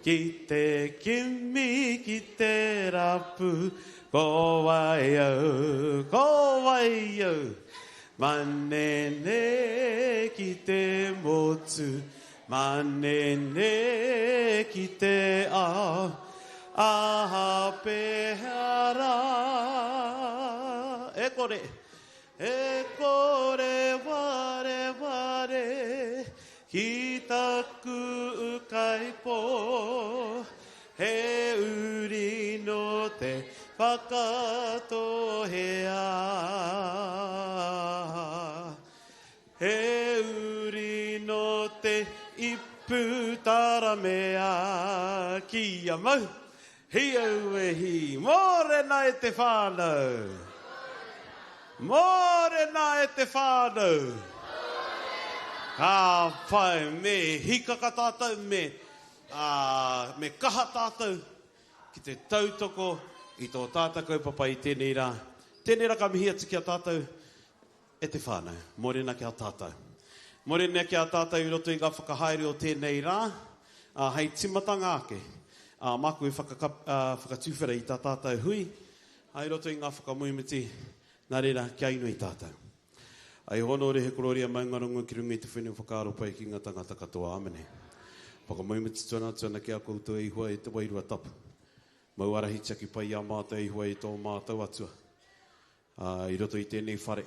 Ki te kimi, ki te rapu, ko wai au, ko wai au. Manene ki te motu, manene ki te ao, aha pēhea rā. E kore, e kore wareware ki taku ūkaipō, he uri nō Te Whakatōhea. He uri nō te ipu taramea Kia mau, hi aue hi, mōrena e te whānau! Mōrena e te whānau! Ka pai, me hikaka tātou, me, ā, me kaha tātou ki te tautoko i tō tātou kaupapa i tēnei rā. Tēnei rā ka mihi atu ki a tātou E te whānau, mōrena ki a tātou. Mōrena ki a tātou i roto i ngā whakahaere o tēnei rā, ā, hei tīmatanga ake, ā, māku e whakakap, ā, whakatuwhera i tā tātou hui, ā, i roto i ngā whakamoemiti, nā reira, kia inoi tātou. Ai hōnore he kororia maungarongo ki runga i te whenua whakaaro pai ki ngā tangata katoa. Āmene. Whakamoemiti tuana atu ana ki a koutou e Ihowa e te Wairua Tapu. Mau arahi tiaki pai i a mātou e Ihowa e tō mātou Atua. Ā, i roto i tēnei whare,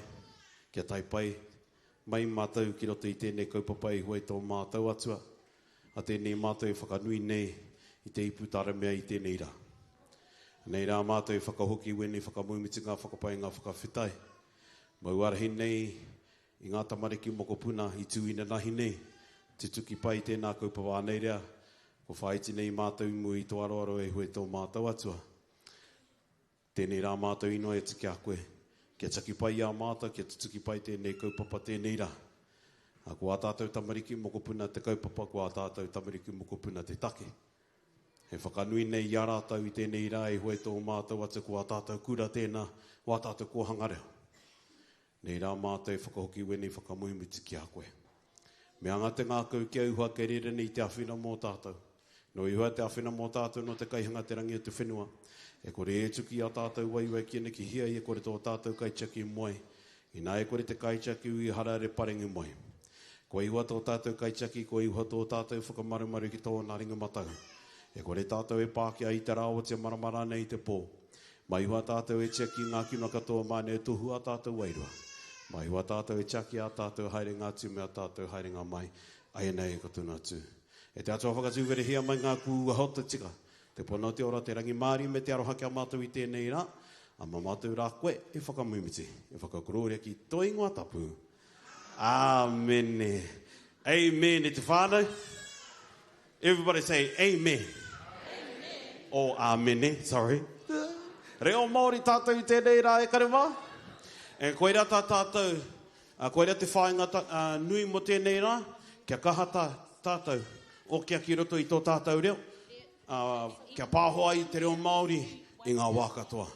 kia tae pai mai mātou ki roto i tēnei kaupapa i hua i tō mātou Atua, a tēnei mātou e whakanui nei i te ipu taramea i tēnei rā. Nei rā mātou e whakahoki wēnei whakamoemiti ngā whakapae ngā whakawhetai. Mau arahi nei i ngā tamariki mokopuna i tū inanahi nei, tutuki pai tēnā kaupapa anei rea, kua whāiti nei mātou i mua i tō aroaro e hua i tō mātou Atua. Tēnei rā mātou inoi atu ki a koe, kia tiaki pai i a mātou, kia tutuki pai tēnei kaupapa tēnei rā. Ā, ko ā tātou tamariki mokopuna te kaupapa, ko ā tātou tamariki mokopuna te take. He whakanui nei i a rātou i tēnei rā e hoe tō mātou atu ko ā tātou kura tēnā, o ā tātou kōhanga reo. Nei rā mātou e whakahoki wēnei whakamoemiti ki a koe. Me anga te ngākau ki a Ihowa kei reira nei te awhina mō tātou. Nō Ihowa te awhina mō tātou nō te kaihanga te rangi o te whenua. E kore e tuki i a tātou waiwai ki ene ki hia i e kore tō tātou kaitiaki moe. Inā e kore te kaitiaki ui harare parenge moe. Ko Ihowa tō tātou kaitiaki, ko Ihowa tō tātou whakamarumaru ki tōna ringa matau. E kore tātou e pākia i te rā o te marama rānei i te pō. Maihoa tātou e tiaki i ngā kino katoa māne e tohu ā tātou wairua. Maihoa tātou e tiaki ā tātou haerenga atu me ā tātou haerenga mai, aianei ka tonu atu. E te Atua whakatūwerehia mai ngā kūaha o te tika, te pono o te ora, te rangimārie me te aroha ki a mātou i tēnei rā, ā, mā mātou rā koe e whakamoemiti, e whakakorōria ki tō ingoa tapu. Āmene. Amen e te whānau. Everybody say amen. Amen. Oh, amene, sorry. Reo Māori tātou i tēnei rā e kare mā. E koira tā tātou, koira te whāinga ta, uh, nui mō tēnei rā, kia kaha tā, tātou, okia ki roto i tō tātou reo, uh, kia pāho ai te reo Māori i ngā wā katoa.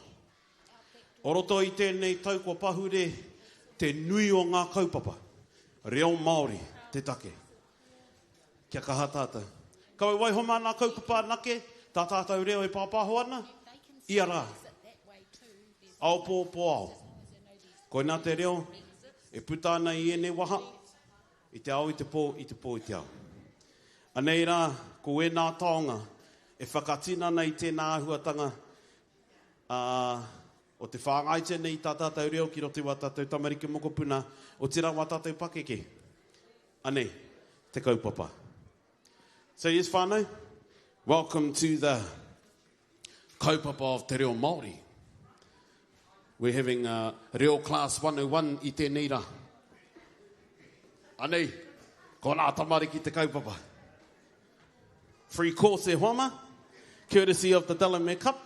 O roto i tēnei tau kua pahure te nui o ngā kaupapa, reo Māori te take. Kia kaha tātou. Kaua e waiho mā nā kaupapa anake tā tātou reo e pāpāho ana, ia rā. Ao pō, pō ao. Koinā te reo e puta ana i ēnei waha, i te ao i te pō, i te pō i te ao. Anei rā, ko ēnā taonga e whakatinana i tēnā āhuatanga, ā, o te whāngaitia nei i tā tātou reo ki roto i wā tātou tamariki mokopuna, otirā wā tātou pakeke. Anei te kaupapa. So yes whānau, welcome to the kaupapa of te reo Māori. We're having a reo class 101 i tēnei rā. Anei, ko nā tamariki te kaupapa. Free course e hoa ma, courtesy of the Delamere Cup.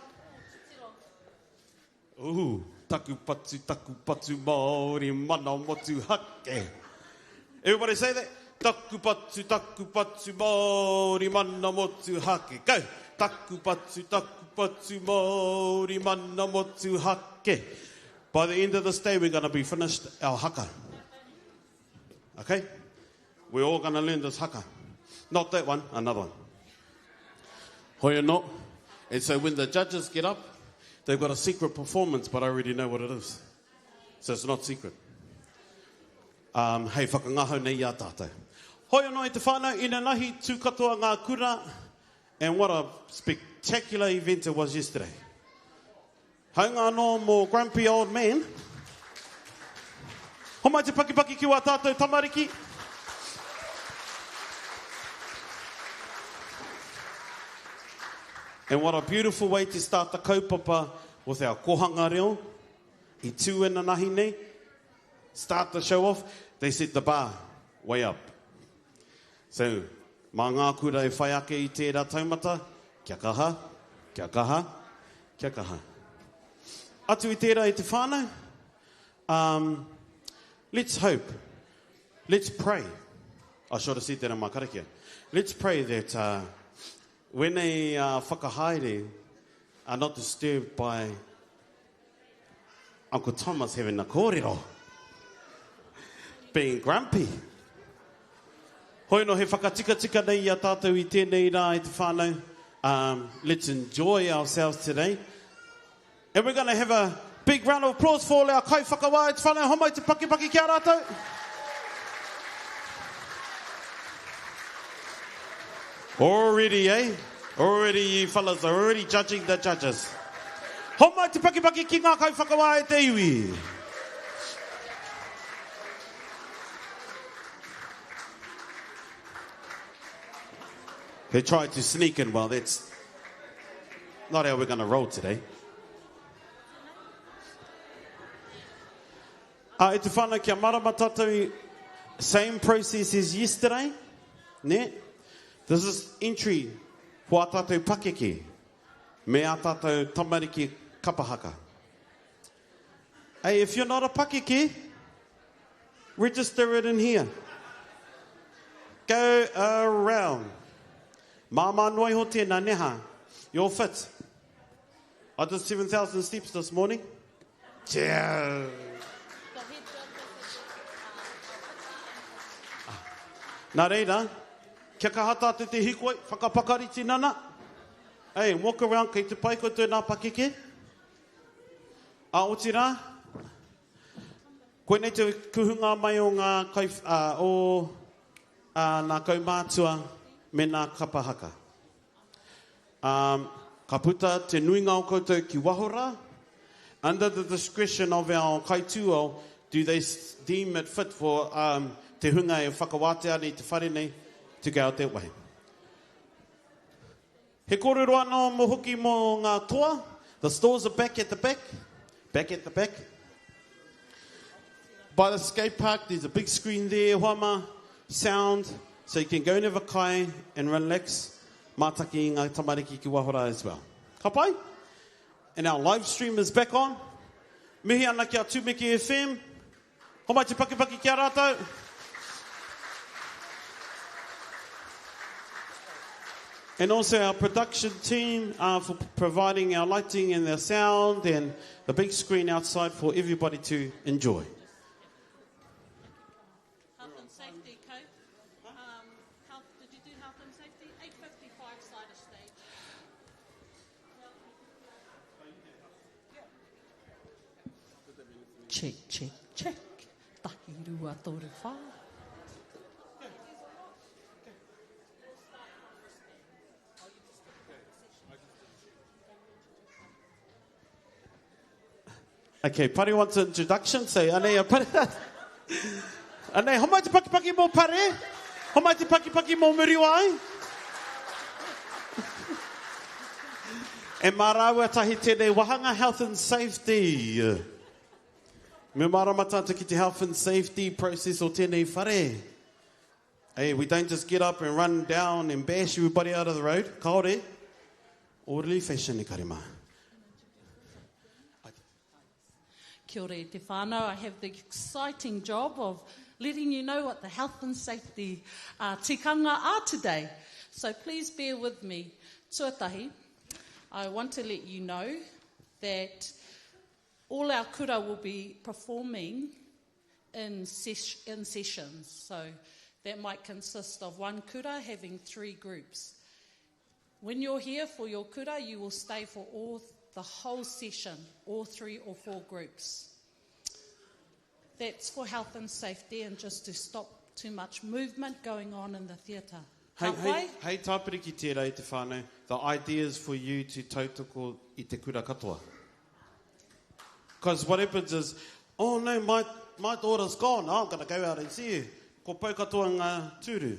Ooh, taku patu, taku patu Māori mana motuhake. Everybody say that. Taku patu, taku patu Māori mana motuhake. Go! Taku patu, taku patu Māori mana motuhake. By the end of this day, we're going to be finished our haka. Okay? We're all going to learn this haka. Not that one, another one. Hoi anō. And so when the judges get up, they've got a secret performance, but I already know what it is. So it's not secret. Um, hei whakangahau nei i a tātou. Hoi anō e te whānau, inanahi tū katoa ngā kura, and what a spectacular event it was yesterday. Haunga anō mō Grumpy Old Man. Homai te pakipaki ki wā tātou tamariki. And what a beautiful way to start the kaupapa with our kohanga reo. I tū inanahi nei. Start the show off. They set the bar way up. So, mā ngā kura e whai ake i tērā taumata, kia kaha, kia kaha, kia kaha. Atu i tērā e te whānau, um, let's hope, let's pray. I should have said that in my karakia. Let's pray that uh, when a uh, whakahaere are not disturbed by Uncle Thomas having a kōrero. Being grumpy. Hoi no he whakatikatika nei i a tātou i tēnei rā e te whānau. Um, let's enjoy ourselves today. And we're going to have a big round of applause for all our kaiwhakawā e te whānau. Homai te pakipaki ki a rātou. Already, eh? Already you fellas are already judging the judges. Homai te pakipaki ki ngā kaiwhakawā e te iwi. They tried to sneak in. Well, that's not how we're going to roll today. Uh, e te whānau kia marama tātou, same process as yesterday, ne? This is entry for ā tātou pakeke me ā tātou tamariki kapa haka. Hey, if you're not a pakeke, register it in here. Go around. Māmā noa iho tēnā, neha. You're fit. I did 7,000 steps this morning. Yeah. Nā reira, kia kaha tātou te hikoi, whakapakari tinana. Hey, walk around, kei te pai koutou nā pakeke. A otirā, koinei te kuhunga mai o ngā kai, uh, o uh, nā kaumātua me nā kapa haka. Um, ka puta te nuinga o koutou ki waho rā. Under the discretion of our kaitūao, do they deem it fit for um, te hunga e whakawātea ana i te whare nei to go out that way. He kōrero anō mō hoki mō ngā toa. The stores are back at the back. Back at the back. By the skate park, there's a big screen there, hoa mā, sound, so you can go and have a kai and relax. Mātaki i ngā tamariki ki waho rā as well. Ka pai? And our live stream is back on. Mihi ana ki a Tumeke FM. Homai te pakipaki ki a rātou. And also our production team uh, for providing our lighting and our sound and the big screen outside for everybody to enjoy. Health and safety, Cope. Um, health, did you do health and safety? 8.55 side of stage. Check, check, check. Tahi rua toru whā. Okay, Pare wants an introduction, so anei a Pare. Anei, homai te pakipaki mō Pare. Homai te pakipaki mō Muriwai. E mā rāua tahi tēnei wahanga health and safety. Me mārama tātou ki te health and safety process o tēnei whare. Hey, we don't just get up and run down and bash everybody out of the road. Kaore. Orderly fashion e kare mā. Kia ora e te whānau. I have the exciting job of letting you know what the health and safety uh, tikanga are today. So please bear with me. Tuatahi, I want to let you know that all our kura will be performing in, ses in sessions. So that might consist of one kura having three groups. When you're here for your kura, you will stay for all the whole session, all three or four groups. That's for health and safety and just to stop too much movement going on in the theatre. Hei, hei, hei tāpiri ki tērā e te whānau, the idea is for you to tautoko i te kura katoa. Because what happens is, oh no, my, my daughter's gone, I'm going to go out and see her. Ko pau katoa ngā tūru.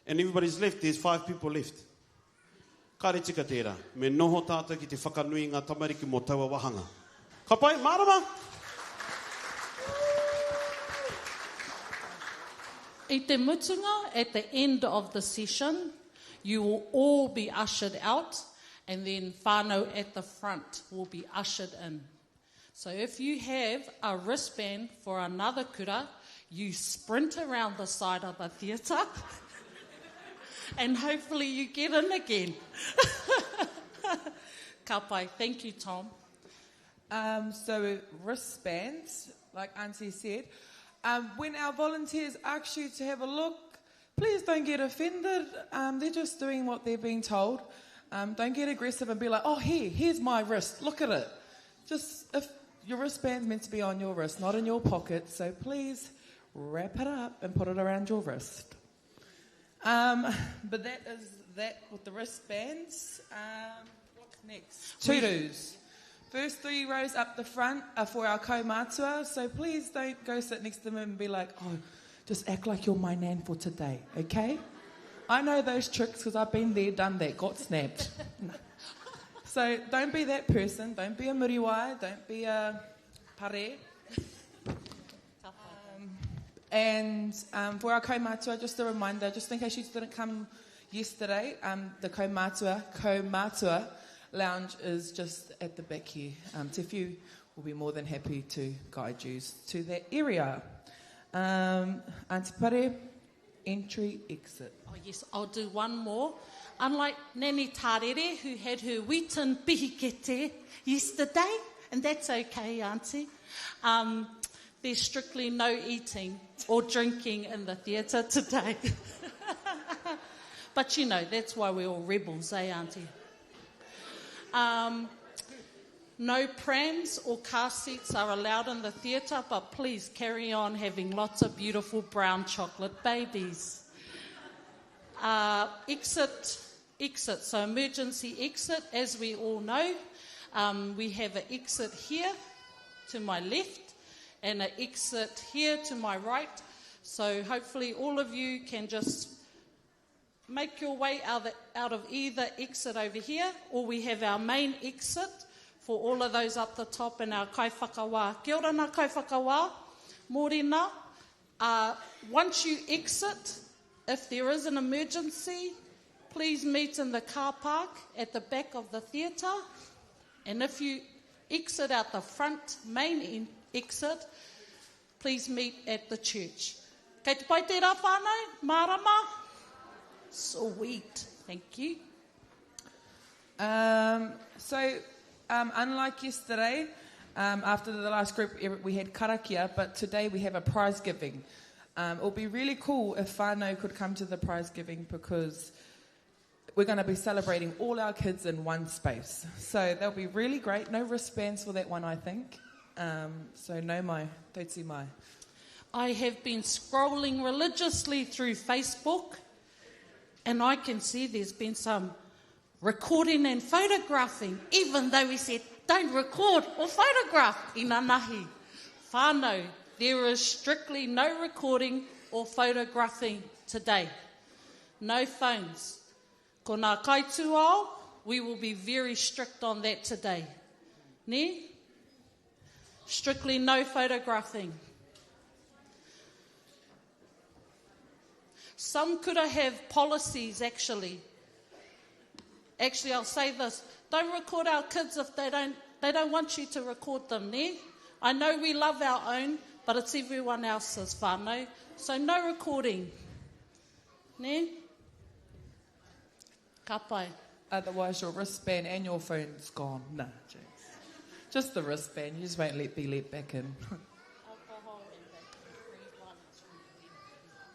And everybody's left, there's five people left. Kāre tika tērā. Me noho tātou ki te whakanui i ngā tamariki mō taua wāhanga. Ka pai, mārama? I te mutunga, at the end of the session, you will all be ushered out and then whānau at the front will be ushered in. So if you have a wristband for another kura, you sprint around the side of the theatre and hopefully you get in again. Ka pai. Thank you, Tom. Um, so wristbands, like Auntie said, um, when our volunteers ask you to have a look, please don't get offended. Um, they're just doing what they're being told. Um, don't get aggressive and be like, oh, here, here's my wrist. Look at it. Just if your wristband's meant to be on your wrist, not in your pocket, so please wrap it up and put it around your wrist. Um, but that is that with the wristbands. Um, what's next? Tutus. First three rows up the front are for our kaumātua, so please don't go sit next to them and be like, oh, just act like you're my nan for today, okay? I know those tricks because I've been there, done that, got snapped. So don't be that person. Don't be a muriwai. Don't be a pare. Um, and um, for our kaumātua, just a reminder, just in case you didn't come yesterday, um, the kaumātua, kaumātua lounge is just at the back here. Um, Te Whiu will be more than happy to guide you to that area. Um, Auntie Pare, entry, exit. Oh, yes, I'll do one more. Unlike Nanny Tarere, who had her wheaten pihikete yesterday, and that's okay, Auntie, um, there's strictly no eating or drinking in the theatre today. but you know, that's why we're all rebels, eh, Auntie? Um, no prams or car seats are allowed in the theatre, but please carry on having lots of beautiful brown chocolate babies. Uh, exit, exit. So emergency exit, as we all know, um, we have an exit here to my left and an exit here to my right. So hopefully all of you can just make your way out of, out of either exit over here, or we have our main exit for all of those up the top and our kaiwhakawā. Kia ora nā kaiwhakawā, mōrena. Uh, once you exit, if there is an emergency, please meet in the car park at the back of the theatre. And if you exit out the front main exit, please meet at the church. Kei te pai tērā whānau? Mārama? Sweet. Thank you. Um, so, um, unlike yesterday, um, after the last group, we had karakia, but today we have a prize giving. Um, it would be really cool if whānau could come to the prize giving because we're going to be celebrating all our kids in one space. So that'll be really great. No wristbands for that one, I think. Um, so no mai, tautī mai. I have been scrolling religiously through Facebook and I can see there's been some recording and photographing, even though we said don't record or photograph inanahi. Whānau, there is strictly no recording or photographing today. No phones. Ko ngā kaitūao, we will be very strict on that today. Ne? Strictly no photographing. Some kura have policies actually. Actually, I'll say this. Don't record our kids if they don't, they don't want you to record them, ne? I know we love our own, but it's everyone else's whānau. So no recording. Ne? Ka pai. Otherwise your wristband and your phone's gone. Nah, jokes. Just the wristband. You just won't let be let back in.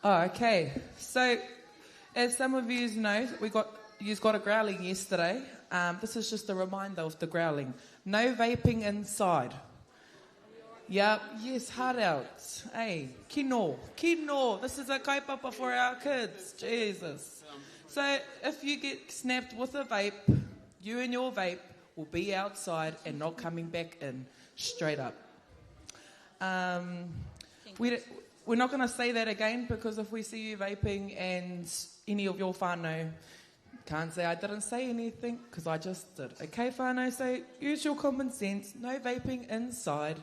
Oh, okay. So, as some of you know, we got You've got a growling yesterday. Um, this is just a reminder of the growling. No vaping inside. Yep, yes, hard out. Hey, kino, kino. This is a kaupapa for our kids. Jesus. So if you get snapped with a vape, you and your vape will be outside and not coming back in. Straight up. Um, we, we're not going to say that again because if we see you vaping and any of your whānau, can't say I didn't say anything because I just did. Okay, whānau, so use your common sense. No vaping inside.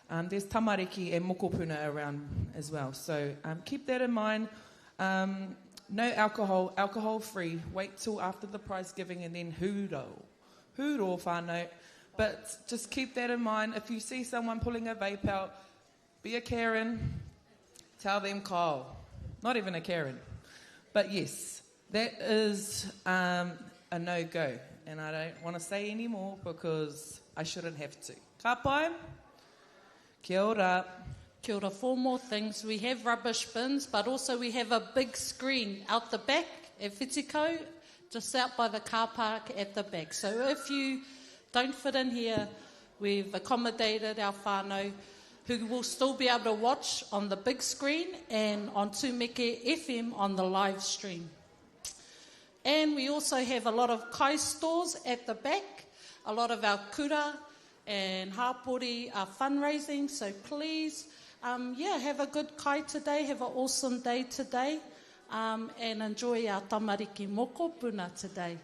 Um, there's tamariki and mokopuna around as well. So um, keep that in mind. Um, no alcohol, alcohol free. Wait till after the prize giving and then huro. Huro whānau. But just keep that in mind. If you see someone pulling a vape out, be a Karen. Tell them call. Not even a Karen. But yes, that is um, a no go. And I don't want to say any more because I shouldn't have to. Ka pai? Kia ora. Kia ora. Four more things. We have rubbish bins, but also we have a big screen out the back at Whitikau, just out by the car park at the back. So if you don't fit in here, we've accommodated our whānau who will still be able to watch on the big screen and on Tumeke FM on the live stream. And we also have a lot of kai stores at the back, a lot of our kura and hapori are fundraising, so please, um, yeah, have a good kai today, have an awesome day today, um, and enjoy our tamariki mokopuna today.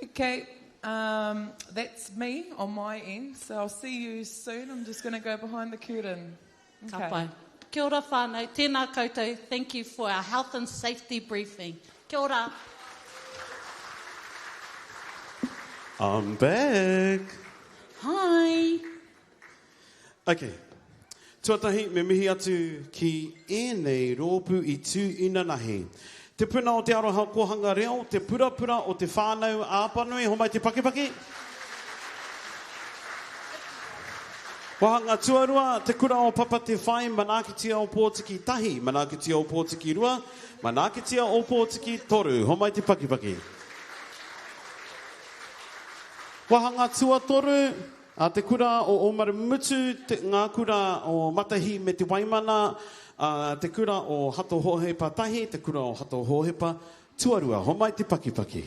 Okay, um, that's me on my end, so I'll see you soon. I'm just going to go behind the curtain. Okay. Ka pai. Kia ora whānau, tēnā koutou. Thank you for our health and safety briefing. Kia ora. I'm back. Hi. Okay. Tuatahi, me mihi atu ki ēnei rōpū i tū inanahi. Te Puna o Te Aroha Kōhanga Reo, Te Purapura o Te Whānau a Apanui, homai te pakipaki. Wāhanga tuarua, Te Kura o Papa Te Whai, Manaakitia Ōpōtiki Tahi, Manaakitia Ōpōtiki Rua, Manaakitia Ōpōtiki Toru, homai te pakipaki. Wāhanga tuatoru, a Te Kura o Ōmarumutu, te, Ngā Kura o Matahi me Te Waimana, a Te Kura o Hato Hōhepa Tahi, Te Kura o Hato Hōhepa Tuarua. Homai te pakipaki.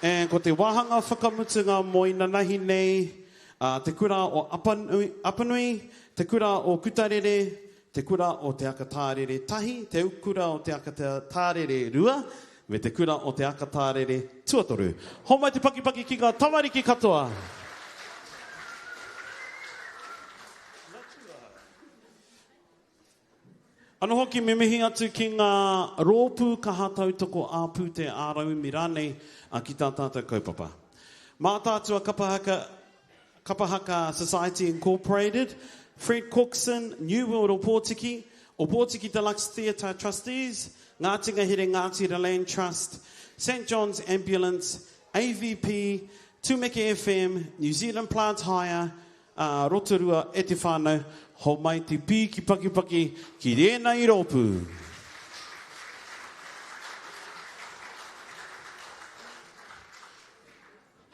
And ko te wāhanga whakamutunga mō inanahi nei, a Te Kura o Apanui, Apanui, Te Kura o Kutarere, Te Kura o Te Akatārere Tahi, Te Kura o Te Akatārere Rua, me Te Kura o Te Akatārere Tuatoru. Homai te pakipaki ki ngā tamariki katoa! Anō hoki me mihi atu ki ngā rōpū kaha tautoko ā-pūtea ā-rauemi rānei ki tā tātou kaupapa. Mātaatua Kapa Haka, Kapa Haka Society Incorporated, Fred Cookson, New World Ōpōtiki, Ōpōtiki Deluxe Theatre Trustees, Ngāti Ngahere Ngāti Land Trust, St John's Ambulance, AVP, Tumeke FM, New Zealand Plant Hire, ā, Rotorua e te whānau, homai te pīki pakipaki ki tēnei rōpū.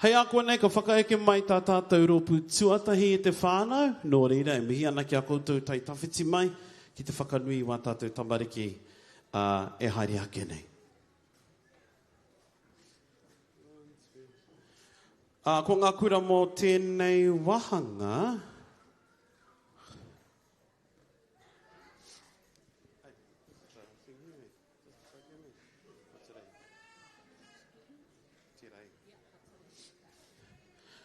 Hei ākuanei ka whakaeke mai tā tātou rōpū tuatahi e te whānau, nō reira e mihi ana ki a koutou tai tawhiti mai ki te whakanui i wā tātou tamariki ā, e haere ake nei. Ā, ko ngā kura mō tēnei wāhanga.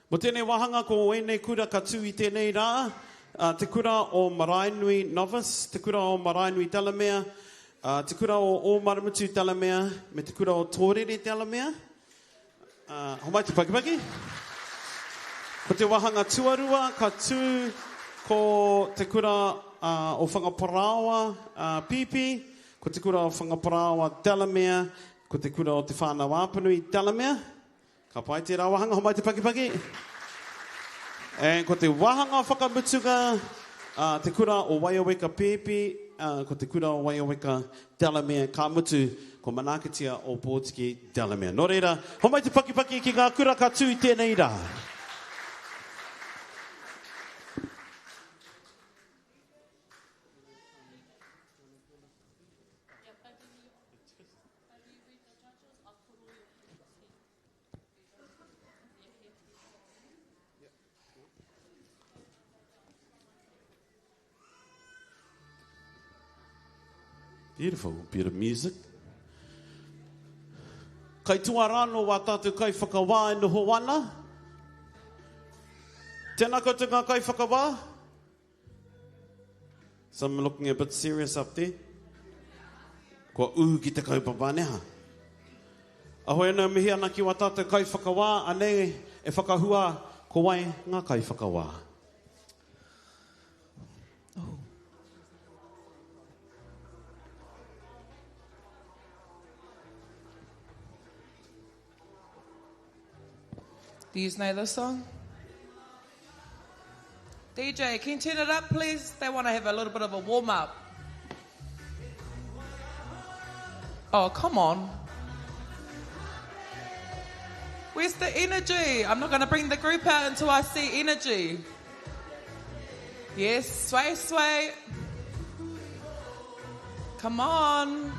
Mō tēnei wāhanga ko ēnei kura ka tū i tēnei rā, Te Kura o Maraenui Novice, Te Kura o Maraenui Delamere, Te Kura o Ōmarumutu Delamere, me Te Kura o Tōrere Delamere. Homai te pakipaki. Ko te wāhanga tuarua ka tū ko Te Kura o Whangaparāoa Pipi, ko Te Kura o Whangaparāoa Delamere, ko Te Kura o Te Whānau-a-Apanui Delamere. Ka pai tērā wāhanga, homai te pakipaki. And ko te wāhanga whakamutunga, uh, te kura o Waioweka Pēpi, ko Te Kura o Waioweka, Delamere, ka mutu, ko Manaakitia Ōpōtiki, Delamere. Nō reira, homai te pakipaki ki ngā kura ka tū i tēnei rā. Beautiful bit of music. Kai tua rānō wā tātou kaiwhakawā e noho ana. Tēnā koutou ngā kaiwhakawā. Some looking a bit serious up there. Kua ū ki te kaupapa, nē hā? Ahoi anō mihi ana ki wā tātou kaiwhakawā, anei e whakahua ko wai ngā kaiwhakawā. Oh. Do you know this song? DJ, can you turn it up, please? They want to have a little bit of a warm up. Oh, come on. Where's the energy? I'm not going to bring the group out until I see energy. Yes, sway, sway. Come on.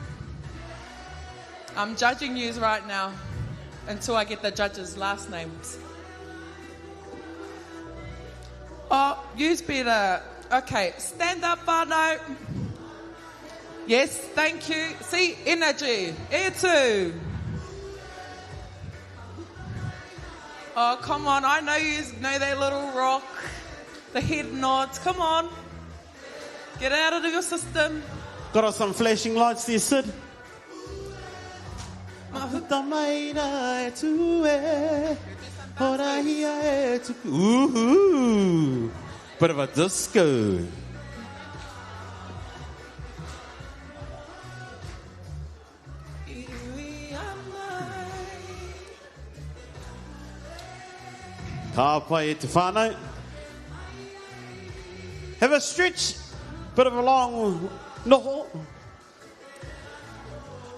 I'm judging you right now until I get the judges' last names. Oh, you's better. Okay, stand up, whānau. Yes, thank you. See, energy. Air two. Oh, come on. I know you know that little rock. The head nods. Come on. Get out of your system. Got us some flashing lights there, Sid. Mahuta mai rā e tū e, horahia e tuku. Ooh, bit of a disco. Ka pai e te whānau. Have a stretch, bit of a long noho.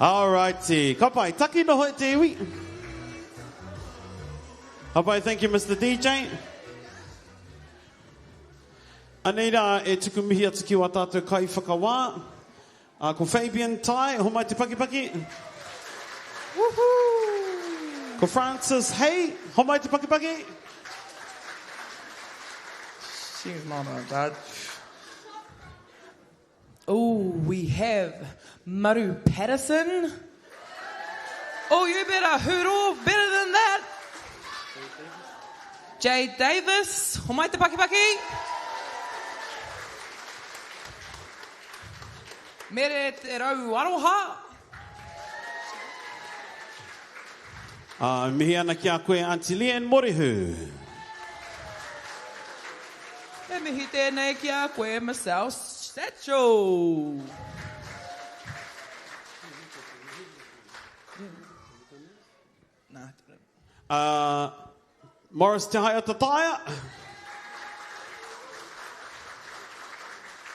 Alrighty. Ka pai, taki noho e te iwi. Ka pai, thank you Mr. DJ. Anei rā e tuku mihi atu ki wā tātou kaiwhakawā. Ko Fabian Tai, homai te pakipaki. Woohoo! Ko Francis Hay, homai te pakipaki. She's not a judge. Oh, we have Maru Patterson. Oh, you better hoodle better than that. Jay Davis, homai te pakipaki. Mere te rau aroha. Ā, mihi ana ki a koe Aunty Leanne Morehu. He mihi tēnei ki a koe Michelle Satchel. Uh, Morris Te Haeata Taia.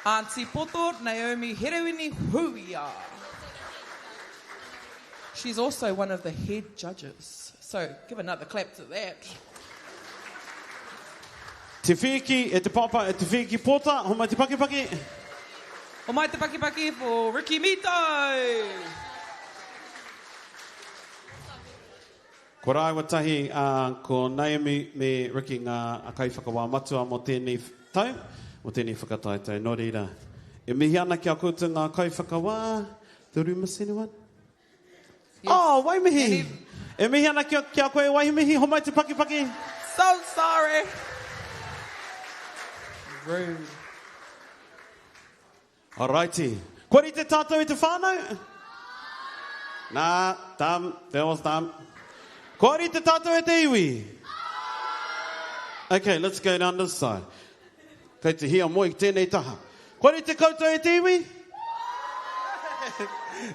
Aunty Poto Naomi Herewini Huia. She's also one of the head judges. So give another clap to that. Te Whiki, e te papa, e Te Whiki Pota, homai te pakipaki. Homai te pakipaki for Ricky Mito. Ko rāua tahi, ā, ko Naomi me Ricky ngā kaiwhakawā matua mō tēnei tau, mō tēnei whakataetae. Nō reira, e mihi ana ki a koutou ngā kaiwhakawā. Do we miss anyone? Yes. Oh, Waimihi! E mihi ana ki a, ki a koe, Waimihi, homai te pakipaki. So sorry. Rude. Alrighty. Kua rite tātou i te whānau? Nā, dumb, that was dumb. Kua rite tātou e te iwi? Okay, let's go down this side. Kei te hia moe ki tēnei taha. Kua rite koutou e te iwi?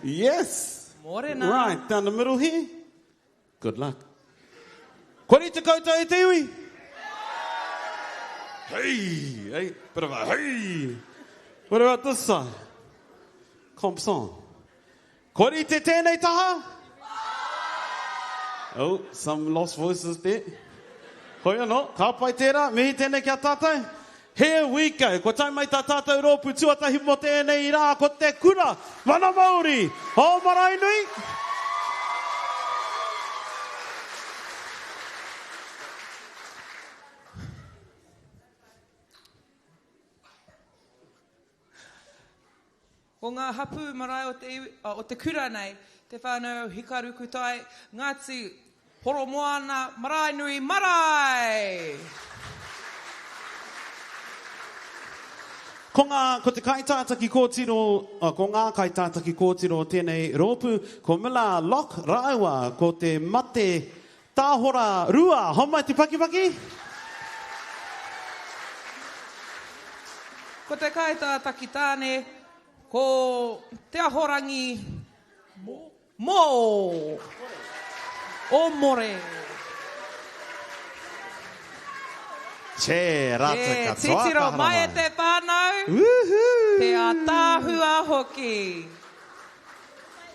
Yes! Morena. Right, down the middle here. Good luck. Kua rite koutou e te iwi? Hey! Hey, bit of a hey! What about this side? Comp's on. Kua rite tēnei taha? Oh, some lost voices there. Hoi anō, ka pai tērā, mihi tēnei ki a tātou. Here we go. Kua tae mai tā tātou rōpū tuatahi mō tēnei rā, ko te kura Mana Māori o Maraenui. Ko ngā hapū marae o te iwi, o te kura nei, Te Whānau o Hikarukutai, Ngāti Horomoana, Maraenui Marae! Ko ngā, ko te kaitātaki kōtiro, ko ngā kaitātaki kōtiro o tēnei rōpū, ko Mila Locke rāua ko te Mate Tāhora Rua. Homai te pakipaki! Ko te kaitātaki tāne, ko Te Ahorangi Mō o More. Che, rātou katoa ka Titiro mai e haramai. te whānau, Woohoo! te ātaahua hoki.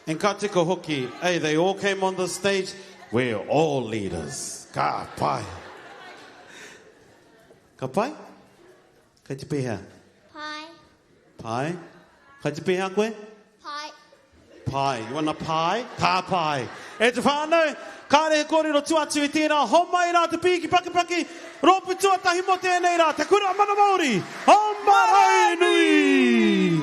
And ka tika hoki, hey, they all came on the stage, we're all leaders. Ka pai. Ka pai? Kei te pēhea? Pai. Pai. Kei te pēhea koe? Pai. Pai. You want a pie? Ka pai. E te whānau, kāre he kōrero tua atu i tērā, homai rā te pīki pakipaki, rōpū tuatahi mō tēnei rā, Te Kura Mana Māori o Maraenui!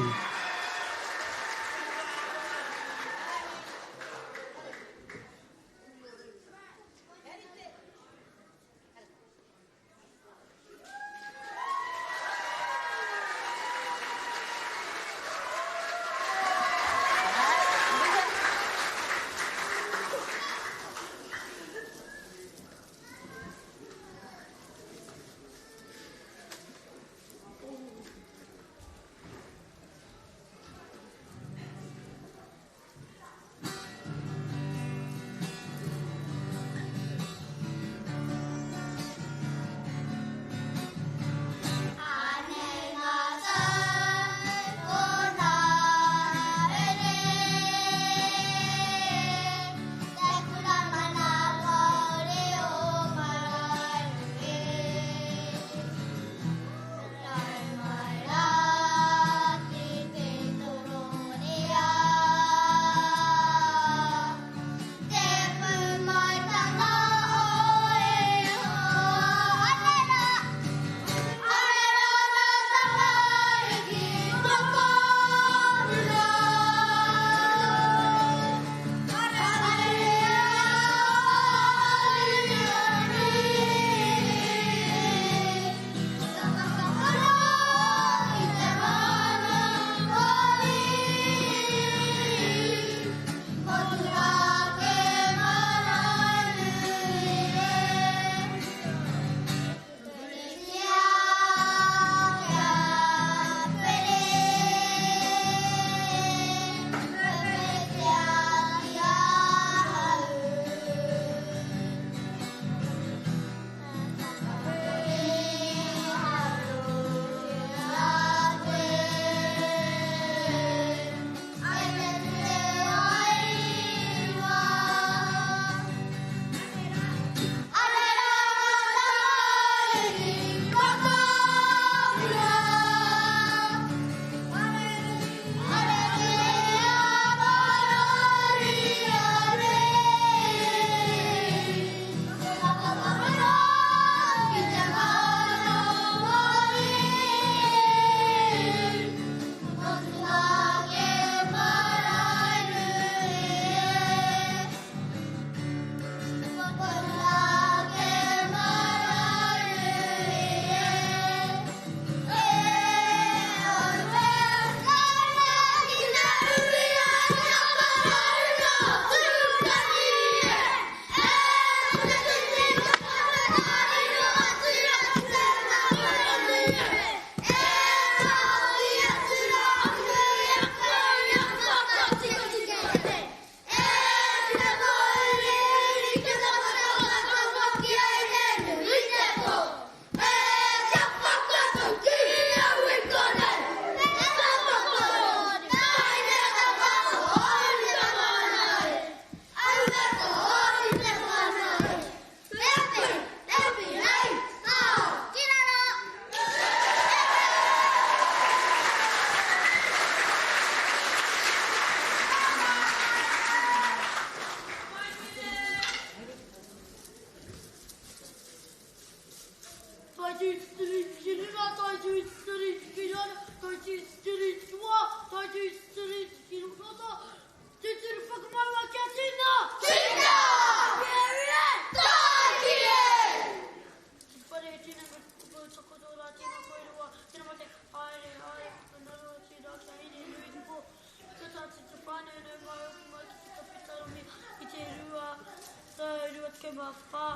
whā.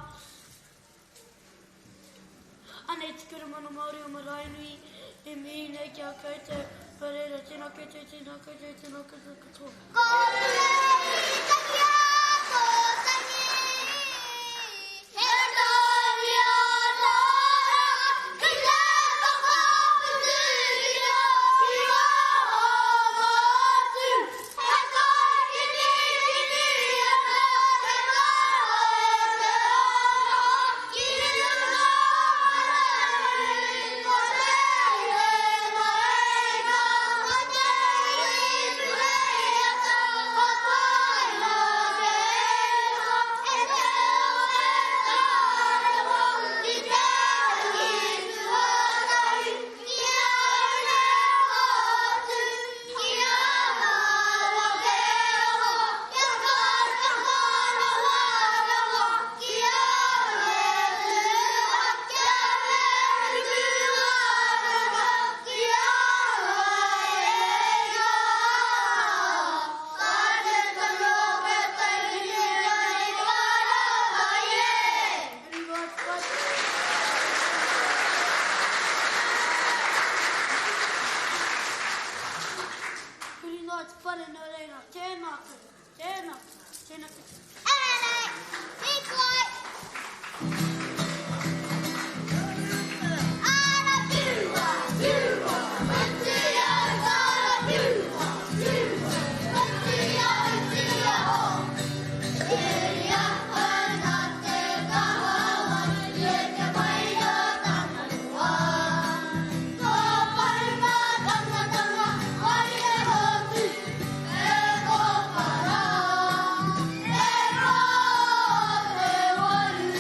Anei te Kura Mana Māori o Maraenui e mihi nei ki a koutou, nō reira, tēnā koutou, tēnā koutou, tēnā koutou katoa. Ko Purei Takia tō tangi, he rori o tō ranga, ki te whakaputuhia ki waho motu, he toi kinikini ana te maha o te ora, ki runga marae, ko te ihenga eina, ko te iwi pureiata, ko taina te eina, e te ope tārewa, ki te rangi tuatahi, ki a Hinemotu, ki a Manawakeawa, kia katakara wānawa, ki a Uetua, kia Merutuānanga, ki a Waenga. Ka te tano pe tahi nei karanga e. Huri noa te whare nō reira, tēnā koutou, tēnā koutou, tēnā koutou. Ere, hīkoi! Ara tūa, tūa, whitia, ara tūa, tūa, whitia, whitia ho. Iria ana te kahawa, i te waira tangaroa. Ko parima tangatanga, wai e hotu, e ko para. E rā te waru,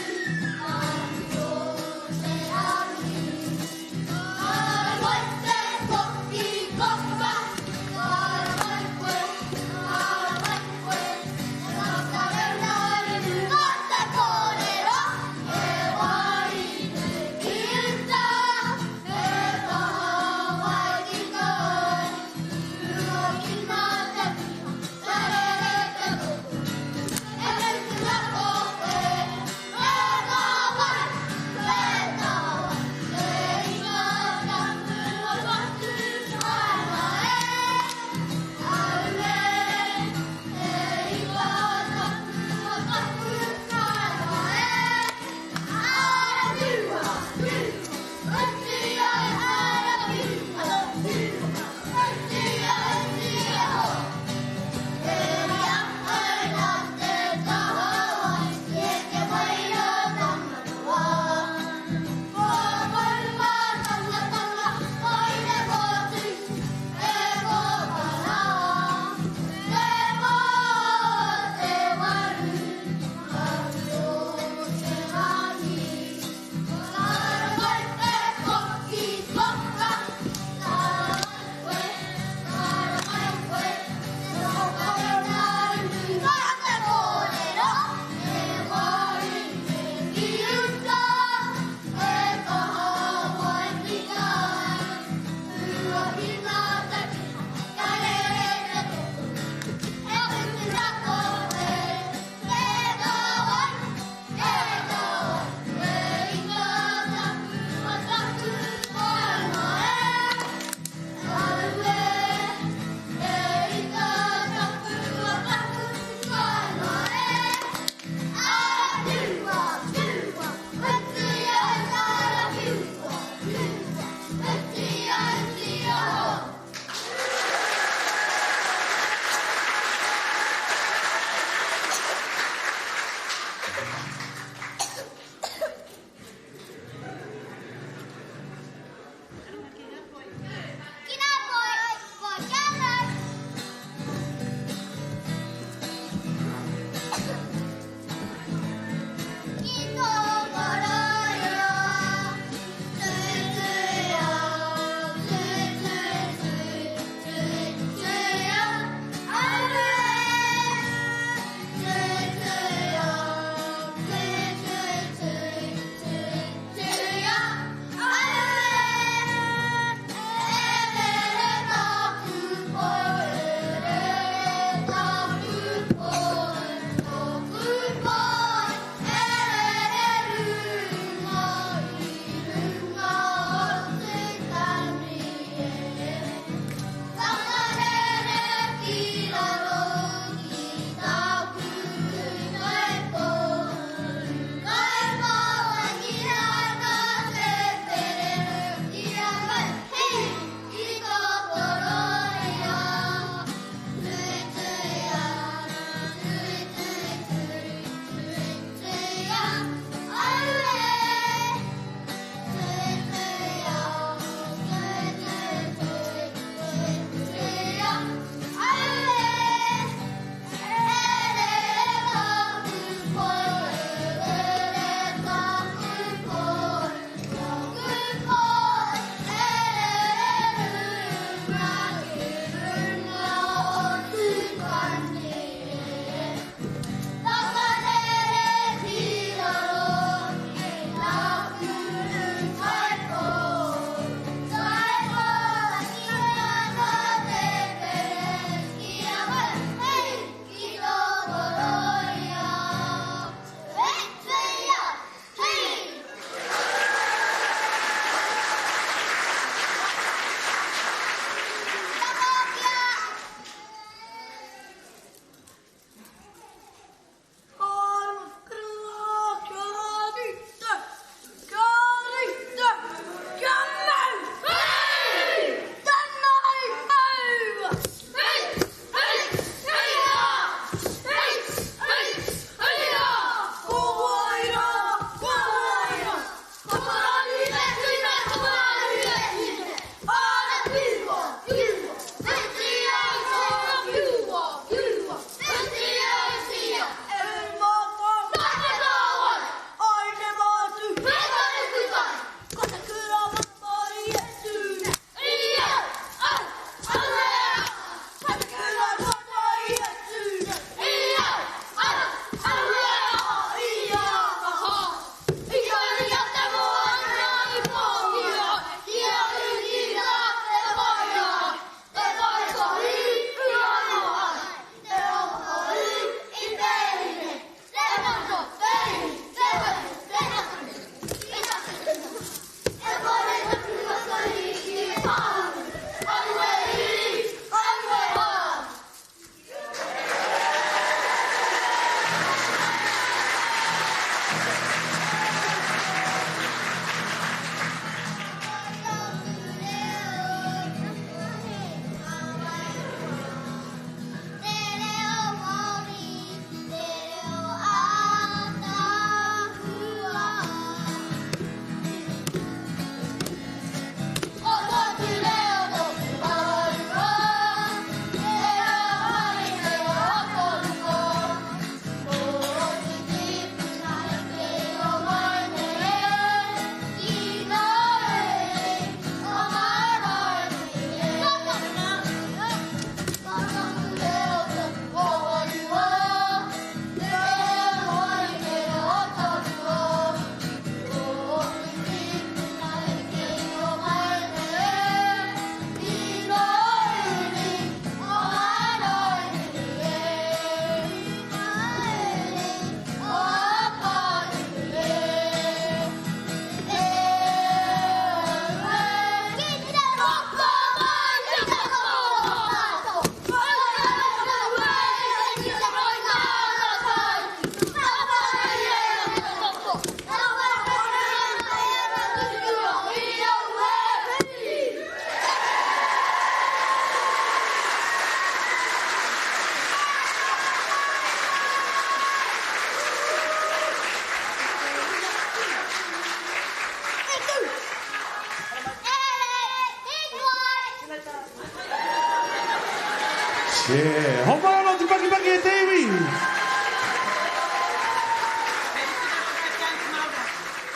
Yeah. Homai anō te pakipaki e te iwi!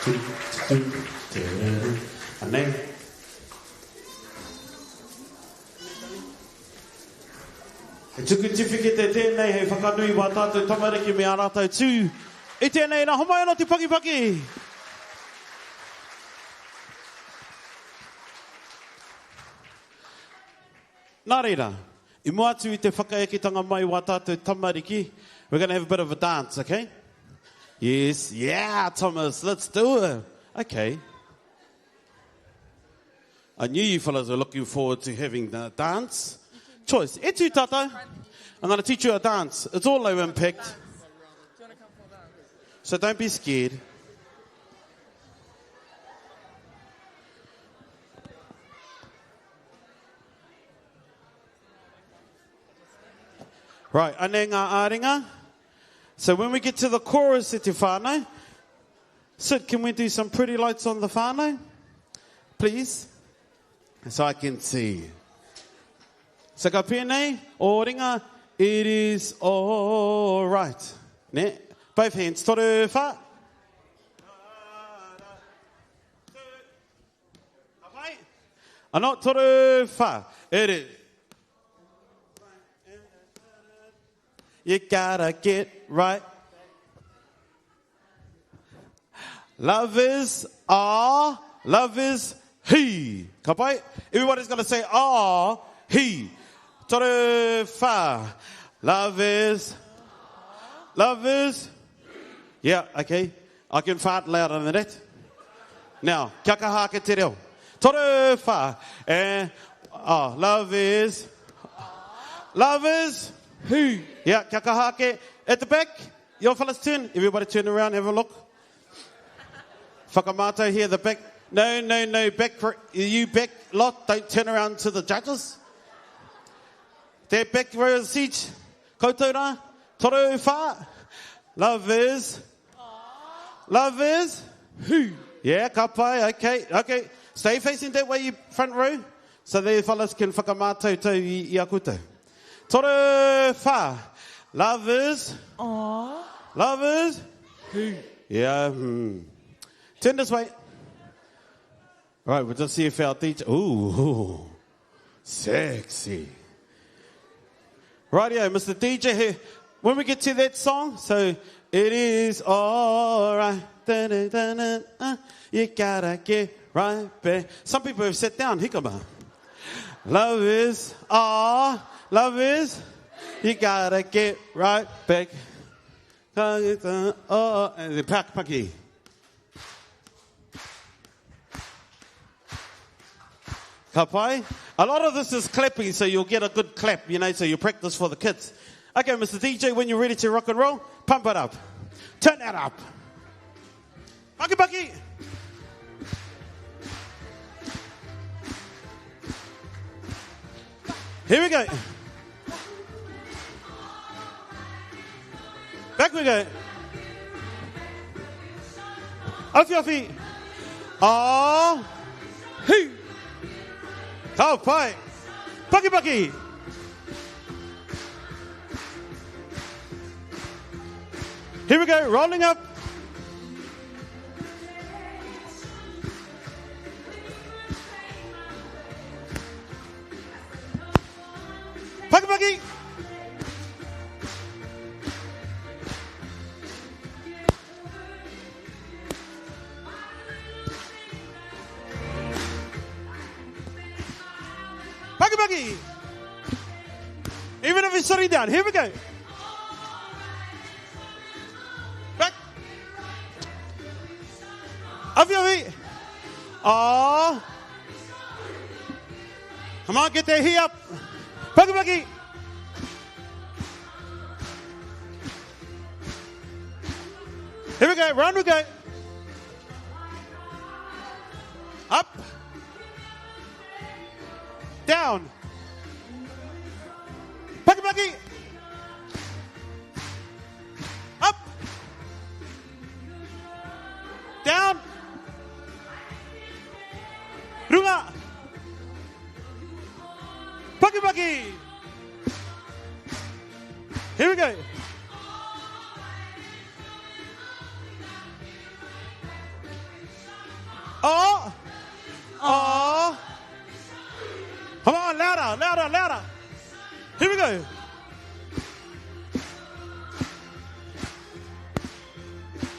Tu, tu, tu, tu, Anei. He tuku tiwhikete tēnei hei whakanui wā tātou tamariki me ā rātou tū i tēnei rā. Homai anō te pakipaki! Nā reira, i mua atu i te whakaeketanga mai wā tātou tamariki, we're gonna have a bit of a dance, okay? Yes, yeah, Thomas, let's do it. Okay. I knew you fellas were looking forward to having the dance. Choice. E tū tātou. I'm going to teach you a dance. It's all low impact. So don't be scared. Right, anei ngā āringa. So when we get to the chorus e te whānau, Sid, can we do some pretty lights on the whānau? Please? So I can see. So ka pēnei, o ringa, it is all right. Ne? Both hands, toru, wha. Ka pai? Ano, toru, wha. It is. You gotta get right. Love is ah, love is he. Ka pai? Everybody's gonna say ah, he. Toru, wha. Love is, love is, yeah, okay. I can fart louder than that. Now, kia kaha ake te reo. Toru, wha. And, oh, love is, love is, who? Yeah, kia kaha ake. At the back, your fellas turn. Everybody turn around, have a look. Whakamātau here, the back. No, no, no, back, you back lot, don't turn around to the judges. Te back row of seats. Koutou rā, toru wha. Love is, love is, who? Yeah, ka pai, okay, okay. Stay facing that way, you front row, so the fellas can whakamātautau i, i a koutou. Toru wha. Love is, Aww. love is, who? Yeah, Turn this way. All right, we'll just see if our DJ, ooh, sexy. Rightio, Mr. DJ, here. When we get to that song, so it is all right. Da, da, da, da, da. You gotta get right back. Some people have sat down. Hikama. Love is, love is, you gotta get right back. Oh, and the pack, paki. Ka pai? A lot of this is clapping, so you'll get a good clap, you know, so you practice for the kids. Okay, Mr. DJ, when you're ready to rock and roll, pump it up. Turn that up. Bucky, bucky. Here we go. Back we go. Off your feet. Ah, who? Ka pai. Bucky, bucky. Here we go, rolling up. Bucky, bucky. Bucky, bucky. Even if it's sitting down, here we go. Back. Up your feet. Ah. Come on, get that heel up. Bucky, bucky. Here we go, round we go. Up. Down. Bucky, bucky. Up. Down. Runga. Bucky, bucky. Here we go. Oh! Oh! Come on, louder, louder, louder. Here we go.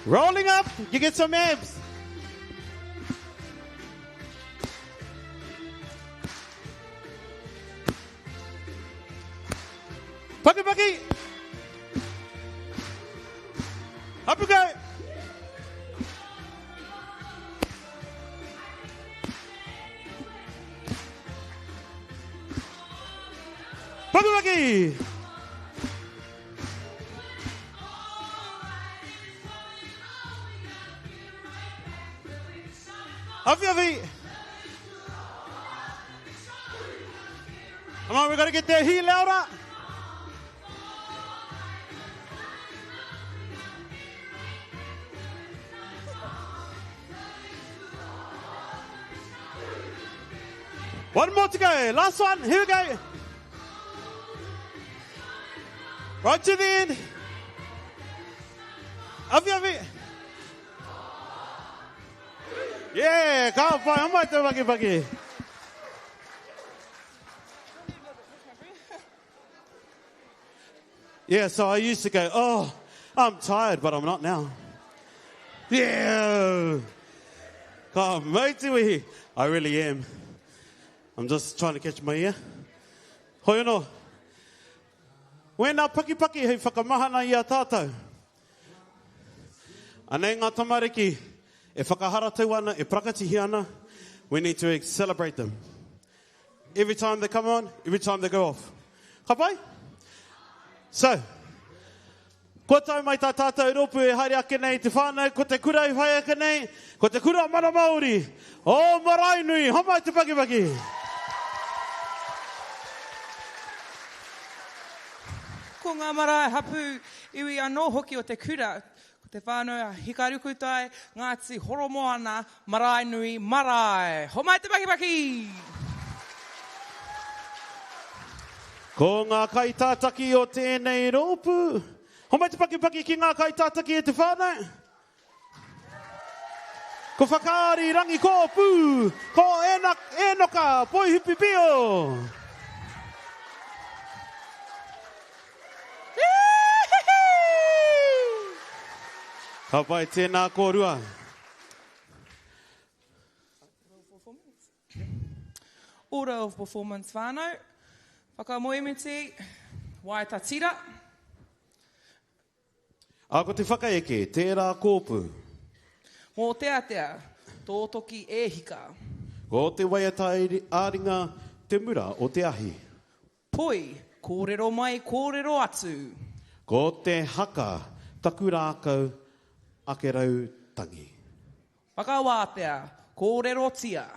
Rolling up, you get some abs. Paki paki. Up you go. Paki paki. Up your feet. Come on, we got to get that heel louder. One more to go. Last one. Here we go. Right to the end. Up your feet. Yeah, ka pai, amai te waki waki. Yeah, so I used to go, oh, I'm tired, but I'm not now. Yeah. Ka mate I really am. I'm just trying to catch my ear. Hoi anō. Wēnā pakipaki hei whakamahana i a tātou. Anei ngā tamariki e whakaharatau ana, e prakatihi ana. We need to celebrate them. Every time they come on, every time they go off. Ka pai? So, kua tau mai tā tātou rōpū e haere ake nei te whānau, ko te kura i whai ake nei, ko te kura mana Māori, o Maraenui, homai te pakipaki! Ko ngā marae hapū iwi anō hoki o te kura, ko te whānau a Hikarukutai, Ngāti Horomoana, Maraenui marae. Homai te pakipaki! Ko ngā kaitātaki o tēnei rōpū. Homai te pakipaki ki ngā kaitātaki e te whānau. Ko Whakaari Rangikōpū, ko Ena, Enoka Poihipipio. Ka pai tēnā kōrua. Order of performance whānau. Whakamoemiti, waeta tira. Ā, ko te whakaeke, tērā kōpū. Mōteatea, tōtoki e hika. Ko te waiata ā-ringa te mura o te ahi. Poi, kōrero mai, kōrero atu. Ko te haka taku rākau ake rau tangi. Whakawātea, kōrerotia.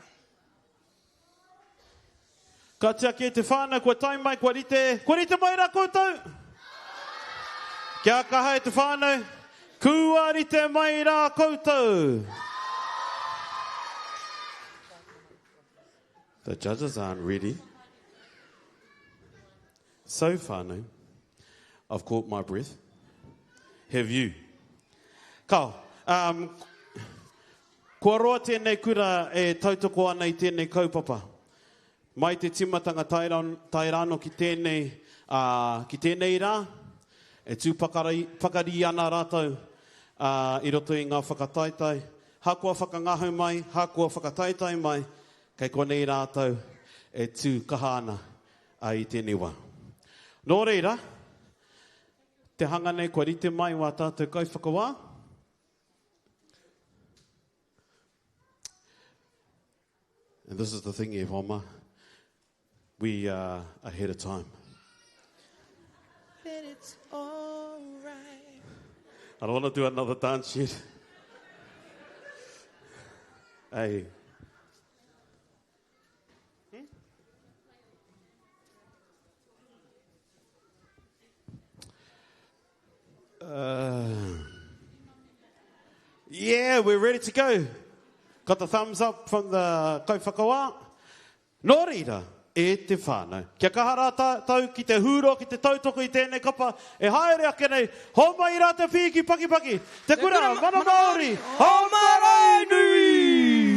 Ka tiaki e te whānau, kua tae mai, kua rite, kua rite mai rā koutou? Kia kaha e te whānau, kua rite mai rā koutou? The judges aren't ready. So whānau, I've caught my breath. Have you? Kao, um, kua roa tēnei kura e tautoko ana i tēnei kaupapa. Mai te timatanga tae, tae rāno ki tēnei, uh, ki tēnei rā, e tū pakari, pakari ana rātou uh, i roto i ngā whakataetae. Hakoa whakangahau mai, hakoa whakataetae mai, kei konei rātou e tū kaha ana i tēnei wā. Nō reira, te hanga nei kua rite mai wā tātou kaiwhakawā. And this is the thing, Evoma, we are ahead of time. But it's all right. I don't want to do another dance yet. Hey. Yeah, we're ready to go. Got the thumbs up from the kaiwhakawā. Nō reira, E te whānau. Kia kaha rā tātou ki te hūro, ki te tautoko i tēnei kapa e haere ake nei. Homai rā te pīki pakipaki, te kura mana Māori o Maraenui!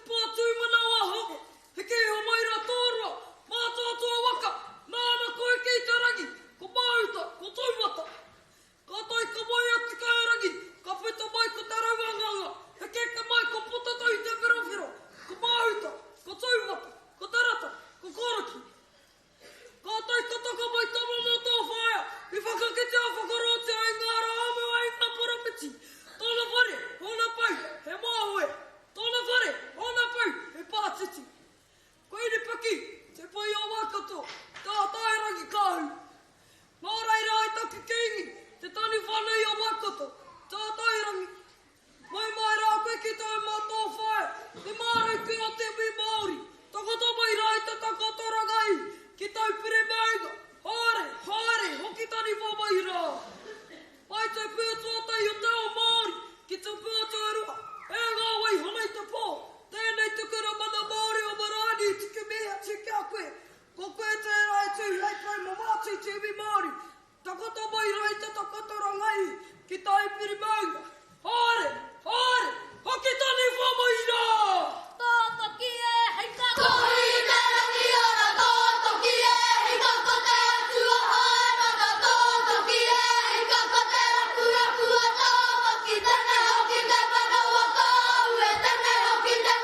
pā tūmanawa hoko, heke iho mai rā tōroa, mātātoa waka, nāna koe ki te rangi, ko Māhuta, ko Taumata. Kātahi ka moe a Tikairangi, ka puta mai ko Te Rauanganga, heke ake mai ko Potatau Te Wherowhero, ko Māhuta, ko Taumata, ko Te Rata, ko Koroki. Kātahi ka taka mai tama mō tō whaea, i whakakitea whakaroatia i ngā rā o mua i ngā poropiti. Tōna whare, ōna pou, he māhue. Tōna whare, ōna pou, he pātiti. Ko Iripaki, te pai o Waikato, te Atairangikaahu. Nō reira ai taku kīngi, te taniwha nui o Waikato, te Atairangi. Mau mai rā koe ki tōu mā tō whaea, te māruku o te iwi Māori. Takoto mai rā i te takotoranga i, ki Taupiri maunga. Haere, haere, hoki taniwha mai rā. Mai te pua tuatahi o te ao Māori, ki te pua tuarua, e ngā waihana i te pō. Tēnei te kura mana Māori o Maraenui i tuku mihi atu ki a koe. Ko koe tērā e tū hei pou mō Māti te iwi Māori. Takoto mai rā i te takotoranga i, ki Taupiri maunga. Haere, haere, hoki taniwha mai rā! Tōtoki e hei ka. Kohi i te rangi ora Tōtoki e hei ka Ko te atua haemata Tōtoki e hei ka Ko te rakuraku a Tāmaki Tēnei hoki te manawa kāu e Tēnei hoki te.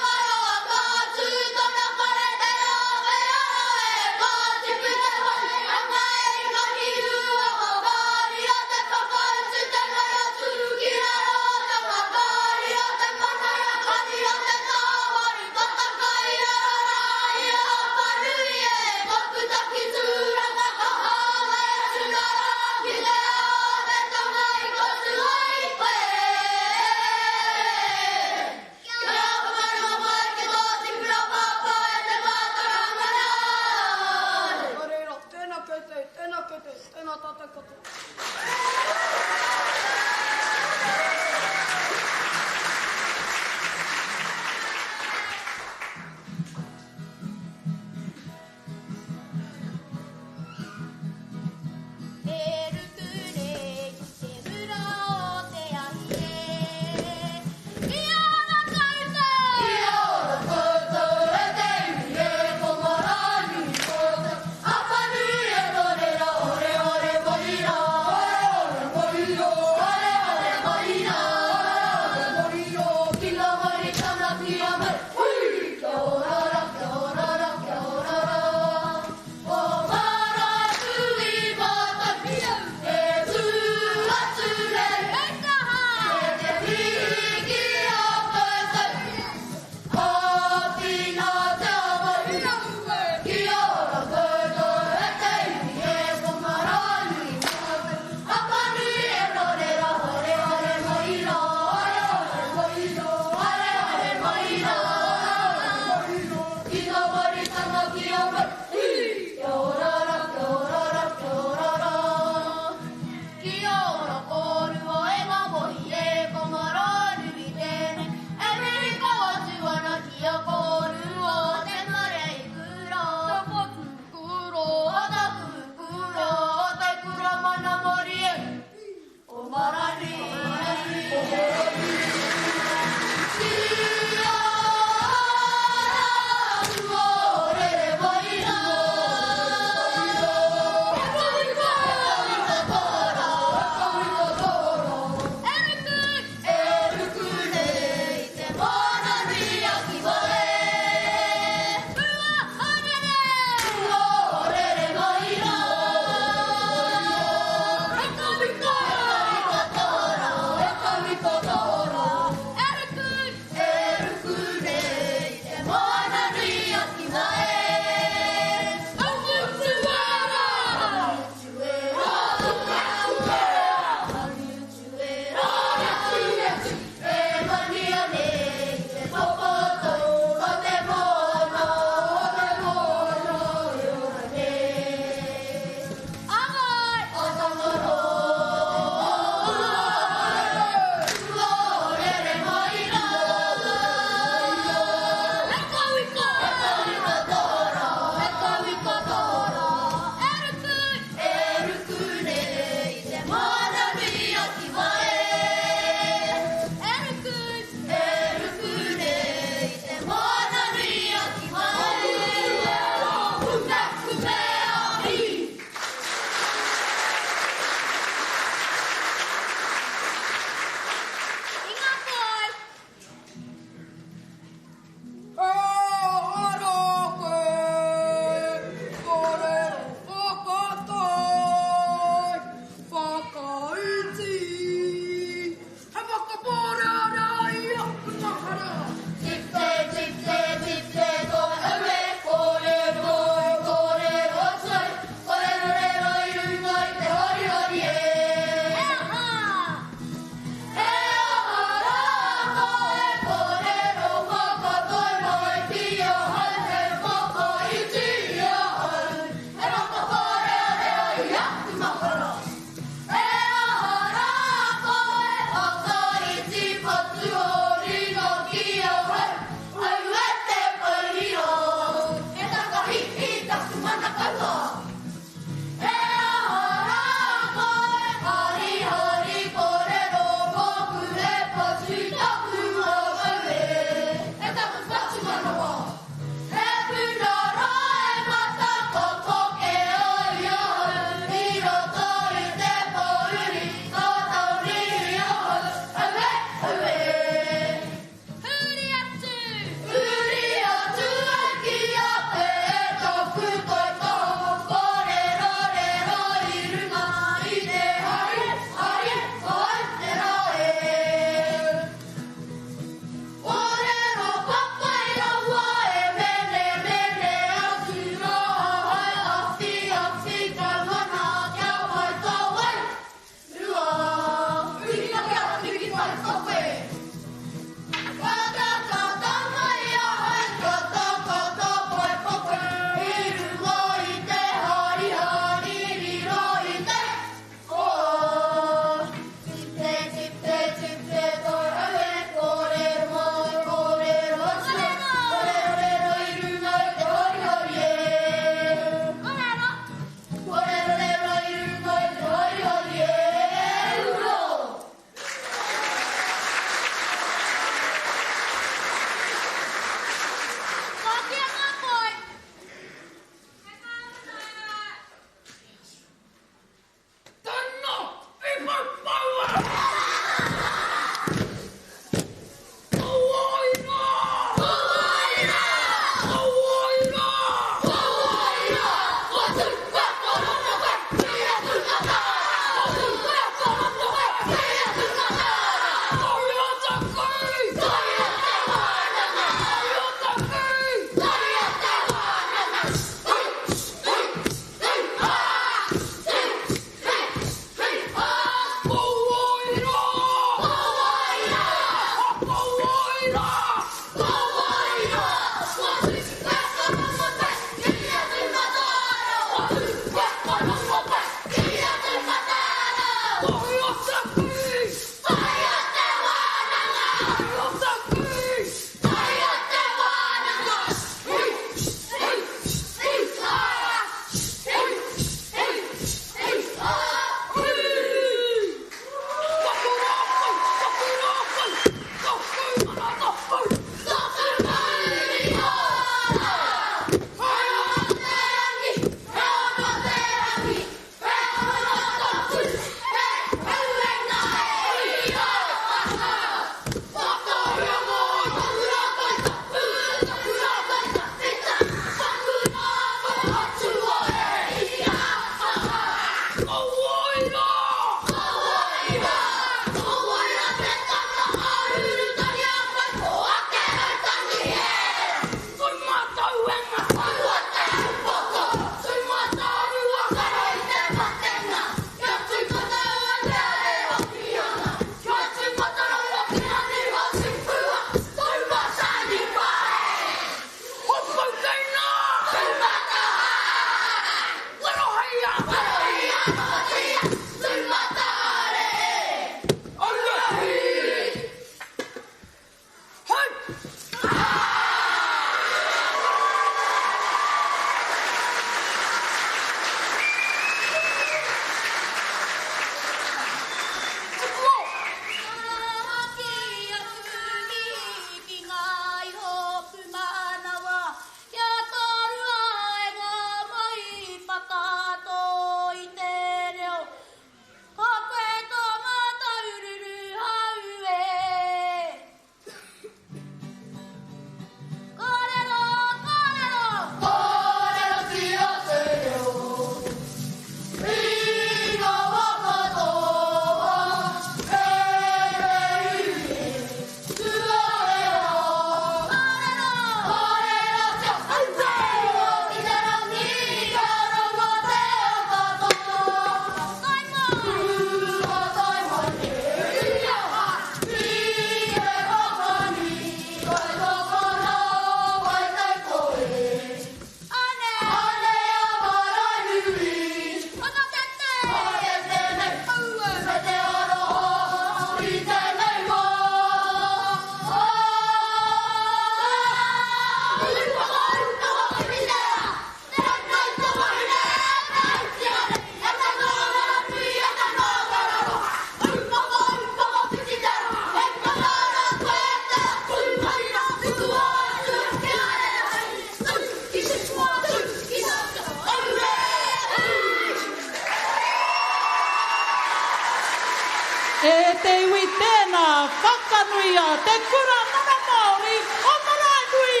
Whakatauria te Kura Mana Māori o Maraenui!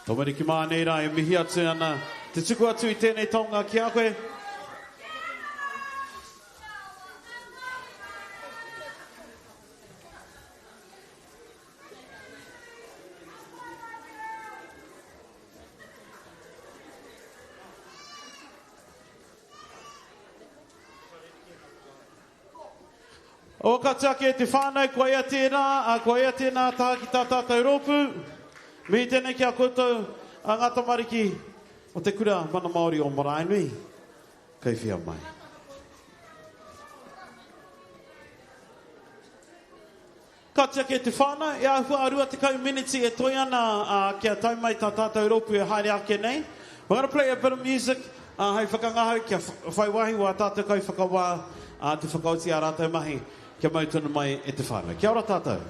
Tamariki mā nei rā e mihi atu ana te tuku atu i tēnei taonga ki a koe. O ka tiaki e te whānau, koia tēnā, a koia tēnā tā ki tā tātou rōpū. Mihi tēnei ki a koutou, a ngā tamariki o te kura mana Māori o Maraenui. Kei whia mai. Ka tiaki e te whānau, e āhua a 20 miniti e toe ana uh, kia tau mai tā tātou rōpū e haere ake nei. We're gonna play a bit of music uh, hei whakangahau kia whai wāhi wā tātou kai whakawā uh, te whakaoti ā rātou mahi kia mau tonu mai e te whānau. Kia ora tātou.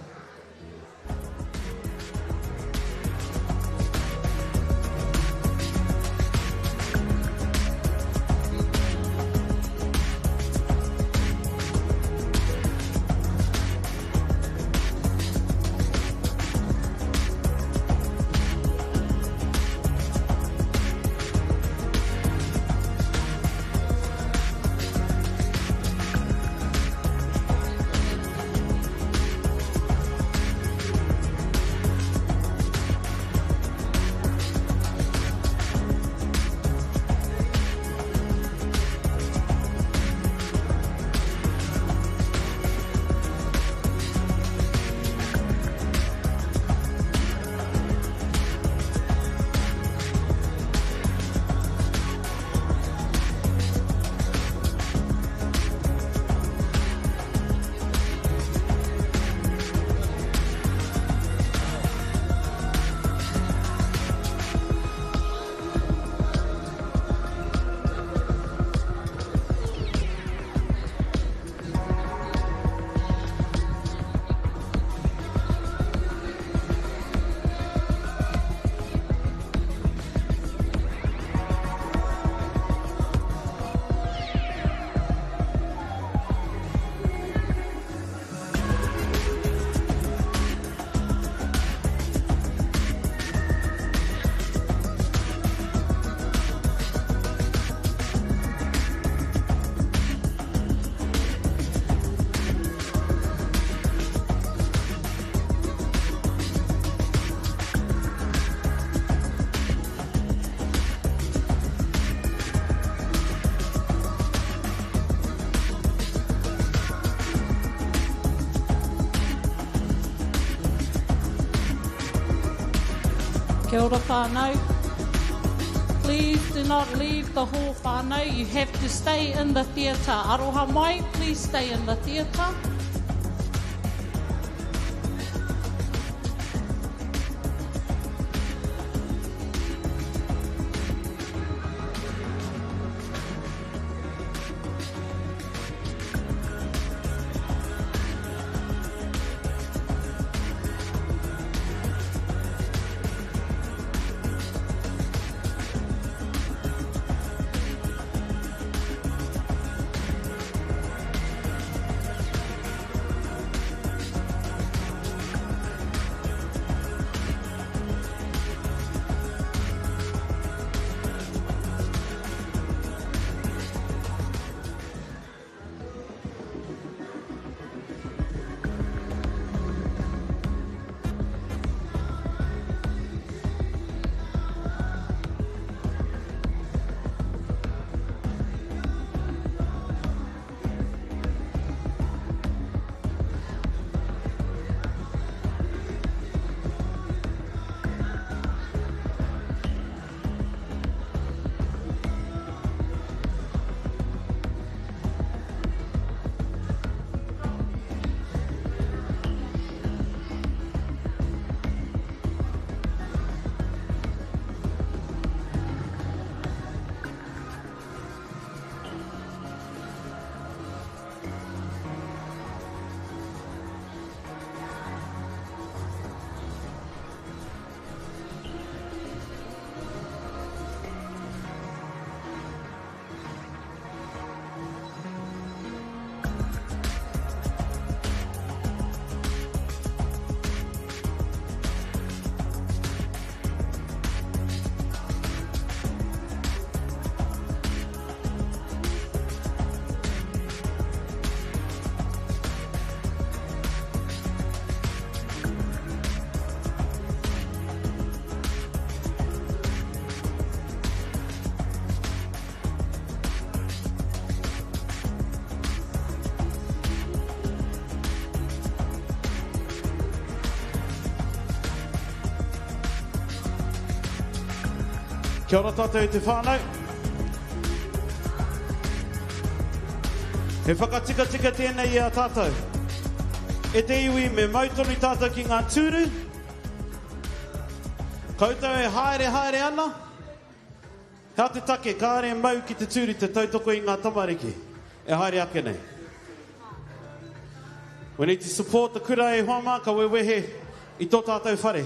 Kia ora whānau. Please do not leave the hall whānau. You have to stay in the theatre. Aroha mai, please stay in the theatre. Kia ora tātou e te whānau. He whakatikatika tēnei i a tātou. E te iwi, me mau tonu tātou ki ngā tūru. Koutou e haere haere ana. Hea te take, kāre e mau ki te tūru te tautoko i ngā tamariki e haere ake nei. We need to support the kura e hoa mā, ka wewehe i tō tātou whare.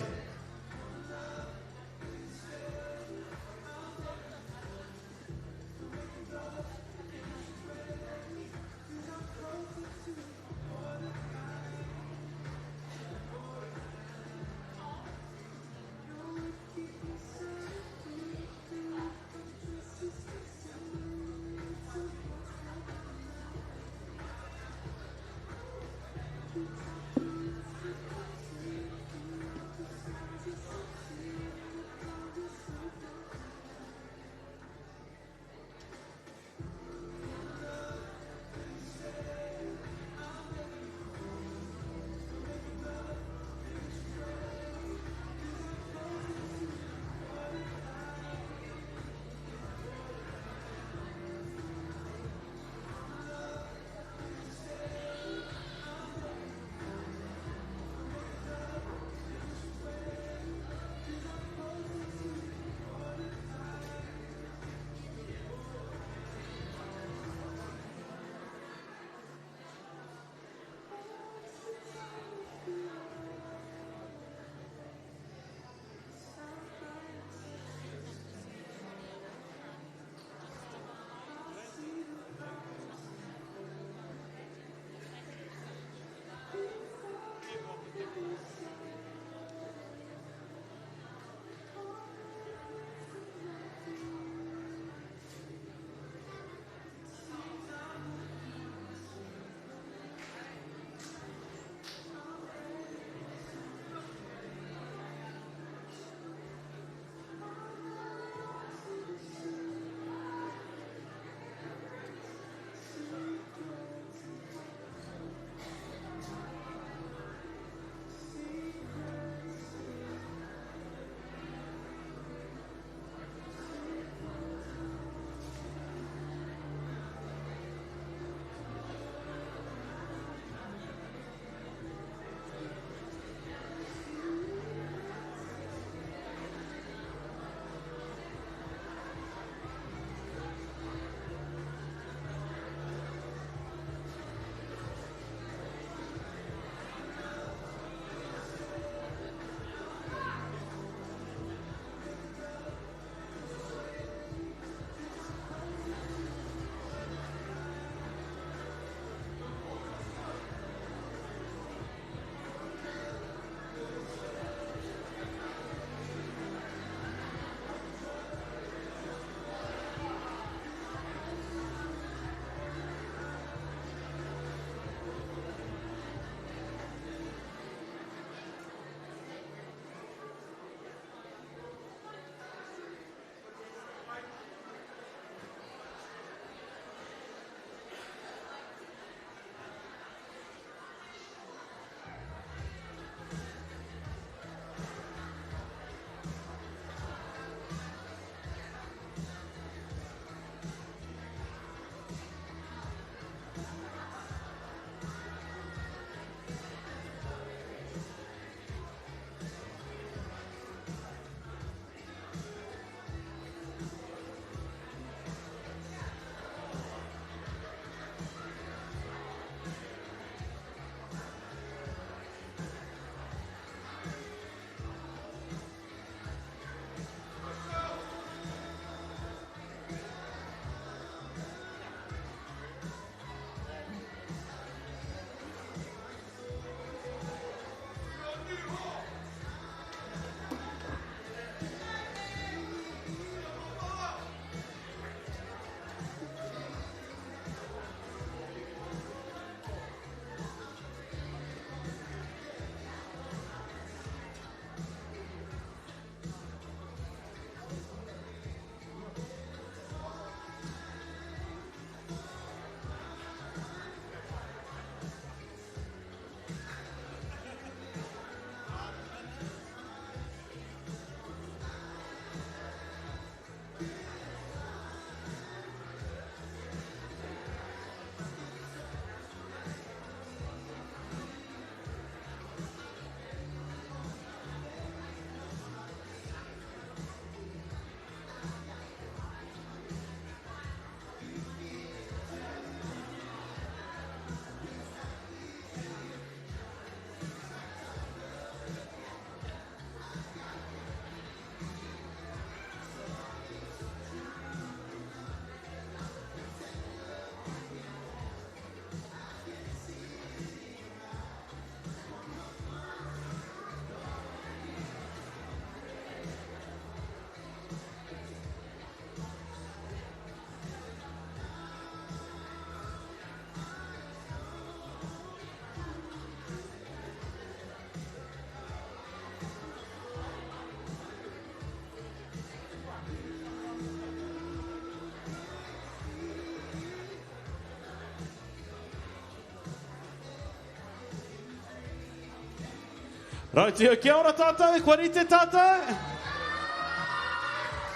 Rautio, kia ora tātou, kua rite tātou?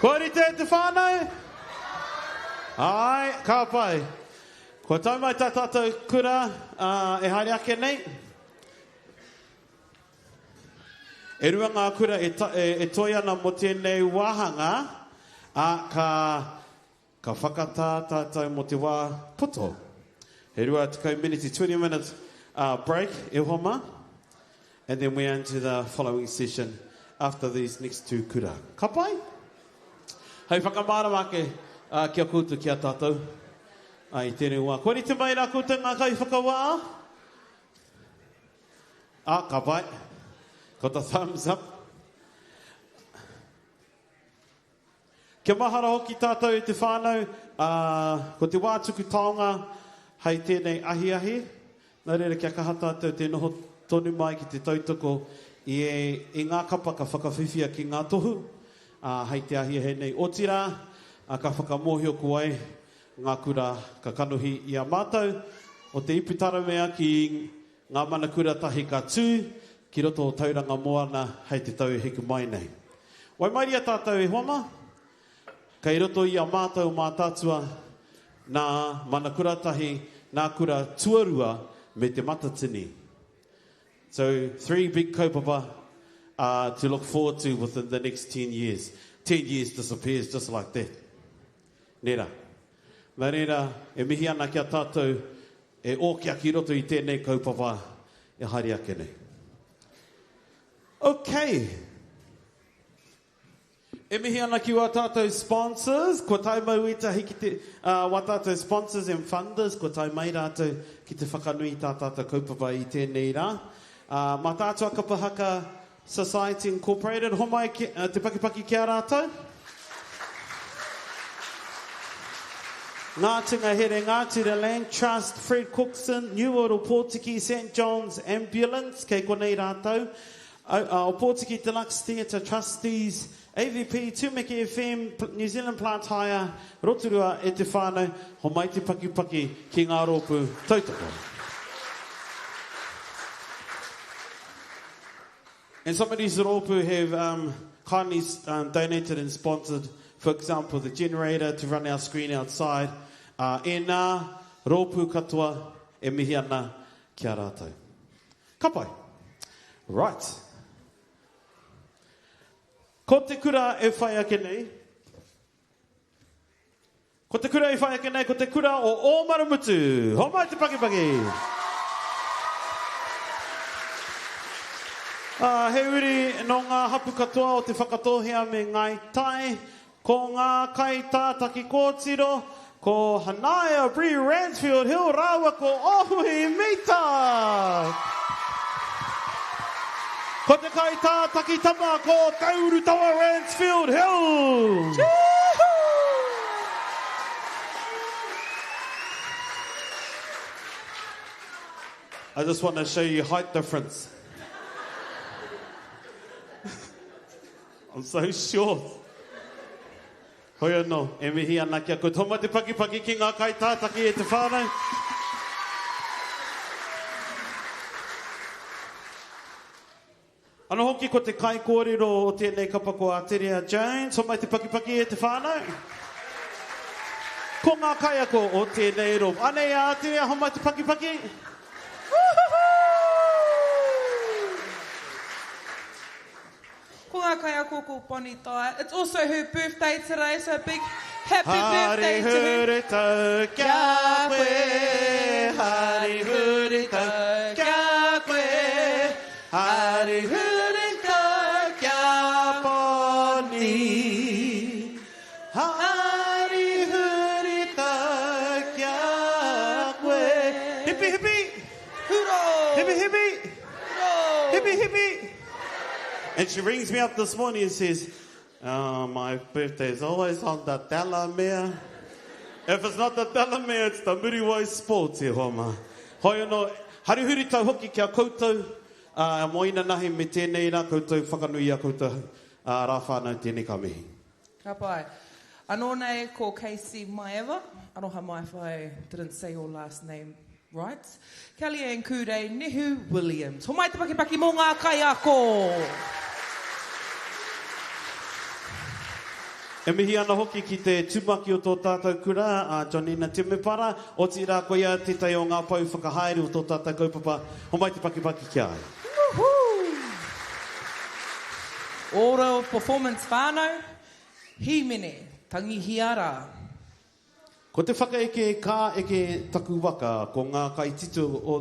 Kua rite te whānau? Ai, ka pai. Kua tau mai tā tātou kura uh, e haere ake nei. E rua ngā kura e, ta, e, e toi ana mō tēnei wāhanga, a, ka, Ka whakatā tātou mō te wā poto. He 20 miniti, 20 minute uh, break, e hoa mā. And then we're into the following session after these next two kura. Ka pai? Hei whakamārama ake uh, ki a koutou, ki a tātou uh, i tēnei wā. Kua rite mai rā koutou ngā kaiwhakawā? Ah, ka pai. Got the thumbs up. Kia mahara hoki tātou e te whānau, ā, ko te wā tuku taonga hei tēnei ahiahi, nā reira kia kaha tātou te noho tonu mai ki te tautoko i, i ngā kapa ka whakawhiwhia ki ngā tohu, ā, hei te ahiahi nei. Otirā, ā, ka whakamōhio ko wai ngā kura ka kanohi i a mātou o Te Iputaramea ki ngā mana kura tahi ka tū ki roto o Tauranga Moana hei te tau e heke mai nei. Waimaria tātou e hoa mā, kei roto i a mātou o Mātaatua nā Mana Kura Tahi, nā Kura Tuarua me Te Matatini. So, three big kaupapa uh, to look forward to within the next 10 years. 10 years disappears just like that. Nē rā. Nā reira, e mihi ana ki a tātou e ōkia ki roto i tēnei kaupapa e haere ake nei. Okay. E mihi ana ki wā tātou sponsors, kua tae mau ētahi ki te, uh, wā tātou sponsors and funders, kua tae mai rātou ki te whakanui i tā tātou kaupapa i tēnei rā. Uh, Mātaatua Kapa Haka Society Incorporated, homai ki, uh, te pakipaki ki a rātou. Ngāti Ngahere, Ngāti The Land Trust, Fred Cookson, New World Ōpōtiki, St John's Ambulance, kei konei rātou. Ōpōtiki Deluxe Theatre Trustees, AVP, Tumeke FM, New Zealand Plant Hire, Rotorua e te whānau, homai te pakipaki ki ngā rōpū tautoko. And some of these rōpū have um, kindly um, donated and sponsored, for example, the generator to run our screen outside. Uh, ēnā rōpū katoa e mihi ana ki a rātou. Ka pai. Right. Ko te kura e whai ake nei, Ko te kura i whai ake nei, ko te kura o Ōmarumutu. Homai te pakipaki! Ā, he uri nō ngā hapu katoa o Te Whakatōhea me Ngāi Tai. Ko ngā kaitātaki kōtiro, ko Hanaia Bree Ransfield Hill rāua ko Ohui Mita. Ko te kaitātaki tama ko Te Urutawa Ransfield Hill. I just want to show you height difference. I'm so short. Hoi anō, e mihi ana ki a koutou. Homai te pakipaki ki ngā kaitātaki e te whānau. Anō hoki ko te kaikōrero o tēnei kapa ko Aterea Jones. Homai te pakipaki e te whānau. Ko ngā kaiako o tēnei rōpū. Anei a Aterea, homai te pakipaki. Ko ngā kaiako ko Bonnie Dyer. It's also her birthday today, so a big happy birthday to her. Hari huritau kia koe, hari huritau kia koe, hari huritau kia Bonnie. Hari huritau kia koe. Hipi hipi! Huro! Hipi hipi! Huro! Hipi hipi! And she rings me up this morning and says, oh, my birthday is always on the Delamere. If it's not the Delamere, it's the Muriwai Sports, e hoa mā. Hoi anō, hari huritau hoki ki a koutou, uh, mō inanahi me tēnei rā koutou whakanui i a koutou uh, rā whānau tēnei ka mihi. Ka pai. Anō nei ko Casey Maeva. Aroha mai whai, didn't say your last name. Right. Kellyanne Kure, Nehu Williams. Homai te pakipaki mō ngā kaiako! E mihi ana hoki ki te tumaki o tō tātou kura, a Johnina Temepara, otirā koia tētahi o ngā pou whakahaere o tō tātou kaupapa. Homai te pakipaki ki a ia. Woohoo! Order of performance whānau, Hīmene, tangihia rā. Ko te whakaeke ka eke taku waka ko ngā kaitito o,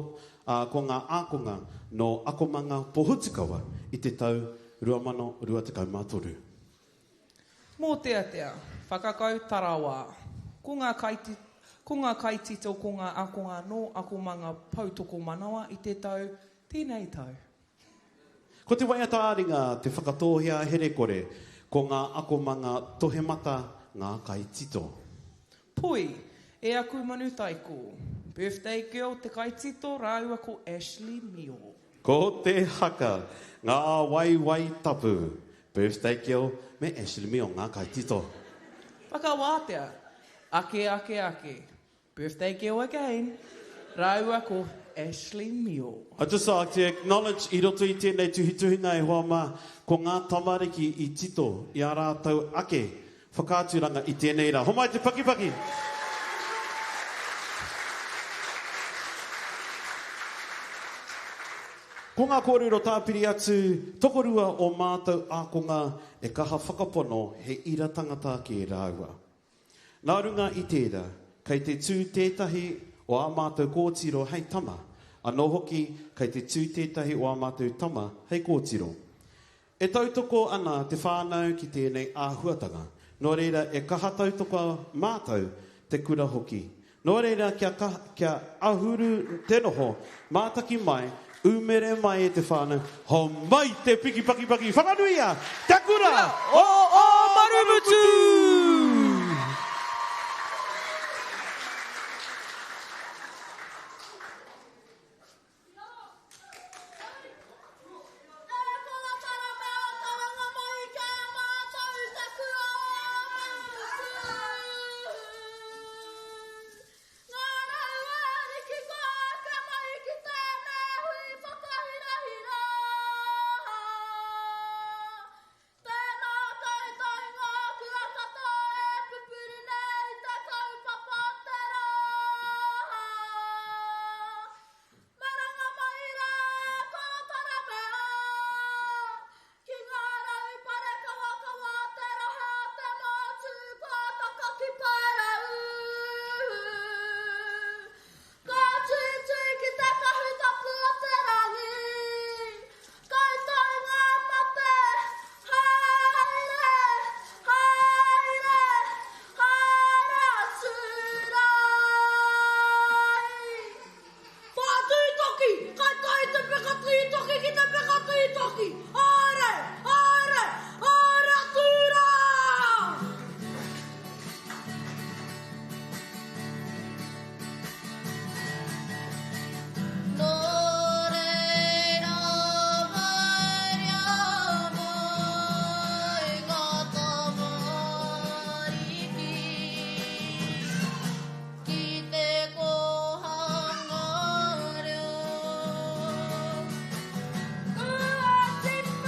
ā, ko ngā ākonga nō Akomanga Pohutukawa i te tau 2023. Mōteatea, whakakau tarawā. Ko ngā kaiti, ko ngā kaitito ko ngā ākonga nō Akomanga Poutokomanawa i te tau, tēnei tau. Ko te waiata-ā-ringa te whakatōhea herekore, ko ngā akomanga tohemata ngā kaitito. Poi, e aku manu taiko. Birthday girl te kaitito rāua ko Ashley Mio. Ko te haka, ngā waiwai tapu. Birthday girl me Ashley Mio ngā kaitito. Whakawātea, ake ake ake. Birthday girl again, rāua ko Ashley Mio. I'd just like to acknowledge i roto i tēnei tuhituhinga e hoa mā, ko ngā tamariki i tito i ā rātou ake whakaaturanga i tēnei rā. Homai te pakipaki! Ko ngā kōrero tāpiri atu, tokorua o mātou ākonga e kaha whakapono he ira tangata kē rāua. Nā runga i tērā, kei te tū tētahi o ā mātou kōtiro hei tama, anō hoki kei te tū tētahi o ā mātou tama hei kōtiro. E tautoko ana te whānau ki tēnei āhuatanga, nō reira e kaha tautoko mātou, te kura hoki. Nō reira kia kaha, kia ahuru te noho, mātaki mai, umere mai e te whānau, homai te piki pakipaki, whakanuia te kura o Ōmarumutu! Maranga mai rā ko Taramea, Ki ngā rau parekawakawa te rohe o te motu kua taka ki Paerau. Ka tuitui ki te kahu tapu o te rangi, Koutou ngā mate, haere, haere, haere atu rā. Whātūtoki, Kai tahi te peka tītoki ki te peka tītoki! Haere! Haere! Haere atu rā! Nō reira haere mai ngā tamariki. Ki te kōhanga reo. Kua tipu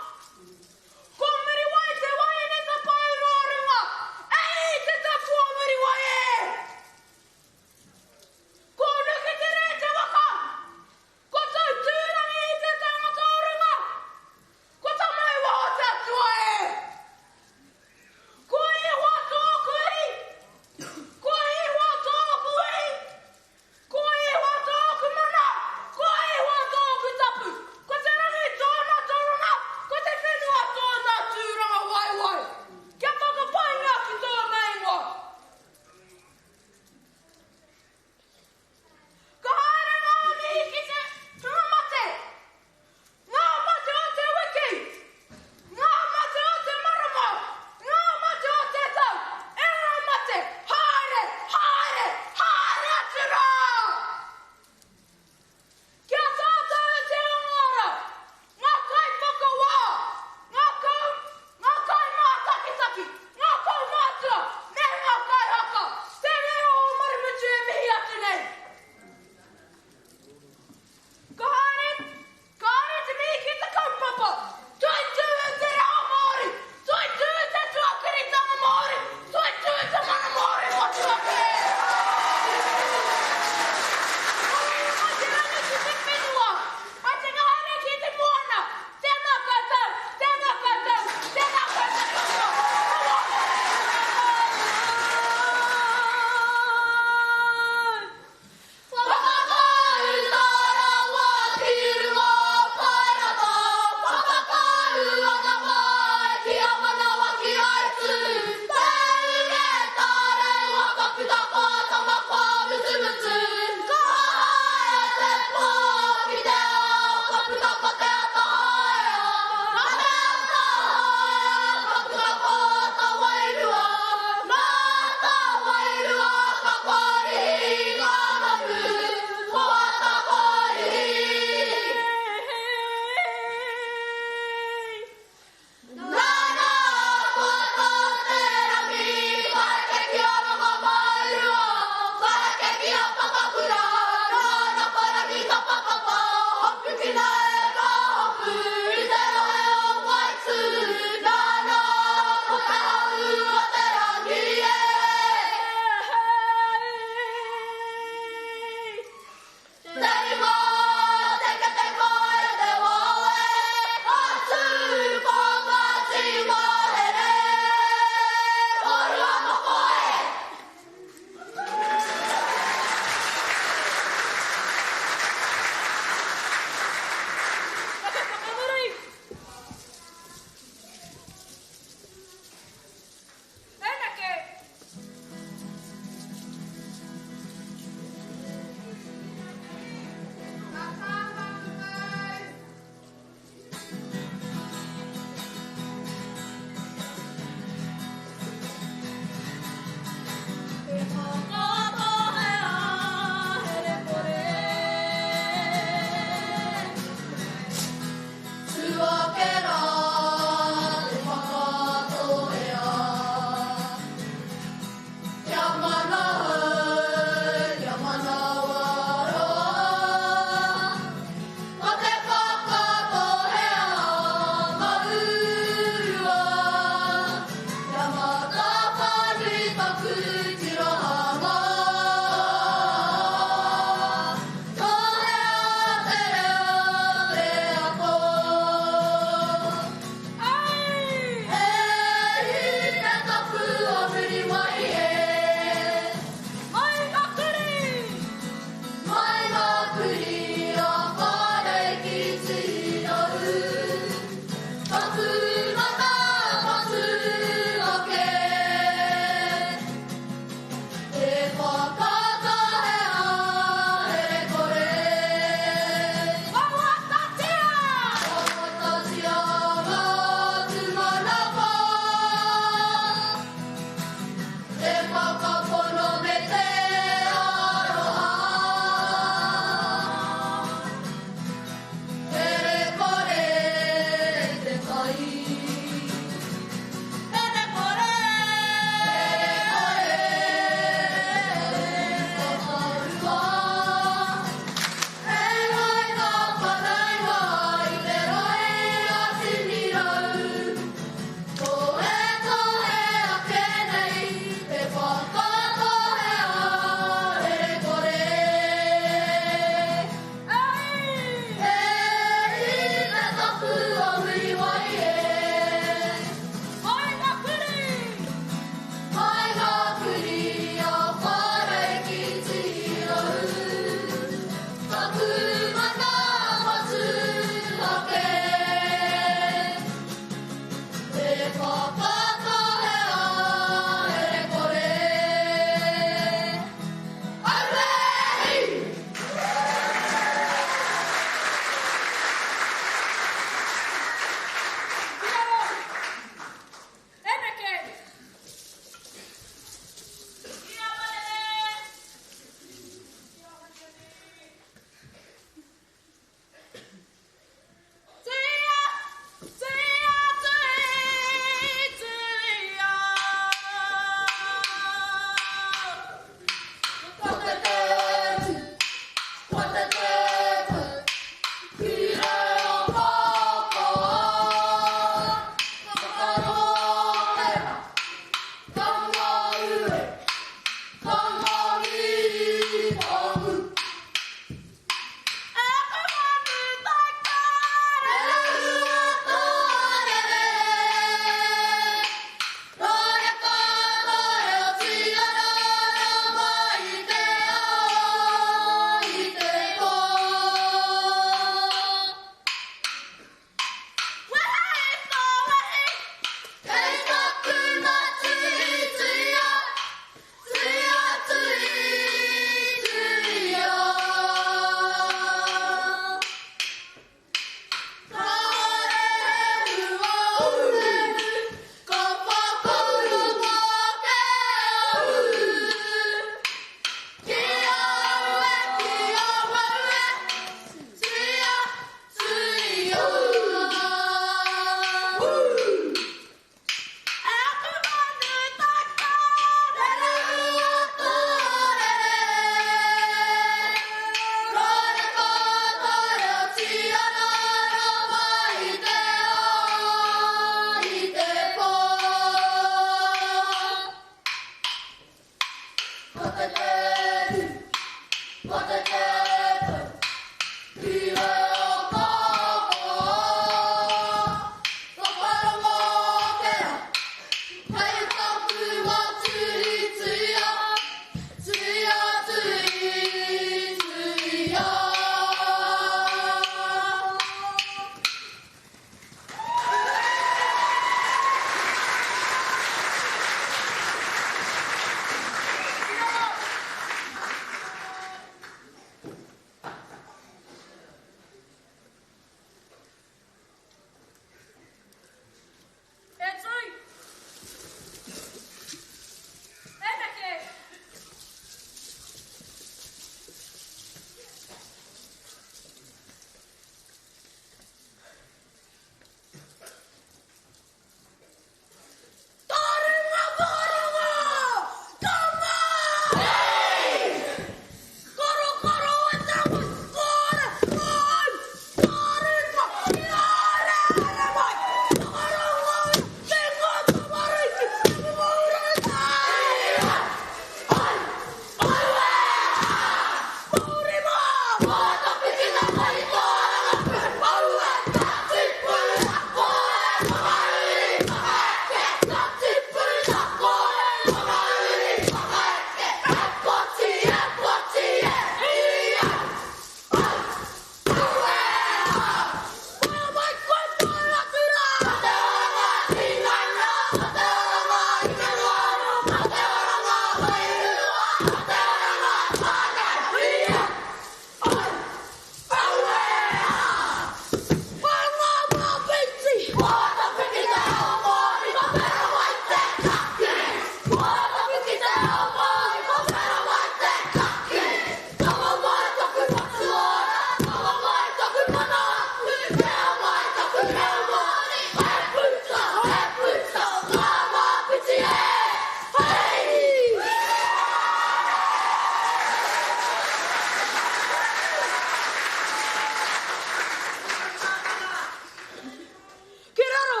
Ki raro!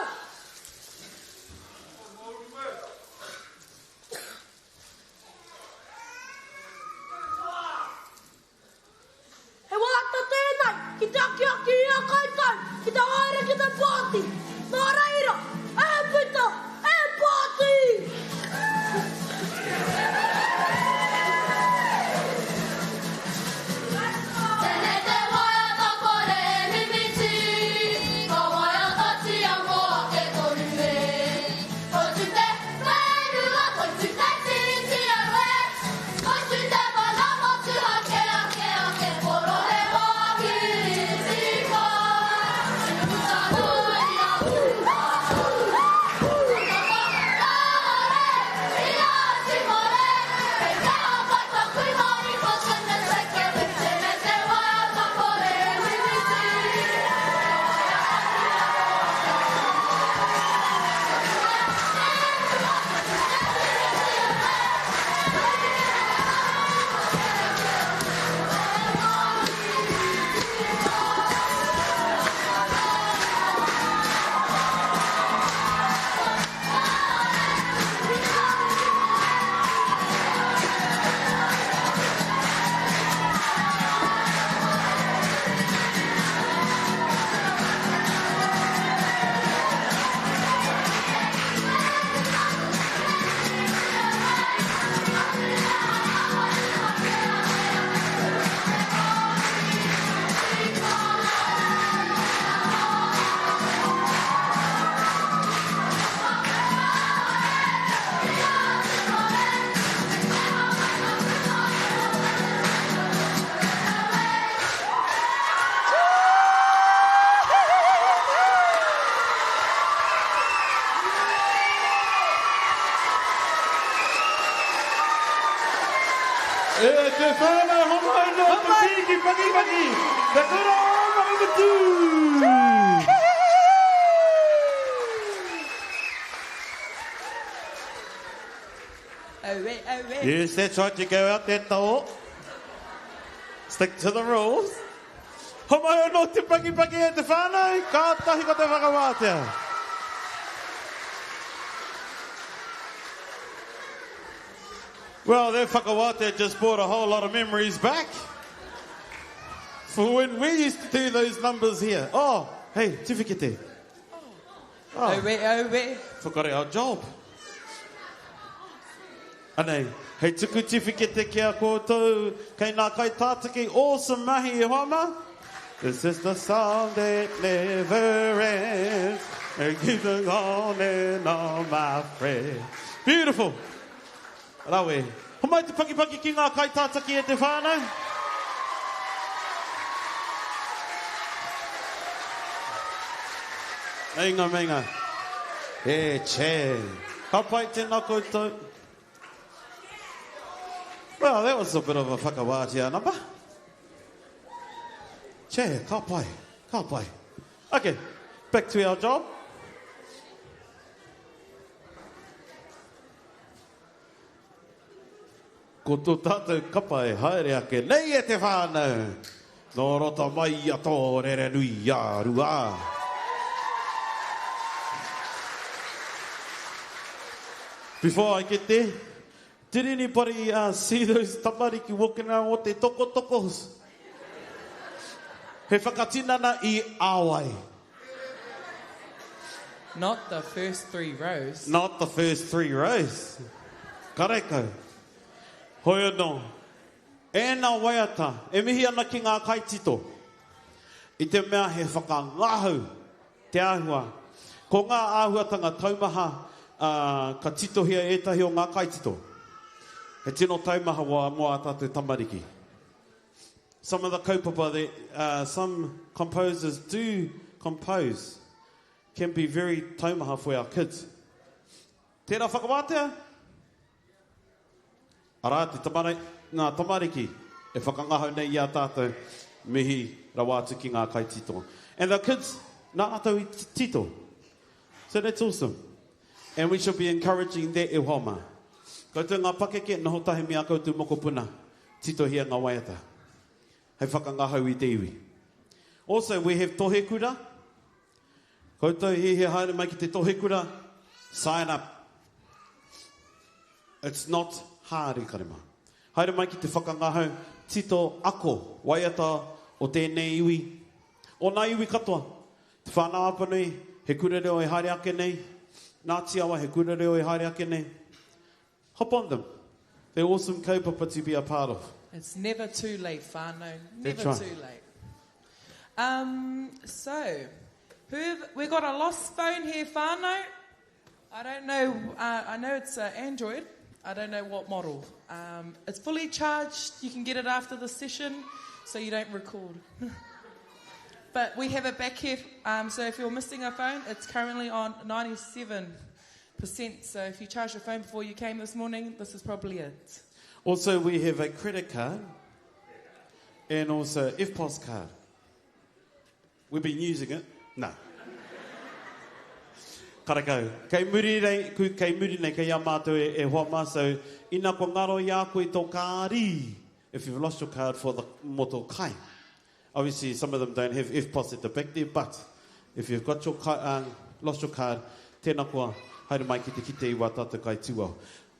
He wāta tēnei ki te akiaki i a koutou ki te haere ki te pāti. Nā reira, e puta, e pāti! Tēnei te waiata kore e mimiti, ka waiatatia mō ake tonu e. Toitū te whenua, toitū te tiriti auē, toitū te mana motuhake ake ake poro he wāhi tika. Puta noa i a E te whānau homai no te pīki pakipaki, te kura o Manawatu! Aue, aue. Yes, that's right, you go out that door. Stick to the rules. Homai anō te pakipaki e te whānau, ka tahi ko te whakawātea. Well, that whakawātea just brought a whole lot of memories back. For when we used to do those numbers here. Oh, hey, tiwhikete. Oh. Aue, aue. Forgot our job. Anei, hei tuku tiwhikete ki a koutou, kei ngā kaitātaki, awesome mahi e hoa mā. This is the song that never ends. It keeps us on and on, my friend. Beautiful. Rawe. Homai te pakipaki ki ngā kaitātaki e te whānau. Meinga, meinga. E che. Ka pai tēnā koutou. Well, that was a bit of a whakawātea number. Che, ka pai, ka pai. Okay, back to our job. Ko tō tātou kapa e haere ake nei e te whānau, nō roto mai i a Tōrerenui-a-Rua. Before I get there, did anybody uh, see those tamariki walking around with their tokotokos? He whakatinana i a wai? Not the first three rows. Not the first three rows. Karekau. Hoi anō. Ēnā waiata, e mihi ana ki ngā kaitito. I te mea he whakangahau te āhua. Ko ngā āhuatanga taumaha ā, ka titohia ētahi o ngā kaitito. He tino taumaha wā mō ā tātou tamariki. Some of the kaupapa that uh, some composers do compose can be very taumaha for our kids. Tērā whakawātea? Arā, te tamara, ngā tamariki e whakangahau nei i a tātou, mihi rawa atu ki ngā kaitito. And the kids, nā rātou i tito. So that's awesome. And we should be encouraging that e hoa mā. Koutou ngā pakeke, noho tahi me a koutou mokopuna, titohia ngā waiata. Hei whakangahau i te iwi. Also, we have Tohekura. Koutou hiahia haere mai ki te tohekura, sign up. It's not hard e kare mā. Haere mai ki te whakangahau, tito, ako, waiata o tēnei iwi, o nā iwi katoa. Te Whānau Apanui, he kura reo e haere ake nei. Ngāti Awa, he kura reo e haere ake nei. Hop on them. They're awesome kaupapa to be a part of. It's never too late, whānau. That's Never right. too late. Um, so, who we got a lost phone here, whānau. I don't know. Uh, I know it's uh, Android. I don't know what model. Um, it's fully charged. You can get it after the session, so you don't record. but we have it back here. Um, so if you're missing a phone, it's currently on 97%. So if you charged your phone before you came this morning, this is probably it. Also, we have a credit card and also EFTPOS card. We've been using it. No. Karakau. Kei muri nei, ku, kei muri nei, kei a mātou e, e hoa mā, so ina kua ngaro i a koe tō kāri, if you've lost your card for the mō tō kai. Obviously, some of them don't have EFTPOS at the back there, but if you've got your kai, um, lost your card, tēnā koa, haere mai ki te kite i wā tātou kai tūao.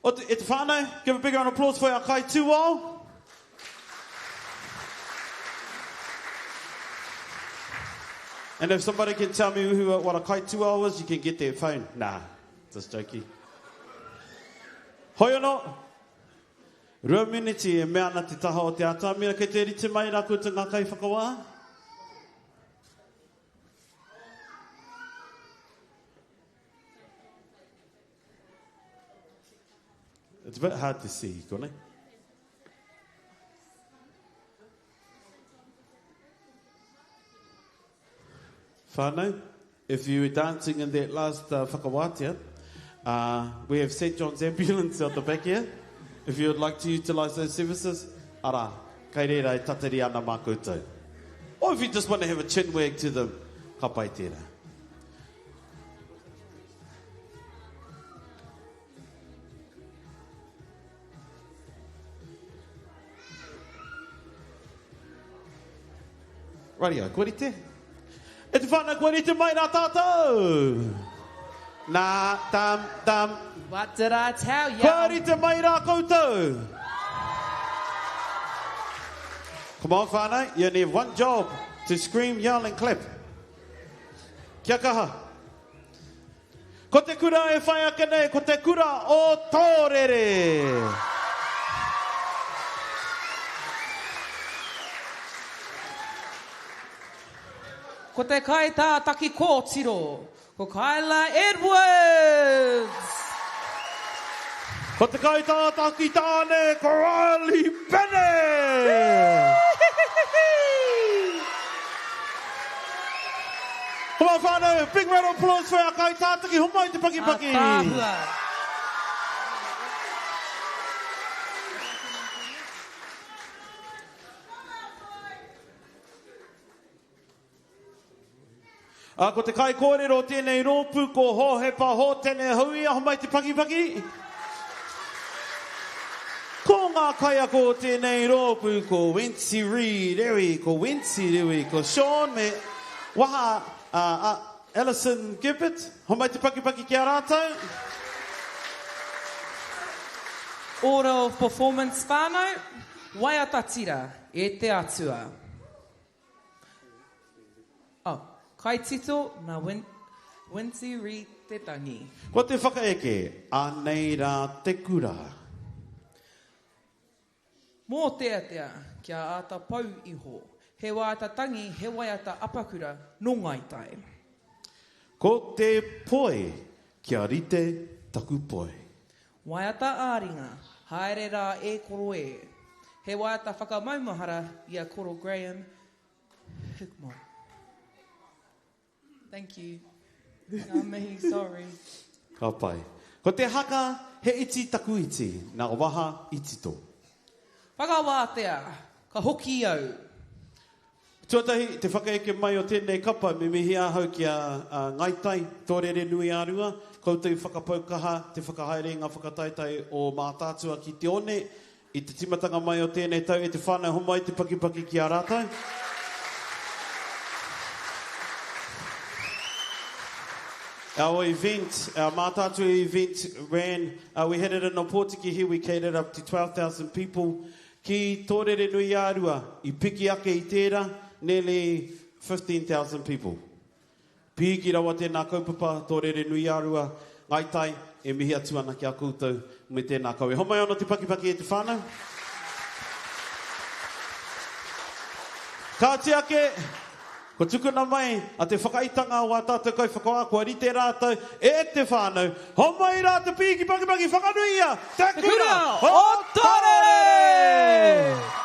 O te, e te whānau, give a big round of applause for our kai tūao. And if somebody can tell me who, what a kai tūao is, you can get their phone. Nah, just joking. Hoi anō, Rua miniti e mea ana te taha o te atamira, kei te rite mai rā koutou ngā kaiwhakawā? It's a bit hard to see, konei. Whānau, if you were dancing in that last uh, whakawātea, uh, we have St. John's Ambulance out the back here. If you would like to utilise those services, ara, kei reira e tatari ana mā koutou. Or if you just want to have a chin wag to them, ka pai tērā. Radio, kua rite? E te whānau, kua rite mai rā tātou! Nā, tam, tam. What did I tell ya? Kua rite mai rā koutou! Come on, whānau, you only have one job, to scream, yell and clap. Kia kaha. Ko te kura e whai ake nei, ko te kura o Tōrere. Ko te kaitātaki kōtiro, ko Kyla Edwards. Ko te kaitātaki tāne, ko Riley Bennett. Come on, whānau, big round of applause for our kaitātaki, homai te pakipaki. Ataahua. Uh, ko te kaikōrero o tēnei rōpū ko Hōhepa Hōtene Hauia, homai te pakipaki. Ko ngā kaiako o tēnei rōpū ko Wency Reid, Ewi, ko Wency Rewi, ko Sean me Waha, uh, uh, Alison Gibbett, homai te pakipaki ki a rātou. Order of performance whānau, waiata tira e te atua. Oh, kaitito nā Win Wincy Reid te tangi. Ko te whakaeke, anei rā te kura. Mōteatea, kia āta pau iho. He waiata tangi, he waiata apakura nō Ngāi Tai. Ko te poi, kia rite taku poi. Waiata ā-ringa, Haere rā e koro e. He waiata whakamaumahara i a Koro Graham Hickmott. Thank you. Ngā mihi, sorry. Ka pai. Ko te haka, he iti taku iti, nā waha i tito. Whakawātea, ka hoki au. Tuatahi, te whakaeke mai o tēnei kapa, me mihi ahau ki a Ngāi Tai, Tōrere-nui-ā-Rua, koutou i whakapau kaha te whakahaere i ngā whakataetae o Mātaatua ki Te One i te tīmatanga mai o tēnei tau e te whānau homai te pakipaki ki a rātou. Our event, our Mātaatua event ran, we had it in Ōpōtiki here, we catered up to 12,000 people. Ki Tōrere-nui-ā-Rua, i piki ake i tērā, nearly 15,000 people. Pīki rawa tēnā kaupapa, Tōrere-nui-ā-Rua, Ngāi Tai, e mihi atu ana ki a koutou me tēnā kawe. Homai ana te pakipaki e te whānau. Kāti ake, Kua tukuna mai a te whakaaetanga o ā tātou kaiwhakawā, kua rite rātou e te whānau, homai rā te pīki pakipaki whakanuia te kura o Tarere!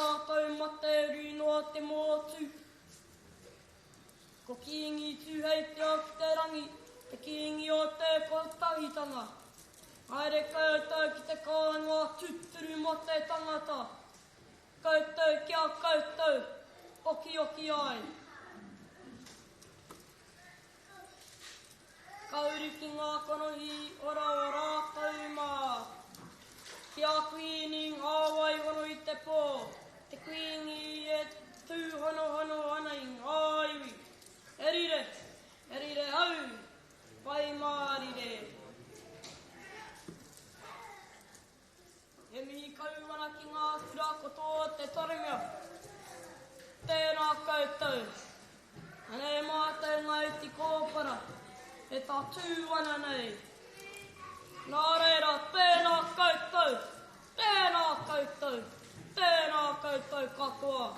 tātou mate uri noa te motu. Ko Kīngi Tūheitia ki te rangi, te Kīngi o te kotahitanga. Haere koutou ki te kāinga tūturu mō te tangata. Koutou ki a koutou, okioki ai. Ka uru ki ngā kanohi ora o rātou mā. Ki a Kuini ngā wai hono i te pō, te Kuini e tūhonohono ana i ngā iwi. E rire, e rire au, pai mārire. E mihi kau ana ki ngā kura katoa o te taramea. Tēnā koutou. Anei mātou ngā iti kōpara e tatū ana nei. Nā reira, tēnā koutou, tēnā koutou, tēnā koutou katoa.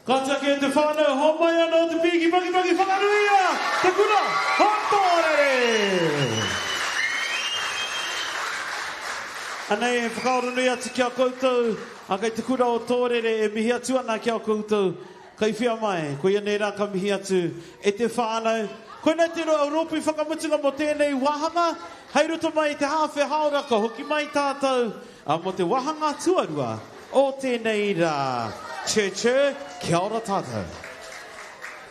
Ka ake te whānau, homai anō te pīki pakipaki whakanuia, te kura, o Tōrere! Anei he whakaaro nui atu ki a koutou, a kei te kura o Tōrere e mihi atu ana ki a koutou. Kei whia mai, koia nei rā ka mihi atu e te whānau. Koinei te rōpū whakamutunga mō tēnei wāhanga, hei roto mai i te hāwhe hāora ka hoki mai tātou mō te wāhanga tuarua o tēnei rā. Chur chur, kia ora tātou.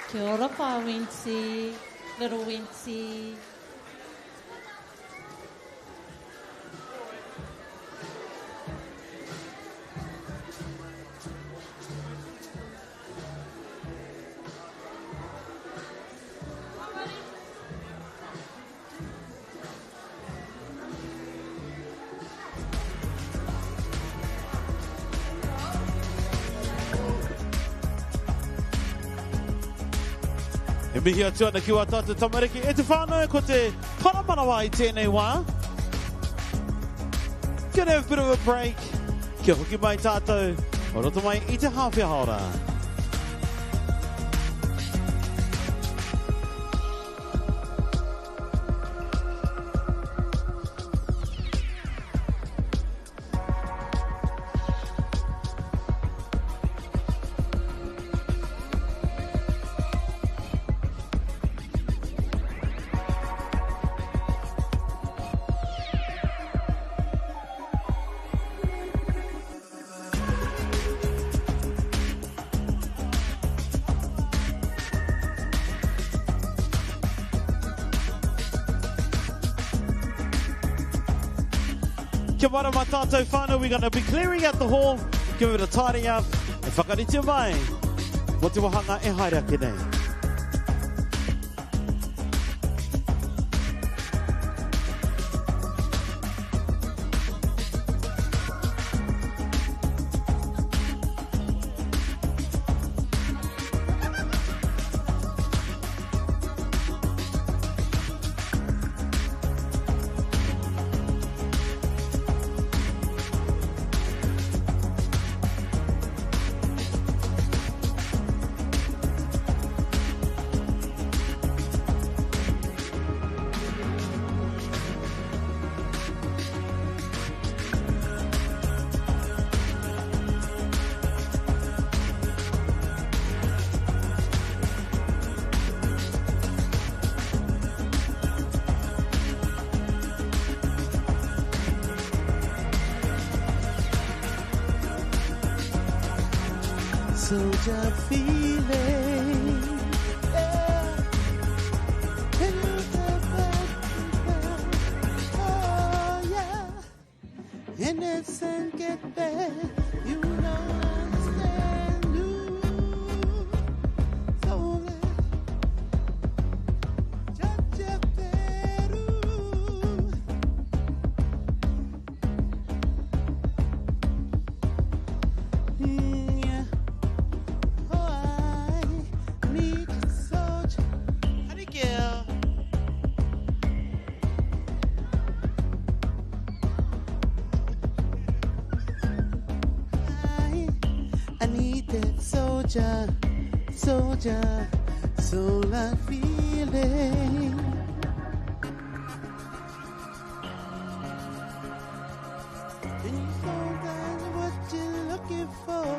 Kia ora Pā Wenty, little Wenty. E mihi atu ana ki wā tātou tamariki. E te whānau, ko te paramanawa i tēnei wā. Gonna have a bit of a break. Kia hoki mai tātou, o roto mai i te hāwhe hāora. Kia marama tātou whānau, we're gonna be clearing out the hall, give it a tidying up, e whakaritea mai mō te wāhanga e haere ake nei. Soldier feeling, yeah. Oh, yeah. Innocent get there, you know understand you. So that, yeah. Oh, I need you so. Honey girl. I need that soldier, soldier, soul I feeling. And you know that's what you're looking for.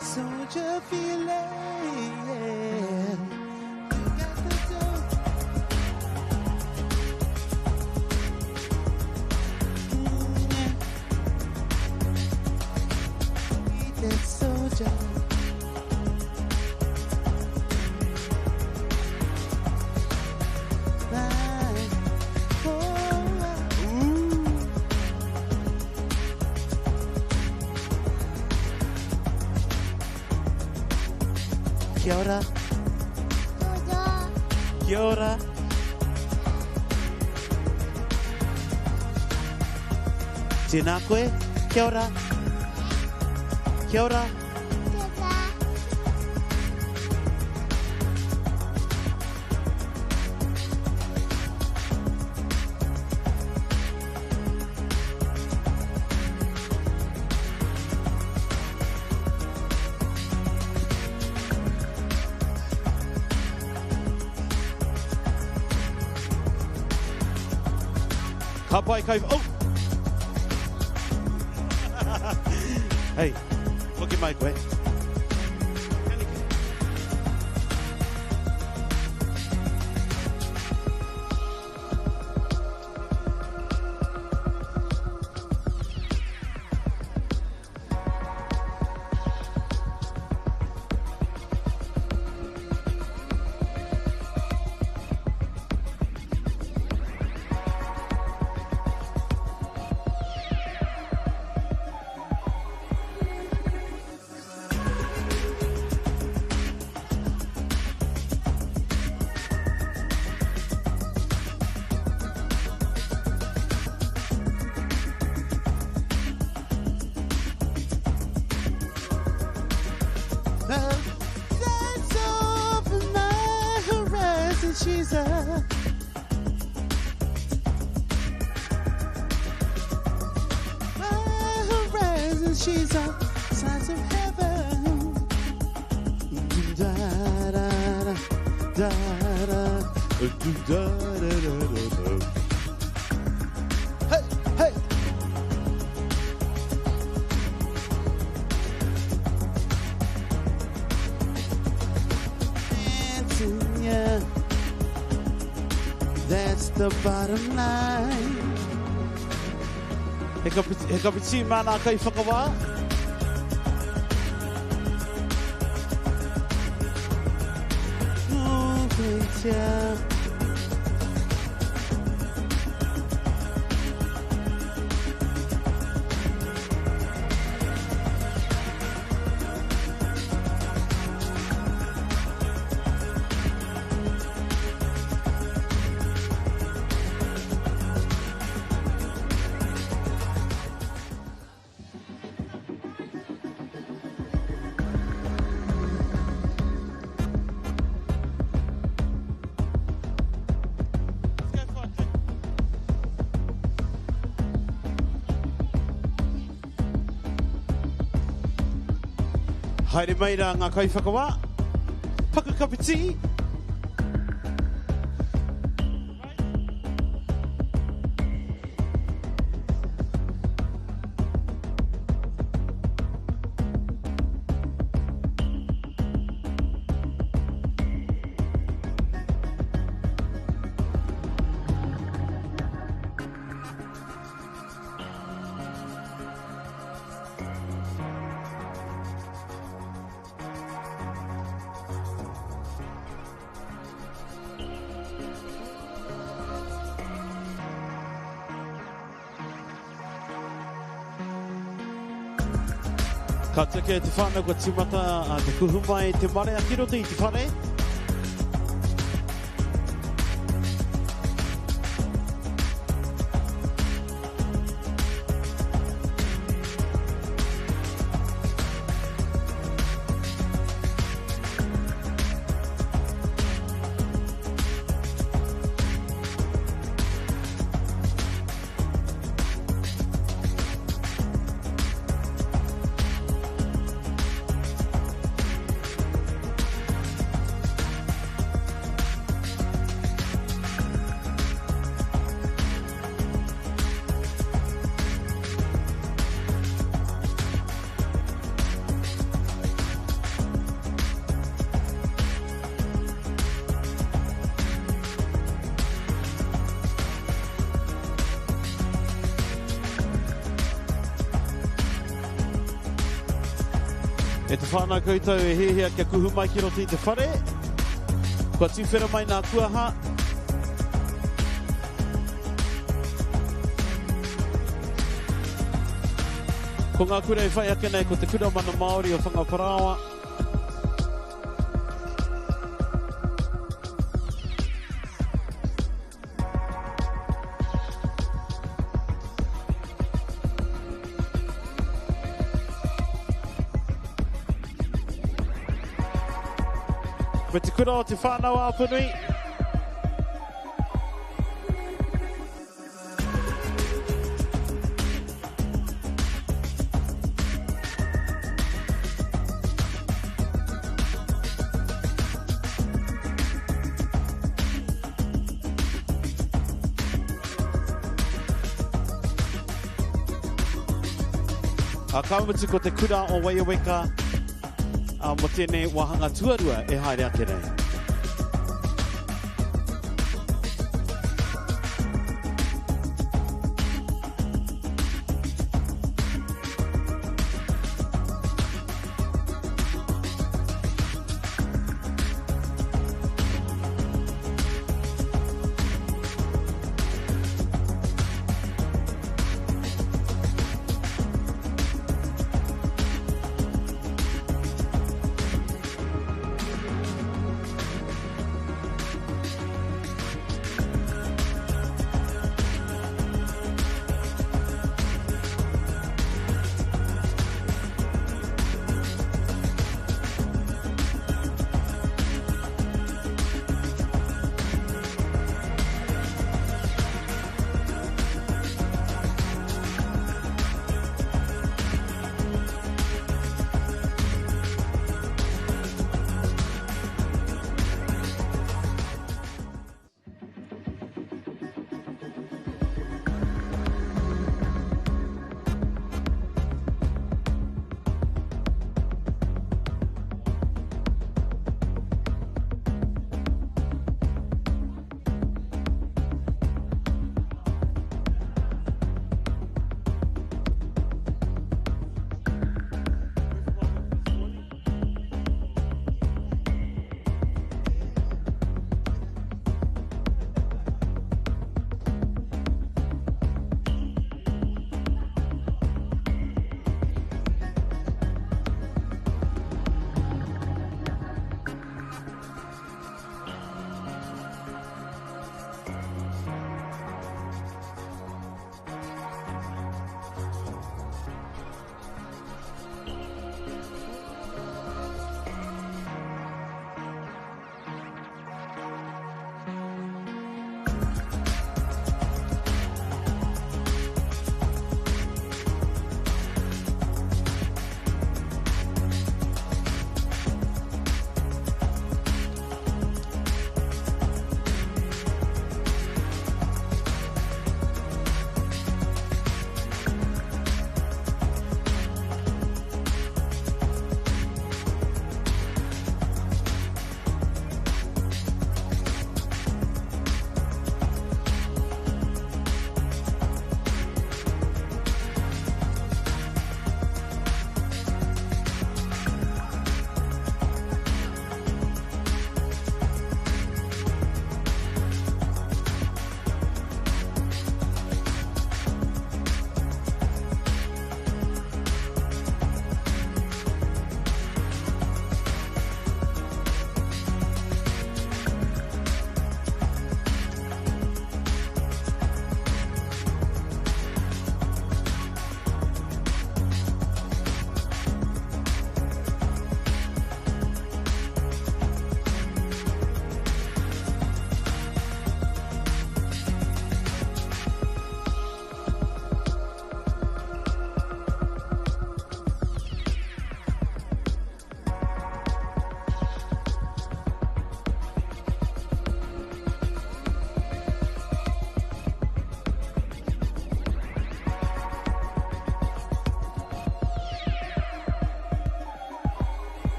Soldier feeling. You got the dough. Yeah. Need that soldier. Right. Oh, ooh. Kia ora. Kia ora. Tēnā koe. Kia ora. Kia ora. Ka pai kai... Oh! Hey, hoki mai koe. That's over my horizon, she's a my horizon, she's a slice of heaven. Da da da da da da da da da da. Hey, hey. Dancing, yeah. That's the bottom line. He kapiti mana kai whakawā. Movement, yeah. Haere mai rā ngā kaiwhakawā. Paku kapiti. Ka tika e te whānau kua tīmata te kuhu mai te marea ki roto i te whare. E te whānau koutou e hiahia kia kuhu mai ki roto i te whare. Kua tūwhera mai nā kuaha. Ko ngā kura e whai ake nei ko te Kura Mana Māori o Whangaparaoa. Me te kura o Te Whānau a Apanui. Ka mutu ko te kura o Waioweka mō tēnei wāhanga tuarua e haere ake nei.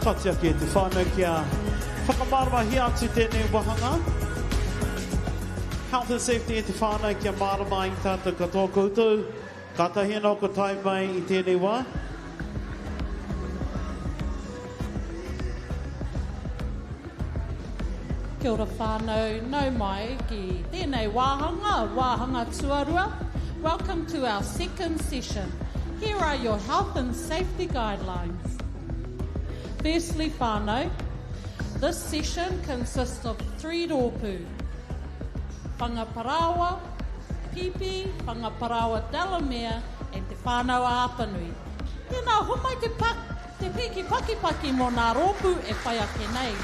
Ka tiaki e te whānau kia whakamāramahia atu tēnei wāhanga. Health and safety e te whānau kia mārama ai tātou katoa koutou. Kātahi anō ko tae mai i tēnei wā. Kia ora whānau, nau mai ki tēnei wāhanga, wāhanga tuarua. Welcome to our second session. Here are your health and safety guidelines. Firstly whānau, this session consists of three rōpū. Whangaparaoa, Pipi, Whangaparaoa Delamere and Te Whānau-a-Apanui. Tēnā, homai te pak, te pīki pakipaki mō nā rōpū e whai ake nei.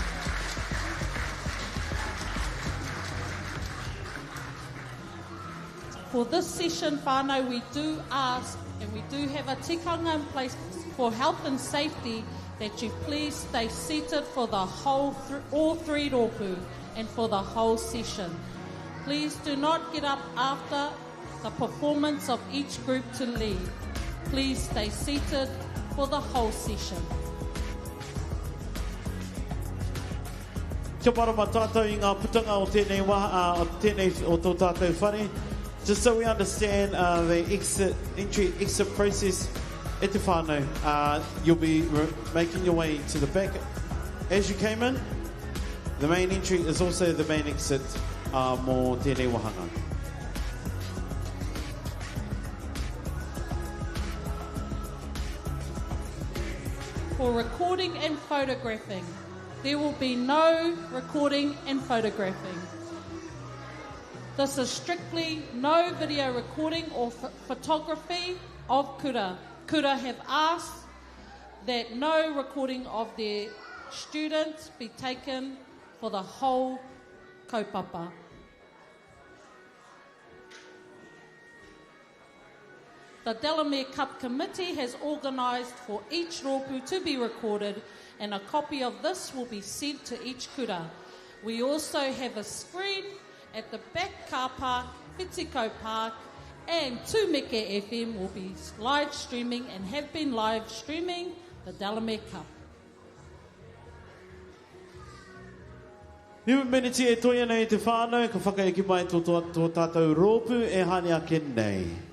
For this session, whānau, we do ask and we do have a tikanga in place for health and safety that you please stay seated for the whole th all three rōpū and for the whole session. Please do not get up after the performance of each group to leave. Please stay seated for the whole session. Kia marama tātou i ngā putanga o tēnei wā, uh, o tēnei o tō tātou whare. Just so we understand uh, the exit, entry exit process e te whānau, uh, you'll be making your way to the back as you came in. The main entry is also the main exit uh, mō tēnei wāhanga. For recording and photographing. There will be no recording and photographing. This is strictly no video recording or photography of kura. Kura have asked that no recording of their students be taken for the whole kaupapa. The Delamere Cup Committee has organised for each rōpū to be recorded and a copy of this will be sent to each kura. We also have a screen at the back car park, Whitikau Park, and Tumeke FM will be live streaming and have been live streaming the Delamere Cup. Rima meneti e toe ana e te whānau, ka whakaeke mai tō, tō, tō tātou rōpū e haere ake nei.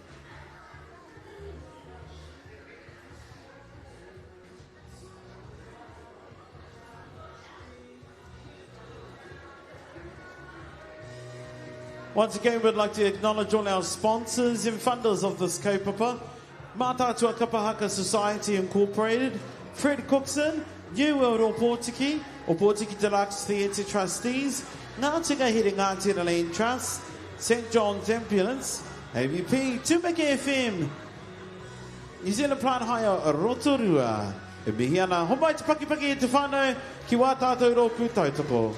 Once again, we'd like to acknowledge all our sponsors and funders of this kaupapa. Mātaatua Kapa Haka Society Incorporated, Fred Cookson, New World Ōpōtiki, Ōpōtiki Deluxe Theatre Trustees, Ngā Ngahere Ngā Land Trust, St John's Ambulance, AVP, Tumeke FM, New Zealand Plant Hire Rotorua. E mihi ana, homai te pakipaki e te whānau ki wā tātou rōpū tautoko.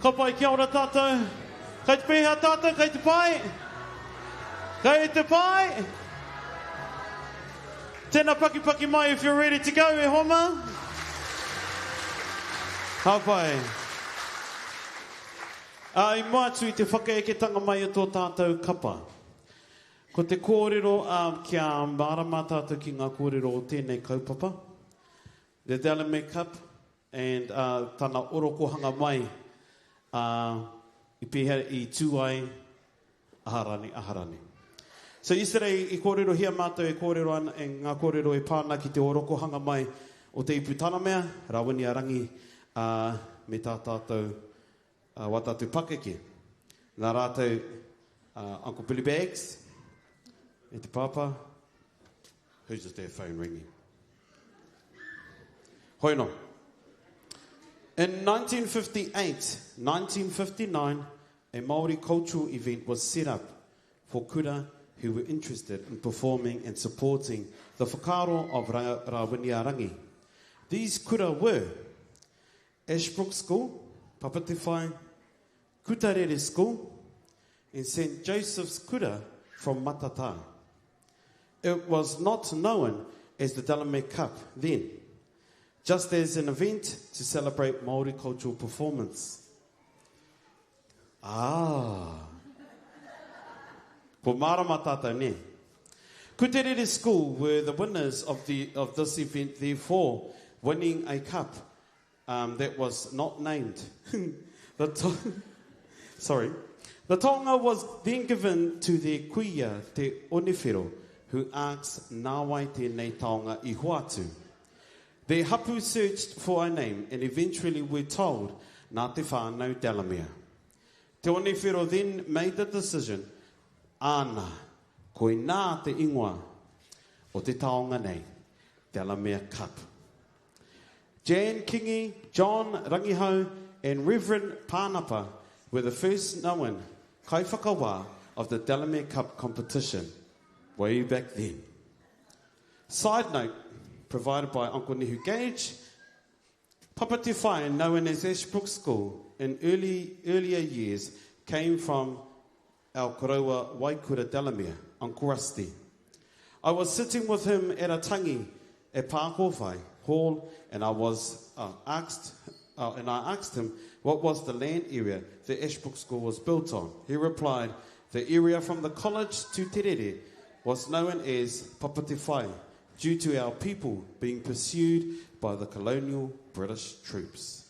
Ka pai, kia ora tātou. Kei te pēhea tātou, kei te pai? Kei te pai? Tēnā pakipaki mai if you're ready to go, e hoa mā. Ka pai. Ā, i mua atu i te whakaeketanga mai o tō tātou kapa. Ko te kōrero, ā, kia mārama tātou ki ngā kōrero o tēnei kaupapa, The Delamere Cup. And uh, tana orokohanga mai, uh, i pēhea i tū ai, aha rānei, aha rānei. So yesterday i kōrerohia mātou e kōrero ana, e ngā kōrero e pā ana ki te orokohanga mai o Te Ipu Taramea, Rawini a Rangi, ā, me tā tātou, ā, wā tātou pakeke. Nā rātou, ā, Uncle Billy Bags, e te pāpā, who's just their phone ringing? Hoi no. In 1958, 1959, a Māori cultural event was set up for kura who were interested in performing and supporting the whakaaro of Ra Rawiniarangi. These kura were Ashbrook School, Papatewhai, Kutarere School, and St. Joseph's Kura from Matata. It was not known as the Delamere Cup then, just as an event to celebrate Māori cultural performance. Ah. Ko mārama tātou, nē? Kuterere School were the winners of, the, of this event, therefore winning a cup um, that was not named. the to- Sorry. The taonga was then given to the kuia Te Onewhero, who asked nā wai tēnei taonga i hoatu. Their hapu searched for a name and eventually were told nā te whānau Delamere. Te Onewhero then made the decision, āna, koinā te ingoa o te taonga nei, Delamere Cup. Jan Kingi, John Rangihau and Reverend Pānapa were the first known kaiwhakawā of the Delamere Cup competition way back then. Side note, provided by Uncle Nehu Gage, Papa Te Whai, known as Ashbrook School in early, earlier years, came from our koroua Waikura Delamere, Uncle Rusty. I was sitting with him at a tangi at Pākōwhai Hall, and I was uh, asked, uh, and I asked him what was the land area the Ashbrook School was built on. He replied, the area from the college to Te Rere was known as Papatewhai due to our people being pursued by the colonial British troops.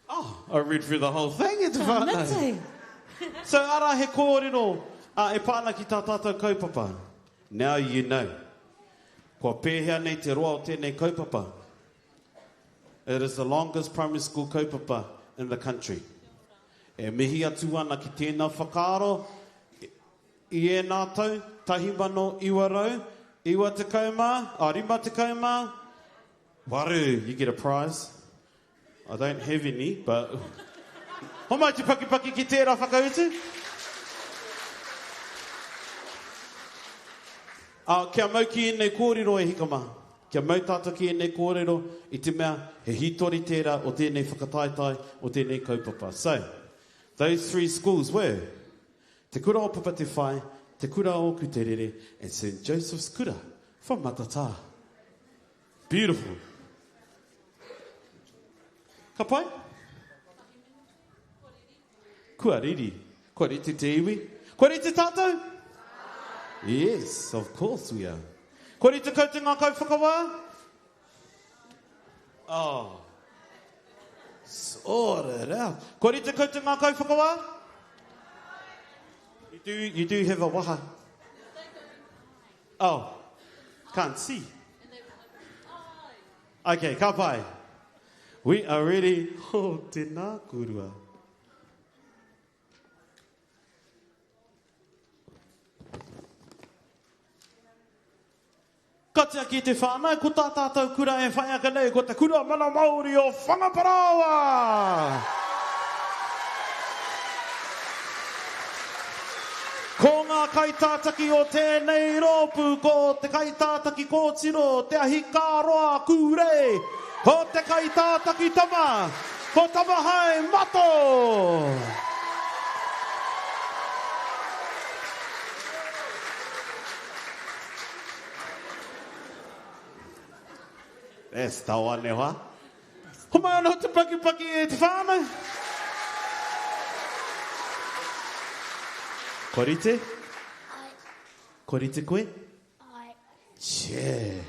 Oh, I read through the whole thing. It's Ka mate. So ara he kōrero uh, e pā ana ki tā tātou kaupapa. Now you know. Kua pēhea nei te roa o tēnei kaupapa. It is the longest primary school kaupapa in the country. E mihi atu ana ki tēnā whakaaro i ēnā tau, 1990 mā, 50 mā, waru, you get a prize. I don't have any, but... Homai te pakipaki ki tērā whakautu. Uh, kia mau ki ēnei kōrero e hika mā. Kia mau tātou ki ēnei kōrero i te mea he hītori tērā o tēnei whakataetae, o tēnei kaupapa. So, those three schools were Te Kura o Papa Te Whai, Te Kura o Kuterere, and St. Joseph's Kura from Matatā. Beautiful. Ka pai? Kua riri. Kua rite te iwi. Kua rite tātou? Yes, of course we are. Kua rite koutou ngā kaiwhakawā? Oh. Sort it out. Kua rite koutou ngā kaiwhakawā? You do, you do have a waha. Oh, can't see. Okay, ka pai. We are ready. Oh, tēnā kōrua. Ka tiaki te whānau, ko tā tātou kura e whai ake nei, ko te Kura Mana Māori o Whangaparāoa! Ko ngā kaitātaki o tēnei rōpū, ko te kaitātaki kōtiro, Te Ahikāroa Kūrei, ko te kaitātaki tama, ko Tamahae Mato! That's the one, e hoa. Homai anō te pakipaki e te whānau. Kua rite? Ai. Kua rite koe? Ai. Che.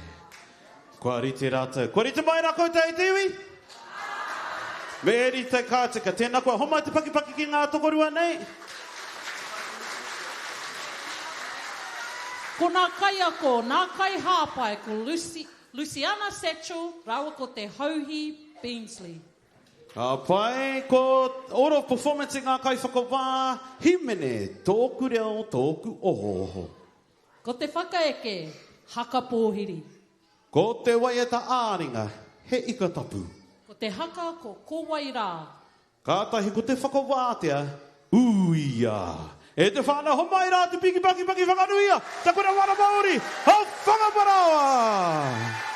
Kua rite rātou. Kua rite mai rā koutou e te iwi? Me rite ka tika. Tēnā koa, homai te pakipaki ki ngā tokorua nei. Ko nā kaiako, nā kaihāpai, ko Lucy, Luciana Satchell rāua ko Te Hauhi Beamsley. Ka pai, ko Order of Performance i ngā kaiwhakawā, hīmene, tōku reo, tōku ohooho. Ko te whakaeke, haka pōhiri. Ko te waiata ā-ringa, he ika tapu. Ko te haka ko Ko Wai Rā. Kātahi ko te whakawātea, Uia! E te whānau, homai rā te piki paki paki whakanuia, te kura wara Māori o Whangaparāoa!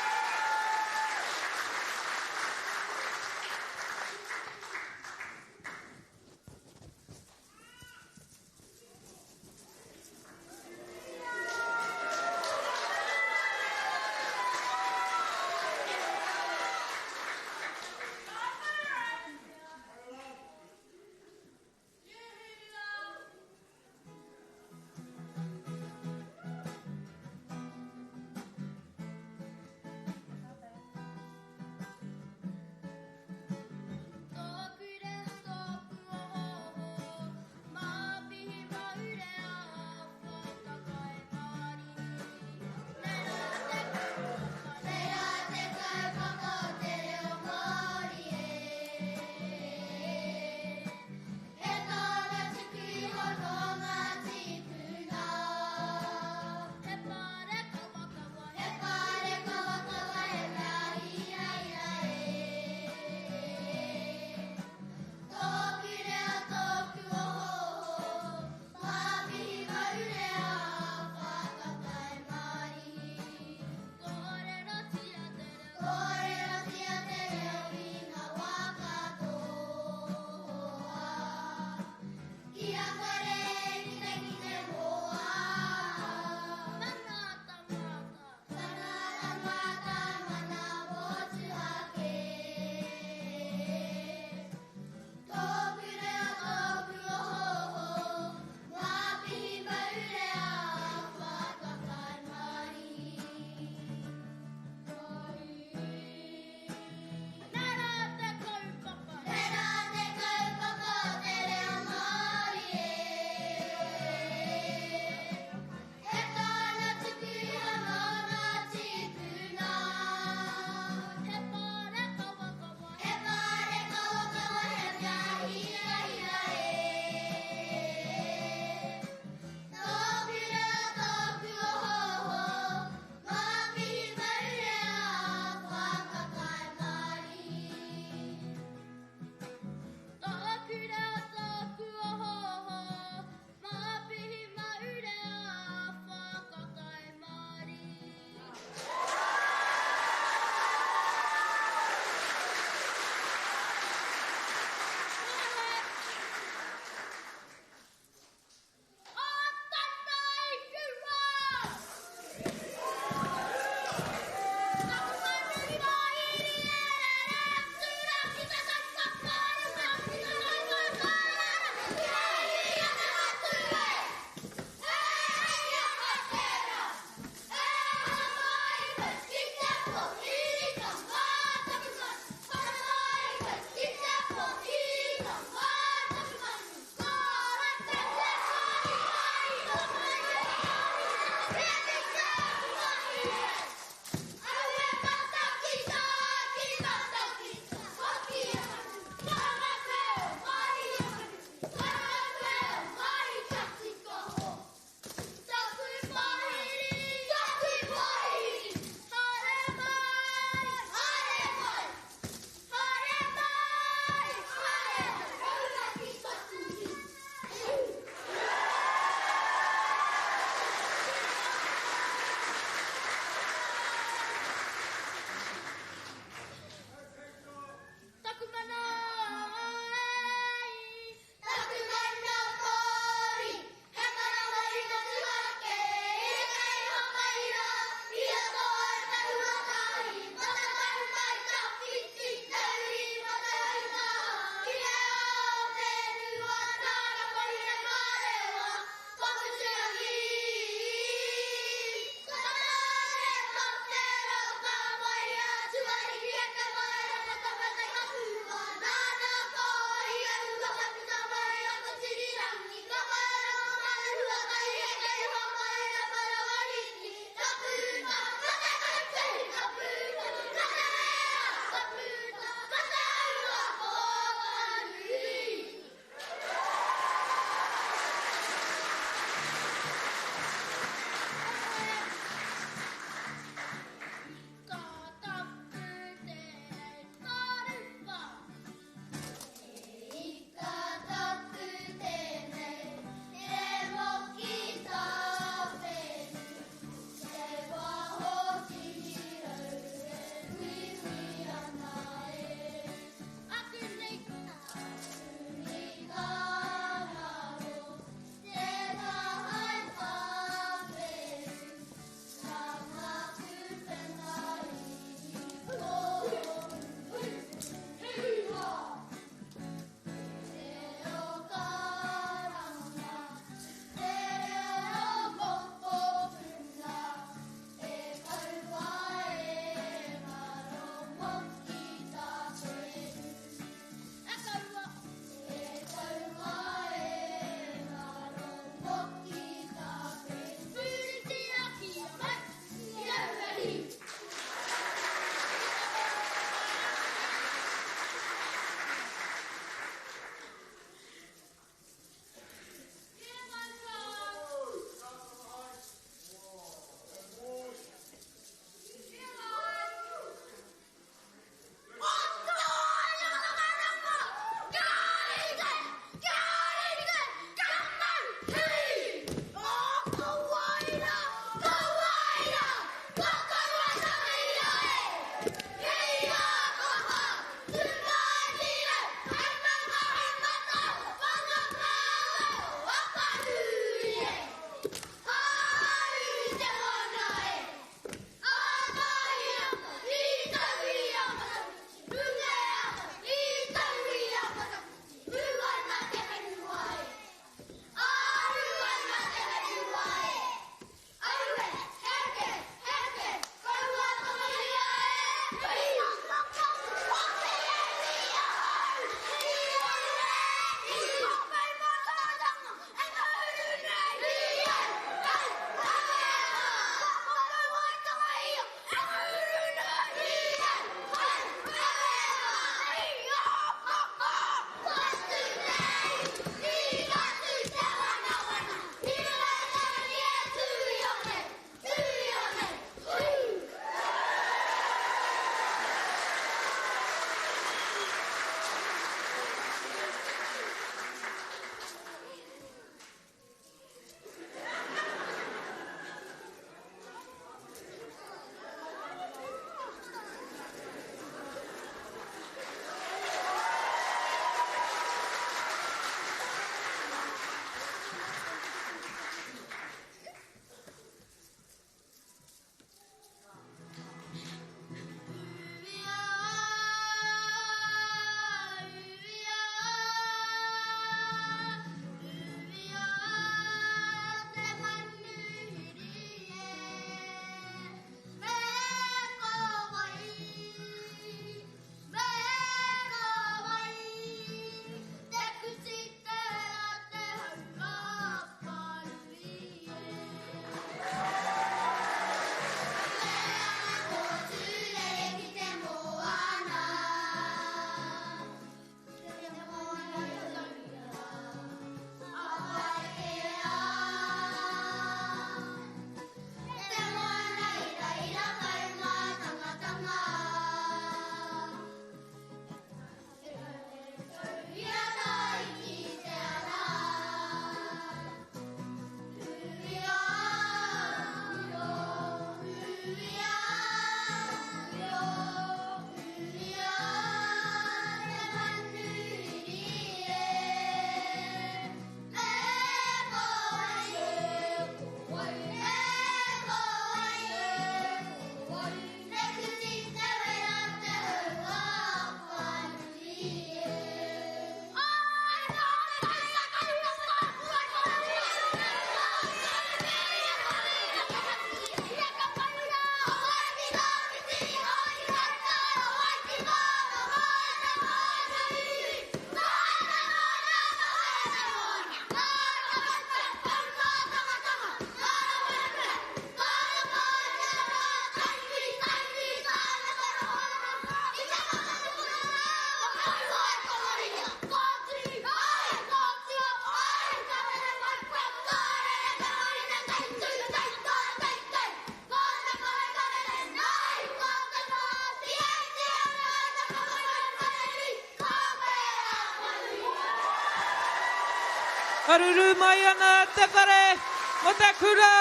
Karuru mai ana te whare mo te kura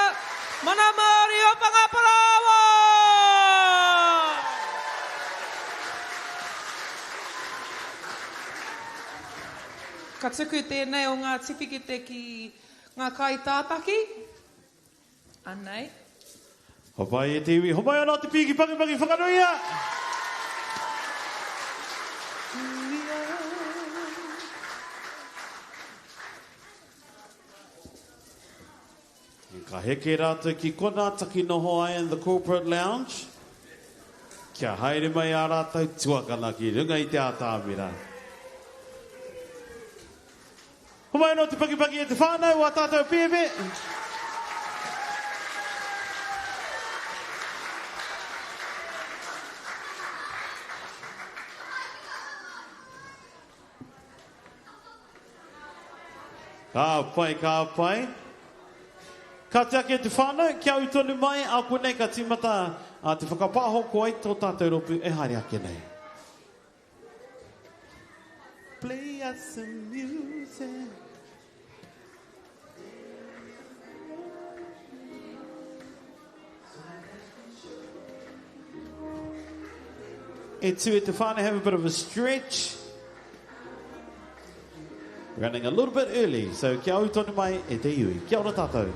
mana Māori o Whangaparaoa! Ka tuku tēnei o ngā tiwhikete ki ngā kaitātaki. Anei. Homai e te iwi, homai ana te pīki pakipakiwhakanuia! Ka heke rātou ki konā taki noho ai in the corporate lounge, kia haere mai ā rātou tuakana ki runga i te ātamira. Homai anō te pakipaki e te whānau, wā tātou pēpe. Ka pai, ka pai. Ka te ake te whānau, kia ū tonu mai, a konei ka tīmata a te whakapāho ko ai tō tātou rōpū e haere ake nei. Play us some music. E tū e te whānau, have a bit of a stretch. Running a little bit early, so kia ū tonu mai e te iwi. Kia ora tātou.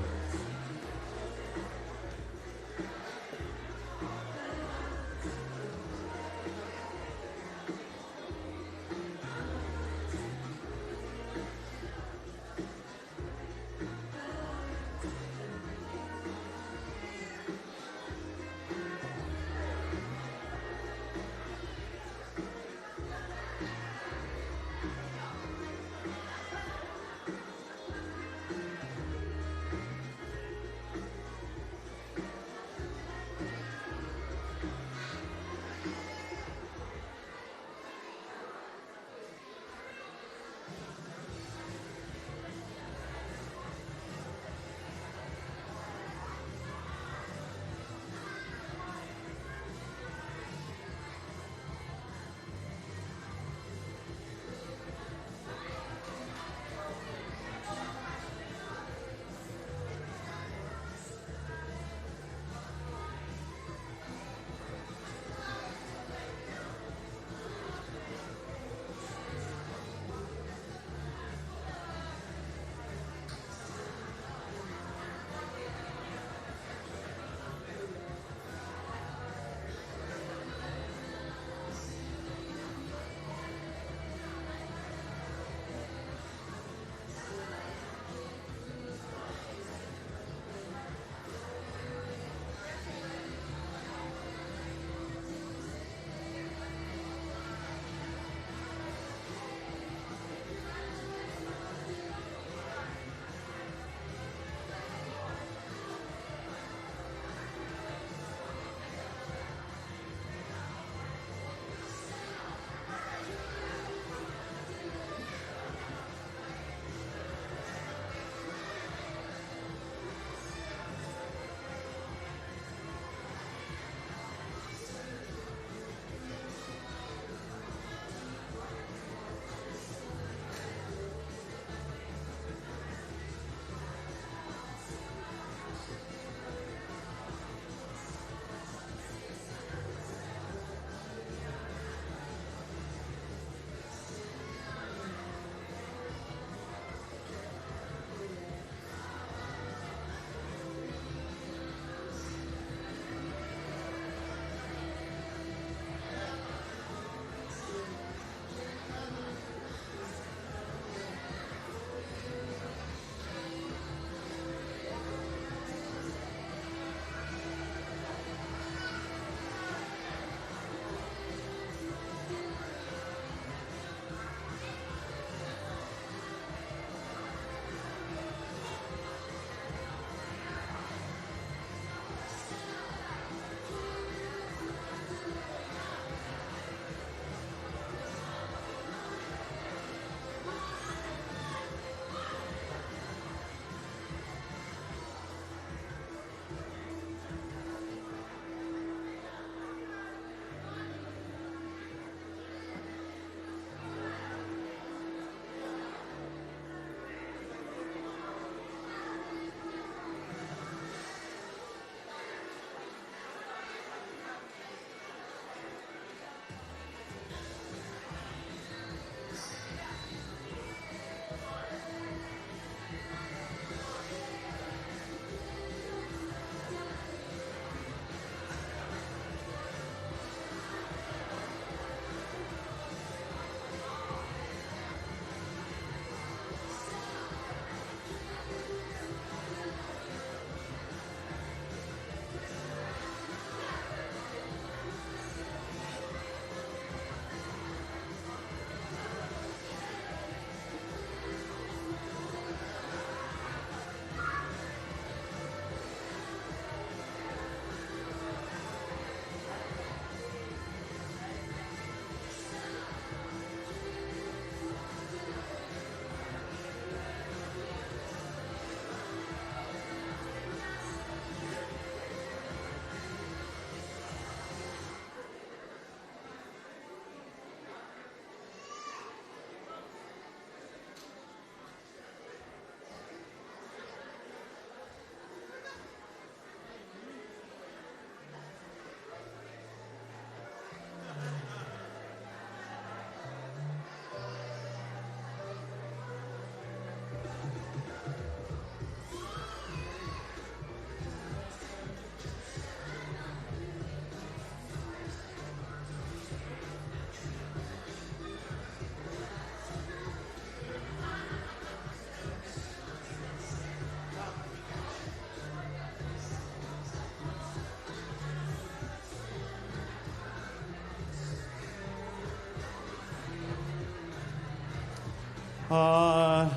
Ā,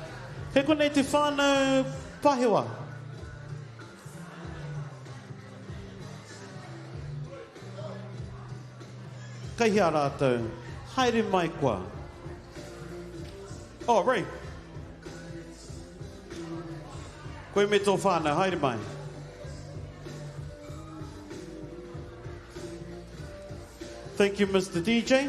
kei konei te whānau Pahewa. Kei hea rātou? Haere mai koa. Oh, Ray. Koe me tō whānau, haere mai. Thank you, Mr. DJ.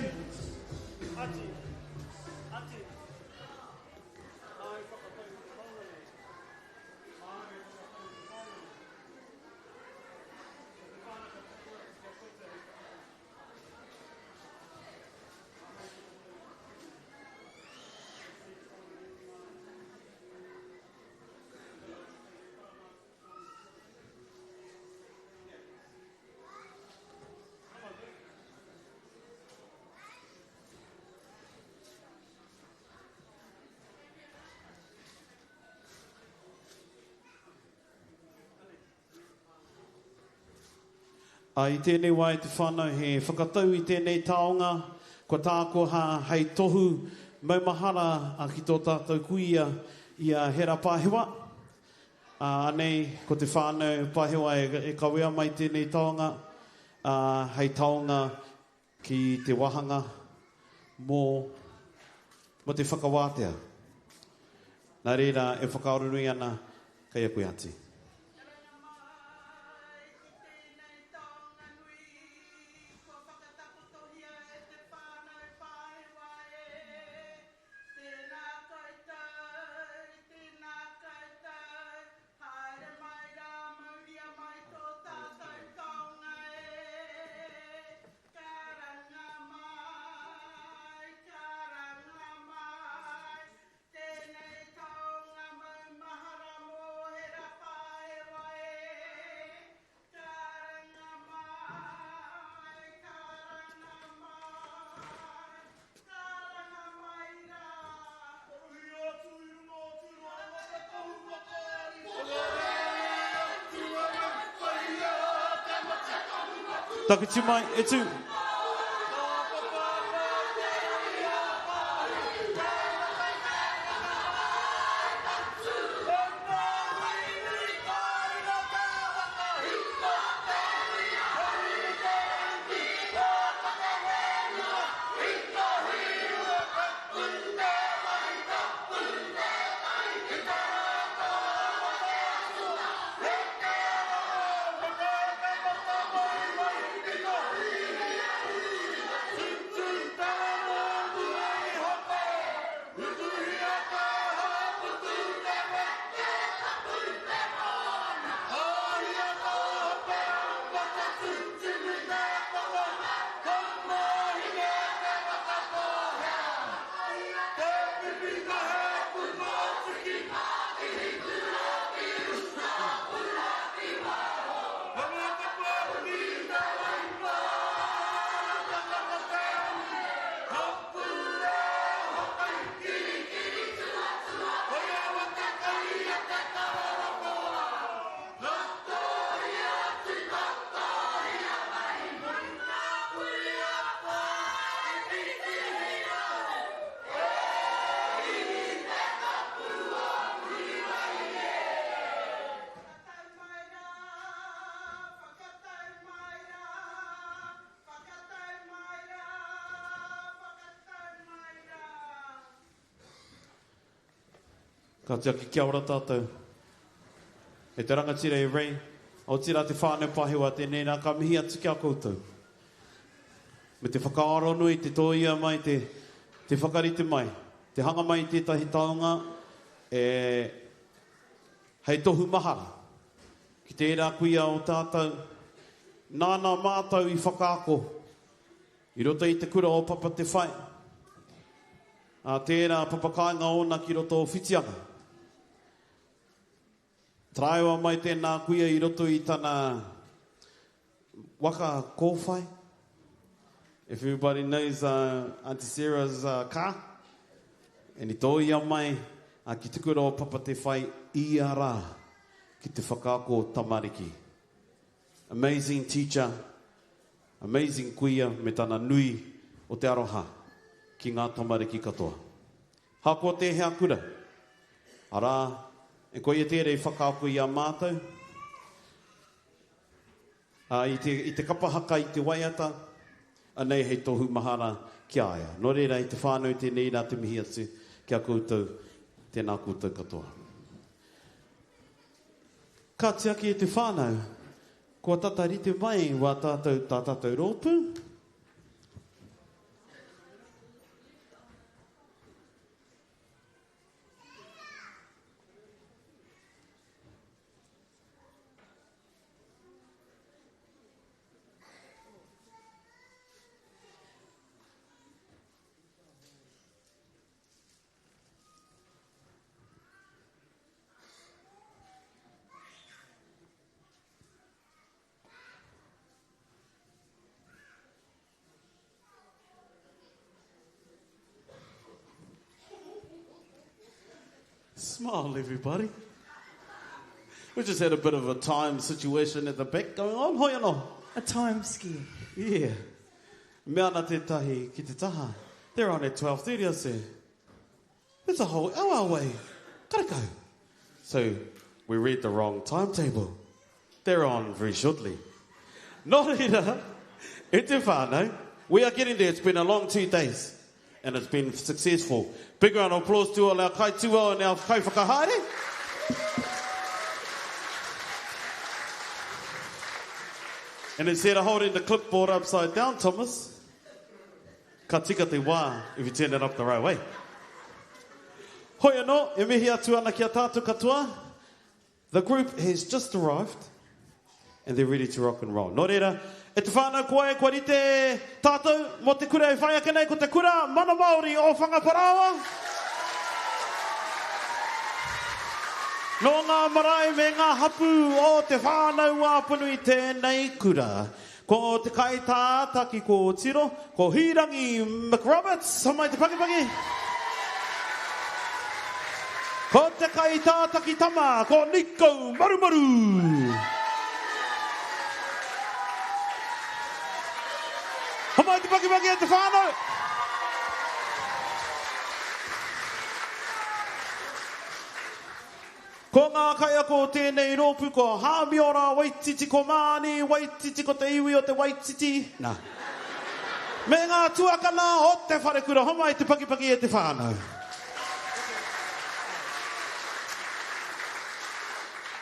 Ā, i tēnei wā e te whānau he whakatau i tēnei taonga kua tākoha hei tohu maumahara ki tō tātou kuia i a Hera Pāhewa. Ā, anei ko te whānau Pāhewa e kawea mai tēnei taonga, ā, hei taonga ki te wāhanga mō, mō te whakawātea. Nā reira e whakaaro nui ana kei a koe Ati. Tēnā koutou, tēnā koutou, haere mai rā, mauria mai tō tātou taonga e. Karanga mai, karanga mai, tēnei taonga maumahara mō Hera Paewa e. Karanga mai, karanga mai, karanga mai rā. Kohi atu i runga o Tūranga te tohu whakaari. Takiti mai, e tū. Ka tiaki kia ora tātou. E te rangatira e Ray, otirā te whānau Pahewa tēnei rā, ka mihi atu ki a koutou. Me te whakaaro nui, te tōia mai, te, te whakarite mai, te hanga mai i tētahi taonga e, hei tohu mahara ki tērā kuia o tātou, nāna mātou i whakaako i roto i te kura o Papa Te Whai, ā, tērā papakāinga ōna ki roto o Whitianga. Taraiwa mai tēnā kuia i roto i tana waka kōwhai. If everybody knows uh, Auntie Sarah's uh, car, and i tōia mai uh, ki te kura o Papa Te Whai ia rā ki te whakaako tamariki. Amazing teacher, amazing kuia me tana nui o te aroha ki ngā tamariki katoa. Hakoa tēhea kura. Arā, e koia tērā i whakaako i a mātou, ā, i te, i te kapa haka, i te waiata, anei hei tohu mahara ki a ia. Nō reira, i te whānau tēnei rā te mihi atu ki a koutou, tēnā koutou katoa. Ka tiaki e te whānau, kua tata rite mai wā tātou, tā tātou rōpū. Smile, everybody. We just had a bit of a time situation at the back going on. Hoi anō. A time scare. Yeah. Mea ana tētahi ki te taha. They're on at 12.30, I said. That's a whole hour away. Gotta go. So we read the wrong timetable. They're on very shortly. Nō reira, e te whānau, we are getting there. It's been a long two days and it's been successful. Big round of applause to all our kaituo and our kaiwhakahaere. And instead of holding the clipboard upside down, Thomas, ka tika te wā if you turn it up the right way. Hoi anō, e mihi atu ana ki a tātou katoa. The group has just arrived and they're ready to rock and roll. Nō reira, e te whānau kua e kua rite tātou mō te kura e whai ake nei ko te kura Mana Māori o Whangaparāoa. Nō ngā marae me ngā hapū o Te Whānau-ā-Apanui tēnei kura. Ko te kaitātaki kōtiro, ko Hīrangi McRoberts, homai te pakipaki. Ko te kaitātaki tama, ko Nico Marumaru. Homai te pakipaki e te whānau. Ko ngā kaiako o tēnei rōpū ko Hāmiora Waititi, ko Māni Waititi, ko te iwi o te Waititi, nā, me ngā tuakana o te wharekura. Homai te pakipaki e te whānau.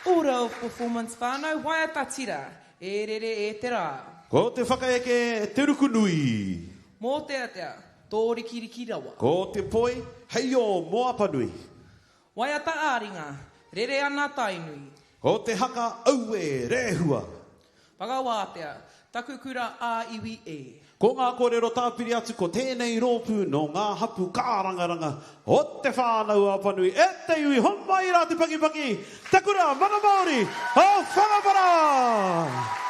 Order of performance whānau, waiata tira, e rere e te rā. Ko te whakaeke te rukunui. Mōteatea, tōrikiriki rawa. Ko te poi, hei ō mō Apanui. Waiata ā-ringa, rere ana Tainui. Ko te haka aue Rehua. Whakawātea, taku kura ā-iwi e. Ko ngā kōrero tāpiri atu ko tēnei rōpū nō ngā hapū kārangaranga o Te Whānau-a-Apanui e te iwi homai rā te pakipaki, te kura mana Māori o Whangapara!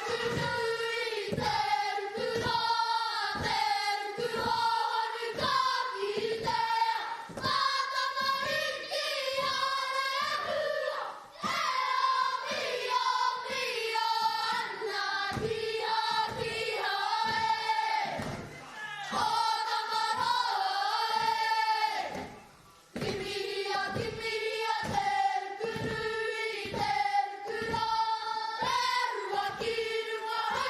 Te ruku nui, te ruku rā, te hua ki runga.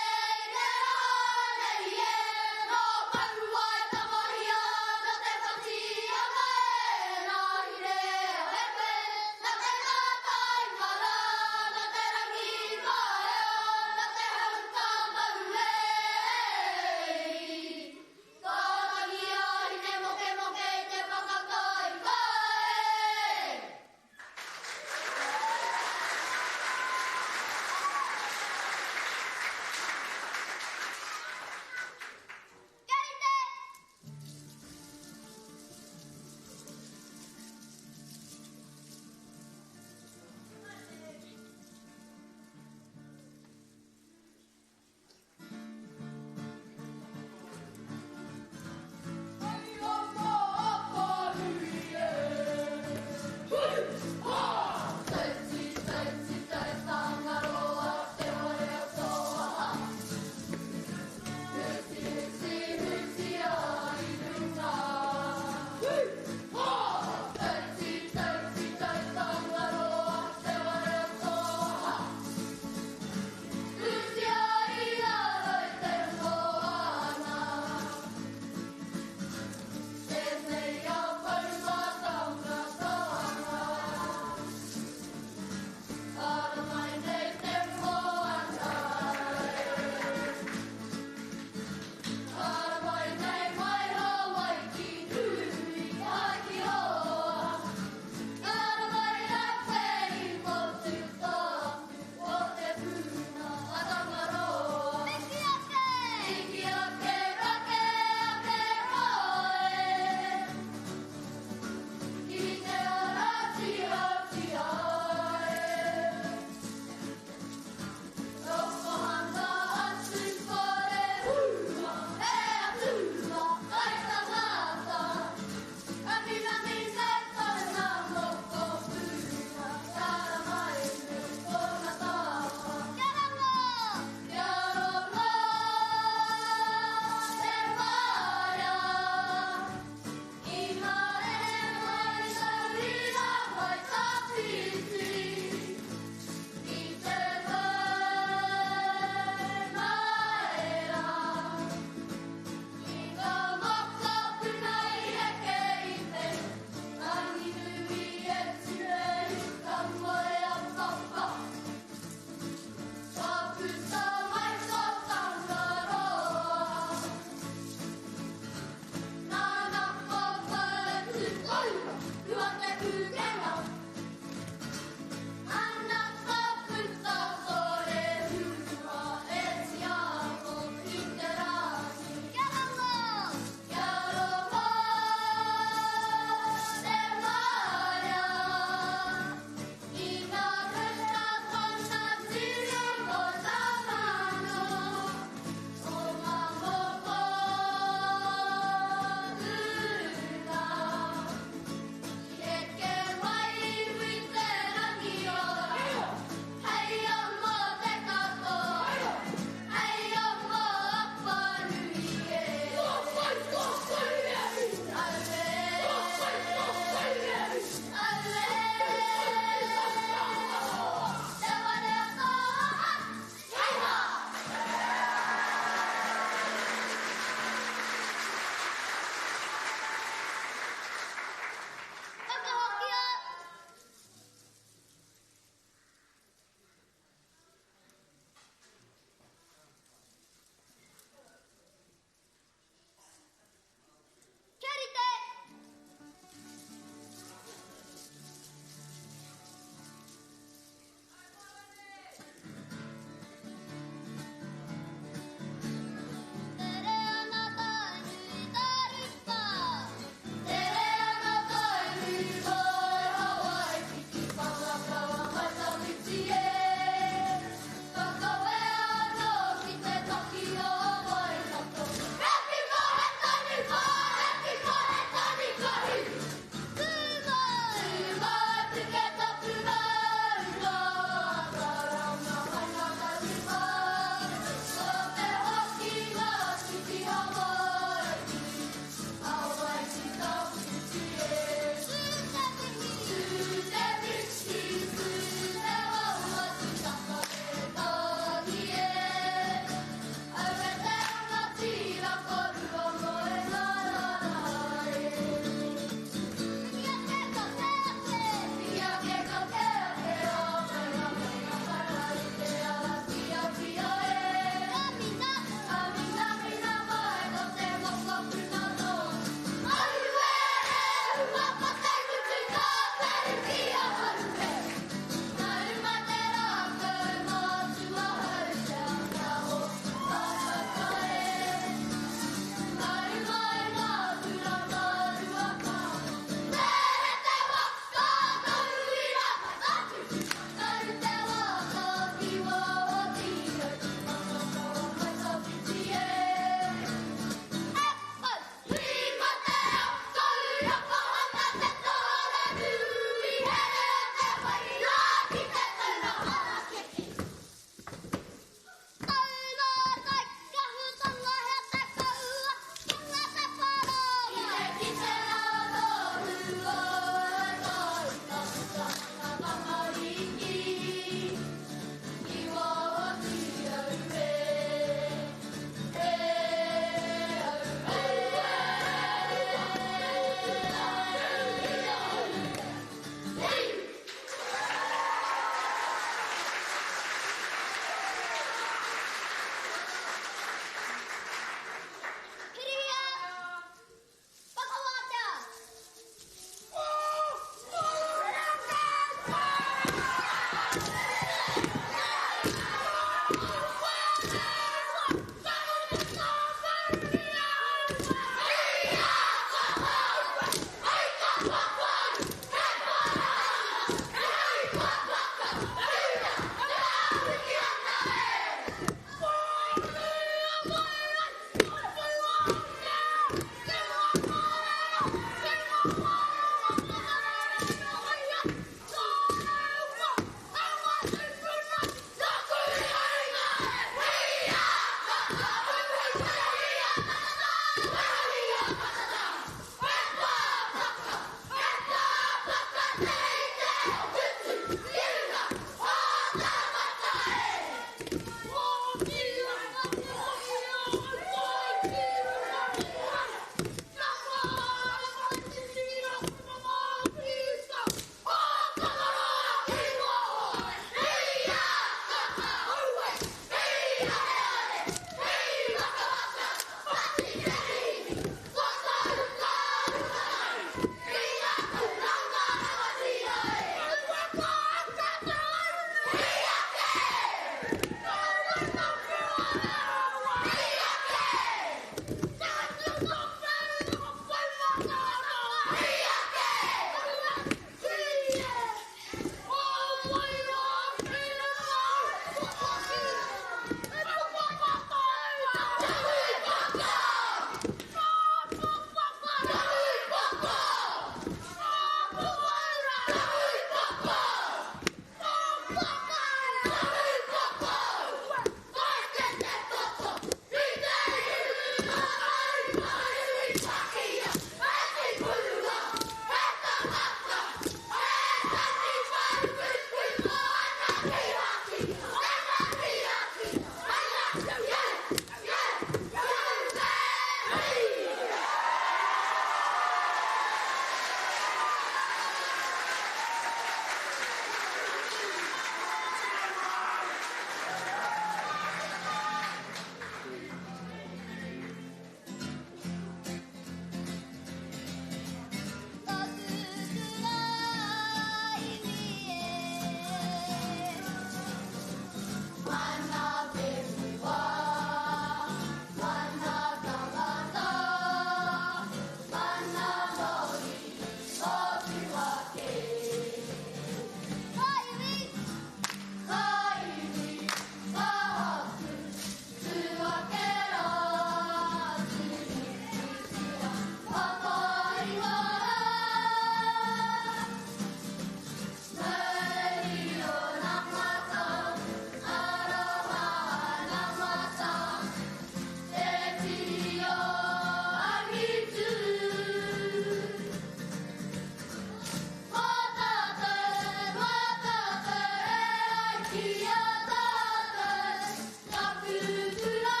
ki a tātou, taku kura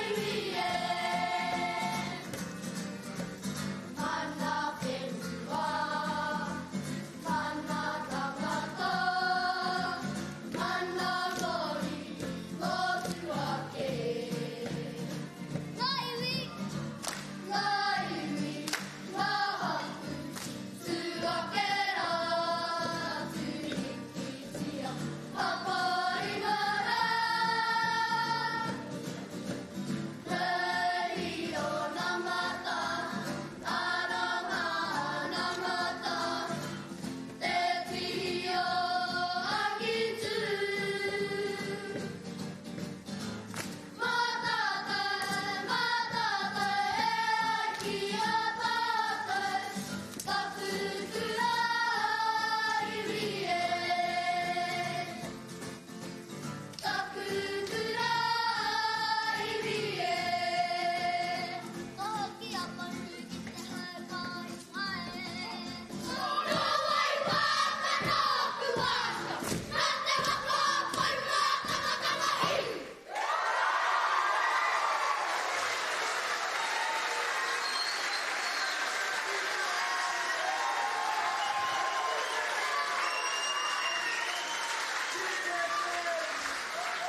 iwi e. Mana whenua, mana tangata, mana mori, motu ake. Ngā iwi, ngā iwi, ngā hapu, tū ake rā, tūhikitia, paparima rā. Rei o mata, aranga anamata, te tio angitu. Matata, matata, e ai ki a tātou, taku kura iwi e. Taku kura iwi e. Ka hoki a Panu ki te hau kāinga e. Nō wai wāka nōku wāka, nā te waka whai mātangatanga hi.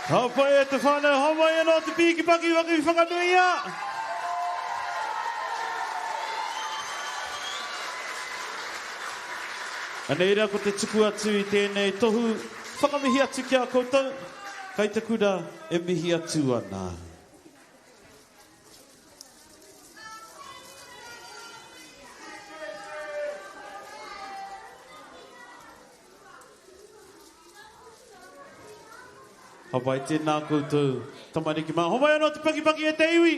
Ka pai e te whānau, hau mai anō te pīki paki waki whakanuia! Anei rā ko te tuku atu i tēnei tohu whakamihi atu ki a koutou, kai te kura e mihi atu ana. Ka pai, tēnā koutou tamariki mā. Homai anō te pakipaki e te iwi!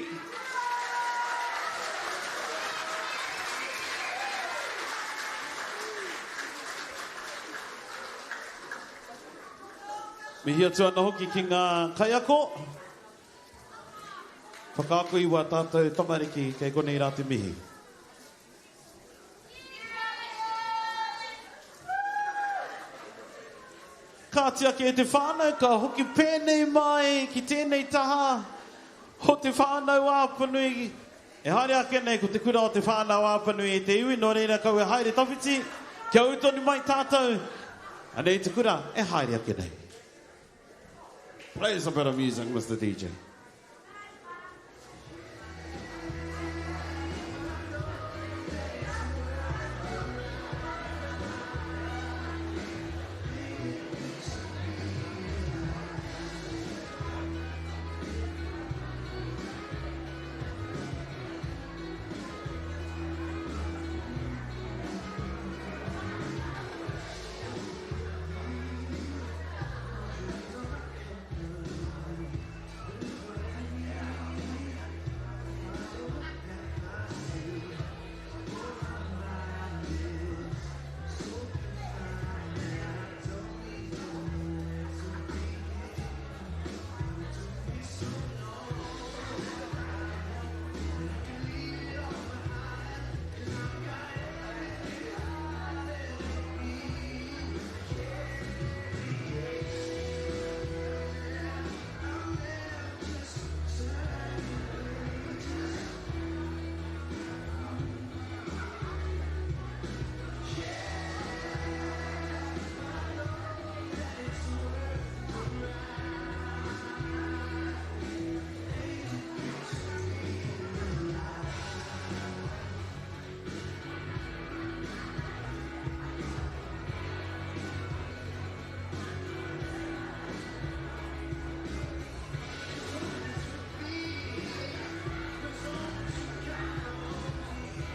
Mihi atu ana hoki ki ngā kaiako. Whakaako i wā tātou tamariki kei konei rā te mihi. Kāti ake e te whānau, ka hoki pēnei mai ki tēnei taha o Te Whānau-a-Apanui. E haere ake nei ko te kura o Te Whānau-a-Apanui e te iwi, nō reira kau e haere tawhiti, kia ū tonu mai tātou. Anei te kura e haere ake nei. Play us a bit of music, Mr. DJ.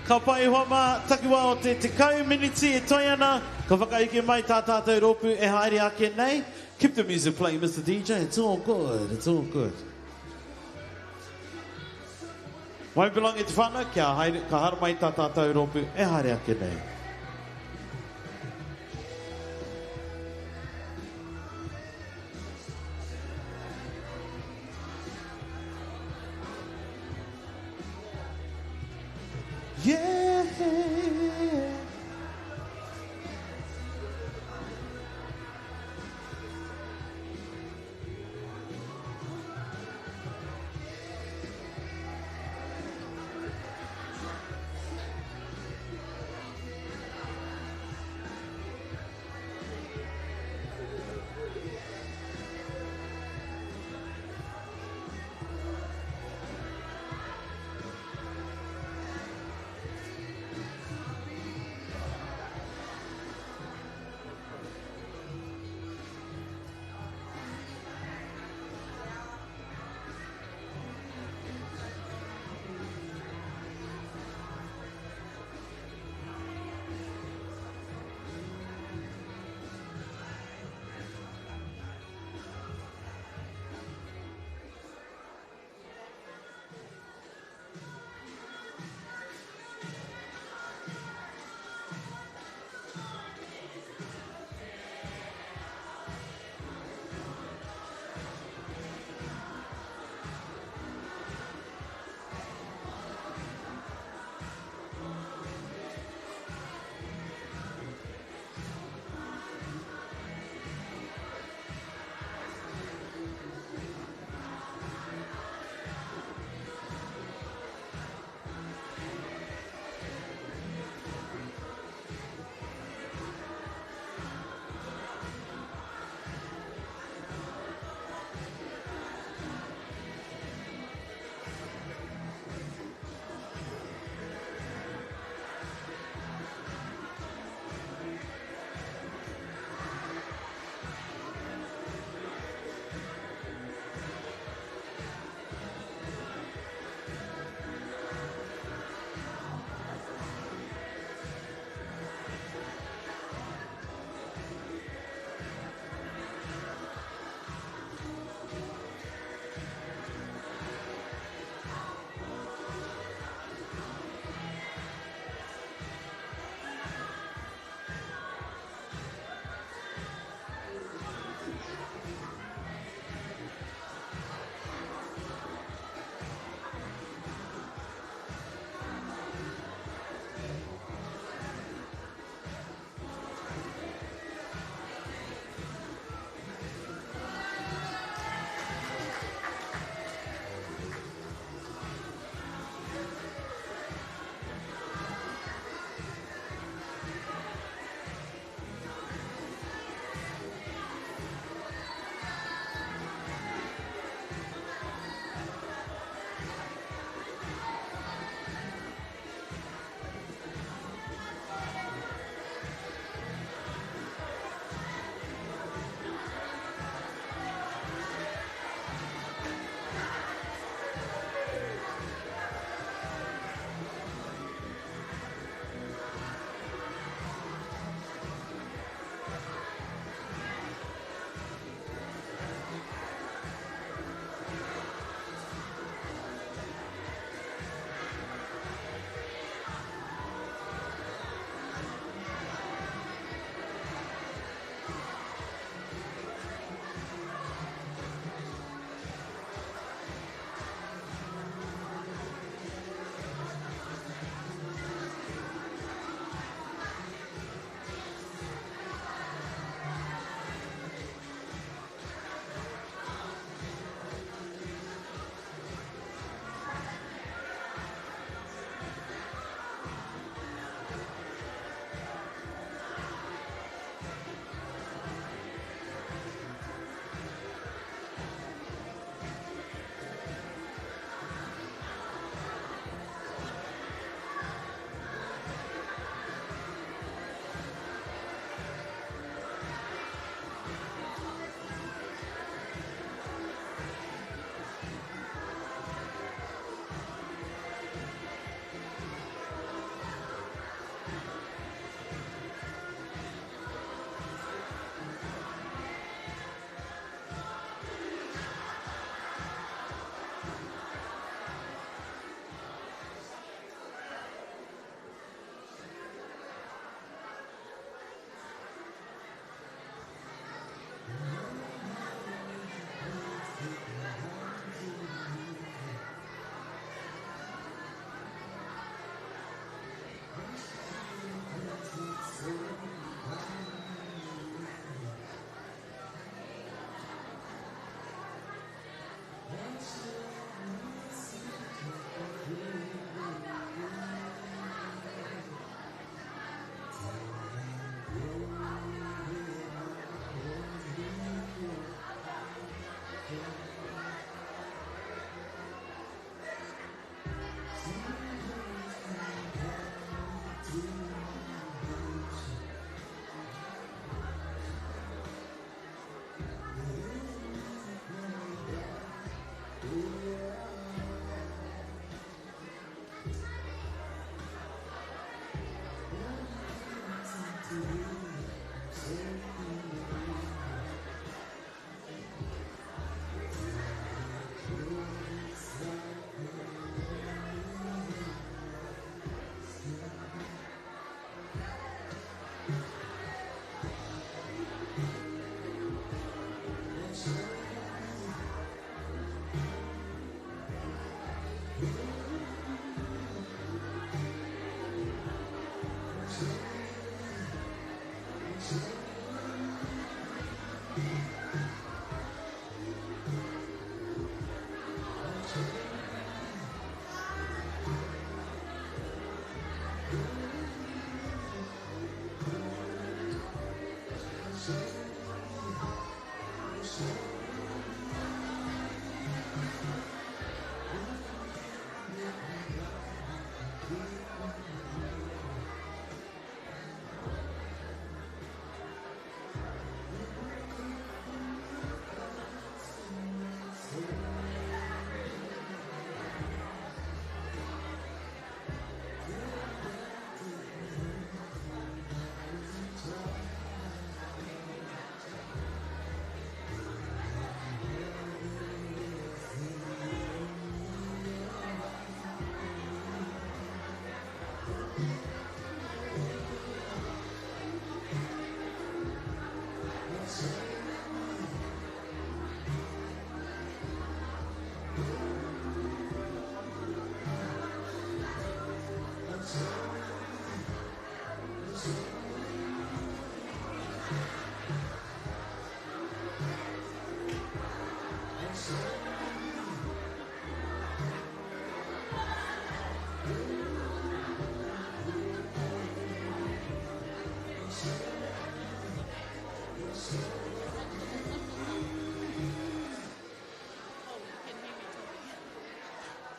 Ka pai hoa mā, takiwā o te 10 miniti e toe ana, ka whakaeke mai tā tātou rōpū e haere ake nei. Keep the music playing, Mr. DJ, it's all good, it's all good. Won't be long e te whānau, kia haere, ka haramai tā tātou rōpū e haere ake nei. Yeah.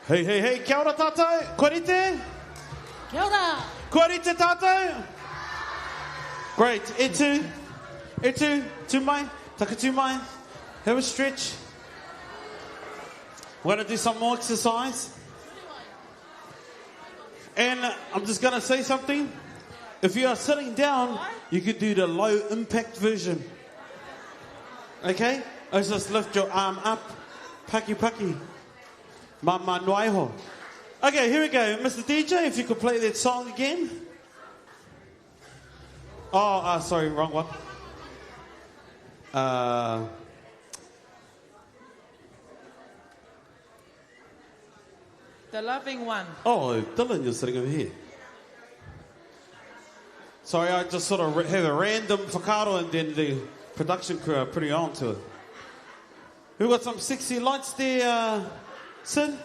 Hey, hey, hey, kia ora tātou. Kua rite? Kia ora. Kua rite tātou? Great. E tū, e tū, tū mai, taka tū mai. Have a stretch. We're going to do some more exercise. And I'm just going to say something. If you are sitting down, you could do the low impact version. Okay? Let's just lift your arm up. Paki paki. Mama nuaiho. Okay, here we go. Mr. DJ, if you could play that song again. Oh, sorry, wrong one. The loving one. Oh, Dylan, you're sitting over here. Sorry, I just sort of have a random whakaaro and then the production crew are pretty on to it. We've got some sexy lights there, Sid.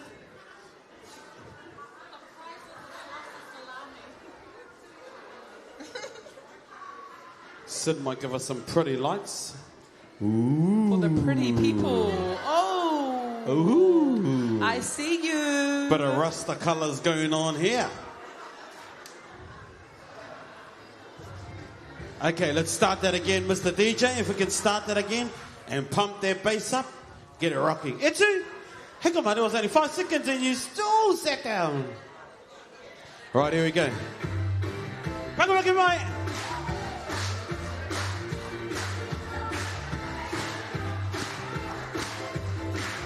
Sid might give us some pretty lights. Ooh. For the pretty people. Oh. Ooh. I see you. Bit of Rasta colours going on here. Okay, let's start that again, Mr. DJ. If we can start that again and pump that bass up, get it rocking. Etu, hang on, it was only 5 seconds and you still sat down. Right, here we go. Rock, rock, right.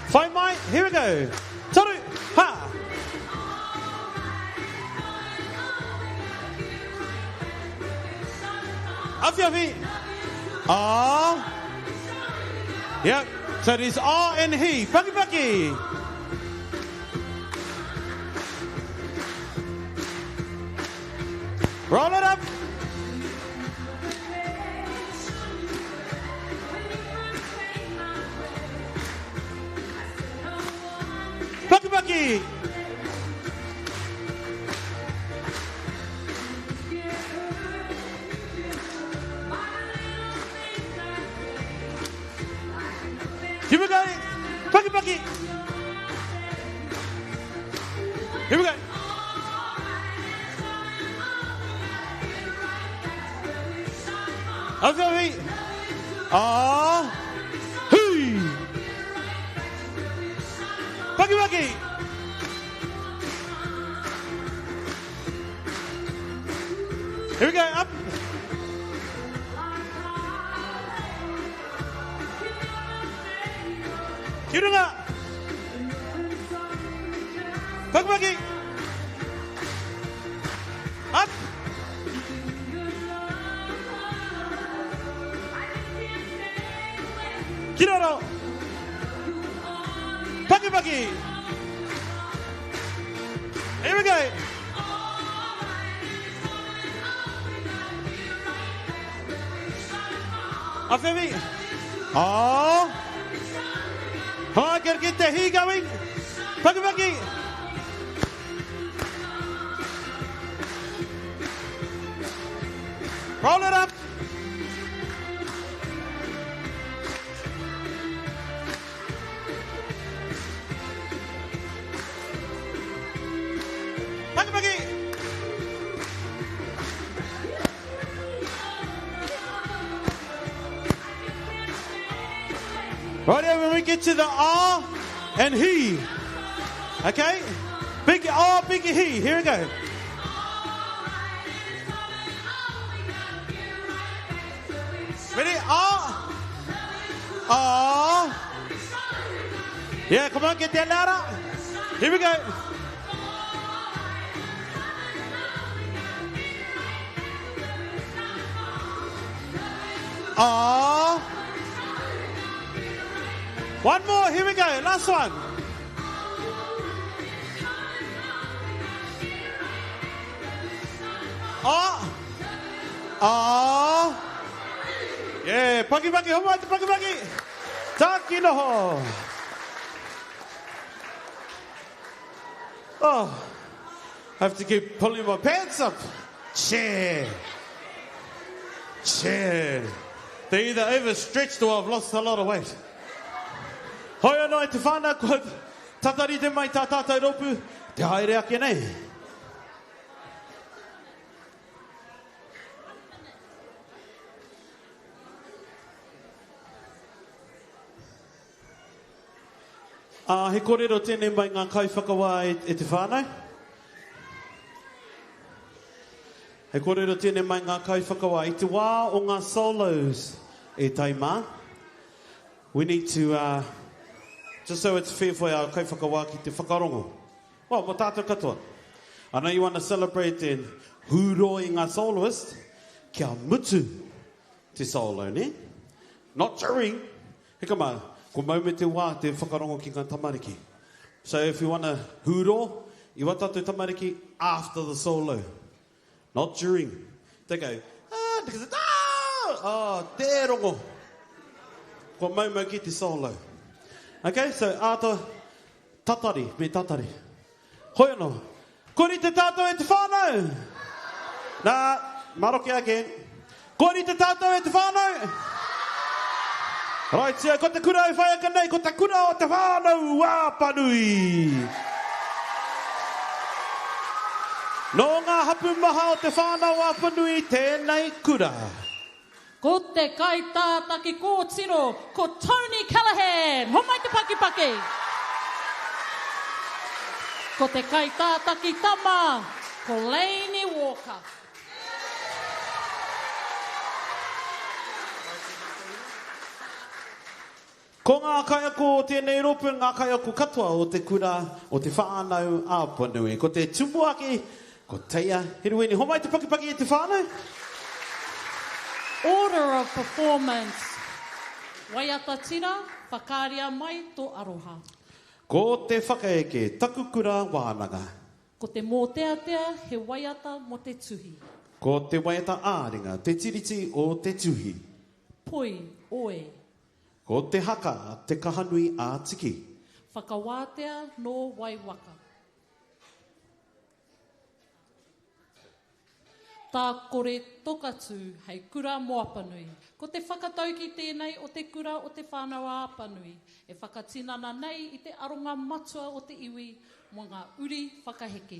Five mai, here we go. Toru, ha. Awhi, awhi. Ah. Yep. So it is R and he. Bucky, bucky. Roll it up. paki. Here we go. Paki paki. Here we go. Awhiawhi. Ah. Hui. Paki paki. Here we go. Up. Ki runga. Paki paki. Up. Ki raro. Paki paki. Here we go. Awhiawhi. Ah. Oh, gotta get the he going. Paki paki. Roll it up. Paki paki. Right here, when we get to the R and he. Okay? Big R, big he. Here we go. Ready? R. R. Yeah, come on, get that louder. Here we go. R. One more, here we go. Last one. Ah. Ah. Yeah, paki paki, homai te paki paki. Taki noho. Oh, I have to keep pulling my pants up. Chair. Chair. They're either overstretched or I've lost a lot of weight. Hoi anō e te whānau, kua tatari te mai tā tātou rōpū, te haere ake nei. Ā, he kōrero tēnei mai ngā kaiwhakawā e, e te whānau. He kōrero tēnei mai ngā kaiwhakawā. I te wā o ngā solos e tai mā, We need to, uh, just so it's fair for our kaiwhakawā ki te whakarongo. Well, mō tātou katoa. I know you want to celebrate and hūro i ngā soloist, kia mutu te solo, ne? Not during. Heka mā, ko mau me te wā te whakarongo ki ngā tamariki. So if you want to hūro i wā tātou tamariki after the solo. Not during. They go, ah, because ah, oh, te rongo. Kua maumau ki te solo. Okay, so āta tatari, me tatari. Hoi anō. Kua rite tātou e te whānau? Nā, maroke again. Kua rite tātou e te whānau? Right, ko te kura e whai ake nei, ko te kura o te whānau Apanui. Nō ngā hapu maha o te whānau Apanui tēnei kura. Ko te kaitātaki kōtiro, ko Tony Callaghan. Homai te pakipaki! Ko te kaitātaki tama, ko Lainey Walker. Ko ngā kaiako o tēnei rōpū ngā kaiako katoa o te kura o Te Whānau a Apanui. Ko te tumuaki, ko Teia Heruini. Homai te pakipaki e te whānau. Order of performance. Waiata tira, whakaaria mai tō aroha. Ko te whakaeke, taku kura wānanga. Ko te mōteatea he waiata mō te tuhi. Ko te waiata ā-ringa, te tiriti o te tuhi. Poi, oe. Ko te haka, te kahanui ā-tiki. Whakawātea nō Waiwaka. Tā Kore Tokatū hei kura mō Apanui. Ko te whakatauki tēnei o te kura o Te Whānau-a-Apanui e whakatinana nei i te aronga matua o te iwi mō ngā uri whakaheke.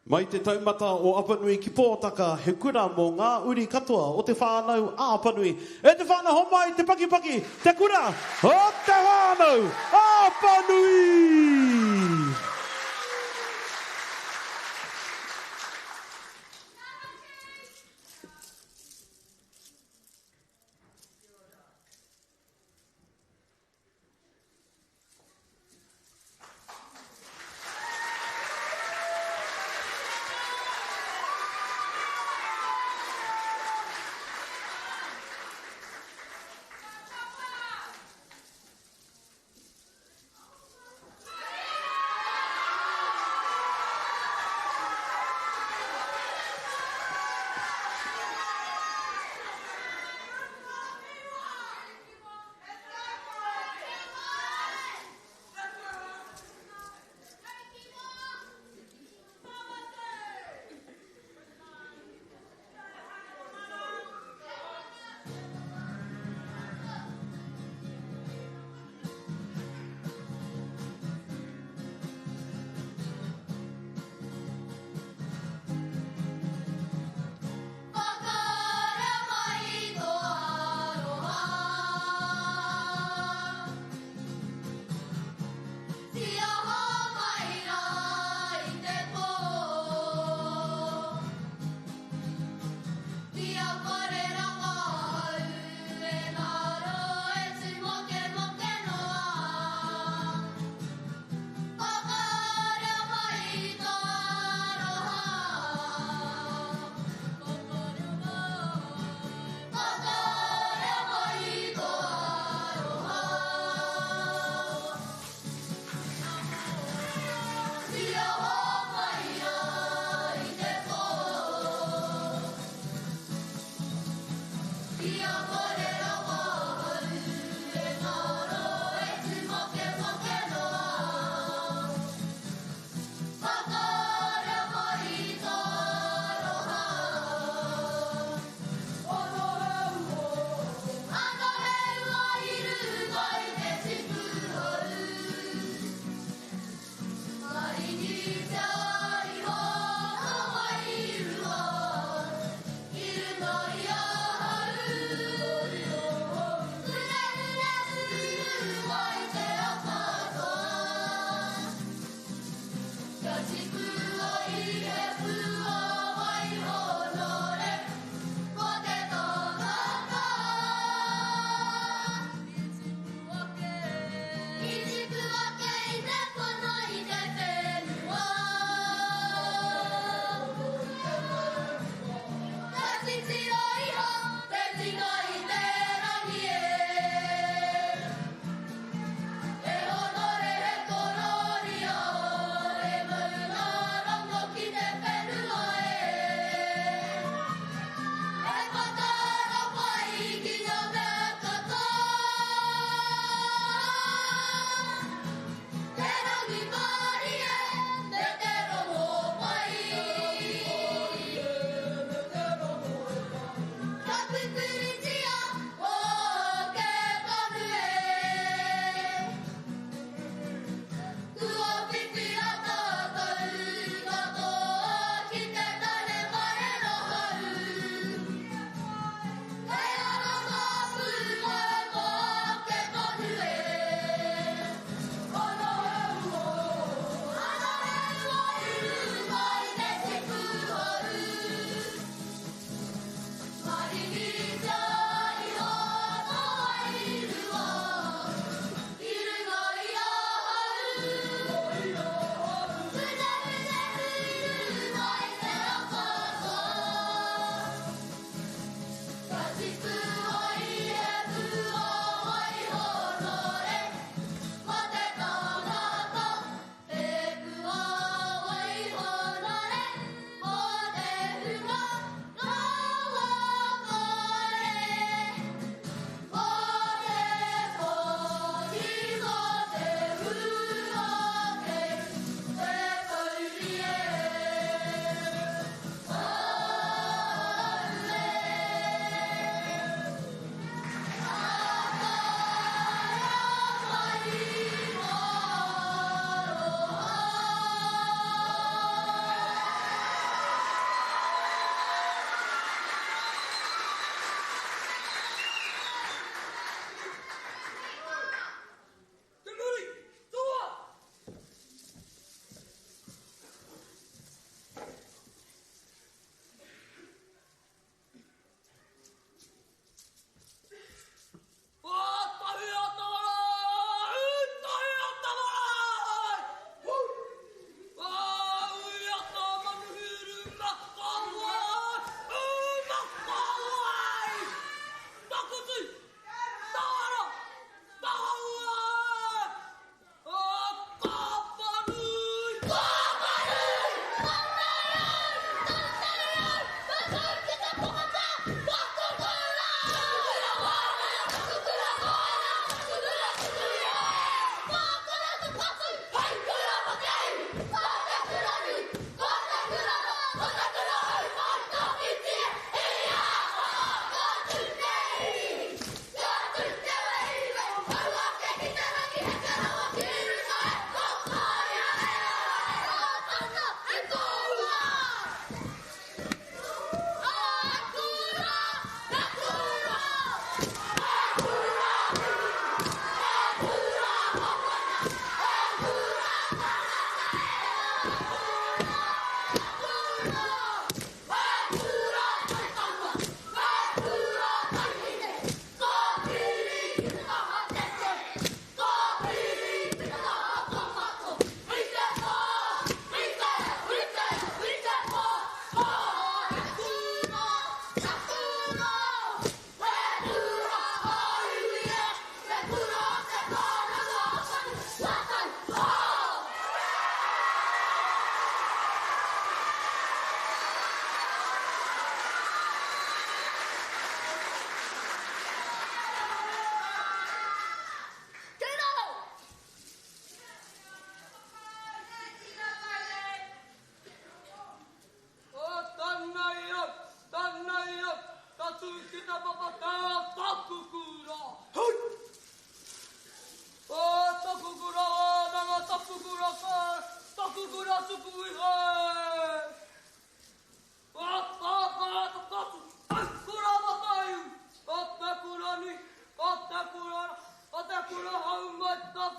Mai te taumata o Apanui ki Pōtaka, he kura mō ngā uri katoa o Te Whānau a Apanui. E te whānau homai te pakipaki, te kura o Te Whānau a Apanui!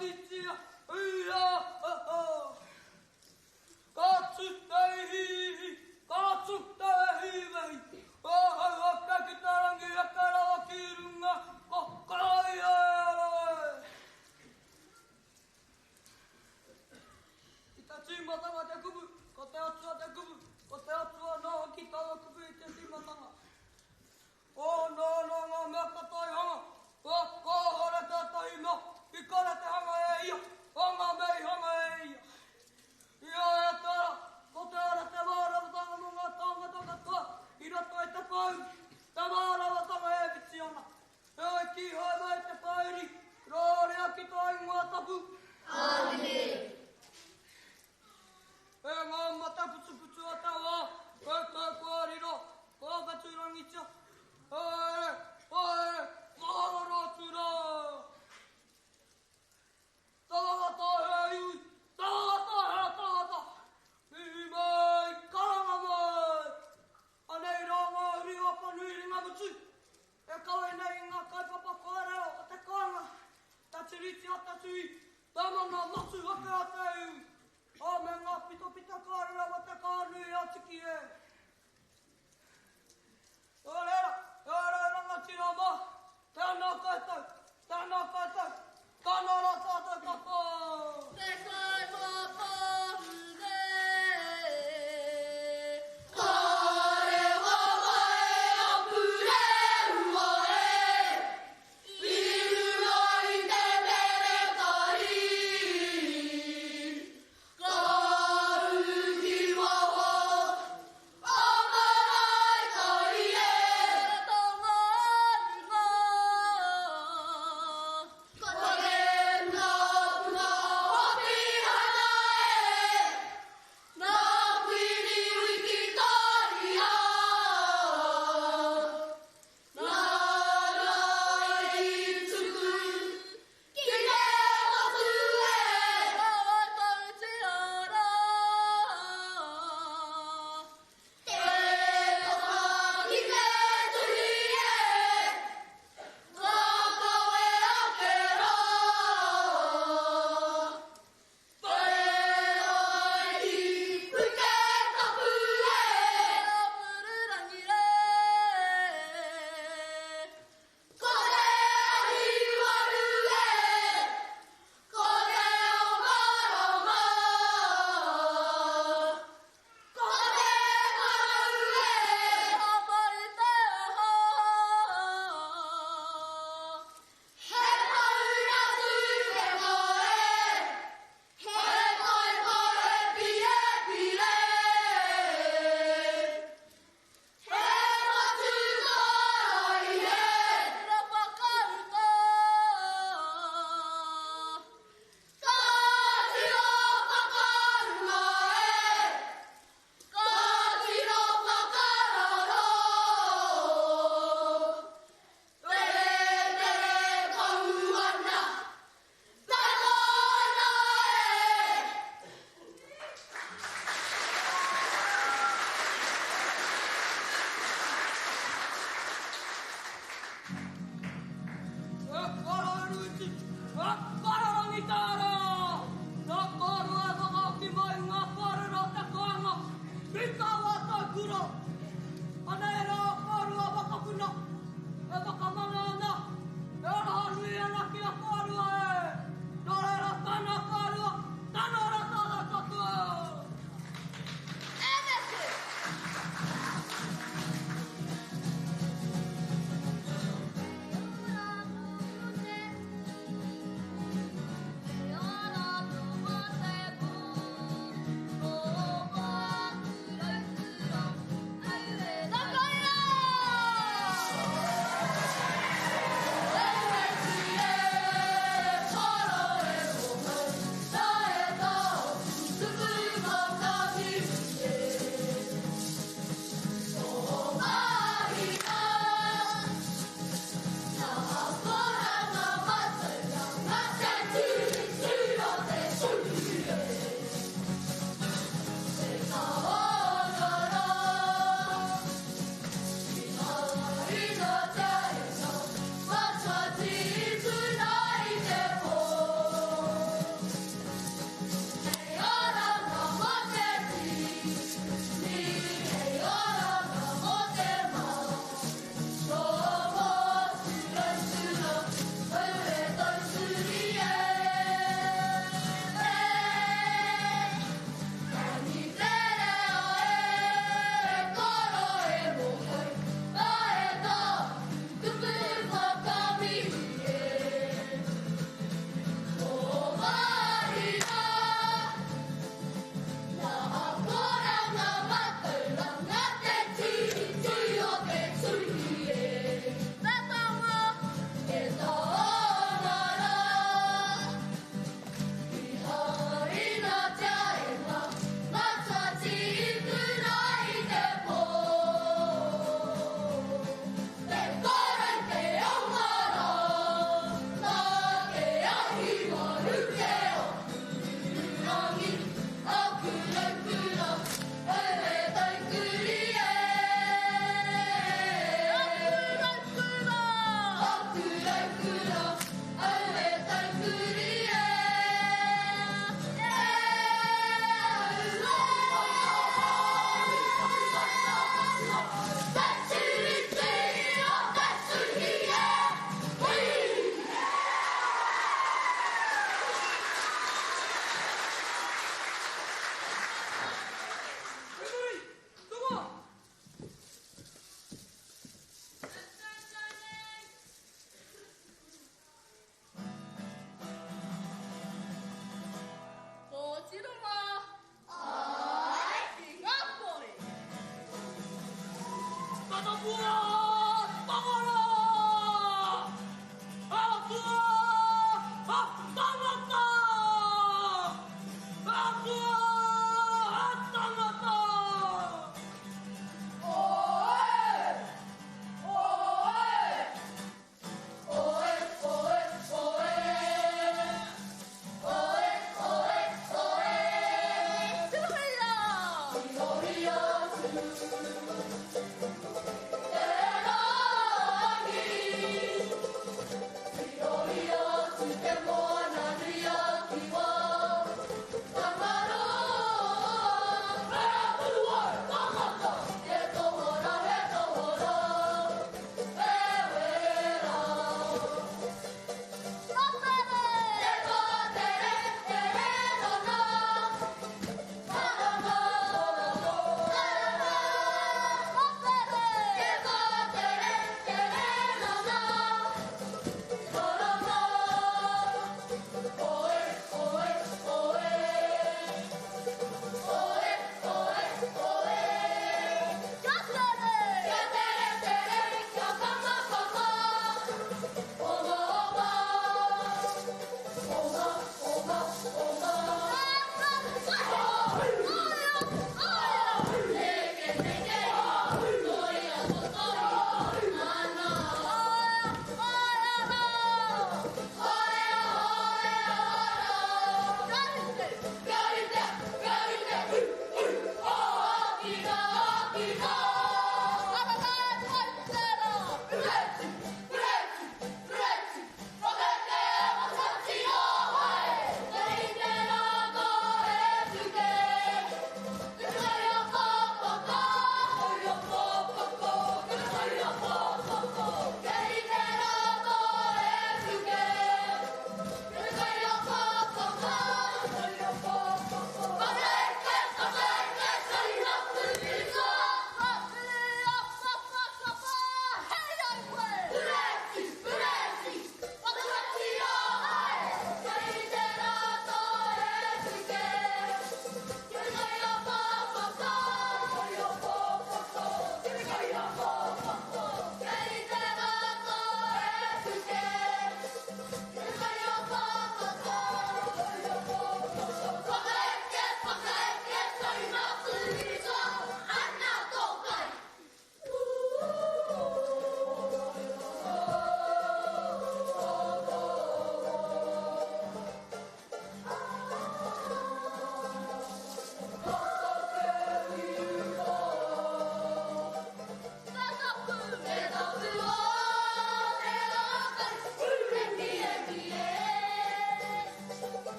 whitia, ia, ha, ha. Ka tū te ihiihi, ka tū te wehiwehi, ka hau ake ki te rangi eke rawa ki runga, ko Karaia e ara e. I te tīmatanga te kupu, ko te Atua te kupu, ko te Atua nā hoki taua kupu i te tīmatanga. Ō, nāna ngā mea katoa i hanga, ā, kāhore tētahi mea i kore te hanga e ia, o ngā mea i hanga e ia. I a ia te ara, ko te ara te māramatanga mō ngā tāngata katoa i roto i te pōuri, te māramatanga e whiti ana. Heoi kīhai mai te pōuri, rōrea ki tō ingoa tapu. Āmine. E ngā mata putuputu o te wā, koutou kua riro, kua wheturangitia, haere, haere, mahara atu rā. Tangata he iwi, tangata he tangata, mihi mai, karanga mai. Anei rā ngā uri o Apanui Ringamutu, e kawe nei i ngā kaupapa kōrero o te kāinga, te Tiriti o te Tui, te mana motuhake o te iwi, ā, me ngā pitopito kōrero mō te kānui a Tiki e. Nō reira, e ora rangatira mā, tēnā koutou, tēnā koutou, tēnā rā tātou katoa. Te kaupapa hune. Karewa mai a Purehua e, i runga i te merekari. Ka uru ki waho, a maraetai e. Ko te ringa.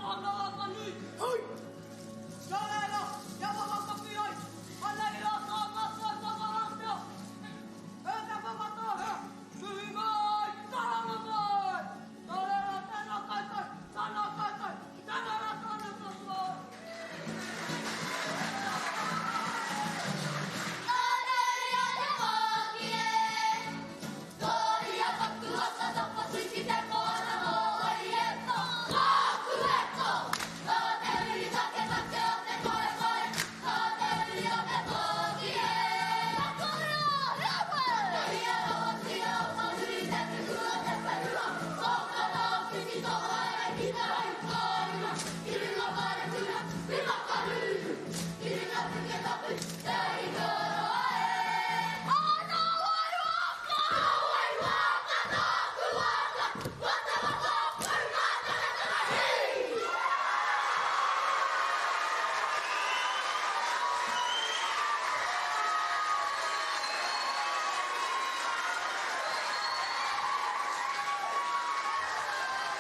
Whānau-a-Apanui, hui! Nō reira, kia whakapaki ai, anei rā tā mātou whakarātea, e Te Whakatōhea, mihi mai, karanga mai! Nō reira, tēnā koutou, tēnā koutou, tēnā rā tātou katoa!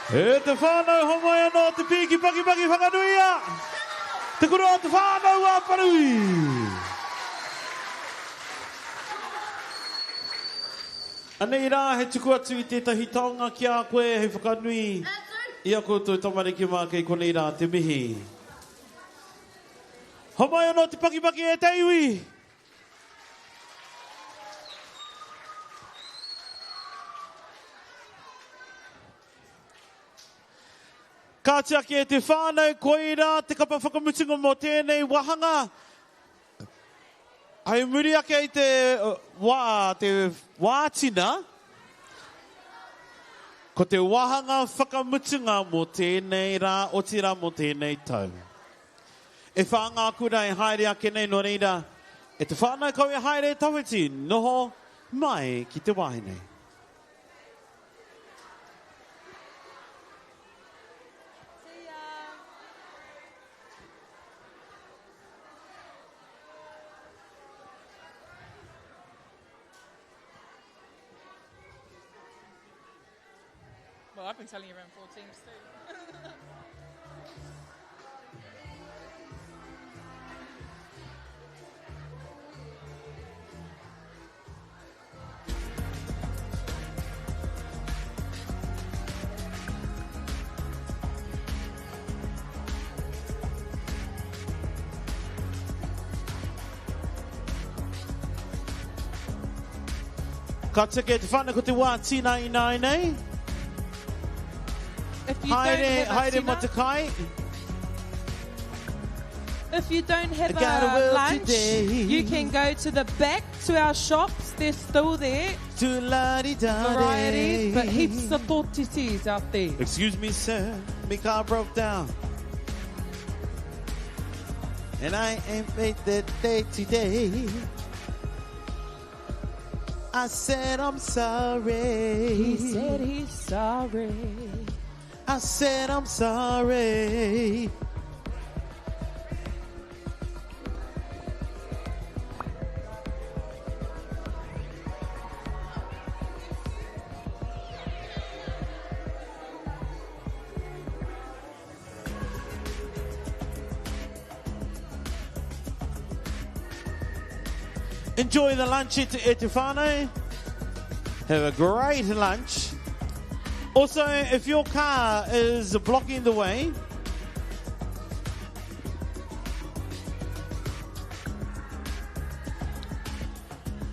E te whānau, homai anō te pīki pakipaki whakanuia! Te kura o te whānau a Parui! Anei rā he tuku atu i tētahi taonga ki a koe hei whakanui i a koutou tamariki mā kei konei rā te mihi. Homai anō te pakipaki e te iwi! Kāti ake e te whānau, koirā te kapa whakamutunga mō tēnei wāhanga. Hei muri ake i te wā, te wātina, ko te wāhanga whakamutunga mō tēnei rā, otirā mō tēnei tau. E whā ngā kura e haere ake nei, nō reira, e te whānau kau e haere tawhiti, noho mai ki te wāhi nei. Well, I've been telling you around four teams too. Ka tika e te whānau ko te wā tina ināianei. If you don't Haere, have a haere tina, mō te kai. If you don't have I got a a world lunch, today. you can go to the back to our shops. They're still there. To la-di-da-di. Varieties, but heaps of tortitis out there. Excuse me, sir, me car broke down. And I ain't made the day today. I said I'm sorry. He said he's sorry. I said I'm sorry. Enjoy the lunch at Etefano. Have a great lunch. Also, if your car is blocking the way,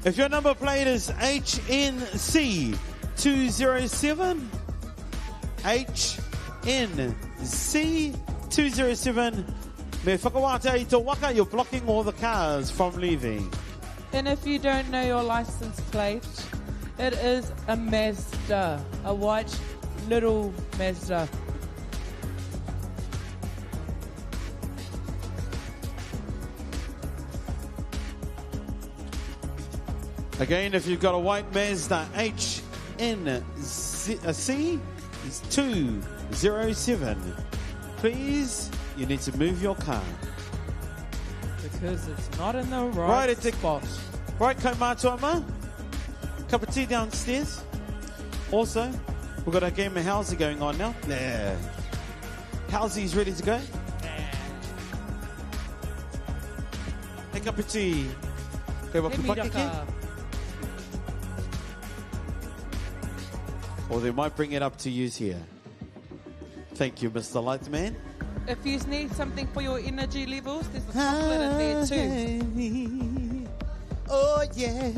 if your number plate is HNC 207, HNC 207, me whakawātea i tō waka, you're blocking all the cars from leaving. And if you don't know your license plate, it is a Mazda, a white little Mazda. Again, if you've got a white Mazda HNC is 207, please, you need to move your car. Because it's not in the right, Right, it's a- spot. Right, kaumātua Cup of tea downstairs. Also, we've got a game of housie going on now. Yeah. Halsey's ready to go. He kapiti. Koe He waku pakeke. miraka. Or they might bring it up to use here. Thank you, Mr. Lightman. If you need something for your energy levels, there's a chocolate in there too. Oh, yeah.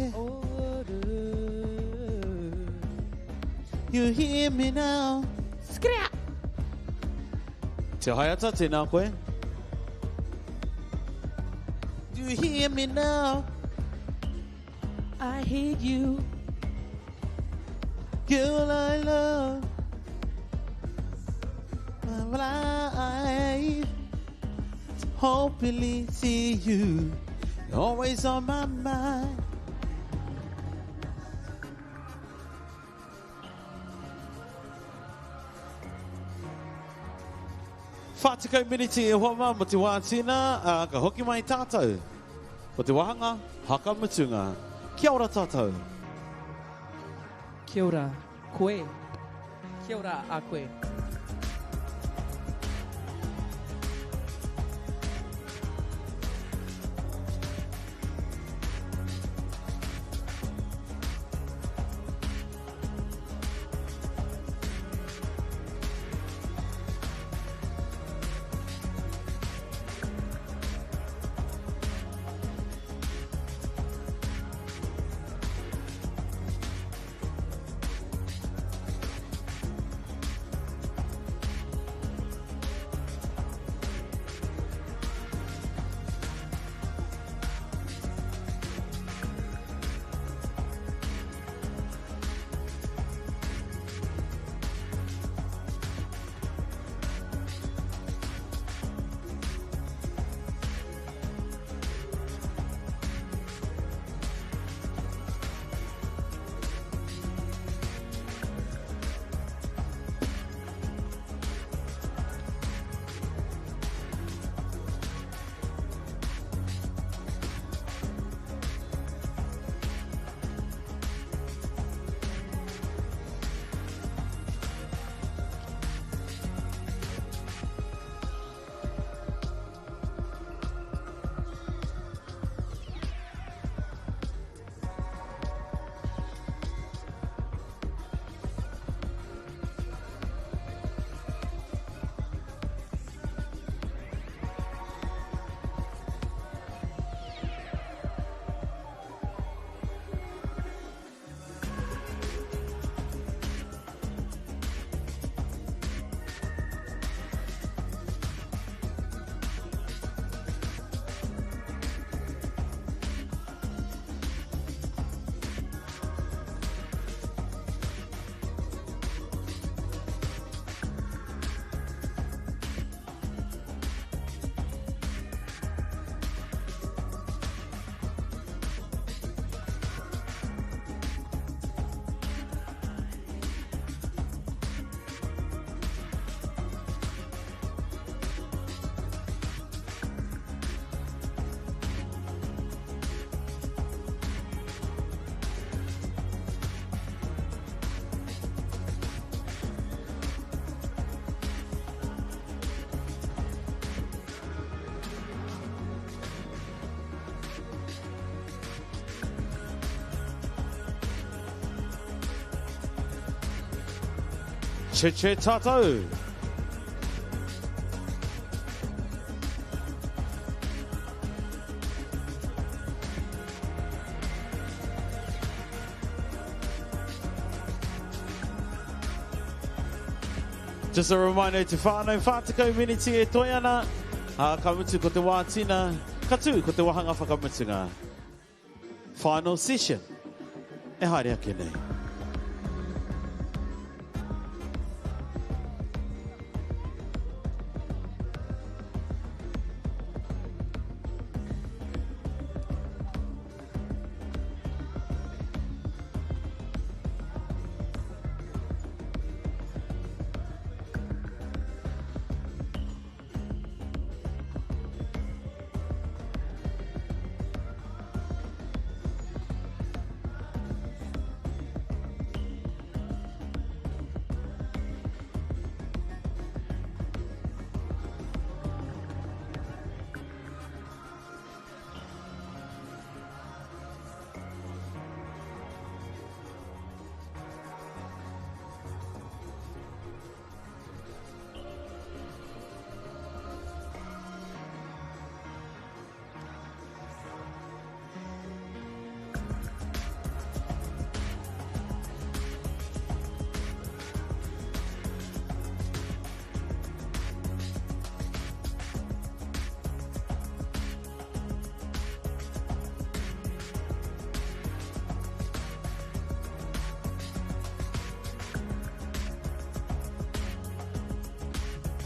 You hear me now. Scrap. Te haeata, tēnā koe. Do you hear me now? I hear you. Girl, I love my life. Hopefully see you. You're always on my mind. Whātekau miniti e hoa mā mo te wā tina, ka hoki mai tātou. Ko te wāhanga, haka mutunga. Kia ora tātou. Kia ora, koe. Kia ora a koe. Che che tātou. Just a reminder te whānau whātekau miniti e toi ana. Ka mutu ko te wā tina, ka tū ko te wahanga whakamutunga. Final session. E haere ake nei.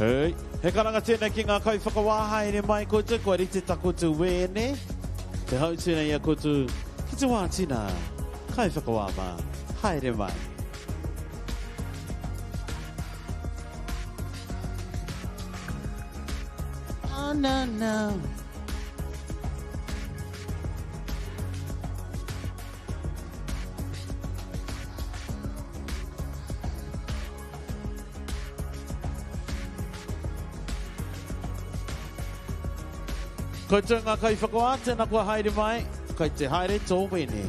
Hei, he karanga tēnei ki ngā kaiwhakawā haere mai koutou, kua rite ta koutou wēne, te hautū nei a koutou ki te wā tina, kaiwhakawā mā, haere mai. Oh, no, no. Koutou ngā kaiwhakawā, tēnā kua haere mai, kai te haere tō wene.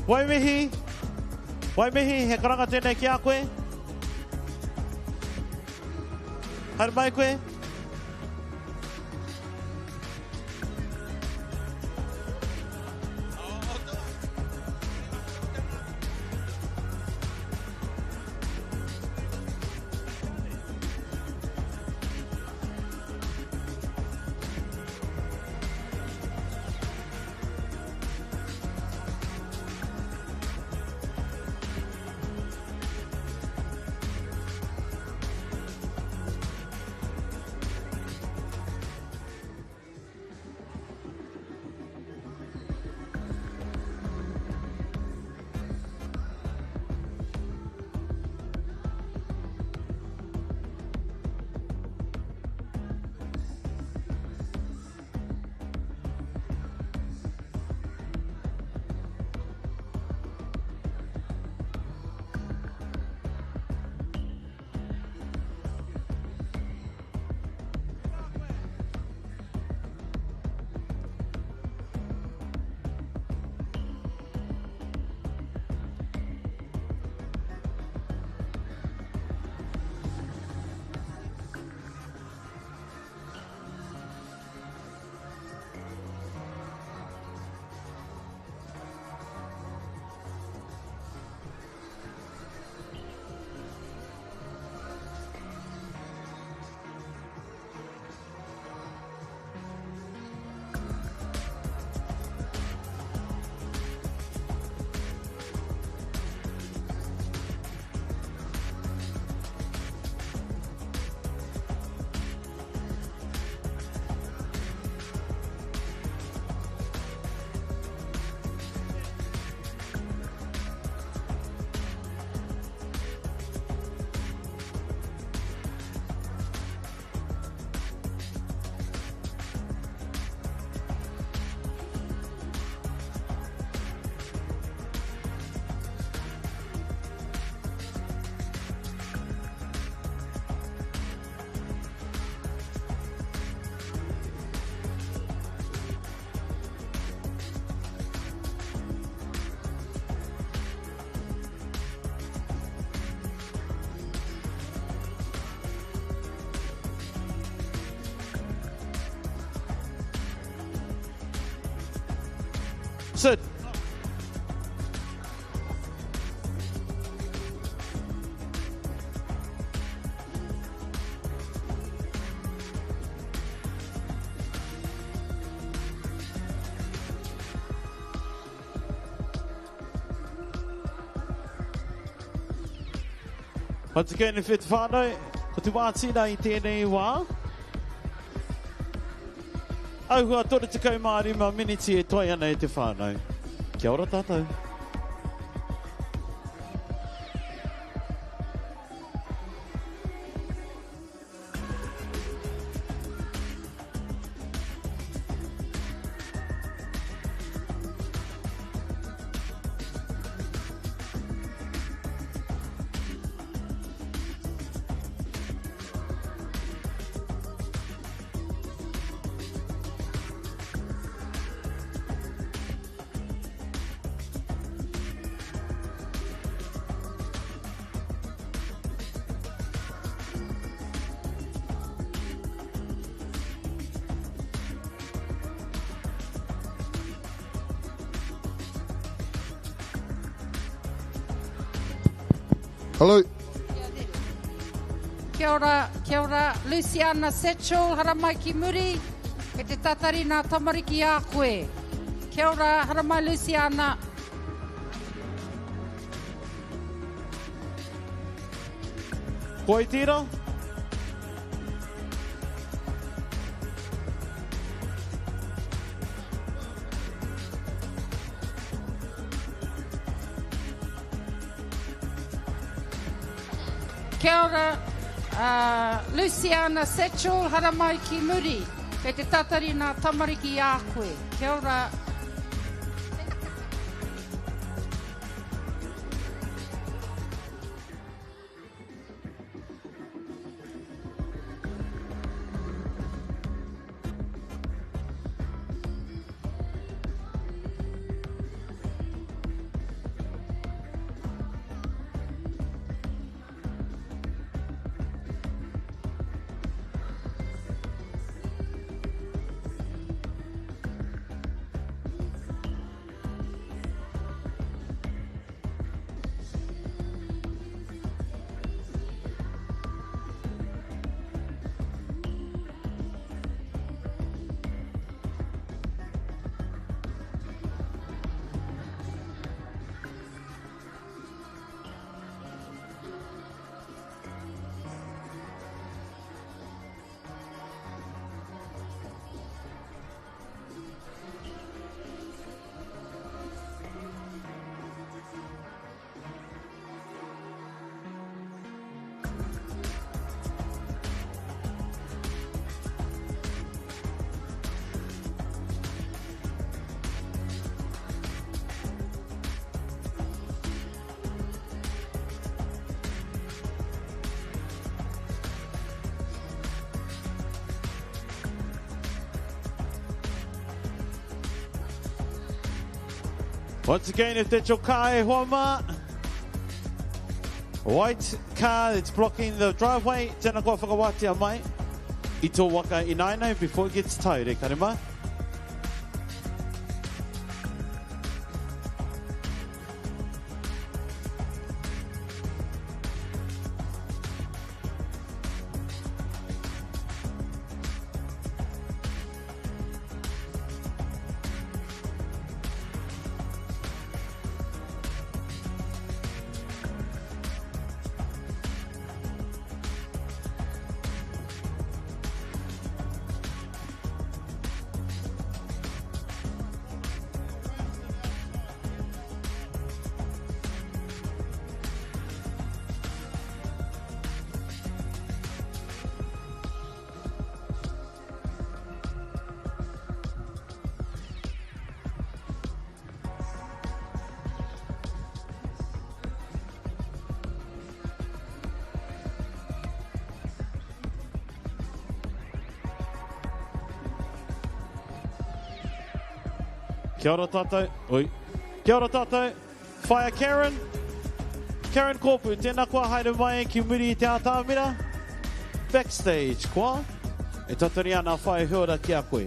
Waimihi, Waimihi, he karanga tēnei ki a koe. Haere mai koe. Sid. Once again, if it's whānau, ko te wā tīna i tēnei wā. Auhua 35 miniti e toi ana e te whānau. Kia ora tātou. Hello. Kia ora, kia ora. Luciana Setchell, haramai ki muri. E te tatari nā tamariki a koe. Kia ora, haramai Luciana. Koi tērā? Kia ora, uh, Luciana Setchell, haramai ki muri. E te tatari nā tamariki a koe. Kia ora. Once again, if that's your car, e hoa mā. White car that's blocking the driveway, tēnā koa whakawatea mai. I tō waka inaina before it gets towed, e kare mā. Kia ora tātou. Oi. Kia ora tātou. Whaia Karen. Karen Kōpū, tēnā koa haere mai ki muri i te ātāmira. Backstage, koa. E tatari ana whai huara ki a koe.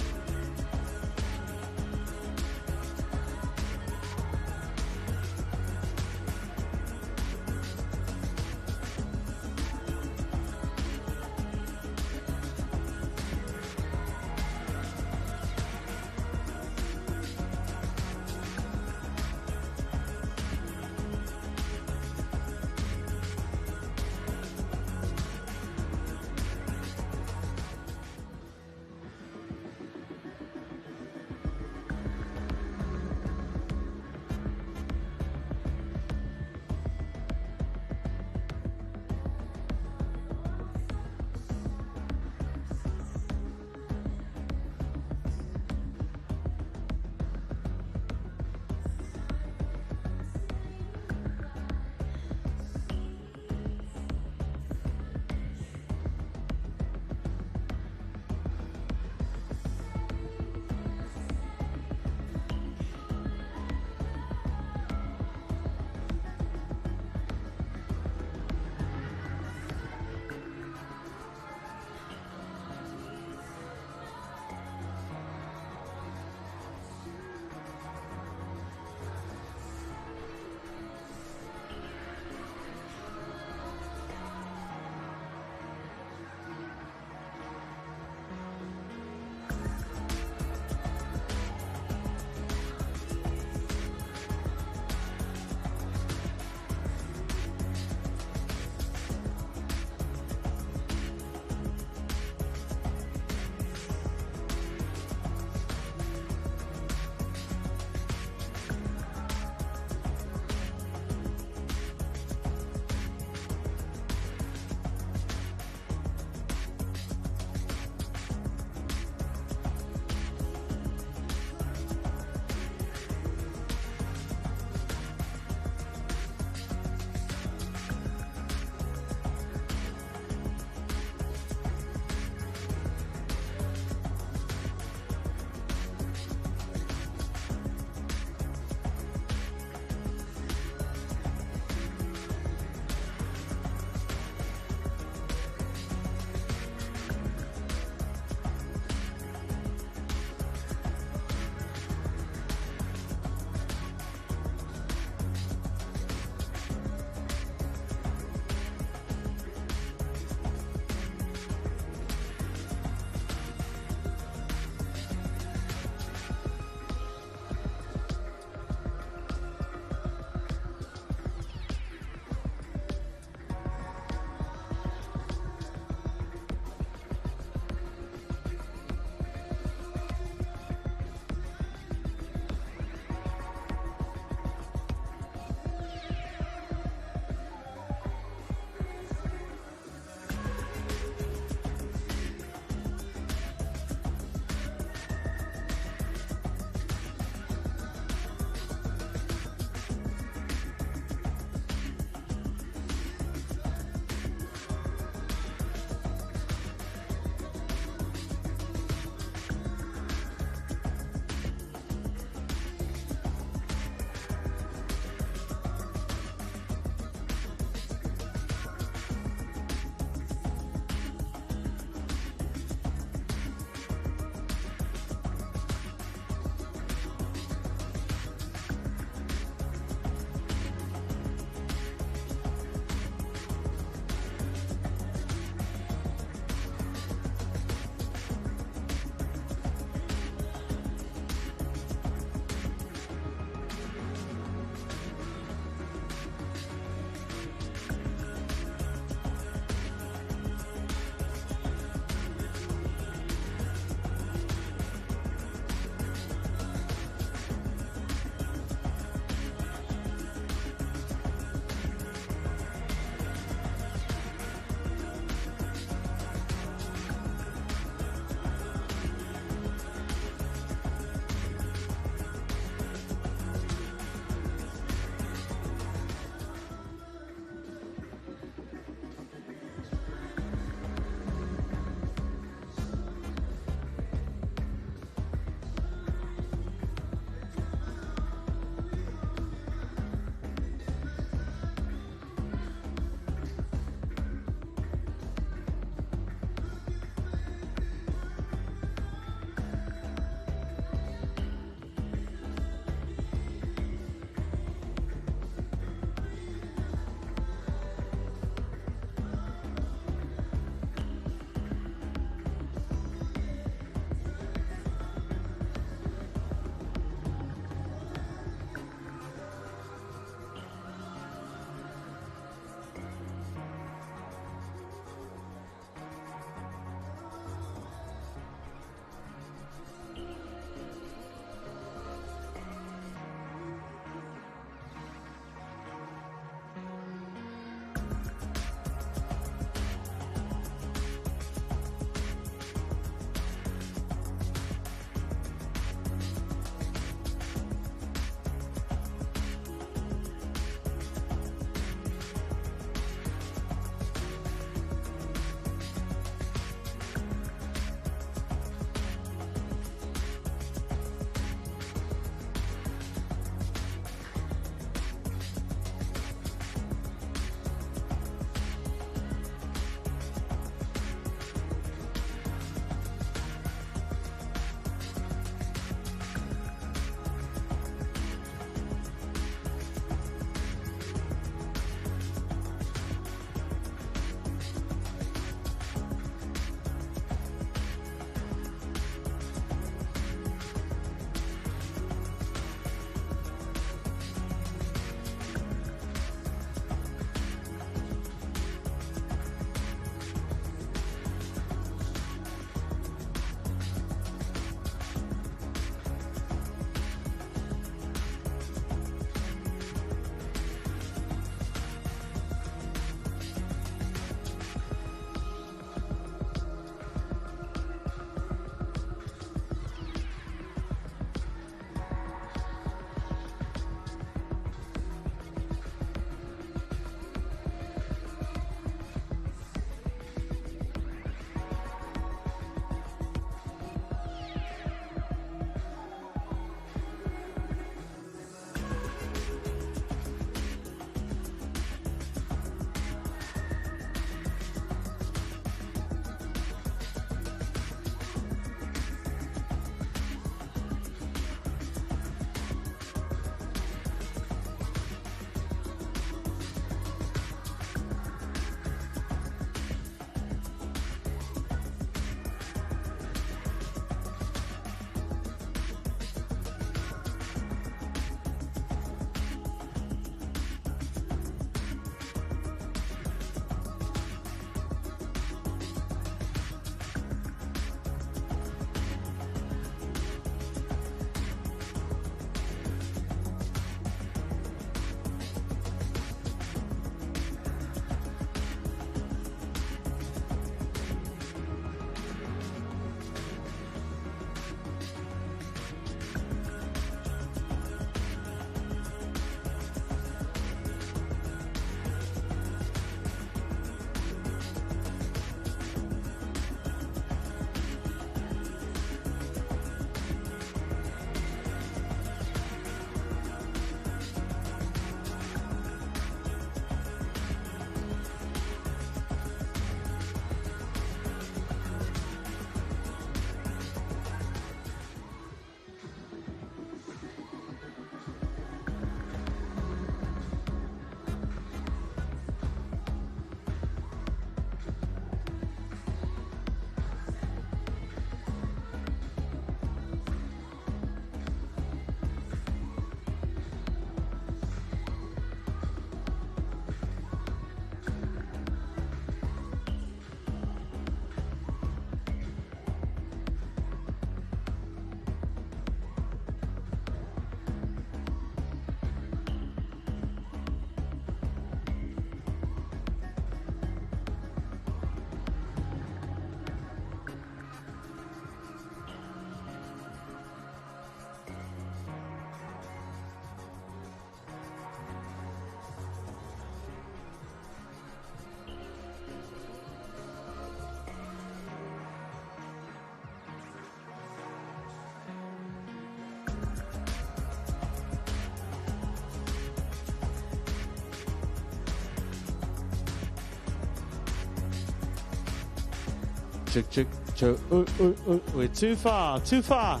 Check, check, check. Ooh, ooh, ooh. We're too far, too far,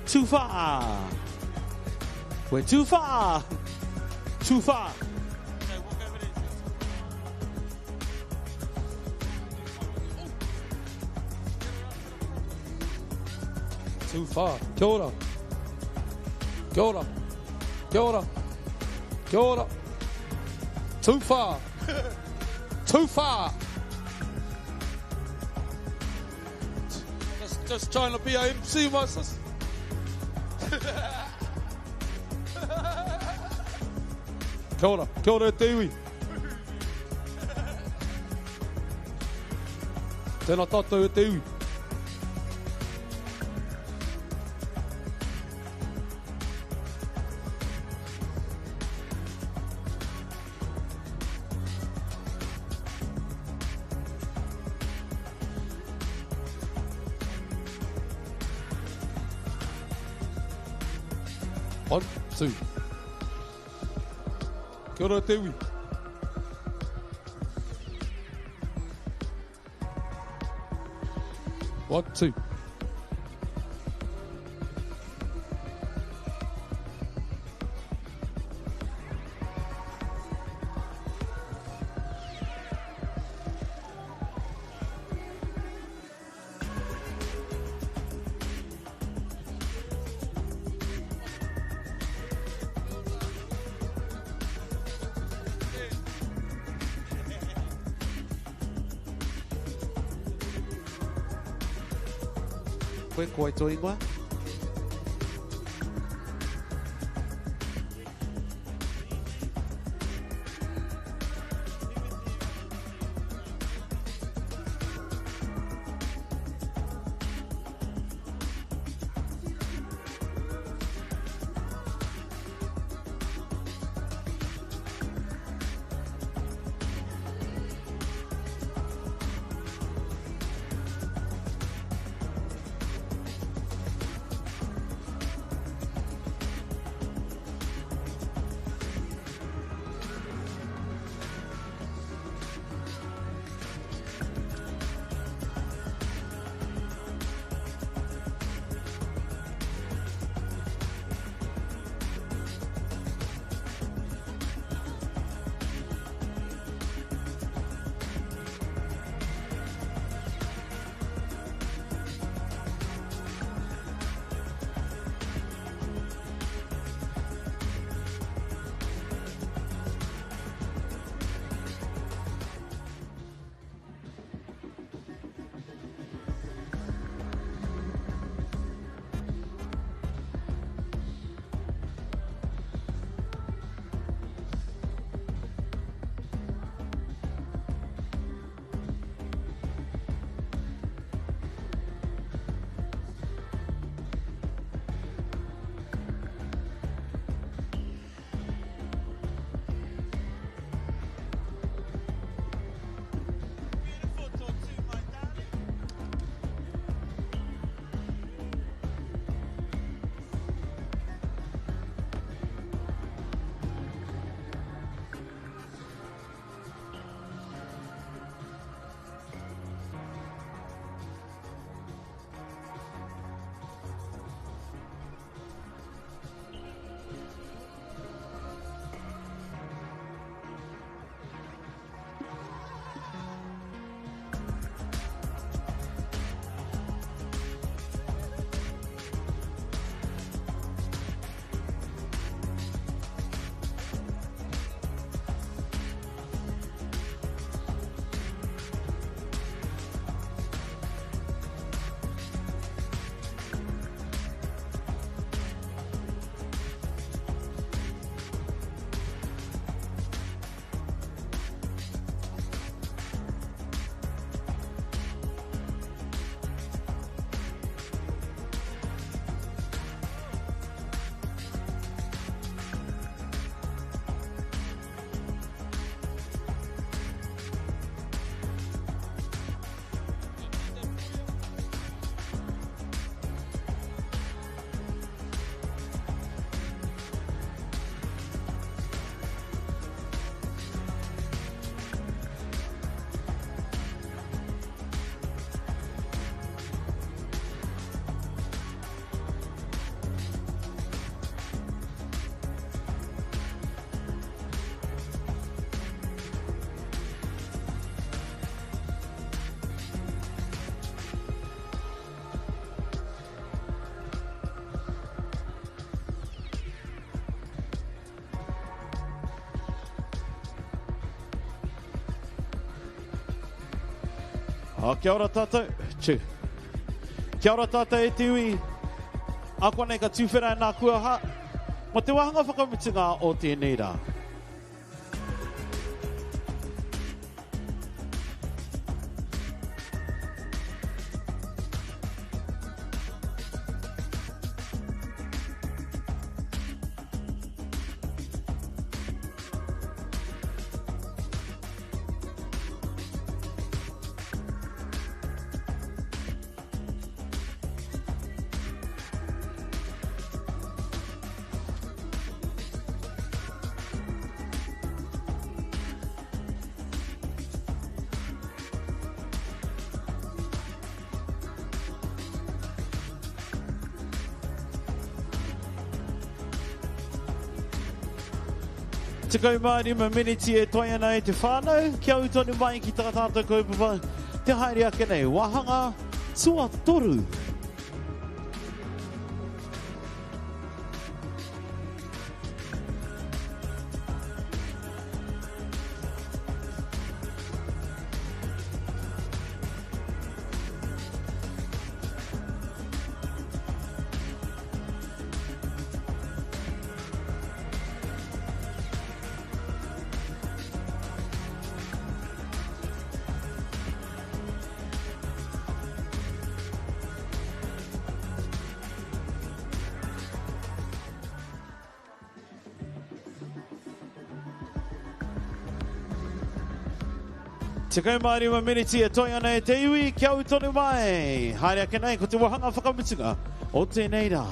too far. We're too far, too far. Too far. Kia ora. Kia ora. Kia ora. Kia ora. Too far. Too far. Just trying to be a MC, my sis. Kia ora. Kia ora e te iwi. Tēnā tātou e te iwi. One, two. Kia ora te iwi. One, two. Koe, ko ai tō ingoa? Oh, kia ora tātou. Tū. Kia ora tātou e te iwi. Ākuanei ka tūwhera e nā kuaha mō te wāhanga whakamutunga o tēnei rā. 15 miniti e toe ana e te whānau, kia ū tonu mai ki tā tātou kaupapa te haere ake nei, wāhanga tuatoru. 15 miniti e toe ana e te iwi, kia ū tonu mai. Haere ake nei, ko te wāhanga whakamutunga o tēnei rā.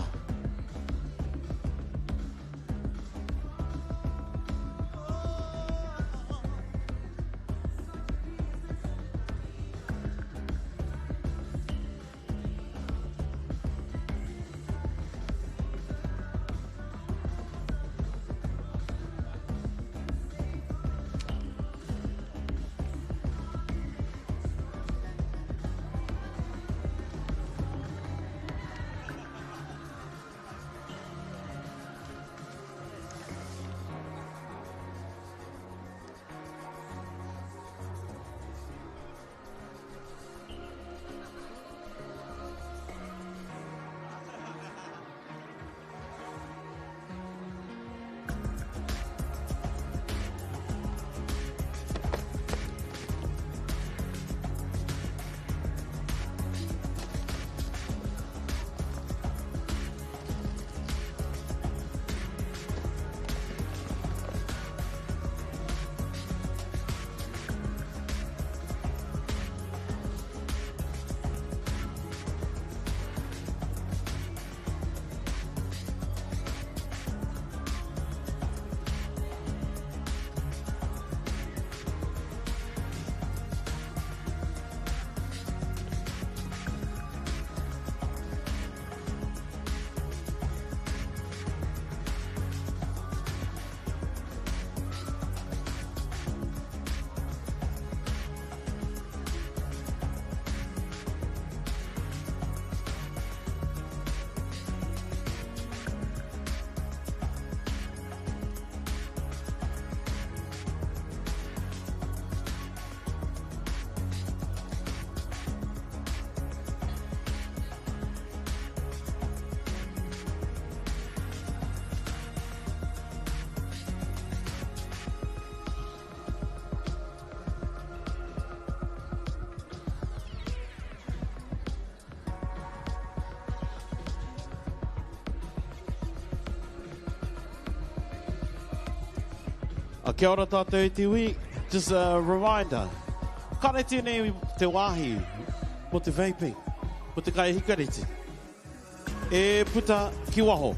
A kia ora tātou e te iwi, just a reminder, kare tēnei te wāhi mo te vaping, mo te kai hikareti. E puta ki waho.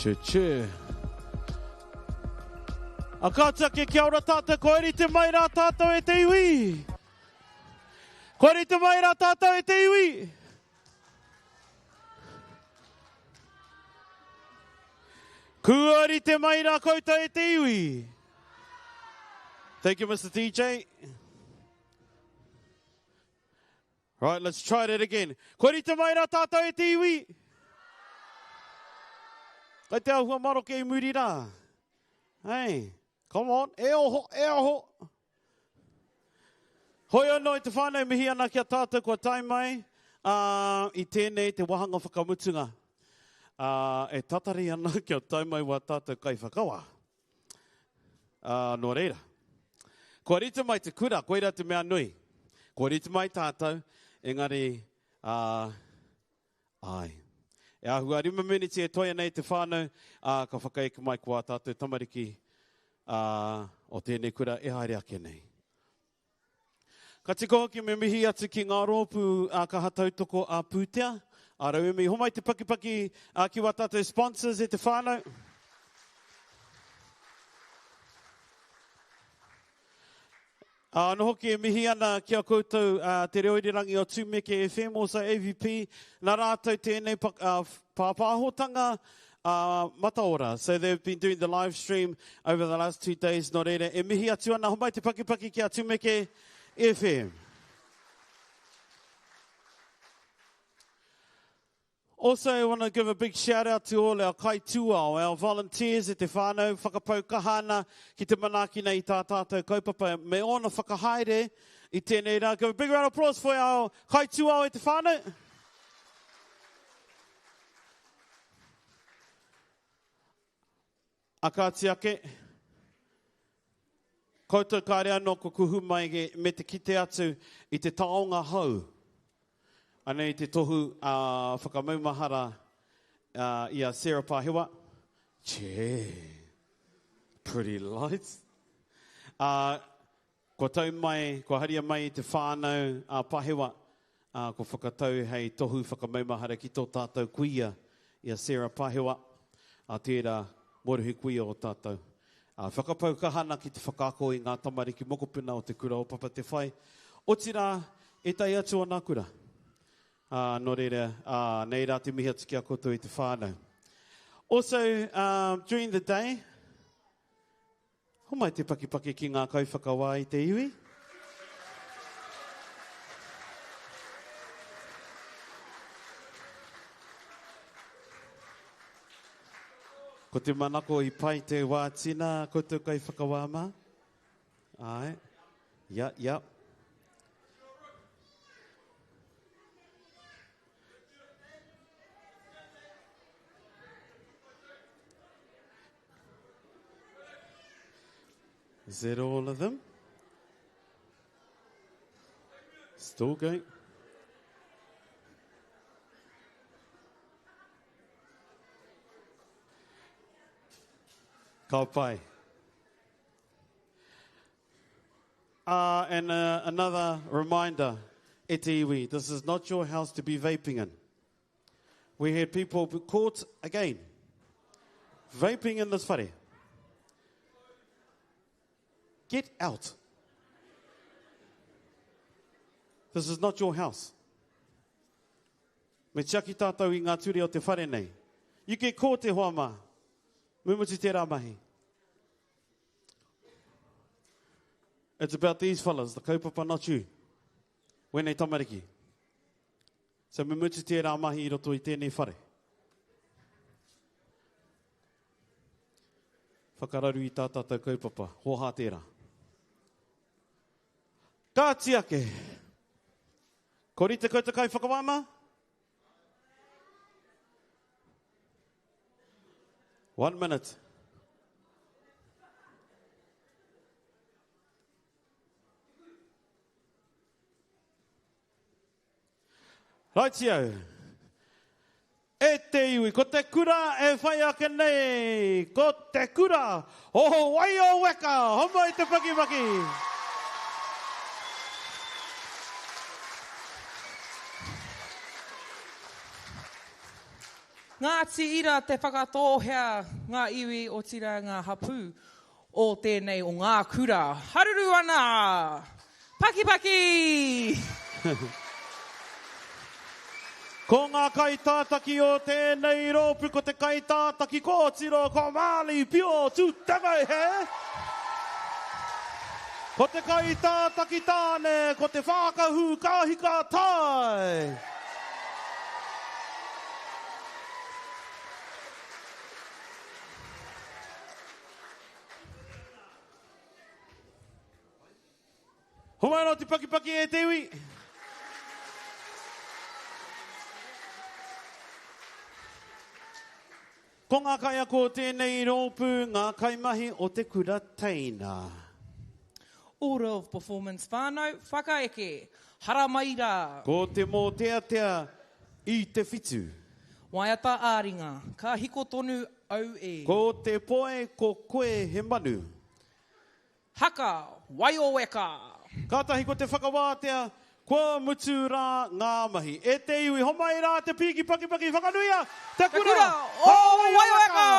Che che. A ka atu ake kia ora tātou, kua rite mai rā tātou e te iwi. Kua rite mai rā tātou e te iwi. Kua rite mai rā koutou e te iwi. Thank you, Mr. DJ. Right, let's try that again. Kua rite mai rā tātou e te iwi. Kai te ahua maroke i muri rā. Hey, come on, e oho, e oho. Hoi anō i te whānau mihi ana ki a tātou kua tae mai uh, i tēnei te wāhanga whakamutunga. Uh, e tatari ana kia tae mai wā tātou kaiwhakawā. Uh, nō reira, kua rite mai te kura, koira te mea nui. Kua rite mai tātou, engari, uh, ai. E āhua rima meneti e toe nei te whānau, ā, ka whakaeke mai ko ā tātou tamariki ā, o tēnei kura e haere ake nei. Ka tika hoki me mihi atu ki ngā rōpū ā, kaha tautoko ā pūtea, ā rauemi. Homai te pakipaki ā, ki wā tātou sponsors e te whānau. Ā, anō hoki e mihi ana ki a koutou ā, Te Reo Irirangi o Tumeke FM, also AVP, nā rātou tēnei pa, ā, pāpāhotanga ā, mataora. So they've been doing the live stream over the last two days, nō reira e mihi atu ana, homai te pakipaki ki a Tumeke FM. Also, I want to give a big shout out to all our kaitūao, our volunteers e te whānau, whakapau kaha ana ki te manaaki nei i tā tātou kaupapa me ōna whakahaere i tēnei rā. Give a big round of applause for our kaitūao e te whānau. A kāti ake, koutou kāre anō ko kuhu mai me te kite atu i te taonga hou. Anei te tohu a whakamaumahara i a Sarah Pahewa. Che, pretty lights. Kua tau mai, kua haria mai i te whānau a Pahewa, ā, kua whakatau hei tohu whakamaumahara ki tō tātou kuia, i a Sarah Pahewa, ā, tērā mōrehu kuia o tātou. Ā, whakapau kaha ana ki te whakaako i ngā tamariki mokopuna o te kura o Papa Te Whai, otirā, ētahi atu o nā kura. Ā, nō reira, ā, nei rā te mihi atu ki a koutou i te whānau. Also, um, during the day, Homai te pakipaki ki ngā kaiwhakawā i te iwi. Ko te manako i pai te wā tina koutou kaiwhakawā mā. Āe. Ia, ia. Is that all of them? Still going? Ka pai. Uh, and uh, another reminder, e te iwi, this is not your house to be vaping in. We had people caught again vaping in this whare. Get out. This is not your house. Me tiaki tātou i ngā ture o te whare nei. You get caught e hoa mā. Mumutu tērā mahi. It's about these fellas, the kaupapa, not you. Wēnei tamariki. So me mutu tērā mahi i roto i tēnei whare. Whakararu i tā tātou kaupapa, hōhā tērā. Kāti ake. Ko rite koutou kaiwhakawā mā? One minute. Raitio. E te iwi, ko te kura e whai ake nei, ko te kura o Waioweka, homai te pakipaki. Ngāti Ira Te Whakatōhea ngā iwi otirā ngā hapū o tēnei o ngā kura. Haruru ana! Pakipaki! Ko ngā kaitātaki o tēnei rōpū ko te kaitātaki kōtiro ko Marley Pio Tūtangaihe, ko te kaitātaki tāne ko Te Whākahu Kāhika Tai. Homai anō te pakipaki e te iwi. Ko ngā kaiako o tēnei rōpū ngā kaimahi o te kura teina. Order of performance whānau, whakaeke, haramai rā. Ko te mōteatea i te whitu. Waiata ā-ringa, ka hiko tonu au e. Ko te poe ko koe he manu. Haka, Waioweka! Kātahi ko te whakawātea, kua mutu rā ngā mahi. E te iwi, homai rā te pīki pakipaki, whakanuia te kura o Waioweka!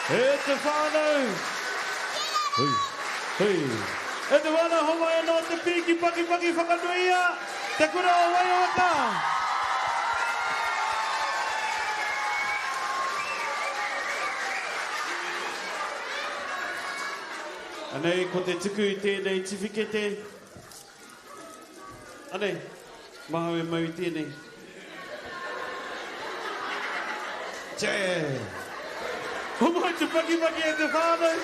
E te whānau! Hui, hui. E te whānau, homai anō te pīki pakipaki whakanuia Te Kura o Waioweka! Anei, ko te tuku i tēnei tiwhikete. Anei, māhau e mau i tēnei. Tē! Homai te pakipaki e te whānau!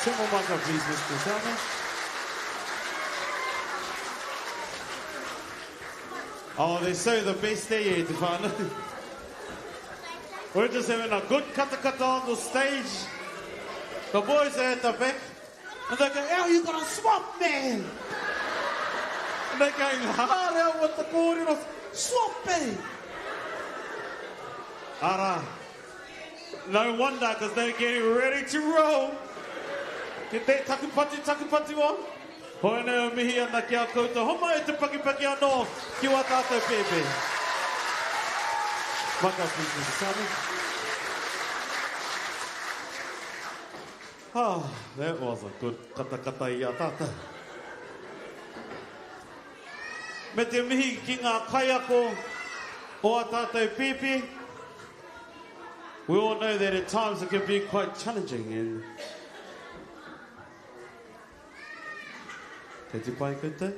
Temo maka, please, Mr. Sharma. Oh, they're so the best there, eh, te whānau. We're just having a good katakata on the stage. The boys are at the back. And they go, oh, you got a swap, man. And they're going hard out with the kōrero. Swap, man. Ara. No wonder, because they're getting ready to roll. Get that takupatu, takupatu on. Hoi nei o mihi ana ki a koutou. Homai te pakipaki anō ki wā tātou pēpē. Maka, please, Mr. Simon. Oh, that was a good katakata i a tātou. Me te mihi ki ngā kaiako o a tātou pēpē. We all know that at times it can be quite challenging and Kei te pai koutou?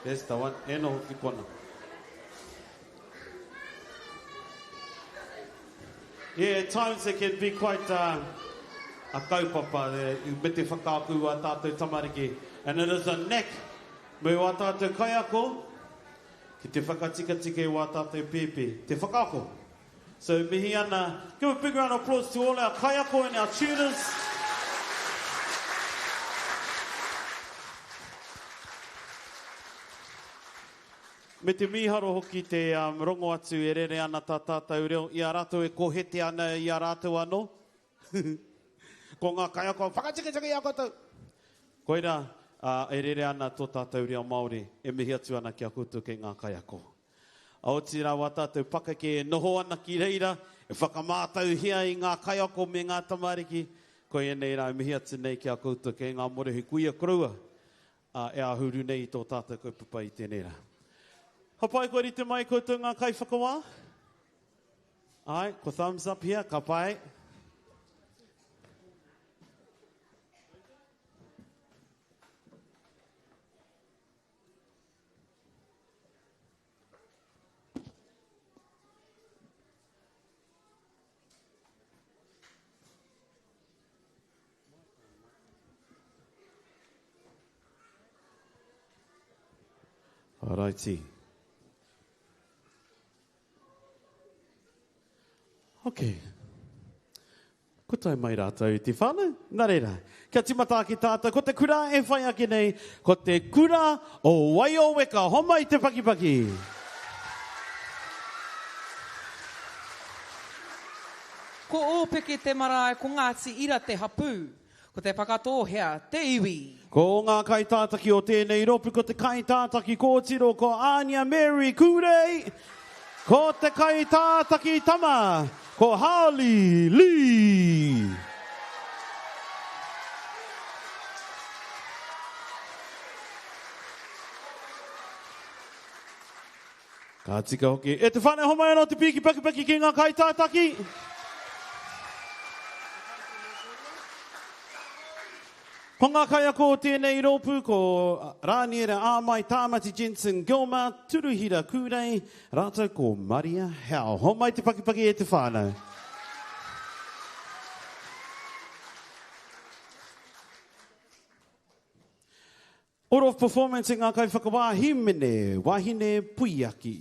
That's the one. E noho ki kona. Yeah, at times it can be quite uh, a kaupapa uh, me te whakaaku a tātou tamariki. And it is a knack me wā tātou kaiako ki te whakatikatika i wā tātou pēpē. Te whakaako. So mihi ana, give a big round of applause to all our kaiako and our tutors. Me te mīharo hoki te um, rongo atu e rere ana tā tātou reo i a rātou e kohete ana i a rātou anō. Ko ngā kaiako, whakatikatika i a koutou! Koirā, uh, e rere ana tō tātou reo Māori e mihi atu ana ki a koutou kei ngā kaiako. Otirā wā tātou pakeke e noho ana ki reira, e whakamātauhia i ngā kaiako me ngā tamariki, koia nei rā e mihi atu nei ki a koutou kei ngā morehu kuia koroua, ā, e āhuru nei i tō tātou kaupapa i tēnei rā. Ka pai kua rite mai koutou ngā kaiwhakawā? Āe, ko thumbs up here, ka pai. Alrighty. Okay. Ko tae mai rātou i te whānau. Nā reira, kia tīmata ake tātou, ko te kura e whai ake nei, ko te kura o Waioweka. Homai te pakipaki! Ko Ōpeke te marae, ko Ngāti Ira te hapū, ko Te Whakatōhea te iwi. Ko ngā kaitātaki o tēnei rōpū ko te kaitātaki kōtiro ko Ānia Mary Kūrei, ko te kaitātaki tama ko Harley Lee. Ka tika hoki. E te whānau homai anō te pīki pakipaki ki ngā kaitātaki. Ko ngā kaiako o tēnei rōpū ko Rāniera Āmai, Tāmati Jensen Gilmer, Turuhira Kūrei, rātou ko Maria Howe. Homai te pakipaki e te whānau. Order of performance e ngā kaiwhakawā hīmene, wahine puiaki.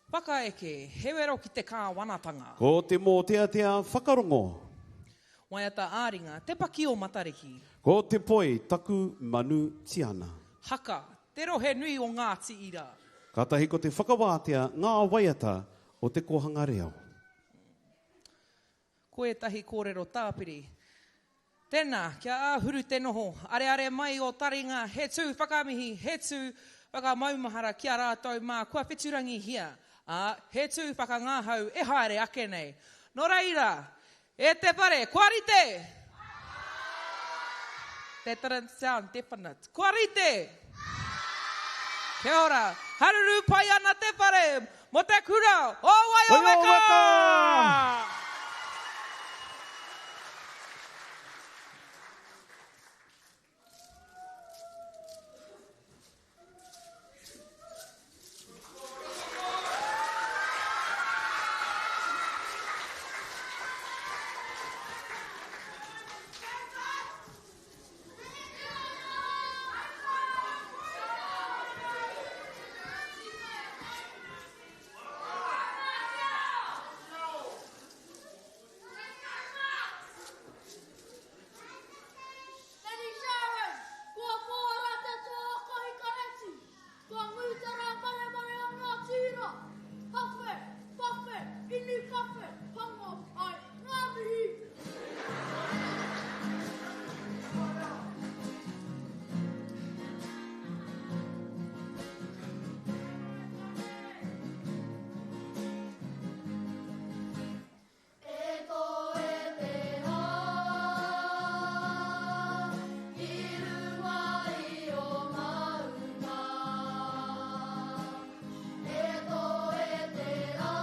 Whakaeke, he wero ki te kāwanatanga. Ko te mōteatea whakarongo. Waiata ā-ringa, te paki o Matariki. Ko te poi, taku manu tiana. Haka, te rohe nui o Ngāti Ira. Kātahi ko te whakawātea ngā waiata o te kōhanga reo. Ko ētahi kōrero tāpiri. Tēnā, kia āhuru te noho, areare mai ō taringa, he tū whakamihi, he tū whakamaumahara ki a rātou mā kua wheturangihia. Ā, he tū whakangahau e haere ake nei. Nō reira, e te whare, kua rite! That didn't sound definite. Kua rite! Kia ora. Haruru pai ana te whare mō te kura o Waioweka! Danny Sharon, kua pōra te toa kahikareti, kua ngū te rā maremare o ngā tīra. Kawhe, kawhe, inu kawhe, hanga ai, ngā mihi. E tō e te rā, i runga i o maunga. E tō e te rā,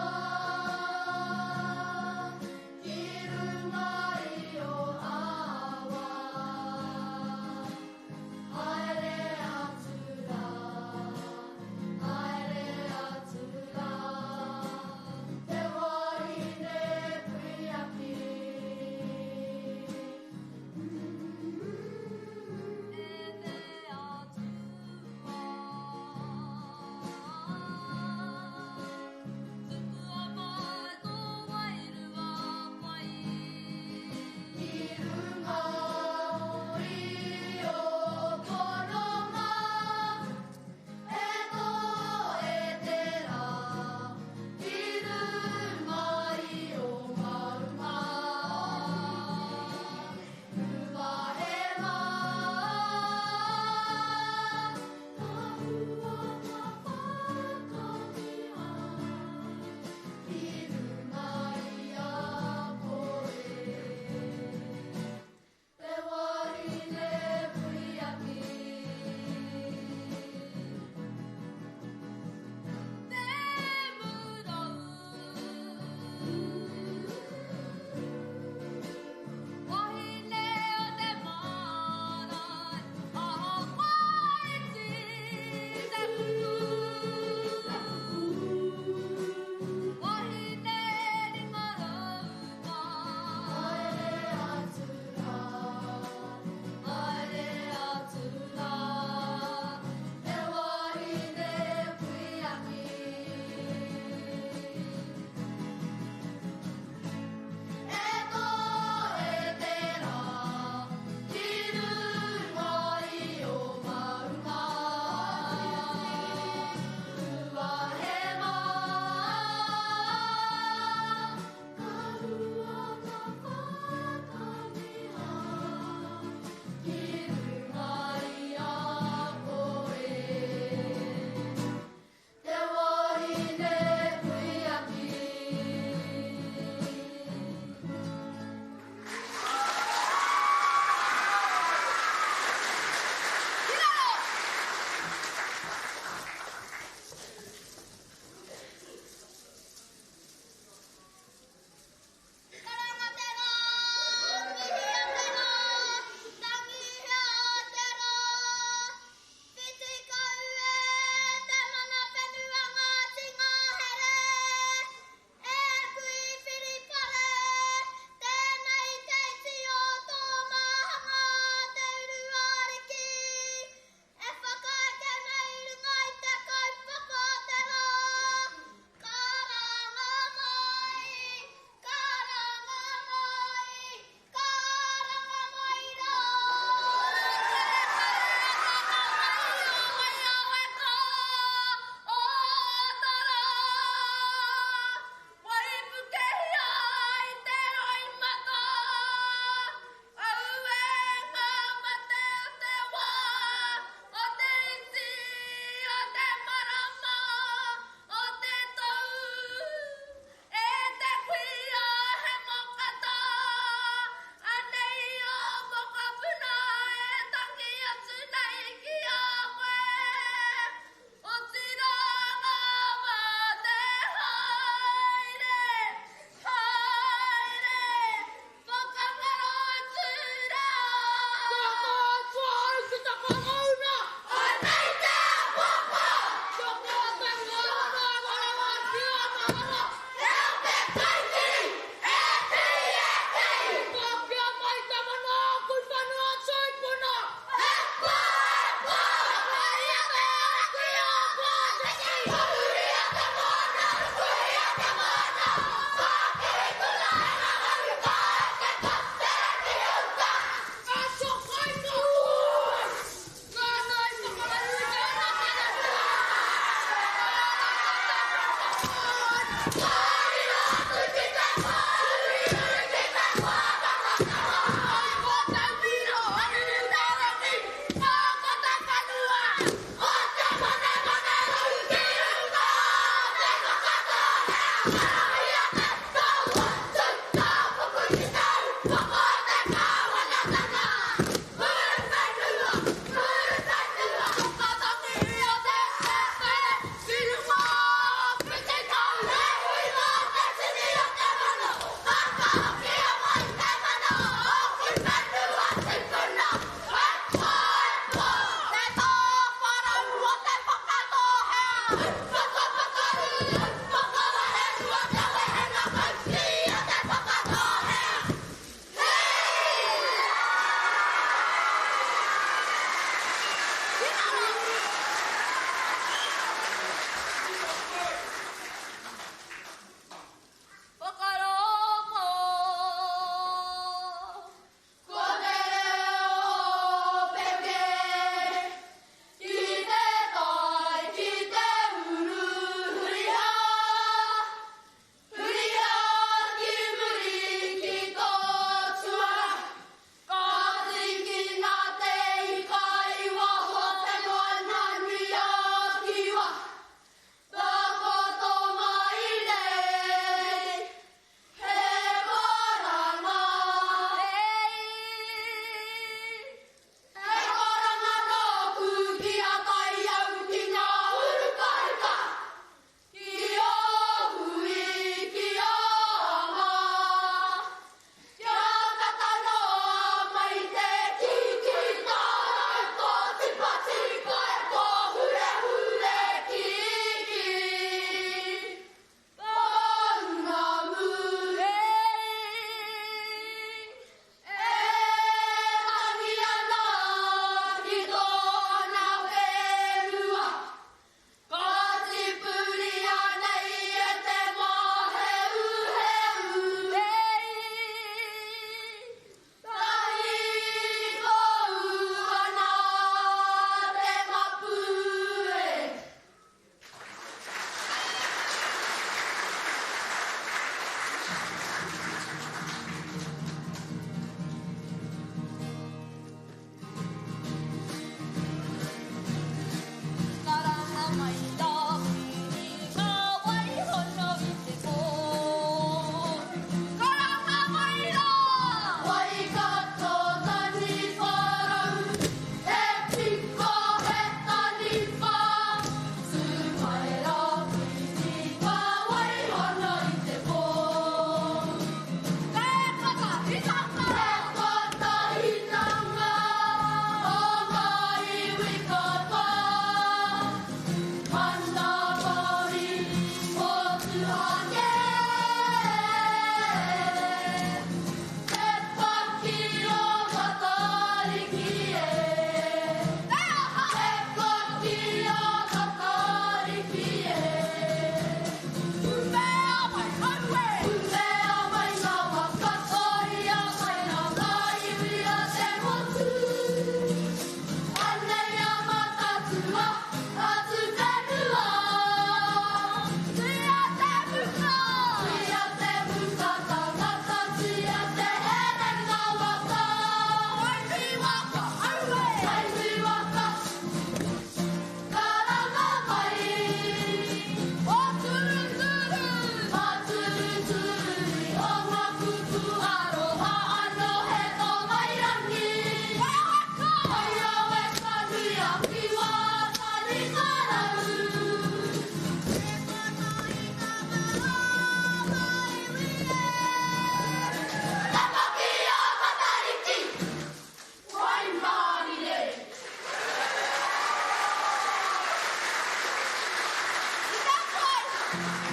Hey!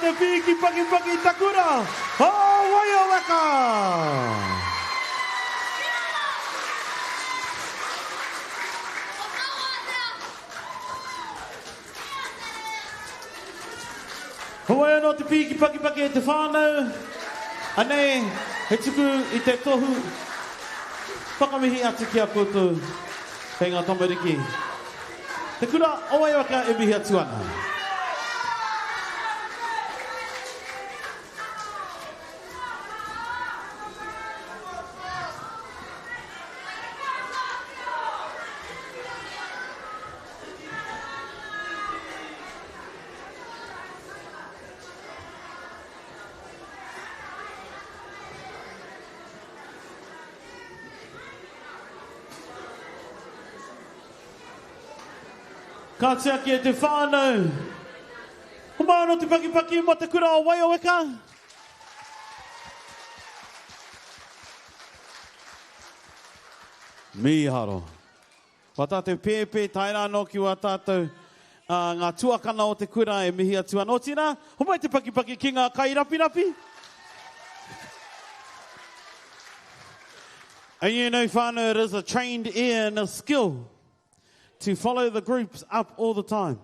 te pīki pakipaki takura o Waioweka! Hawai anō te pīki pakipaki e te whānau. Anei, he tuku i te tohu whakamihi atu ki a koutou kei ngā tamariki. Te kura o Waiwaka e mihi atu ana. Ka tiaki e te whānau. Ko mai anō te pakipaki mō te kura o Waioweka. Mīharo. Wā tātou pēpē tae rā anō ki wā tātou ngā tuakana o te kura e mihi atu ana. Otirā, homai te pakipaki ki ngā kairapirapi. And you know, whānau, it is a trained ear and a skill to follow the groups up all the time.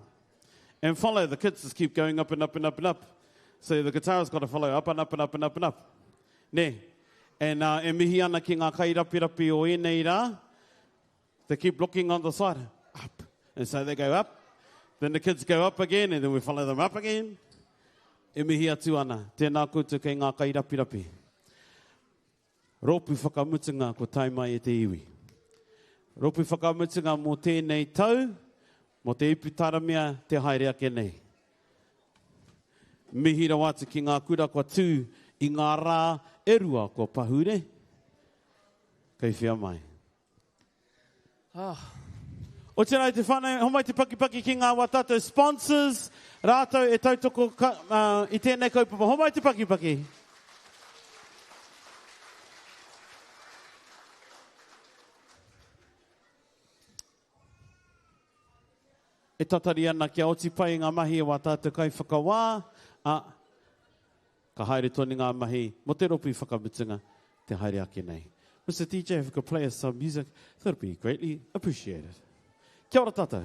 And follow, the kids just keep going up and up and up and up. So the guitar's got to follow up and up and up and up and up. Nē. And uh, e mihi ana ki ngā kairapirapi o ēnei rā, They keep looking on the side, up. And so they go up. Then the kids go up again, and then we follow them up again. E mihi atu ana, tēnā koutou kei ngā kairapirapi. Rōpū whakamutunga ko tae mai e te iwi. Rōpū whakamutunga mō tēnei tau, mō te ipu taramea te haere ake nei. Mihi rawa atu ki ngā kura kua tū i ngā rā e rua kua pahure, kei whea mai. Oh. Otirā i te whānau, homai te pakipaki ki ngā wā tātou sponsors, rātou e tautoko ka, uh, i tēnei kaupapa. Homai te pakipaki. E tatari ana kia oti pai ngā mahi e wā tātou kaiwhakawā, a, Ka haere tonu ngā mahi mō te rōpū whakamutunga te haere ake nei. Mister DJ, if you could play us some music, that would be greatly appreciated. Kia ora tātou.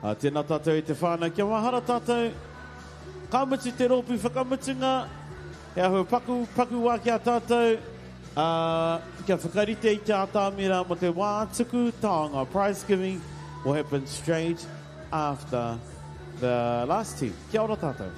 Ā, tēnā tātou e te whānau, kia mahara tātou, ka mutu te rōpū whakamutunga, he āhua paku, paku wā ki a tātou, ā, kia whakarite i te atamira mō te wā tuku taonga, prize giving will happen straight after the last team. Kia ora tātou.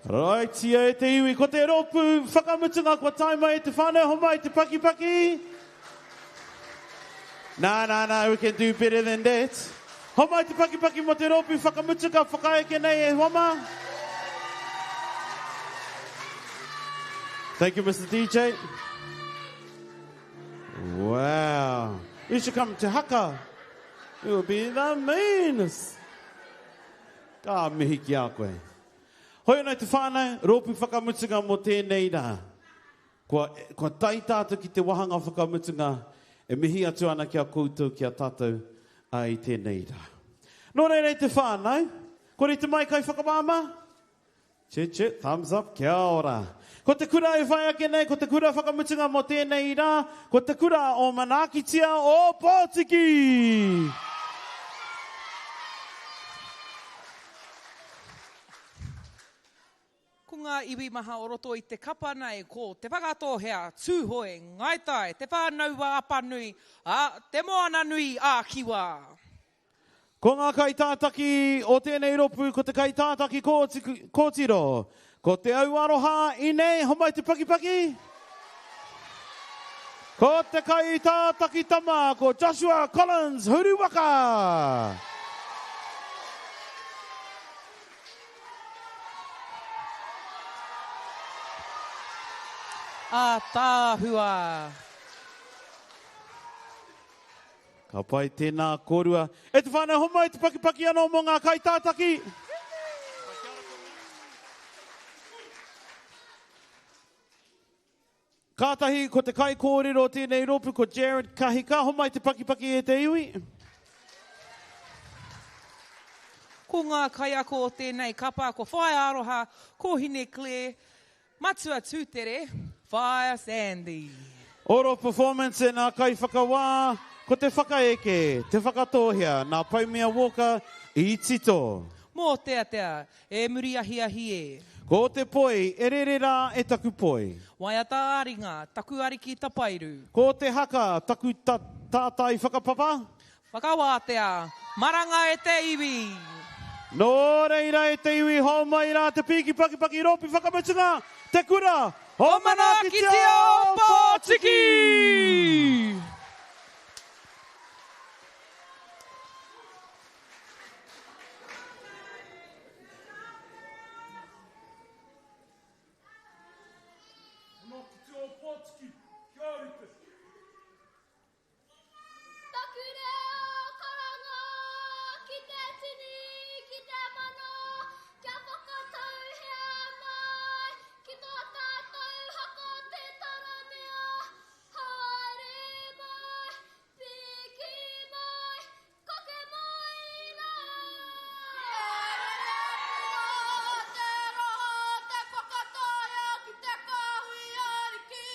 Raitia e te iwi, ko te rōpū whakamutunga kua tae mai e te whānau, homai te pakipaki. Nā, nā, nā, we can do better than that. Homai te pakipaki mō te rōpū whakamutunga whakaeke nei e hoa mā. Thank you, Mr. DJ. Wow. You should come to haka. It will be the meanest. Ka mihi ki a koe. Hoi anō te whānau, rōpū whakamutunga mō tēnei rā. Kua, kua tae tātou ki te wāhanga whakamutunga e mihi atu ana ki a koutou, ki a tātou i tēnei rā. Nō reira e te whānau, kua rite mai kaiwhakamāmā? Che, che, thumbs up, kia ora. Ko te kura e whai ake nei, ko te kura whakamutunga mō tēnei rā, ko te kura o Manaakitia o Pōtiki! Ko ngā iwi maha o roto i te kapa nei ko Te Whakatōhea, Tūhoe, Ngāi Tai, Te Whānau-a-Apanui, ā, Te Moananui ā-Kiwa. Ko ngā kaitātaki o tēnei rōpū ko te kaitātaki kōtiro, ko Te Auaroha Inei, homai te pakipaki! Ko te kaitātaki tama ko Joshua Collins Huriwaka! Ātaahua! Ka pai tēnā kōrua. E te whānau, homai te pakipaki anō mō ngā kaitātaki! Kātahi ko te kaikōrero o tēnei rōpū ko Jared Kahika. Homai te pakipaki e te iwi. Ko ngā kaiako o tēnei kapa ko Whaea Aroha, ko Hine Claire, Matua Tūtere, Whaea Sandy. Oro performance e ngā kaiwhakawā, ko te whakaeke, te whakatōhea, nā Paumia Walker i tito. Mōteatea, E muri ahiahi e. Ko te poi, e rere rā e taku poi. Waiata ā-ringa, taku ariki tapairu. Ko te haka, taku tātai whakapapa. Whakawātea, maranga e te iwi. Nō reira e te iwi, hou mai rā te pīki pakipaki rōpū whakamutunga, te kura o Manaakitia o Pōtiki! Taku reo karanga ki te tini, ki te mano, kia whakatauhea mai ki tō tātou haka te taramea. Haere mai, piki mai, Kake mai rā! E rere atu rā te roha, te whakataea ki te kāhui ariki.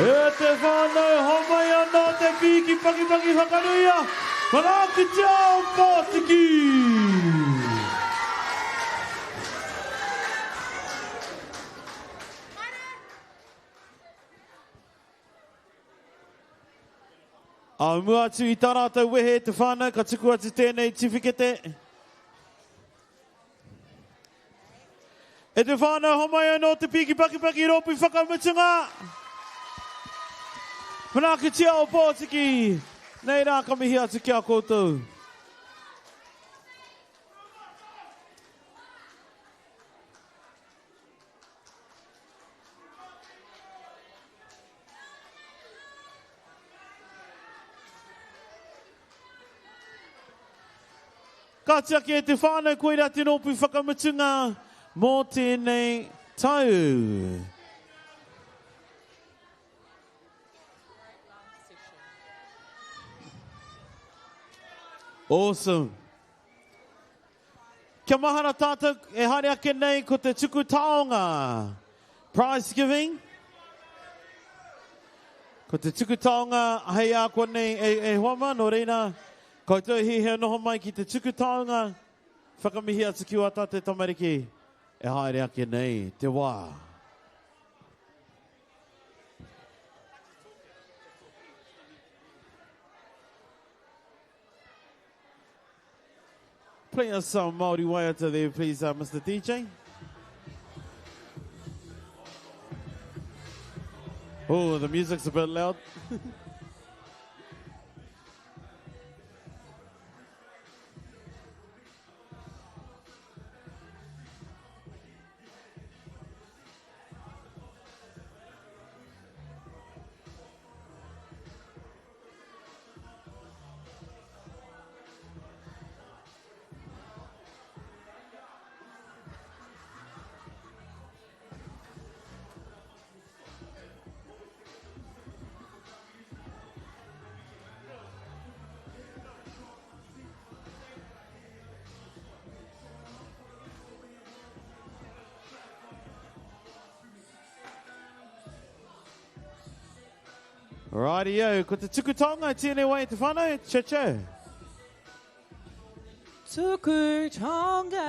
E te whānau, homai anō te pīki pakipaki whakanuia, manaakitia o Pōtiki! Ā mua atu i tā rātou wehe e te whānau, ka tuku atu tēnei tiwhikete. E te whānau, homai anō te pīki pakipaki rōpū whakamutunga. Manaakitia o Pōtiki, nei rā ka mihi atu ki a koutou. Ka tiaki e te whānau koirā te rōpū whakamutunga mō tēnei tau. Awesome. Kia mahara tātou e haere ake nei ko te tuku taonga. Prize giving. Ko te tuku taonga hei a koa nei e, e hoa mā, nō reira, koutou hihia noho mai ki te tuku taonga, whakamihi atu ki wā tātou tamariki e haere ake nei te wā. Play us some Māori waiata there, please, uh, Mr. DJ. Oh, the music's a bit loud. Rightio, ko te tuku taonga tēnei wai te whānau, cha cha. Tuku taonga.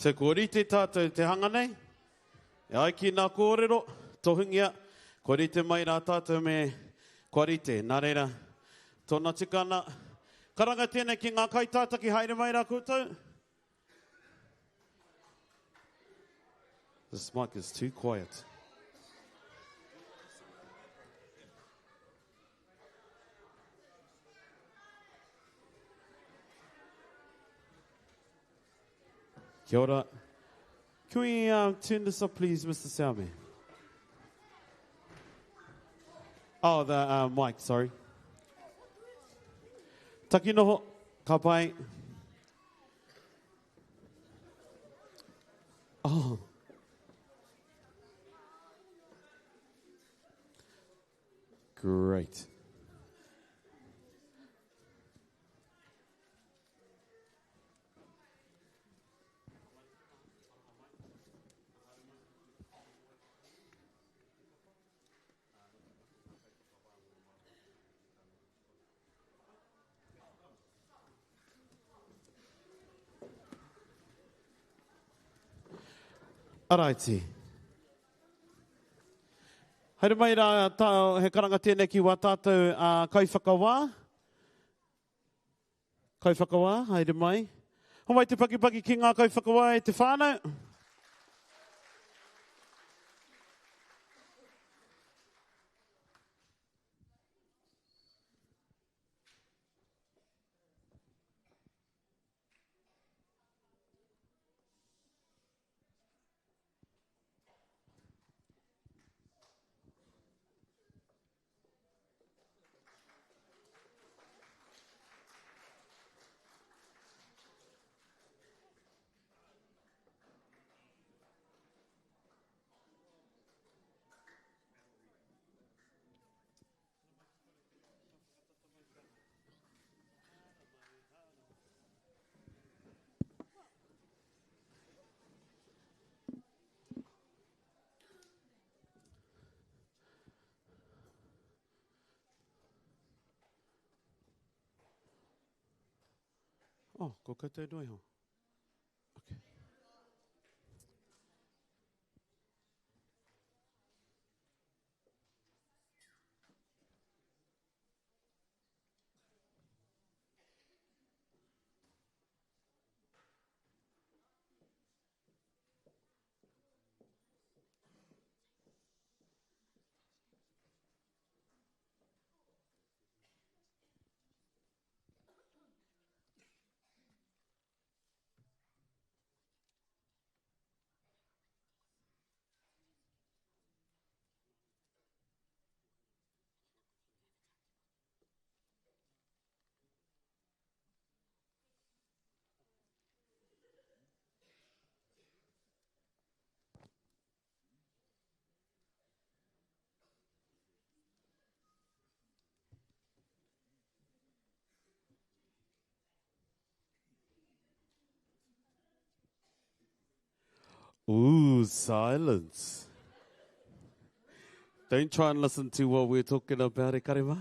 So kua rite tātou te hanga nei, e ai ki nā kōrero, tohungia, kua rite mai rā tātou me kua rite. Nā reira, tōna tikana, karanga tēnei ki ngā kaitātaki haere mai rā koutou. This mic is too quiet. Kia ora. Can we um, turn this up, please, Mr. Salme? Oh, the uh, mic, sorry. Taki noho, ka pai. Oh. Great. Araiti. Haere mai rā, tā, he karanga tēnei ki wā tātou uh, kaiwhakawā. Kaiwhakawā, haere mai. Homai te pakipaki ki ngā kaiwhakawā e te whānau. Oh, ko koutou noa iho. Okay. Ooh, silence. Don't try and listen to what we're talking about, e kare mā.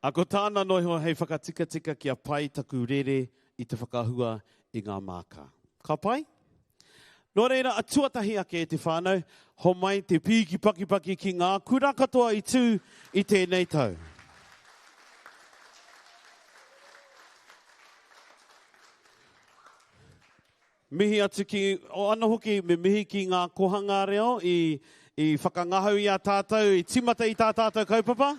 A ko tāna noa iho hei whakatikatika kia pai taku rere i te whakahua i ngā māka. Ka pai? Nō reira, a tuatahi ake e te whānau, homai te pīki pakipaki ki ngā kura katoa i tū i tēnei tau. Mihi atu ki, o ano hoki, me mihi ki ngā kohanga reo i, i whakangahau i a tātou, i timata i tā tātou kaupapa.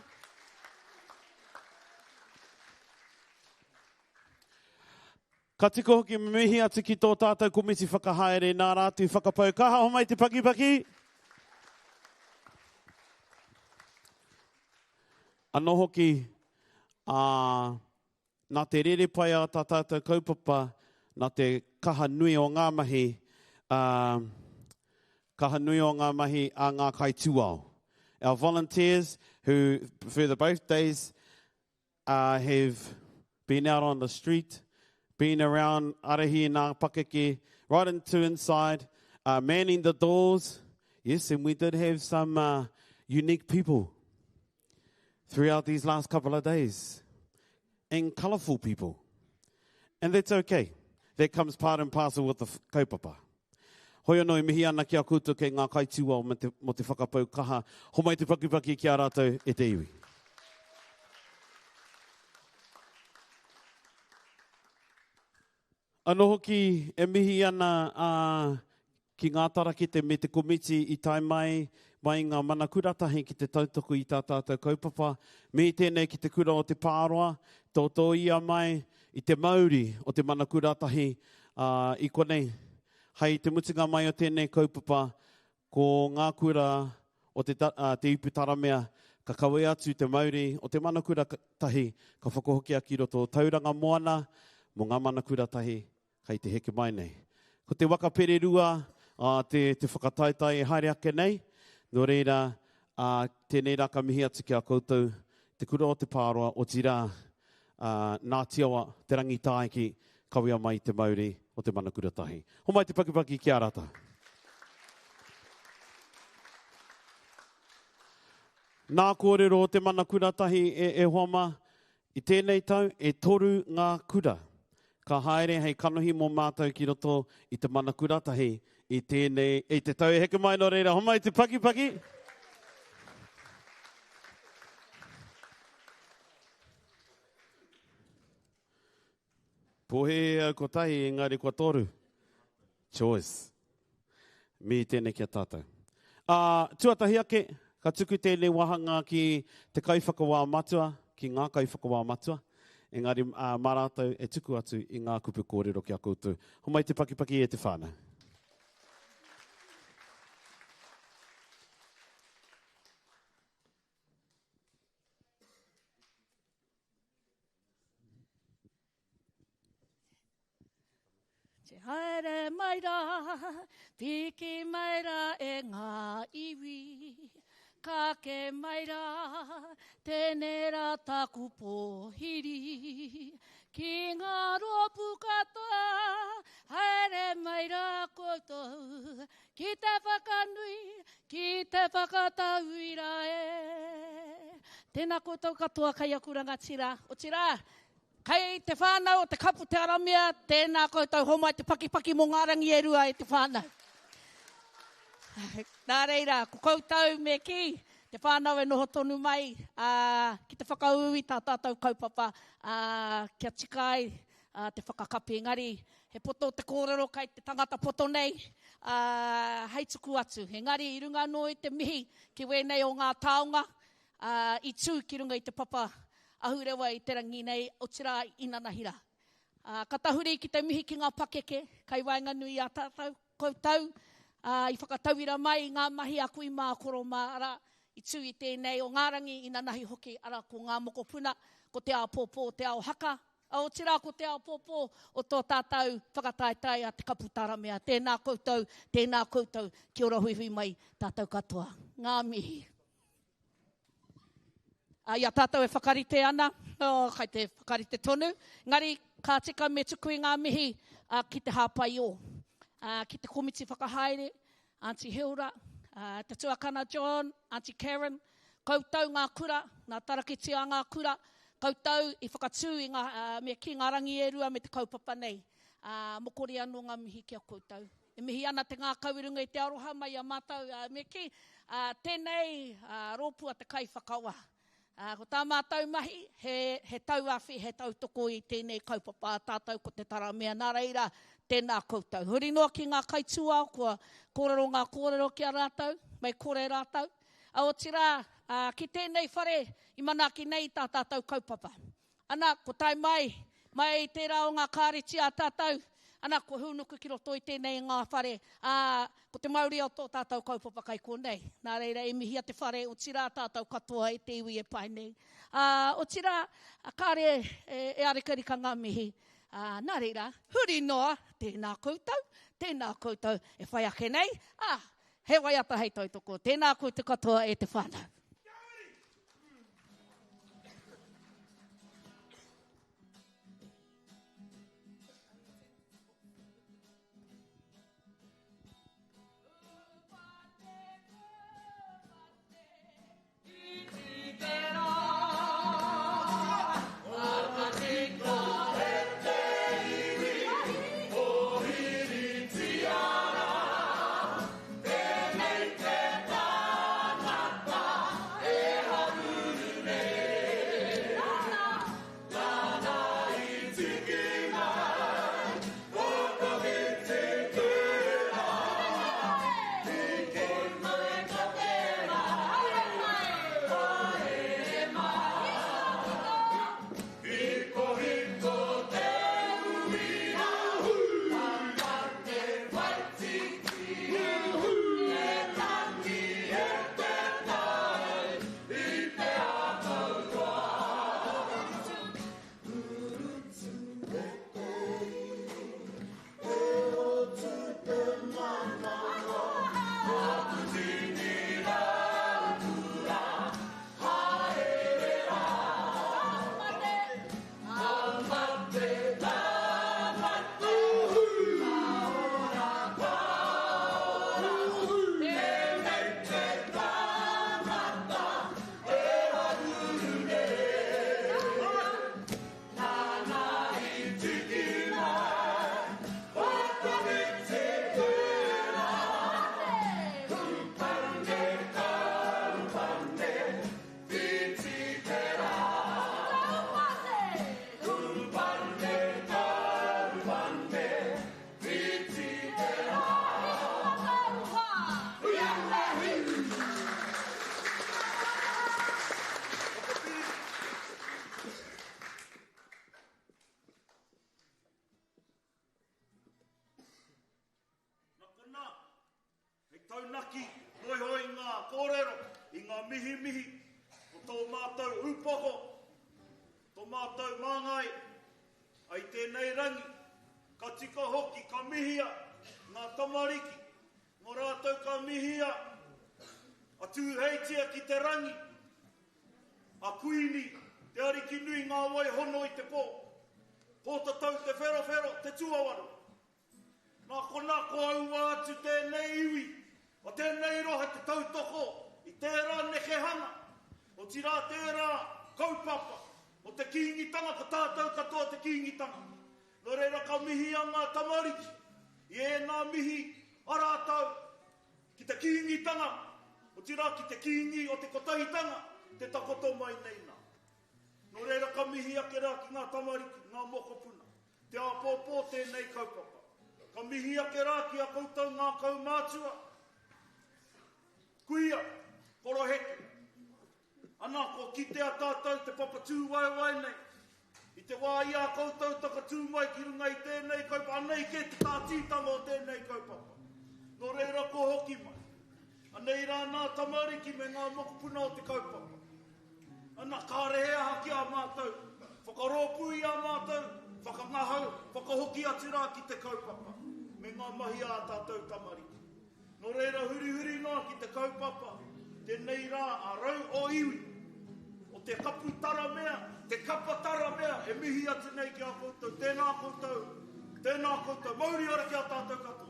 Ka tika hoki me mihi atu ki tō tātou komiti whakahaere nā rātou i whakapau kaha homai te pakipaki. Anō hoki, ā, Nā te rere pai a tā tātou kaupapa, nā te kaha nui o ngā mahi, ā, kaha nui o ngā mahi a ngā kaitūao. Our volunteers who, for the both days, uh, have been out on the street, been around arahi i ngā pakeke, right into inside, uh, manning the doors. Yes, and we did have some uh, unique people throughout these last couple of days and colourful people. And that's okay. that comes part and parcel with the kaupapa. Hoi anō e mihi ana ki a koutou kei ngā kaitūao me te, mō te whakapau kaha, homai te pakipaki ki a rātou e te iwi. Anō hoki e mihi ana a, ki ngā tarakete me te komiti i tae mai mai ngā mana kura tahi ki te tautoko i tā tātou kaupapa. Mihi tēnei ki te kura o Te Pāroa, tōtōia mai i te mauri o te mana kura tahi ā, i konei. Hei te mutunga mai o tēnei kaupapa, ko ngā kura o te, ā, Te Ipu Taramea ka kawe atu te mauri o te mana kura tahi ka whakahokia ki roto o Tauranga Moana mō ngā mana kura tahi kei te heke mai nei. Ko te waka pererua ā, te, te whakataetae e haere ake nei, nō reira, ā, tēnei rā ka mihi atu ki a koutou, te kura o Te Pāroa, otirā, ā, nā Tiawa, Te Rangitāiki, kawea mai te mauri o te mana kura tahi. Homai te pakipaki ki a rātou. Nā kōrero o te mana kura tahi e, e hoa mā, I tēnei tau, e toru ngā kura ka haere hei kanohi mō mātou ki roto i te Mana Kuratahi i tēnei, i te tau e heke mai, nō reira, homai te pakipaki! Pōhēhē au kotahi, engari kua toru. Choice. Mihi tēnei ki a tātou. Ā, tuatahi ake, ka tuku tēnei wāhanga ki te kaiwhakawā matua, ki ngā kaiwhakawā matua, engari ā, mā rātou e tuku atu i ngā kupu kōrero ki a koutou. Homai te pakipaki e te whānau. Te haere mai rā, piki mai rā e ngā iwi, Kake mai rā, tēnei rā taku pōhiri, Ki ngā rōpū katoa, haere mai rā koutou, Ki te whakanui, ki te whakatauira e. Tēnā koutou katoa kei aku rangatira, otirā, Kei te whānau o Te Kapu Te Aramea, tēnā koutou, homai te pakipaki mō ngā rangi e rua e te whānau. Nā reira, ko koutou me kī, te whānau e noho tonu mai ā, ki te whakaū i tā tātou kaupapa ā, kia tika ai ā, te whakakapi. Engari, he poto te kōrero kai te tangata poto nei ā, hei tuku atu. Engari, i runga anō i te mihi ki wēnei o ngā taonga, ā, i tū ki runga i te papa ahurewa i te rangi nei, otirā inanahira. Ā, ka tahuri ki te mihi ki ngā pakeke kai waenganui i a tātou, koutou, ā, i whakatauira mai i ngā mahi a kui mā, koro mā, arā, i tū i tēnei o ngā rangi inanahi hoki, arā, ko ngā mokopuna, ko te āpōpō o te ao haka, ā, otirā ko te āpōpō o tō tātou whakataetae a Te Kapu Taramea. Tēnā koutou, tēnā koutou, kia ora huihui mai tātou katoa. Ngā mihi. I a tātou e whakarite ana, oh, kai te whakarite tonu, engari ka tika me tuku i ngā mihi ki te hāpai ō, ki te komiti whakahaere, Aunty Hilda, te tuakana John, Aunty Karen, koutou ngā kura, ngā tarakiti a ngā kura, koutou i whakatū i ngā, me kī ngā rangi e rua me te kaupapa nei. Mokori anō ngā mihi ki a koutou. E mihi ana te ngākau i runga i te aroha mai i a mātou, me kī, tēnei rōpū a te kaiwhakawā. Ko tā mātou mahi, he, he tauawhi, he tautoko i tēnei kaupapa a tātou ko Te Taramea. Nā reira, tēnā koutou. Huri noa ki ngā kaitūao, kua kōrero ngā kōrero ki a rātou, mei kore rātou. Otirā, ki tēnei whare i manaaki nei i tā tātou kaupapa. Ana, ko tae mai, mai i tērā o ngā kāreti a tātou, ana, kua hūnuku ki roto i tēnei ngā whare, ā, ko te mauri o tō tātou kaupapa kai konei. Nā reira, e mihia te whare, otirā tātou katoa e te iwi e pae nei. Ā, otirā, kāre e ārikarika ngā mihi. Ā, nā reira, huri noa, tēnā koutou, tēnā koutou e whai ake nei, ā, he waiata hei tautoko. Tēnā koutou katoa e te whānau. i ngā mihimihi o tō mātou upoko, tō mātou māngai, ai tēnei rangi, ka tika hoki, ka mihia ngā tamariki, mō rātou ka mihia a Tūheitia ki te rangi, a Kuini, te ariki nui ngā wai hono i te pō, Pōtatau te wherowhero, te tuawaru. Nā konā ko aua atu tēnei iwi o tēnei rohe te tautoko i tērā nekehanga, otirā tērā kaupapa o te Kīngitanga, ko tātou katoa te Kīngitanga. Nō reira ka mihia ngā tamariki i ēnā mihi a rātou ki te Kīngitanga, otirā ki te Kīngi o te Kotahitanga te takoto mai nei nā. Nō reira ka mihi ake rā ki ngā tamariki, ngā mokopuna. Te āpōpō tēnei kaupapa. Ka mihi ake rā ki a koutou ngā kaumātua, kuia, koroheke. Ana, kua kitea tātou te papa tūwaewae nei. I te wā i a koutou takatū mai ki runga i tēnei kaupapa, anei kē te tātītanga o tēnei kaupapa. Nō reira kua hoki mai. Anei rā nā tamariki me ngā mokopuna o te kaupapa. Ana, kāre he aha ki a mātou, whakarōpū i a mātou, whakangahau, whakahoki atu rā ki te kaupapa, me ngā mahi a ā tātou tamariki. Nō reira hurihuri noa ki te kaupapa, tēnei rā a rau o iwi, o te kapu taramea, te kapa taramea e mihi atu nei ki a koutou, tēnā koutou, tēnā koutou, mauri ora ki a tātou katoa.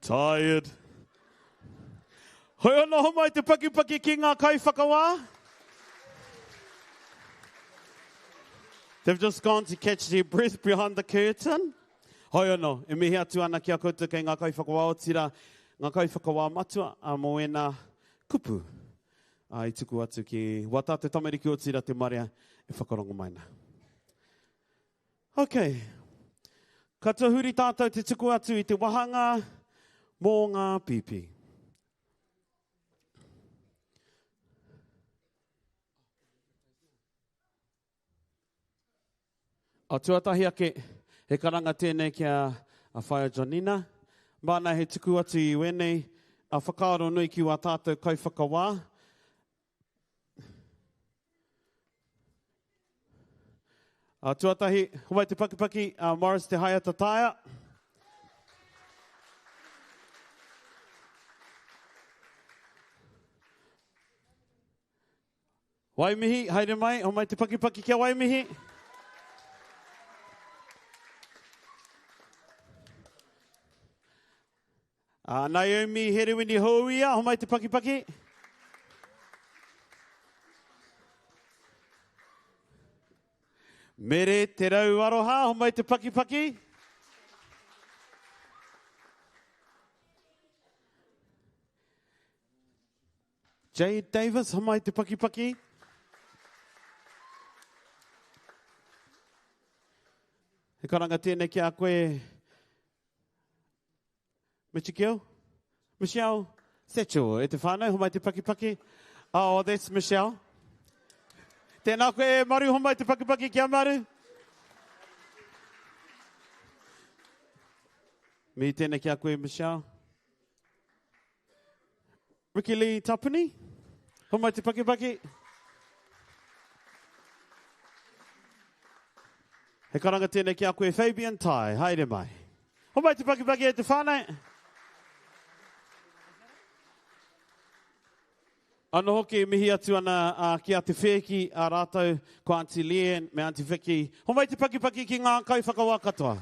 Tired. Hoi anō homai te pakipaki ki ngā kaiwhakawā. They've just gone to catch their breath behind the curtain. Hoi anō, e mihi atu ana ki a koutou kei ngā kaiwhakawā otirā, ngā kaiwhakawā matua a mō ēnā kupu a i tuku atu ki wā tātou tamariki otirā te marea e whakarongo mai na. Ok, ka tahuri tātou te tuku atu i te wahanga mō ngā pīpī. A tuatahi ake, he karanga tēnei ki a Whaea Johnina. Māna he tuku atu i wēnei a whakaaro nui ki wā tātou kaiwhakawā. A tuatahi, homai te pakipaki, a Morris Te Haeata Taia. Waimihi, haere mai, homai te pakipaki ki a Waimihi. A Naomi Herewini Houia, homai te pakipaki. Mere Te Rau Aroha, homai te pakipaki. Jade Davis, homai te pakipaki. He karanga tēnei ki a koe, Michelle? Michelle Satchel, e te whānau, homai te pakipaki. Oh, that's Michelle. Tēnā koe, e Maru, homai te pakipaki ki a Maru. Mi tēnei ki a koe, Michelle. Ricky Lee Tapuni, homai te pakipaki. He karanga tēnei ki a koe, Fabian Tai, haere mai. Homai te pakipaki e te whānau. Anō hoki, mihi atu ana uh, ki a Te Whēki, a rātou, ko Auntie Leanne me Auntie Vicky. Homai te pakipaki ki ngā kaiwhakawā katoa.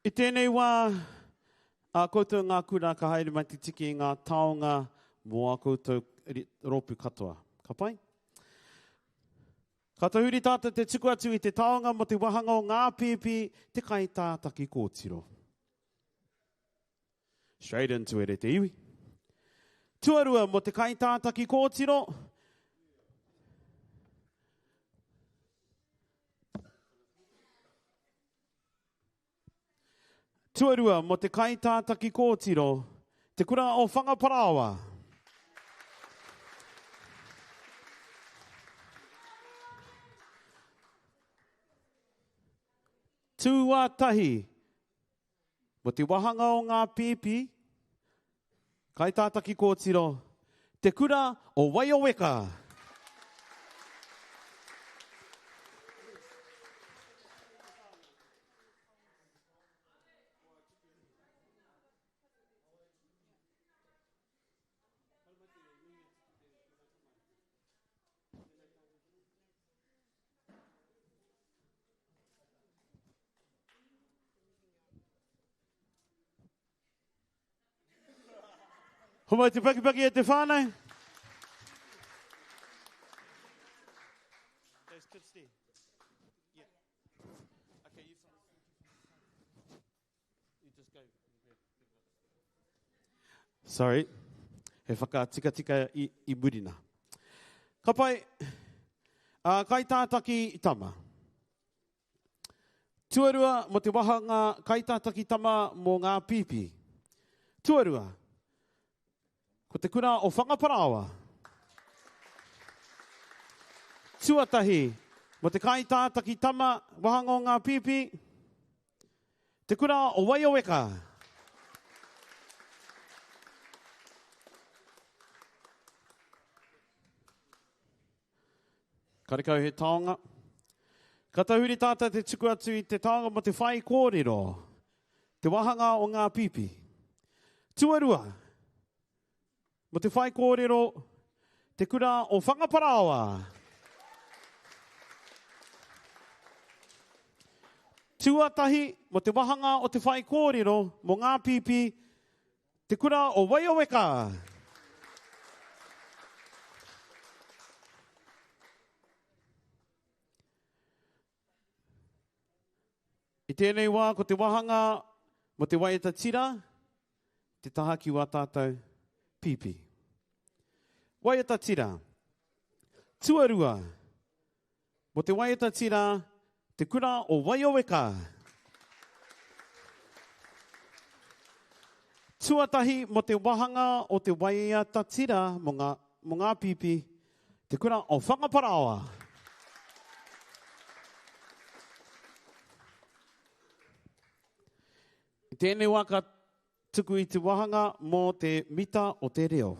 I tēnei wā, ā koutou ngā kura ka haere mai te tiki i ngā taonga mō ā koutou rōpū katoa. Ka pai? Ka tahuri tātou te tuku atu i te taonga mō te wāhanga o ngā pēpi te kaitātaki kōtiro. Straight into it e te iwi. Tuarua mō te kaitātaki kōtiro. Tuarua mō te kaitātaki kōtiro, Te Kura o Whangaparaoa. Tuatahi Mo te wahanga o ngā pēpi, kaitātaki kōtiro, Te Kura o Waioweka. Homai te pakipaki e te whānau. Sorry, he whakatikatika i, i muri nā. Ka pai, uh, kaitātaki tama. Tuarua, mo te wahanga kaitātaki tama mō ngā pīpī. Tuarua, ko te kura o Whangaparaoa. Tuatahi, mo te kaitātaki tama wahanga o ngā pīpī, Te Kura o Waioweka. Karekau he taonga. Ka tahuri tātou te tuku atu i te taonga mo te whai kōrero, te wāhanga o ngā pīpī. Tuarua, mo te whai kōrero, te kura o Whangaparaoa. Tuatahi, mō te wāhanga o te whaikōrero mō ngā pīpī, Te Kura o Waioweka. I tēnei wā, ko te wāhanga mō te waiata tira, te taha ki wā tātou pīpī. Waiata tira. Tuarua, mō te waiata tira, Te Kura o Waioweka. Tuatahi mō te wāhanga o te waiata tira mō ngā, mō ngā pīpī, Te Kura o Whangaparaoa. I tēnei wā ka tuku i te wāhanga mō te mita o te reo.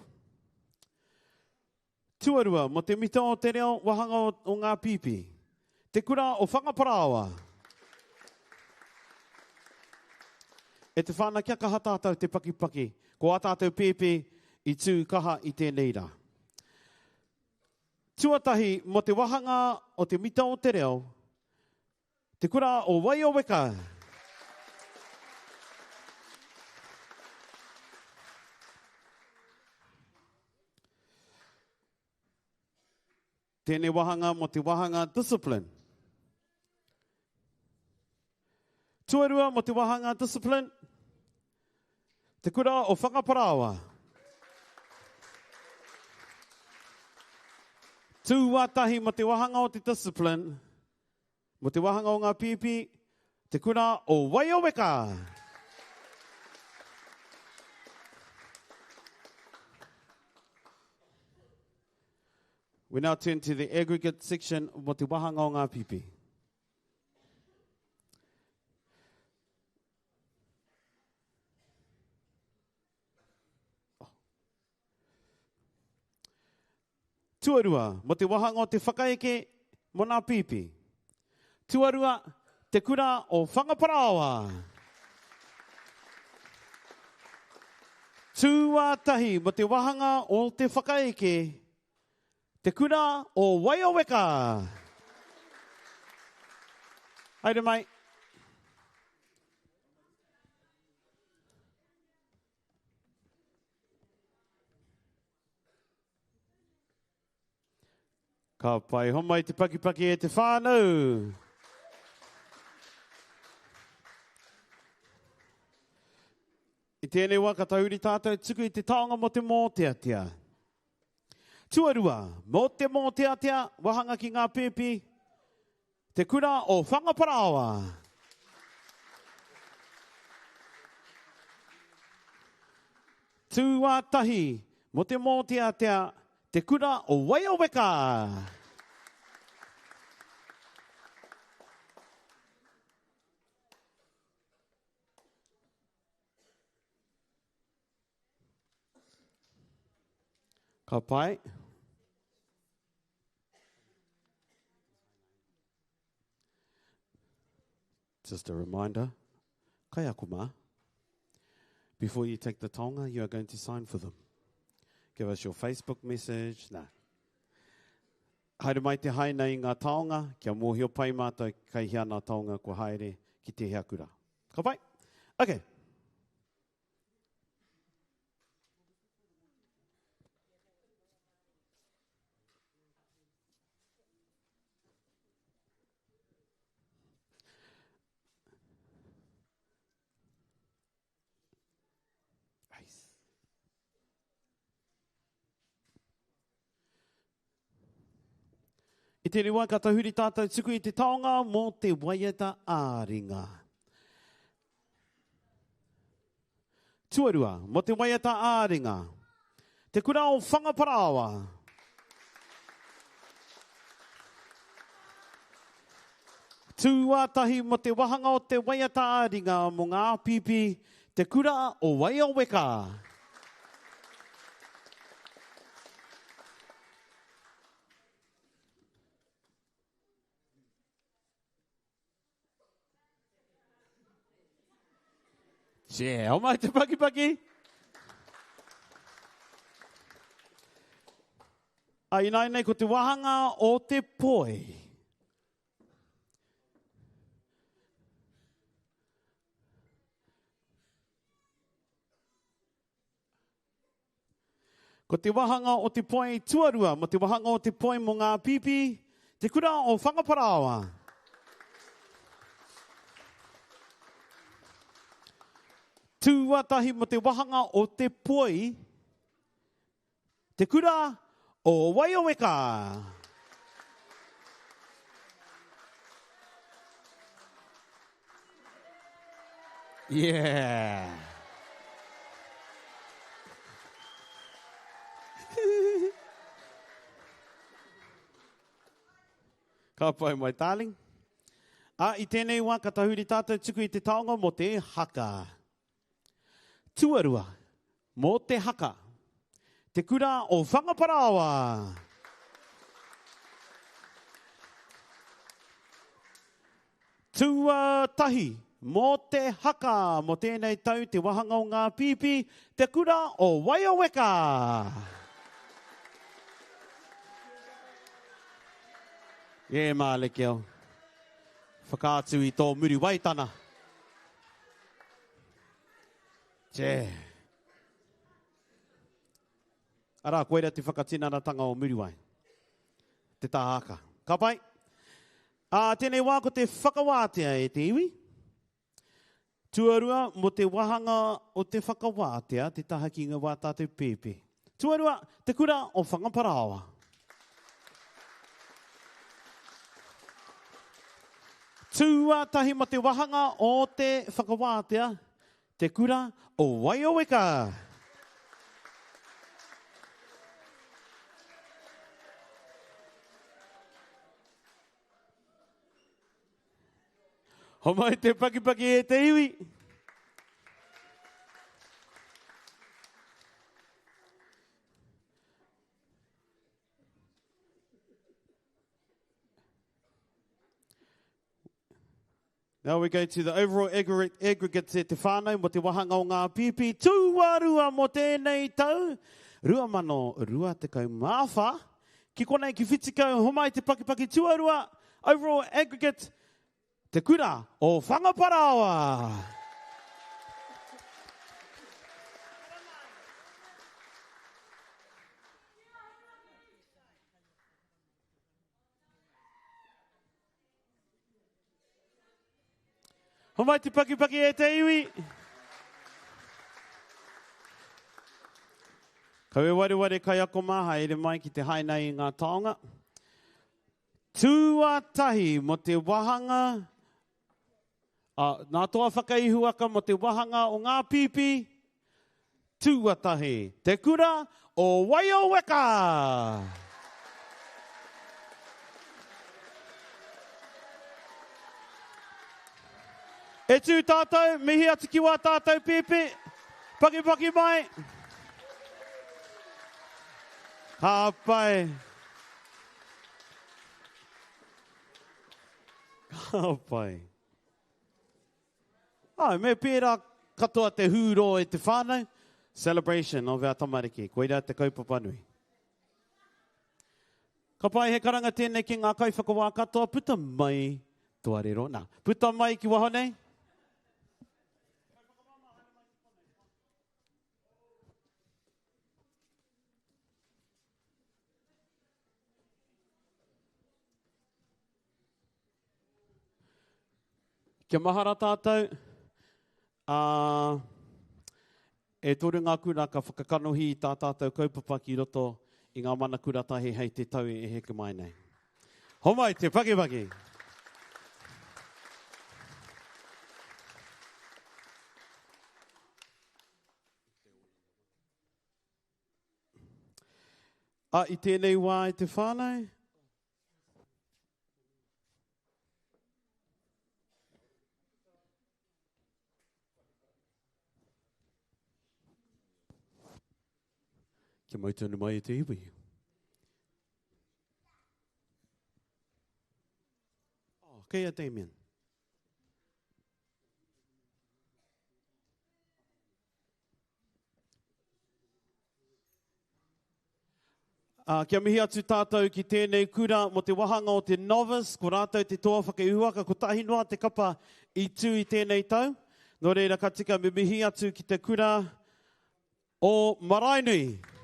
Tuarua, mō te mita o te reo wāhanga o, o ngā pīpī. Te Kura o Whangaparaoa. E te whānau, kia kaha tātou te pakipaki. Ko ā tātou pēpi i tū kaha i tēnei rā. Tuatahi, mō te wāhanga o te mita o te reo, Te Kura o Waioweka. Tēnei wāhanga mō te wāhanga discipline. Tuarua mō te wāhanga discipline, Te Kura o Whangaparaoa. Tūātahi mō te wāhanga o te discipline, Mō te wāhanga o ngā pīpī, Te Kura o Waioweka! We now turn to the aggregate section mō te wāhanga o ngā pīpī. Tuarua, mō te wāhanga o te whakaeke mō nā pīpī. Tuarua, Te Kura o Whangaparaoa. Tuatahi, mō te wāhanga o te whakaeke, Te Kura o Waioweka. Haere mai. Ka pai. Homai te pakipaki e te whānau. I tēnei wā ka tahuri tātou tuku i te taonga mō te mōteatea. Tuarua, mō te mōteatea, wahanga ki ngā pēpi, Te Kura o Whangaparaoa. Tūātahi mō te mōteatea Te Kura o Waioweka. Ka pai. Just a reminder, kaiako mā, before you take the taonga, you are going to sign for them. Give us your Facebook message. Nā. Haere mai te haina i ngā taonga, kia mōhio pai mātou kei hea nā taonga kua haere ki tēhea kura. Ka pai? Okay. I tēnei wā ka tahuri tātou tuku i te taonga mō te waiata ā-ringa. Tuarua, mō te waiata ā-ringa. Te Kura o Whangaparaoa. Tūātahi mō te wahanga o te waiata ā-ringa mō ngā pīpī, Te Kura o Waioweka. Yeah, homai te pakipaki. A ināianei ko te wāhanga o te poi. Ko te wahanga o te poi tuarua mo te wahanga o te poi mo ngā pīpī, Te Kura o Whangaparāoa. Tuatahi mo te wahanga o te poi, Te Kura o Waioweka. Yeah. Ka pai, my darling. A, i tēnei wā ka tahuri tātou tuku i te taonga mō te haka. Tuarua, mō te haka. Te kura o Whangaparāoa. Tuatahi, mō te haka, mō tēnei tau te wahanga o ngā pīpī, te kura o Waioweka. E Mālekeo, whakaatu i tō muri waitana. Tē. Arā, koira te whakatinanatanga o Muriwai. Te tāhaka. Ka pai. Ā, tēnei wā ko te whakawātea e te iwi. Tuarua, mō te wāhanga o te whakawātea, te taha ki ngā wā tātou pēpē. Tuarua, te kura o Whangaparāoa. Tuatahi mō te wāhanga o te whakawātea, Te Kura o Waioweka. Homai te pakipaki e te iwi. Now we go to the overall aggregate e te whānau mo te wahanga o ngā pīpī tuarua mo tēnei tau 2024. Ki konei ki Whitikau, homai te pakipaki tuarua, overall aggregate, Te Kura o Whangaparaoa. Homai te pakipaki e te iwi. Kau e wareware kaiako mā, haere mai ki te haina i ngā taonga. Tuatahi mo te wahanga, a, nā toa whakaihuwaka mo te wahanga o ngā pīpī, Tuatahi, Te Kura o Waioweka! E tū tātou, mihi atu ki wā tātou pēpi, pakipaki mai. Ka pai. Ka pai. Āe, me pērā katoa te hūrō e te whānau, celebration of our tamariki, koirā te kaupapa nui. Ka pai he karanga tēnei ki ngā kaiwhakawā katoa, puta mai toarero, nā, puta mai ki waho nei. Kia mahara tātou, ā, e toru ngā kura ka whakakanohi i tā tātou kaupapa ki roto i ngā mana kura tahi hei te tau e heke mai nei. Homai te pakipaki! Ā, i tēnei wā e te whānau, Kia mau tonu mai e te iwi. Oh, kei a Damien. Ā, kia mihi atu tātou ki tēnei kura mō te wahanga o te novice, ko rātou te toa whakaihuwaka, kotahi noa te kapa i tū i tēnei tau. Nō reira ka tika me mihi atu ki te kura o Maraenui.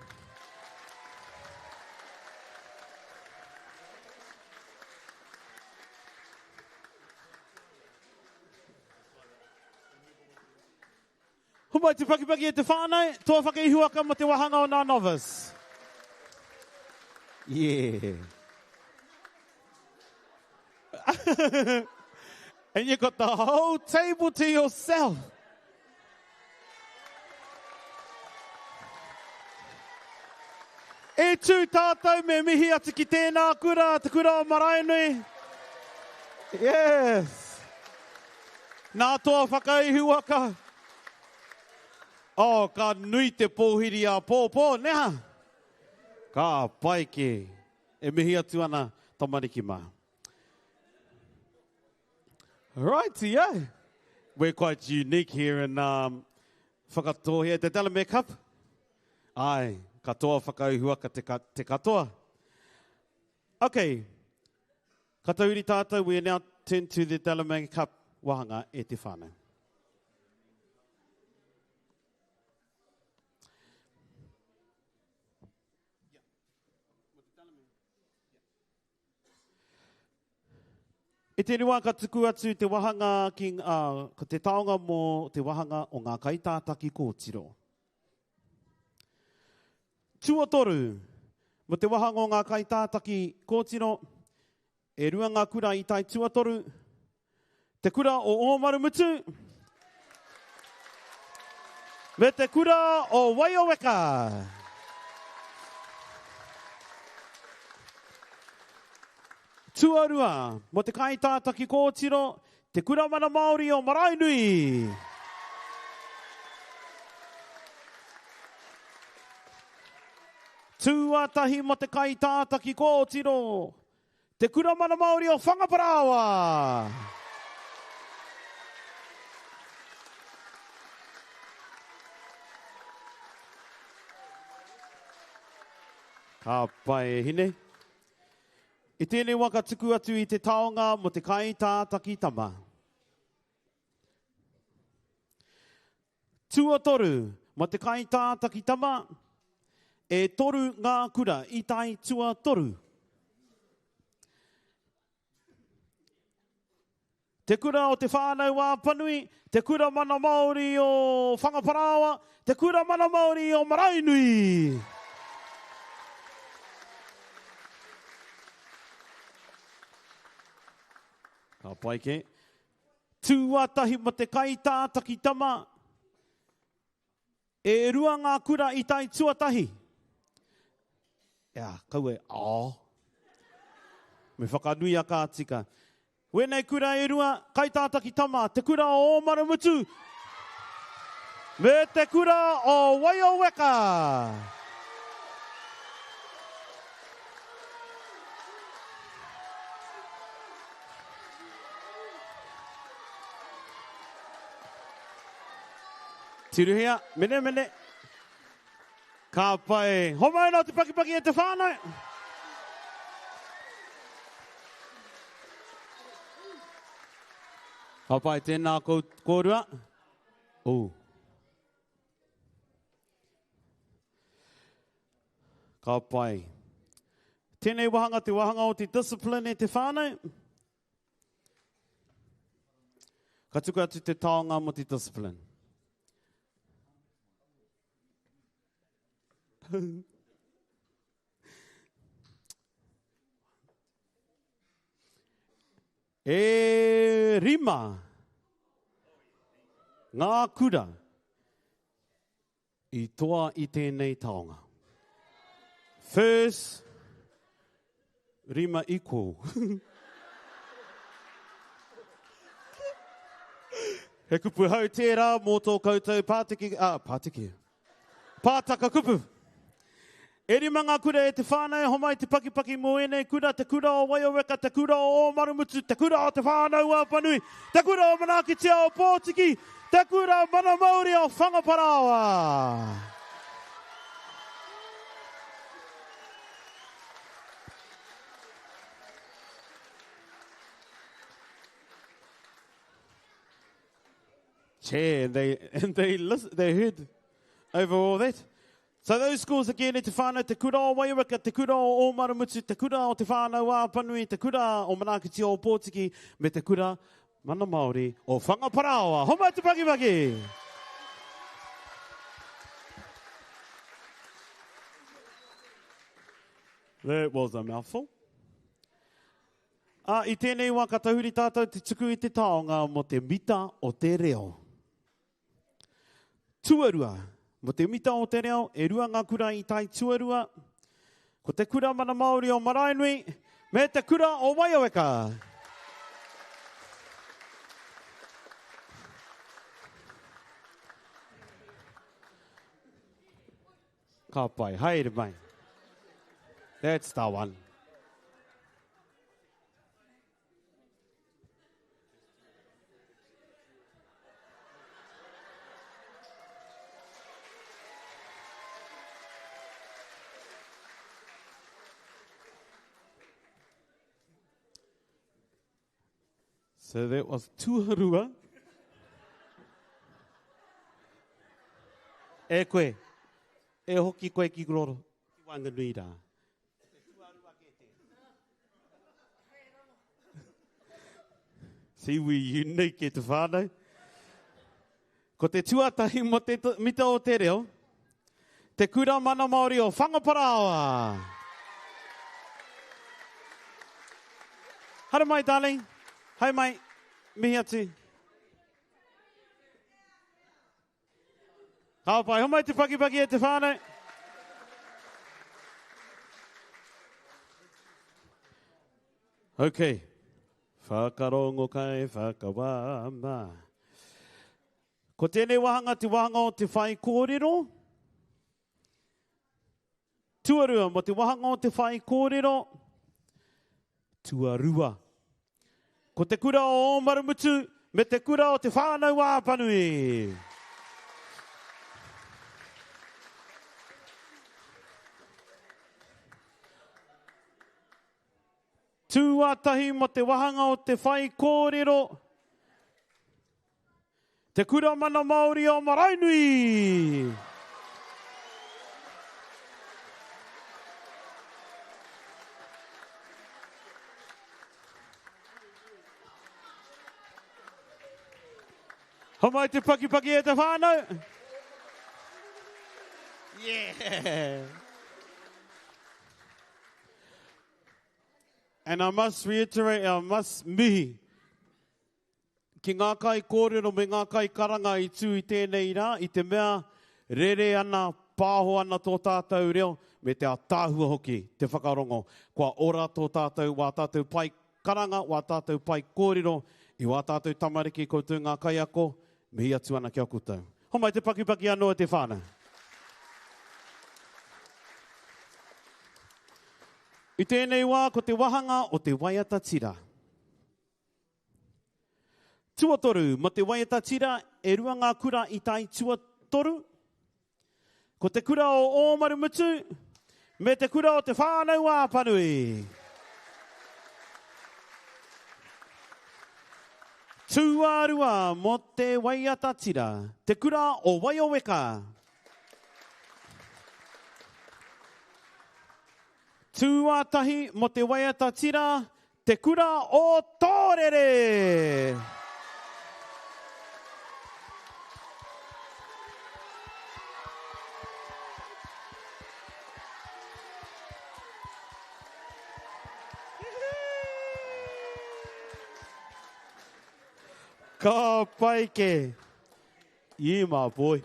Homai te pakipaki e te whānau, toa whakaihuwaka mo te wahanga o nā novice. Yeah. And you got the whole table to yourself. E tū tātou me mihi atu ki tēnā kura, te kura o Maraenui. Yes. Nā toa whakaihuwaka. Oh, ka nui te pōhiri a pōpō, neha? Ka pai kē. E mihi atu ana tamariki mā. Righty, yeah. We're quite unique here in um, Whakatōhea, te Delamere Cup. Ai, katoa whakauhuaka te, ka, te katoa. Okay, ka tauri tātou, we are now turn to the Delamere Cup wahanga e te whānau. I tēnei wā ka tuku atu te wahanga ki, uh, ko te taonga mō te wahanga o ngā kaitātaki kōtiro. Tuatoru, mō te wahanga o ngā kaitātaki kōtiro, e rua ngā kura i tae tuatoru, te kura o Ōmarumutu, me te kura o Waioweka. Tuarua, mō te kaitātaki kōtiro, Te Kura Mana Māori o Maraenui. Tuatahi mō te kaitātaki kōtiro, Te Kura Mana Māori o Whangaparāoa. Ka pai e hine. I tēnei wā ka tuku atu i te taonga mō te kaitātaki tama. Tuatoru, mō te kaitātaki tama, e toru ngā kura i tae tuatoru. Te Kura o Te Whānau Apanui, Te Kura Mana Māori o Whangaparāoa, Te Kura Mana Māori o Maraenui. Ka pai kē. Tuatahi mo te kaitātaki tama. E rua ngā kura i tae tuatahi. Ea, kaua e, oh. Me whakanui a ka tika. Wēnei kura e rua, kaitātaki tama, te kura o Ōmaramutu me te kura o Waioweka. Tirohia, menemene. Ka pai. Homai nō te pakipaki e te whānau. Ka pai, tēnā kōrua. Oh. Ka pai. Tēnei wahanga te wahanga o te discipline e te whānau. Ka tuku atu te taonga mo te discipline. E rima ngā kura i toa i tēnei taonga. First, rima equal. He kupu hou tērā mō tō koutou pātiki, ah, pātiki, pātaka kupu. E rima ngā kura e te whānau, homai te pakipaki mō ēnei kura, te kura o Waioweka, te kura o Ōmarumutu, te kura o Te Whānau Apanui, te kura o Manaakitia o Pōtiki, te kura Mana Māori o Whangaparāoa. Che, and they, and they, listen, they heard over all that. So those schools again e te whānau, Te Kura o Waioweka, Te Kura o Ōmaramutu, Te Kura o Te Whānau Apanui, Te Kura o Manaakitia o Pōtiki, me Te Kura Mana Māori o Whangaparāoa. Homai te pakipaki! That was a mouthful. Ā, i tēnei wā ka tahuri tātou te tuku i te taonga mō te mita o te reo. Tuarua, mō te mita o te reo, e rua ngā kura i tae tuarua, ko te Kura Mana Māori o Maraenui me te Kura o Waioweka. Ka pai, haere mai. That's the one. So that was tuarua. E koe, e hoki koe ki roro, ki waenganui rā. Te tuarua kē tēnā. See, we unique e te whānau. Ko te tuatahi mo te mita o te reo, Te Kura Mana Māori o Whangaparaoa. Haere mai, darling. Haere mai. Mihi atu. Ka pai. Homai te pakipaki e te whānau. Okay. Whakarongo kai whakawā mā. Ko tēnei wāhanga te wāhanga o te whaikōrero. Tuarua, mō te wāhanga o te whaikōrero. Tuarua. Ko te kura o Ōmarumutu me te kura o Te Whānau-ā-Apanui. Tuatahi mō te wāhanga o te whaikōrero. Te Kura Mana Māori o Maraenui! Homai te pakipaki e te whānau! Yeah! And I must reiterate, I must mihi Ki ngā kaikōrero me ngā kaikaranga i tū i tēnei rā, i te mea rere ana, pāho ana tō tātou reo, me te ātaahua hoki te whakarongo. Kua ora tō tātou, wā tātou pae karanga, wā tātou pae kōrero, i wā tātou tamariki, koutou ngā kaiako, mihi atu ana ki a koutou. Homai te pakipaki anō e te whānau. I tēnei wā, ko te wahanga o te waiata tira. Tuatoru, mo te waiata tira, e rua ngā kura i tae tuatoru. Ko te kura o Ōmarumutu me te kura o Te Whānau-ā-Apanui. Tuarua mo te waiata tira, te kura o Waioweka. Tuatahi mo te waiata tira, Te Kura o Tōrere! Ka pai ke. You my boy.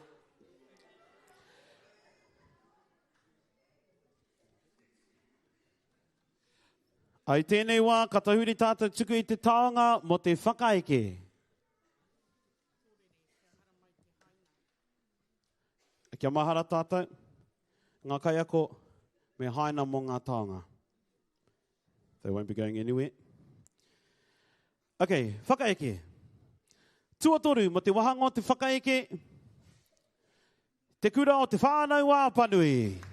I tēnei wā, ka tahuri tātou tuku i te taonga mō te whakaeke. Kia mahara tātou, ngā kaiako me haina mō ngā taonga. They won't be going anywhere. Ok, whakaeke. Tuatoru, mō te wahanga o te whakaeke, Te Kura o Te Whānau-ā-Apanui.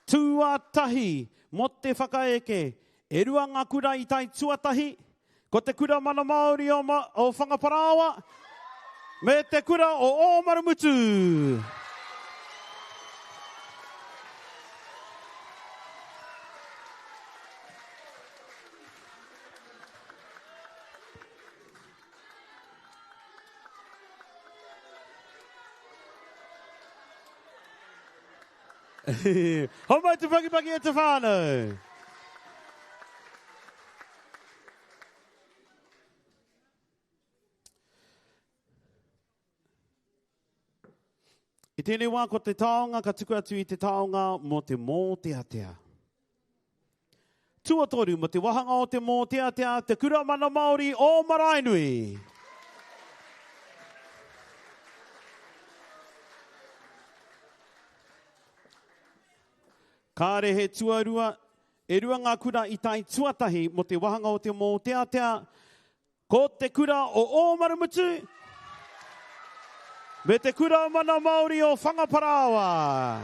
Tuatahi mō te whakaeke, e rua ngā kura i tae tuatahi, ko Te Kura Mana Māori o, Ma, o Whangaparāoa me Te Kura o Ōmarumutu. Homai te pakipaki e te whānau! I tēnei wā ko te taonga ka tuku atu i te taonga mō te mōteatea. Tuatoru mō te wahanga o te mōteatea Te Kura Mana Māori o Maraenui. Kāre he tuarua, e rua ngā kura i tae tuatahi mō te wahanga o te mōteatea Ko te kura o Ōmarumutu me te Kura Mana Māori o Whangaparāoa.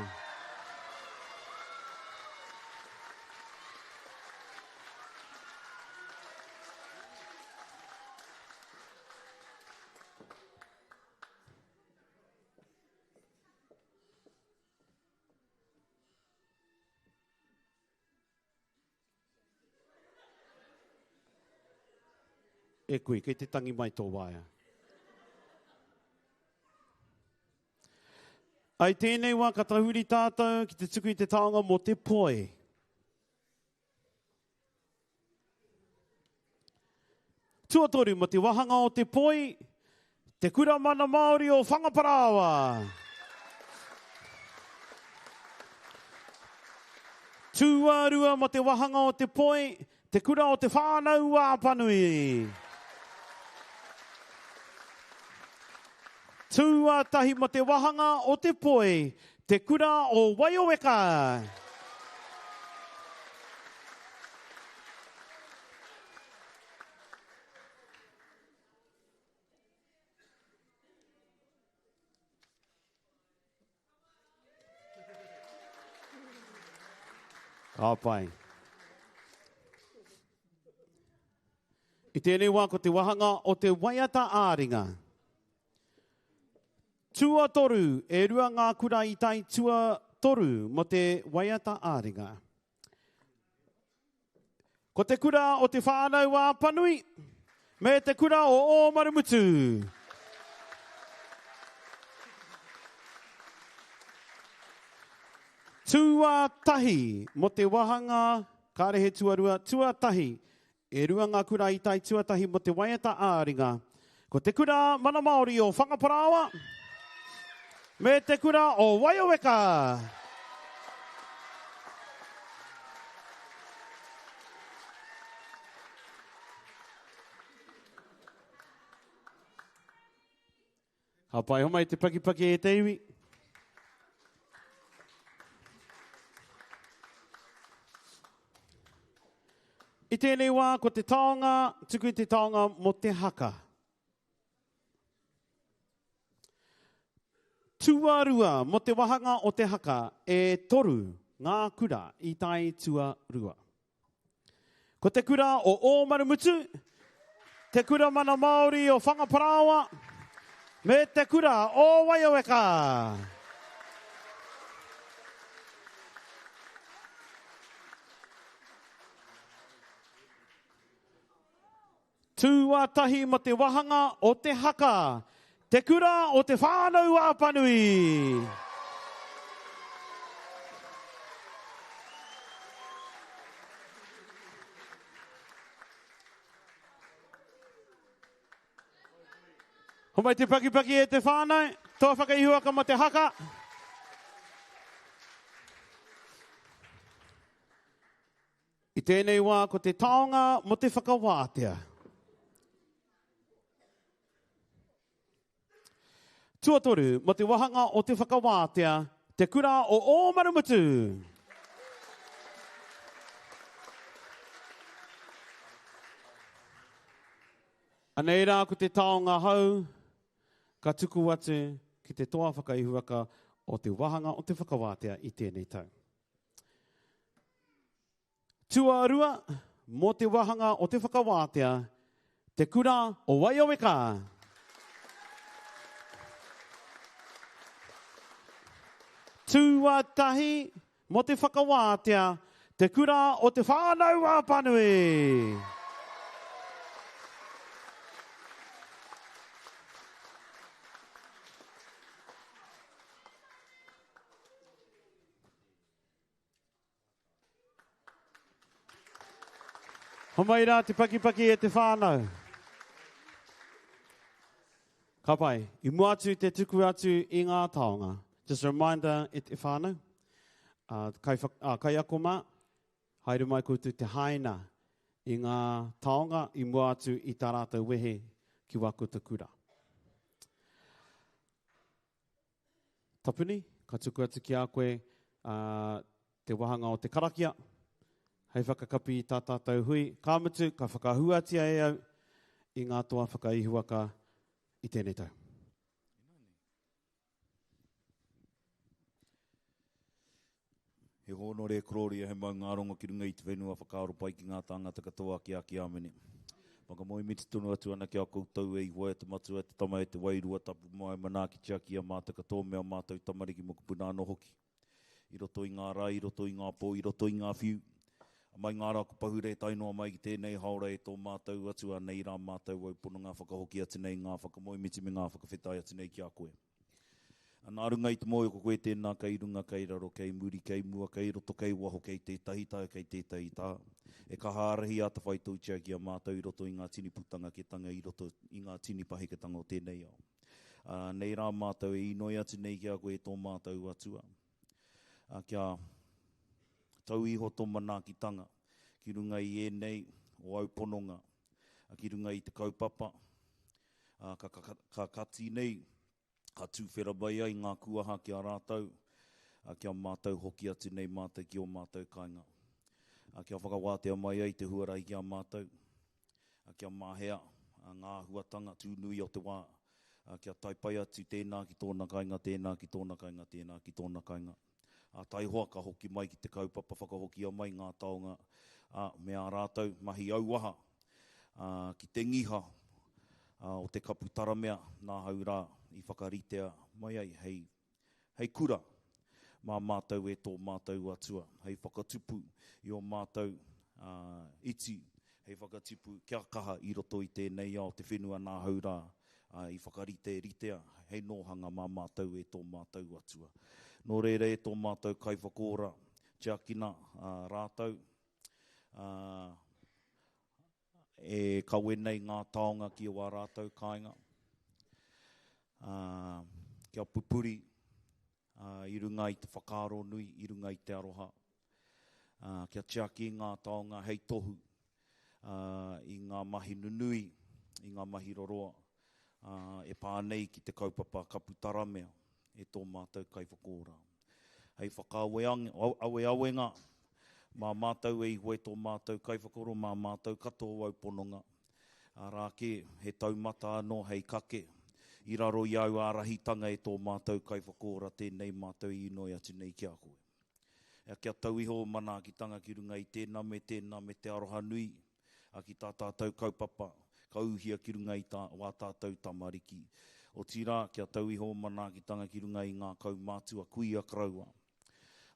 E kui, kei te tangi mai tō waea. Ai tēnei wā ka tahuri tātou ki te tuku i te taonga mō te poi. Tuatoru mō te wahanga o te poi, Te Kura Mana Māori o Whangaparāoa. Tuarua mō te wahanga o te poi, Te Kura o Te Whānau-a-Apanui. Tuatahi mō te wahanga o te poi, Te Kura o Waioweka. Ka pai. I tēnei wā ko te wahanga o te waiata ā-ringa. Tuatoru, e rua ngā kura i tae tuatoru mō te waiata ā-ringa. Ko te kura o Te Whānau a Apanui me te kura o Ōmarumutu. Tuatahi mō te wahanga kāre he tuarua, tuatahi, e rua ngā kura i tae tuatahi mō te waiata ā-ringa. Ko te kura Mana Māori o Whangaparāoa me te kura o Waioweka. Ka pai homai te pakipaki e te iwi. I tēnei wā, ko te taonga, tuku i te taonga mō te haka. Tuarua, mō te wahanga o te haka, e toru ngā kura i tae tuarua. Ko te kura o Ōmarumutu, te kura mana Māori o Whangaparāoa, me te kura o Waioweka. Tuatahi mo te wahanga o te haka, te kura o Te Whānau Apanui. Homai te pakipaki e te whānau, toa whakaihuwaka mo te haka. I tēnei wā ko te taonga mo te whakawātea. Tuatoru, mo te wahanga o te whakawātea, te kura o Ōmarumutu. Anei rā ko te taonga hou ka tuku atu ki te toa whakaihuwaka o te wahanga o te whakawātea i tēnei tau. Tuarua, mō te wahanga o te whakawātea, Te Kura o Waioweka. Tuatahi, mō te whakawātea, Te Kura o Te Whānau-a-Apanui. Homai rā te pakipaki e te whānau. Ka pai. I mua atu te tuku atu i ngā taonga. Just a reminder e te whānau, uh, kai, uh, kaiako mā, haere mai koutou te haina i ngā taonga i mua atu i tā rātou wehe ki wā koutou kura. Tapuni, ka tuku atu ki a koe te wahanga o te karakia hei whakakapi i tā tātou hui. Ka mutu, ka whakahuatia e au i ngā toa whakaihuwaka i tēnei tau. He hōnore korōria, he maungārongo ki runga i te whenua, whakaaro pai ki ngā tāngata katoa, aki aki āmene. Whakamoemiti tonu atu ana ki a koutou e Ihowa e te Matua, e te Tama, e te Wairua Tapu, moe manaakitia ki a mātou katoa me ō mātou tamariki mokopuna anō hoki. I roto i ngā rā, i roto i ngā pō, i roto i ngā whiu, a mai ngā rā ko pahure tae noa mai ki tēnei haora e tō mātou Atua, nei rā mātou au pononga whakahoki atu nei ngā whakamoemiti me ngā whakawhetai atu nei ki a koe. Nā runga i te mōhio ko koe tēnā kei runga, kei raro, kei muri, kei mua, kei roto, kei waho, kei tētahi taha, kei tētahi taha. E kaha ārahi atawhai toutia ki a mātou i roto i ngā tini putanga ketanga, i roto i ngā tini paheketanga o tēnei ao. Ā, nei rā mātou e inoi atu nei ki a koe e tō mātou Atua, ā, kia tau iho tō manaakitanga ki runga i ēnei o au pononga, ā, ki runga i te kaupapa, ā, ka, ka, ka kati nei, ka tūwhera mai ai ngā kuaha ki a rātou, ā, kia mātou hoki atu nei mātou ki ō mātou kāinga. Ā, kia whakawātea mai ai te huarahi ki a mātou, ā, kia mahea ngā āhuatanga tūnui o te wā, ā, kia tae pai atu tēnā ki tōna kāinga, tēnā ki tōna kāinga, tēnā ki tōna kāinga. Ā, taihoa ka hoki mai ki te kaupapa whakahokia mai ngā taonga, ā, me ā rātou mahi auaha, ā, ki te ngiha, ā, o te kapu taramea nāhau rā i whakaritea mai ai hei, hei kura mā mātou e tō mātou Atua, hei whakatupu i ō mātou, ā, iti, hei whakatipu kia kaha i roto i tēnei ao te whenua nāhau rā, ā, i whakarite ritea hei nōhanga mā mātou e tō mātou Atua. Nō reira e tō mātou Kaiwhakaora, tiakina rātou, ā, e kawe nei ngā taonga ki wā rātou kāinga, ā, kia pupuri, ā, i runga i te whakaaro nui, i runga i te aroha, ā, kia tiaki ngā taonga hei tohu, ā, i ngā mahi nunui, i ngā mahi roroa, ā, e pā nei ki te kaupapa kapu taramea e tō mātou Kaiwhakaora. Hei whakaaweawenga mā mātou e Ihoe tō mātou Kaiwhakaora, mā mātou katoa au pononga, arā kē, he taumata anō hei kake i raro i āu ārahitanga e tō mātou Kaiwhakaora, tēnei mātou i inoi atu nei ki a koe. Kia tau iho ō manaakitanga ki runga i tēnā me tēnā me te aroha nui ki tā tātou kaupapa ka ūhia ki runga i tā, wā tātou tamariki. Otirā, kia tau iho ō manaakitanga ki runga i ngā kaumātua kuia koroua,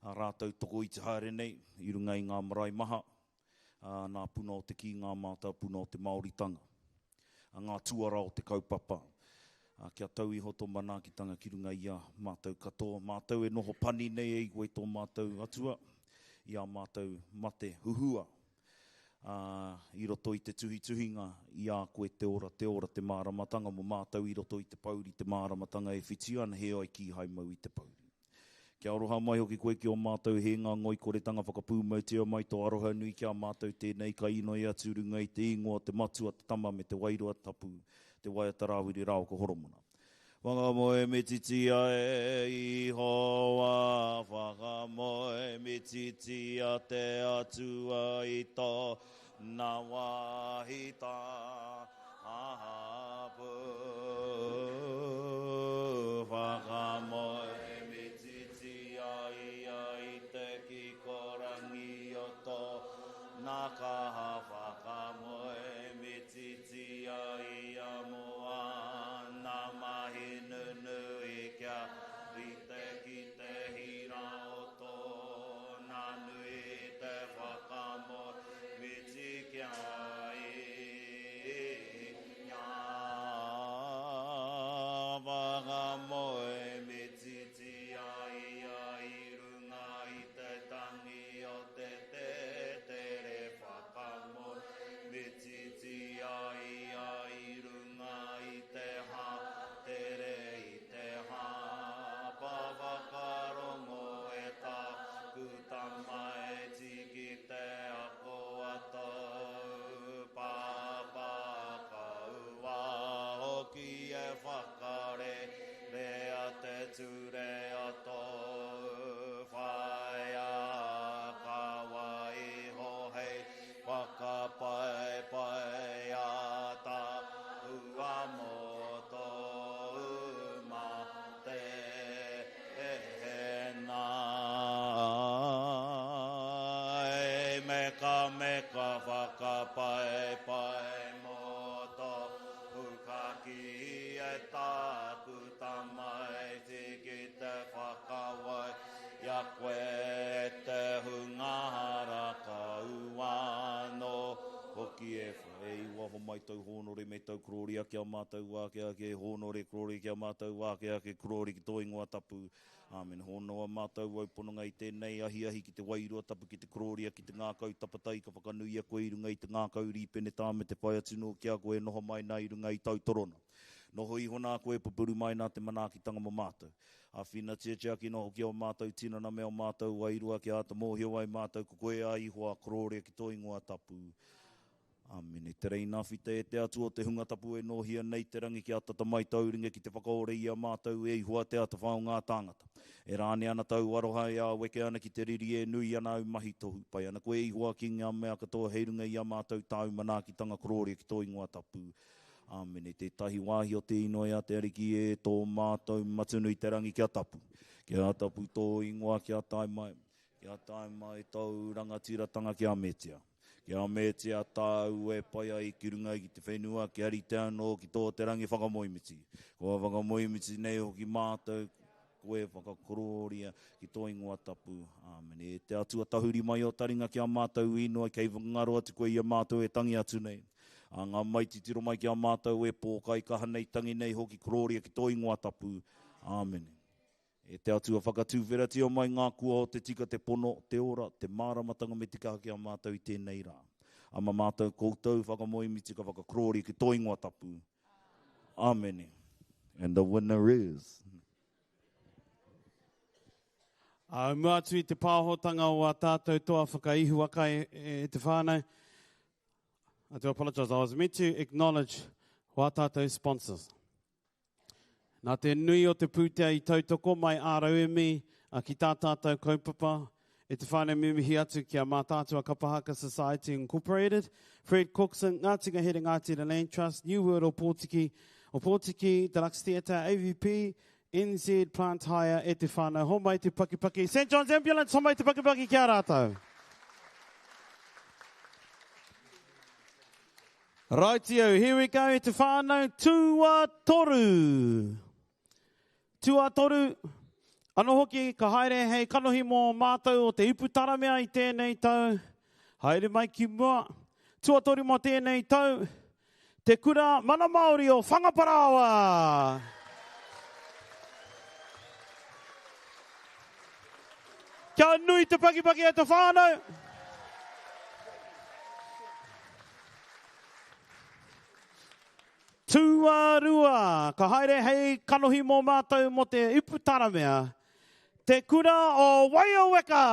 ā rātou tokoiti haere nei i runga i ngā marae maha, ā, nā puna o te kī ngā mātāpuna o te Māoritanga, ā, ngā tuara o te kaupapa, ā, kia tau iho tō manaakitanga ki runga i a mātou katoa, mātou e noho pani nei e Iwe tō mātou Atua, i ā mātou mate huhua, ā, i roto i te tuhituhinga i a koe te ora, te ora, te māramatanga mō mātou i roto i te pouri, te māramatanga e whiti ana, heoi kīhai mau i te pouri. Kia aroha mai hoki koe ki ō mātou hēnga ngoikoretanga whakapūmautia mai tō aroha nui ki a mātou tēnei ka inoi atu runga i te ingoa o te Matua, te Tama me te Wairua Tapu, te waiata Rāwiri rāua ko Horomona. Whakamoemititia e Ihowa, whakamoemititia te Atua i tōna wāhi tapu. Whakamoemititia ia i te kikorangi o tōna kaha, whakamoemititia ia mō āna mahi nunui kia rite ki te hira o tōna nui te whakamoemiti ki a ia. ture o tōu whaea ka waiho hei whakapaipai ātaahua mō tōu mate nā. E mekameka whakapaipai mō tōu kakī e tāku tamaiti ki te whakawai i a koe e te hunga hara ka ū anō hoki e whai. E Iwa, homai tau hōnore me tau kororia ki a mātou ake ake, hōnore kororia ki a mātou ake ake, korori ki tō ingoa tapu. Āmine. Honoa mātou au pononga i tēnei ahiahi ki te Wairua Tapu, ki te korōria, ki te ngākau tapatai, ka whakanuia koe i runga i te ngākau rīpenetā me te whai atu nō ki a koe e noho mai nā i runga i tau torona. Noho iho nā koe e pupuru mai nā te manaakitanga mō mātou. Āwhinatia tiakina hoki ō mātou tinana me ō mātou wairua kia āta mōhio ai mātou ko koe a Ihoa, korōria ki tō ingoa tapu. Āmine. Te Reina Awhita e te Atua o te hunga tapu e nōhia nei te rangi kia tata mai tōu ringa ki te whakaora i a mātou e Ihoa te atawhai o ngā tāngata. E rānea ana tōu aroha e āweke ana ki te riri e nui ana au mahi tohu. Pai ana koe Ihoa ki ngā mea katoa hei runga i a mātou tāu manaakitanga korōria ki tō ingoa tapu. Āmine. Tētahi wāhi o te inoi a te Ariki e tō mātou Matua i te rangi kia tapu. Kia tapu tō ingoa kia tae mai. Kia tae mai tōu rangatiratanga kia metia. Kia metia tāu e pai ai ki runga ki te whenua, kia rite anō ki tō te rangi whakamoemiti. Kua whakamoemiti nei hoki mātou, koe whakakorōria ki tō ingoa tapu. Āmene. E te Atua tahuri mai ō taringa ki a mātou inoi, kei whakangaro atu koe i a mātou e tangi atu nei. Anga mai titiro mai ki a mātou e pōkaikaha nei, tangi nei hoki korōria ki tō ingoa tapu. Āmene. E te Atua, whakatūwheratia mai ngā kua o te tika, te pono, te ora, te māramatanga me te kaha ki a mātou i tēnei rā. A ma mātou koutou whakamoemiti ka whakakorōria ki tō ingoa tapu. Āmene. And the winner is. Ā, mua atu i te pāhotanga o ā tātou toa whakaihuwaka e, e te whānau, I do apologise, I was meant to acknowledge wā tātou sponsors. Nā te nui o te pūtea i tautoko mai ā-rauemi ki tā tātou kaupapa, e te whānau me mihi atu ki a Mātaatua Kapa Haka Society Incorporated, Fred Cookson, Ngāti Ngahere Ngāti The Land Trust, New World Ōpōtiki, Ōpōtiki, Deluxe Theatre, AVP, NZ Plant Hire, e te whānau, homai te pakipaki, St John's Ambulance, homai te pakipaki ki a rātou. Rightio, here we go, te whānau, tuatoru. Tuatoru, anō hoki, ka haere hei kanohi mō mātou o te ipu taramea i tēnei tau. Haere mai ki mua. Tuatoru mō tēnei tau, te kura mana Māori o Whangaparāoa. Kia nui te pakipaki a te whānau. Tuarua, ka haere hei kanohi mō mātou mō te ipu taramea, te kura o Waioweka!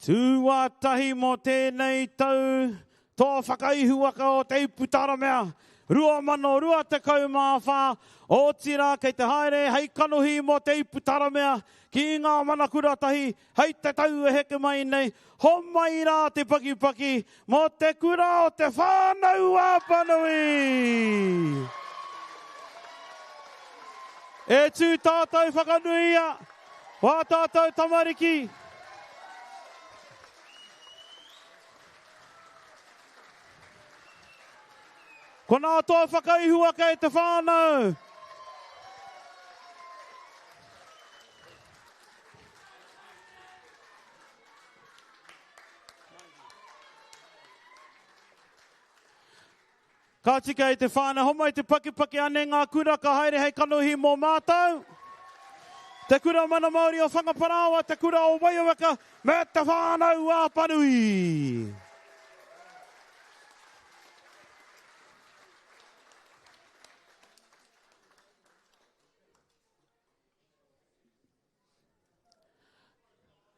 Tuatahi mō tēnei tau toa whakaihuwaka o Te Ipu Taramea 2024, otirā kei te haere hei kanohi mō Te Ipu Taramea ki ngā mana kura tahi hei te tau e heke mai nei, homai rā te pakipaki mō te kura o Te Whānau-a-Apanui! E tū tātou whakanuia! Wā tātou tamariki! Ko nā toa whakaihuwaka e te whānau! Ka tika e te whānau, homai te pakipaki anei ngā kura ka haere hei kanohi mō mātou. Te Kura Mana Māori o Whangaparāoa, Te Kura o Waioweka, me Te Whānau a Apanui.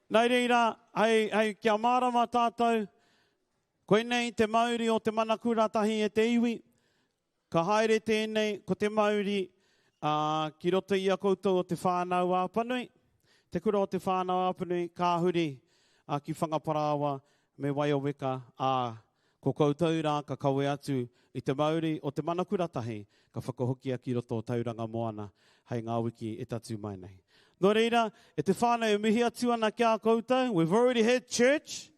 Nā reira, hei, hei, kia mārama tātou, koinei te mauri o te mana kura tahi e te iwi, ka haere tēnei, ko te mauri, ā, ki roto i a koutou o Te Whānau-a-Apanui, Te Kura o Te Whānau-a-Apanui, ka huri, ā, ki Whangaparāoa me Waioweka, ā, Ko koutou rā ka kawe atu i te mauri o te mana kura tahi ka whakahokia ki roto o Tauranga Moana hei ngā wiki e tatū mai nei. Nō reira, e te whānau e mihi atu ana ki a koutou, we've already had church,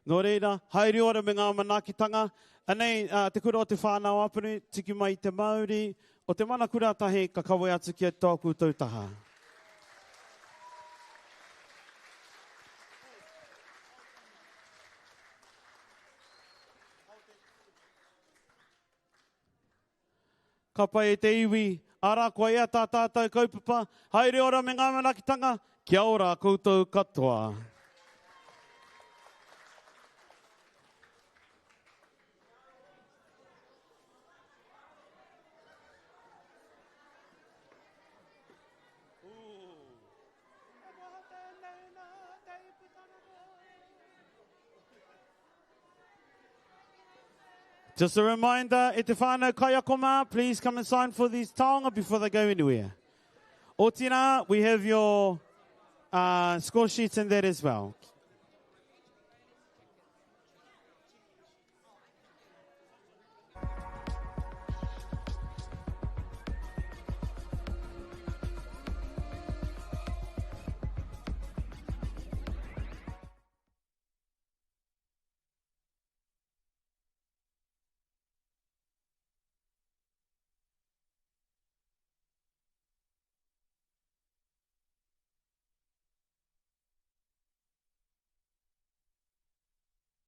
nō reira, haere ora me ngā manaakitanga. Anei te kura o Te Whānau Apanui, tiki mai i te mauri o te mana kura tahi ka kawe atu ki tō koutou taha. Ka pai e te iwi, arā kua ea tā tātou kaupapa, haere ora me ngā manakitanga, kia ora koutou katoa. Just a reminder, e te whānau kaiako mā, please come and sign for these taonga before they go anywhere. Otirā, we have your uh, score sheets in that as well.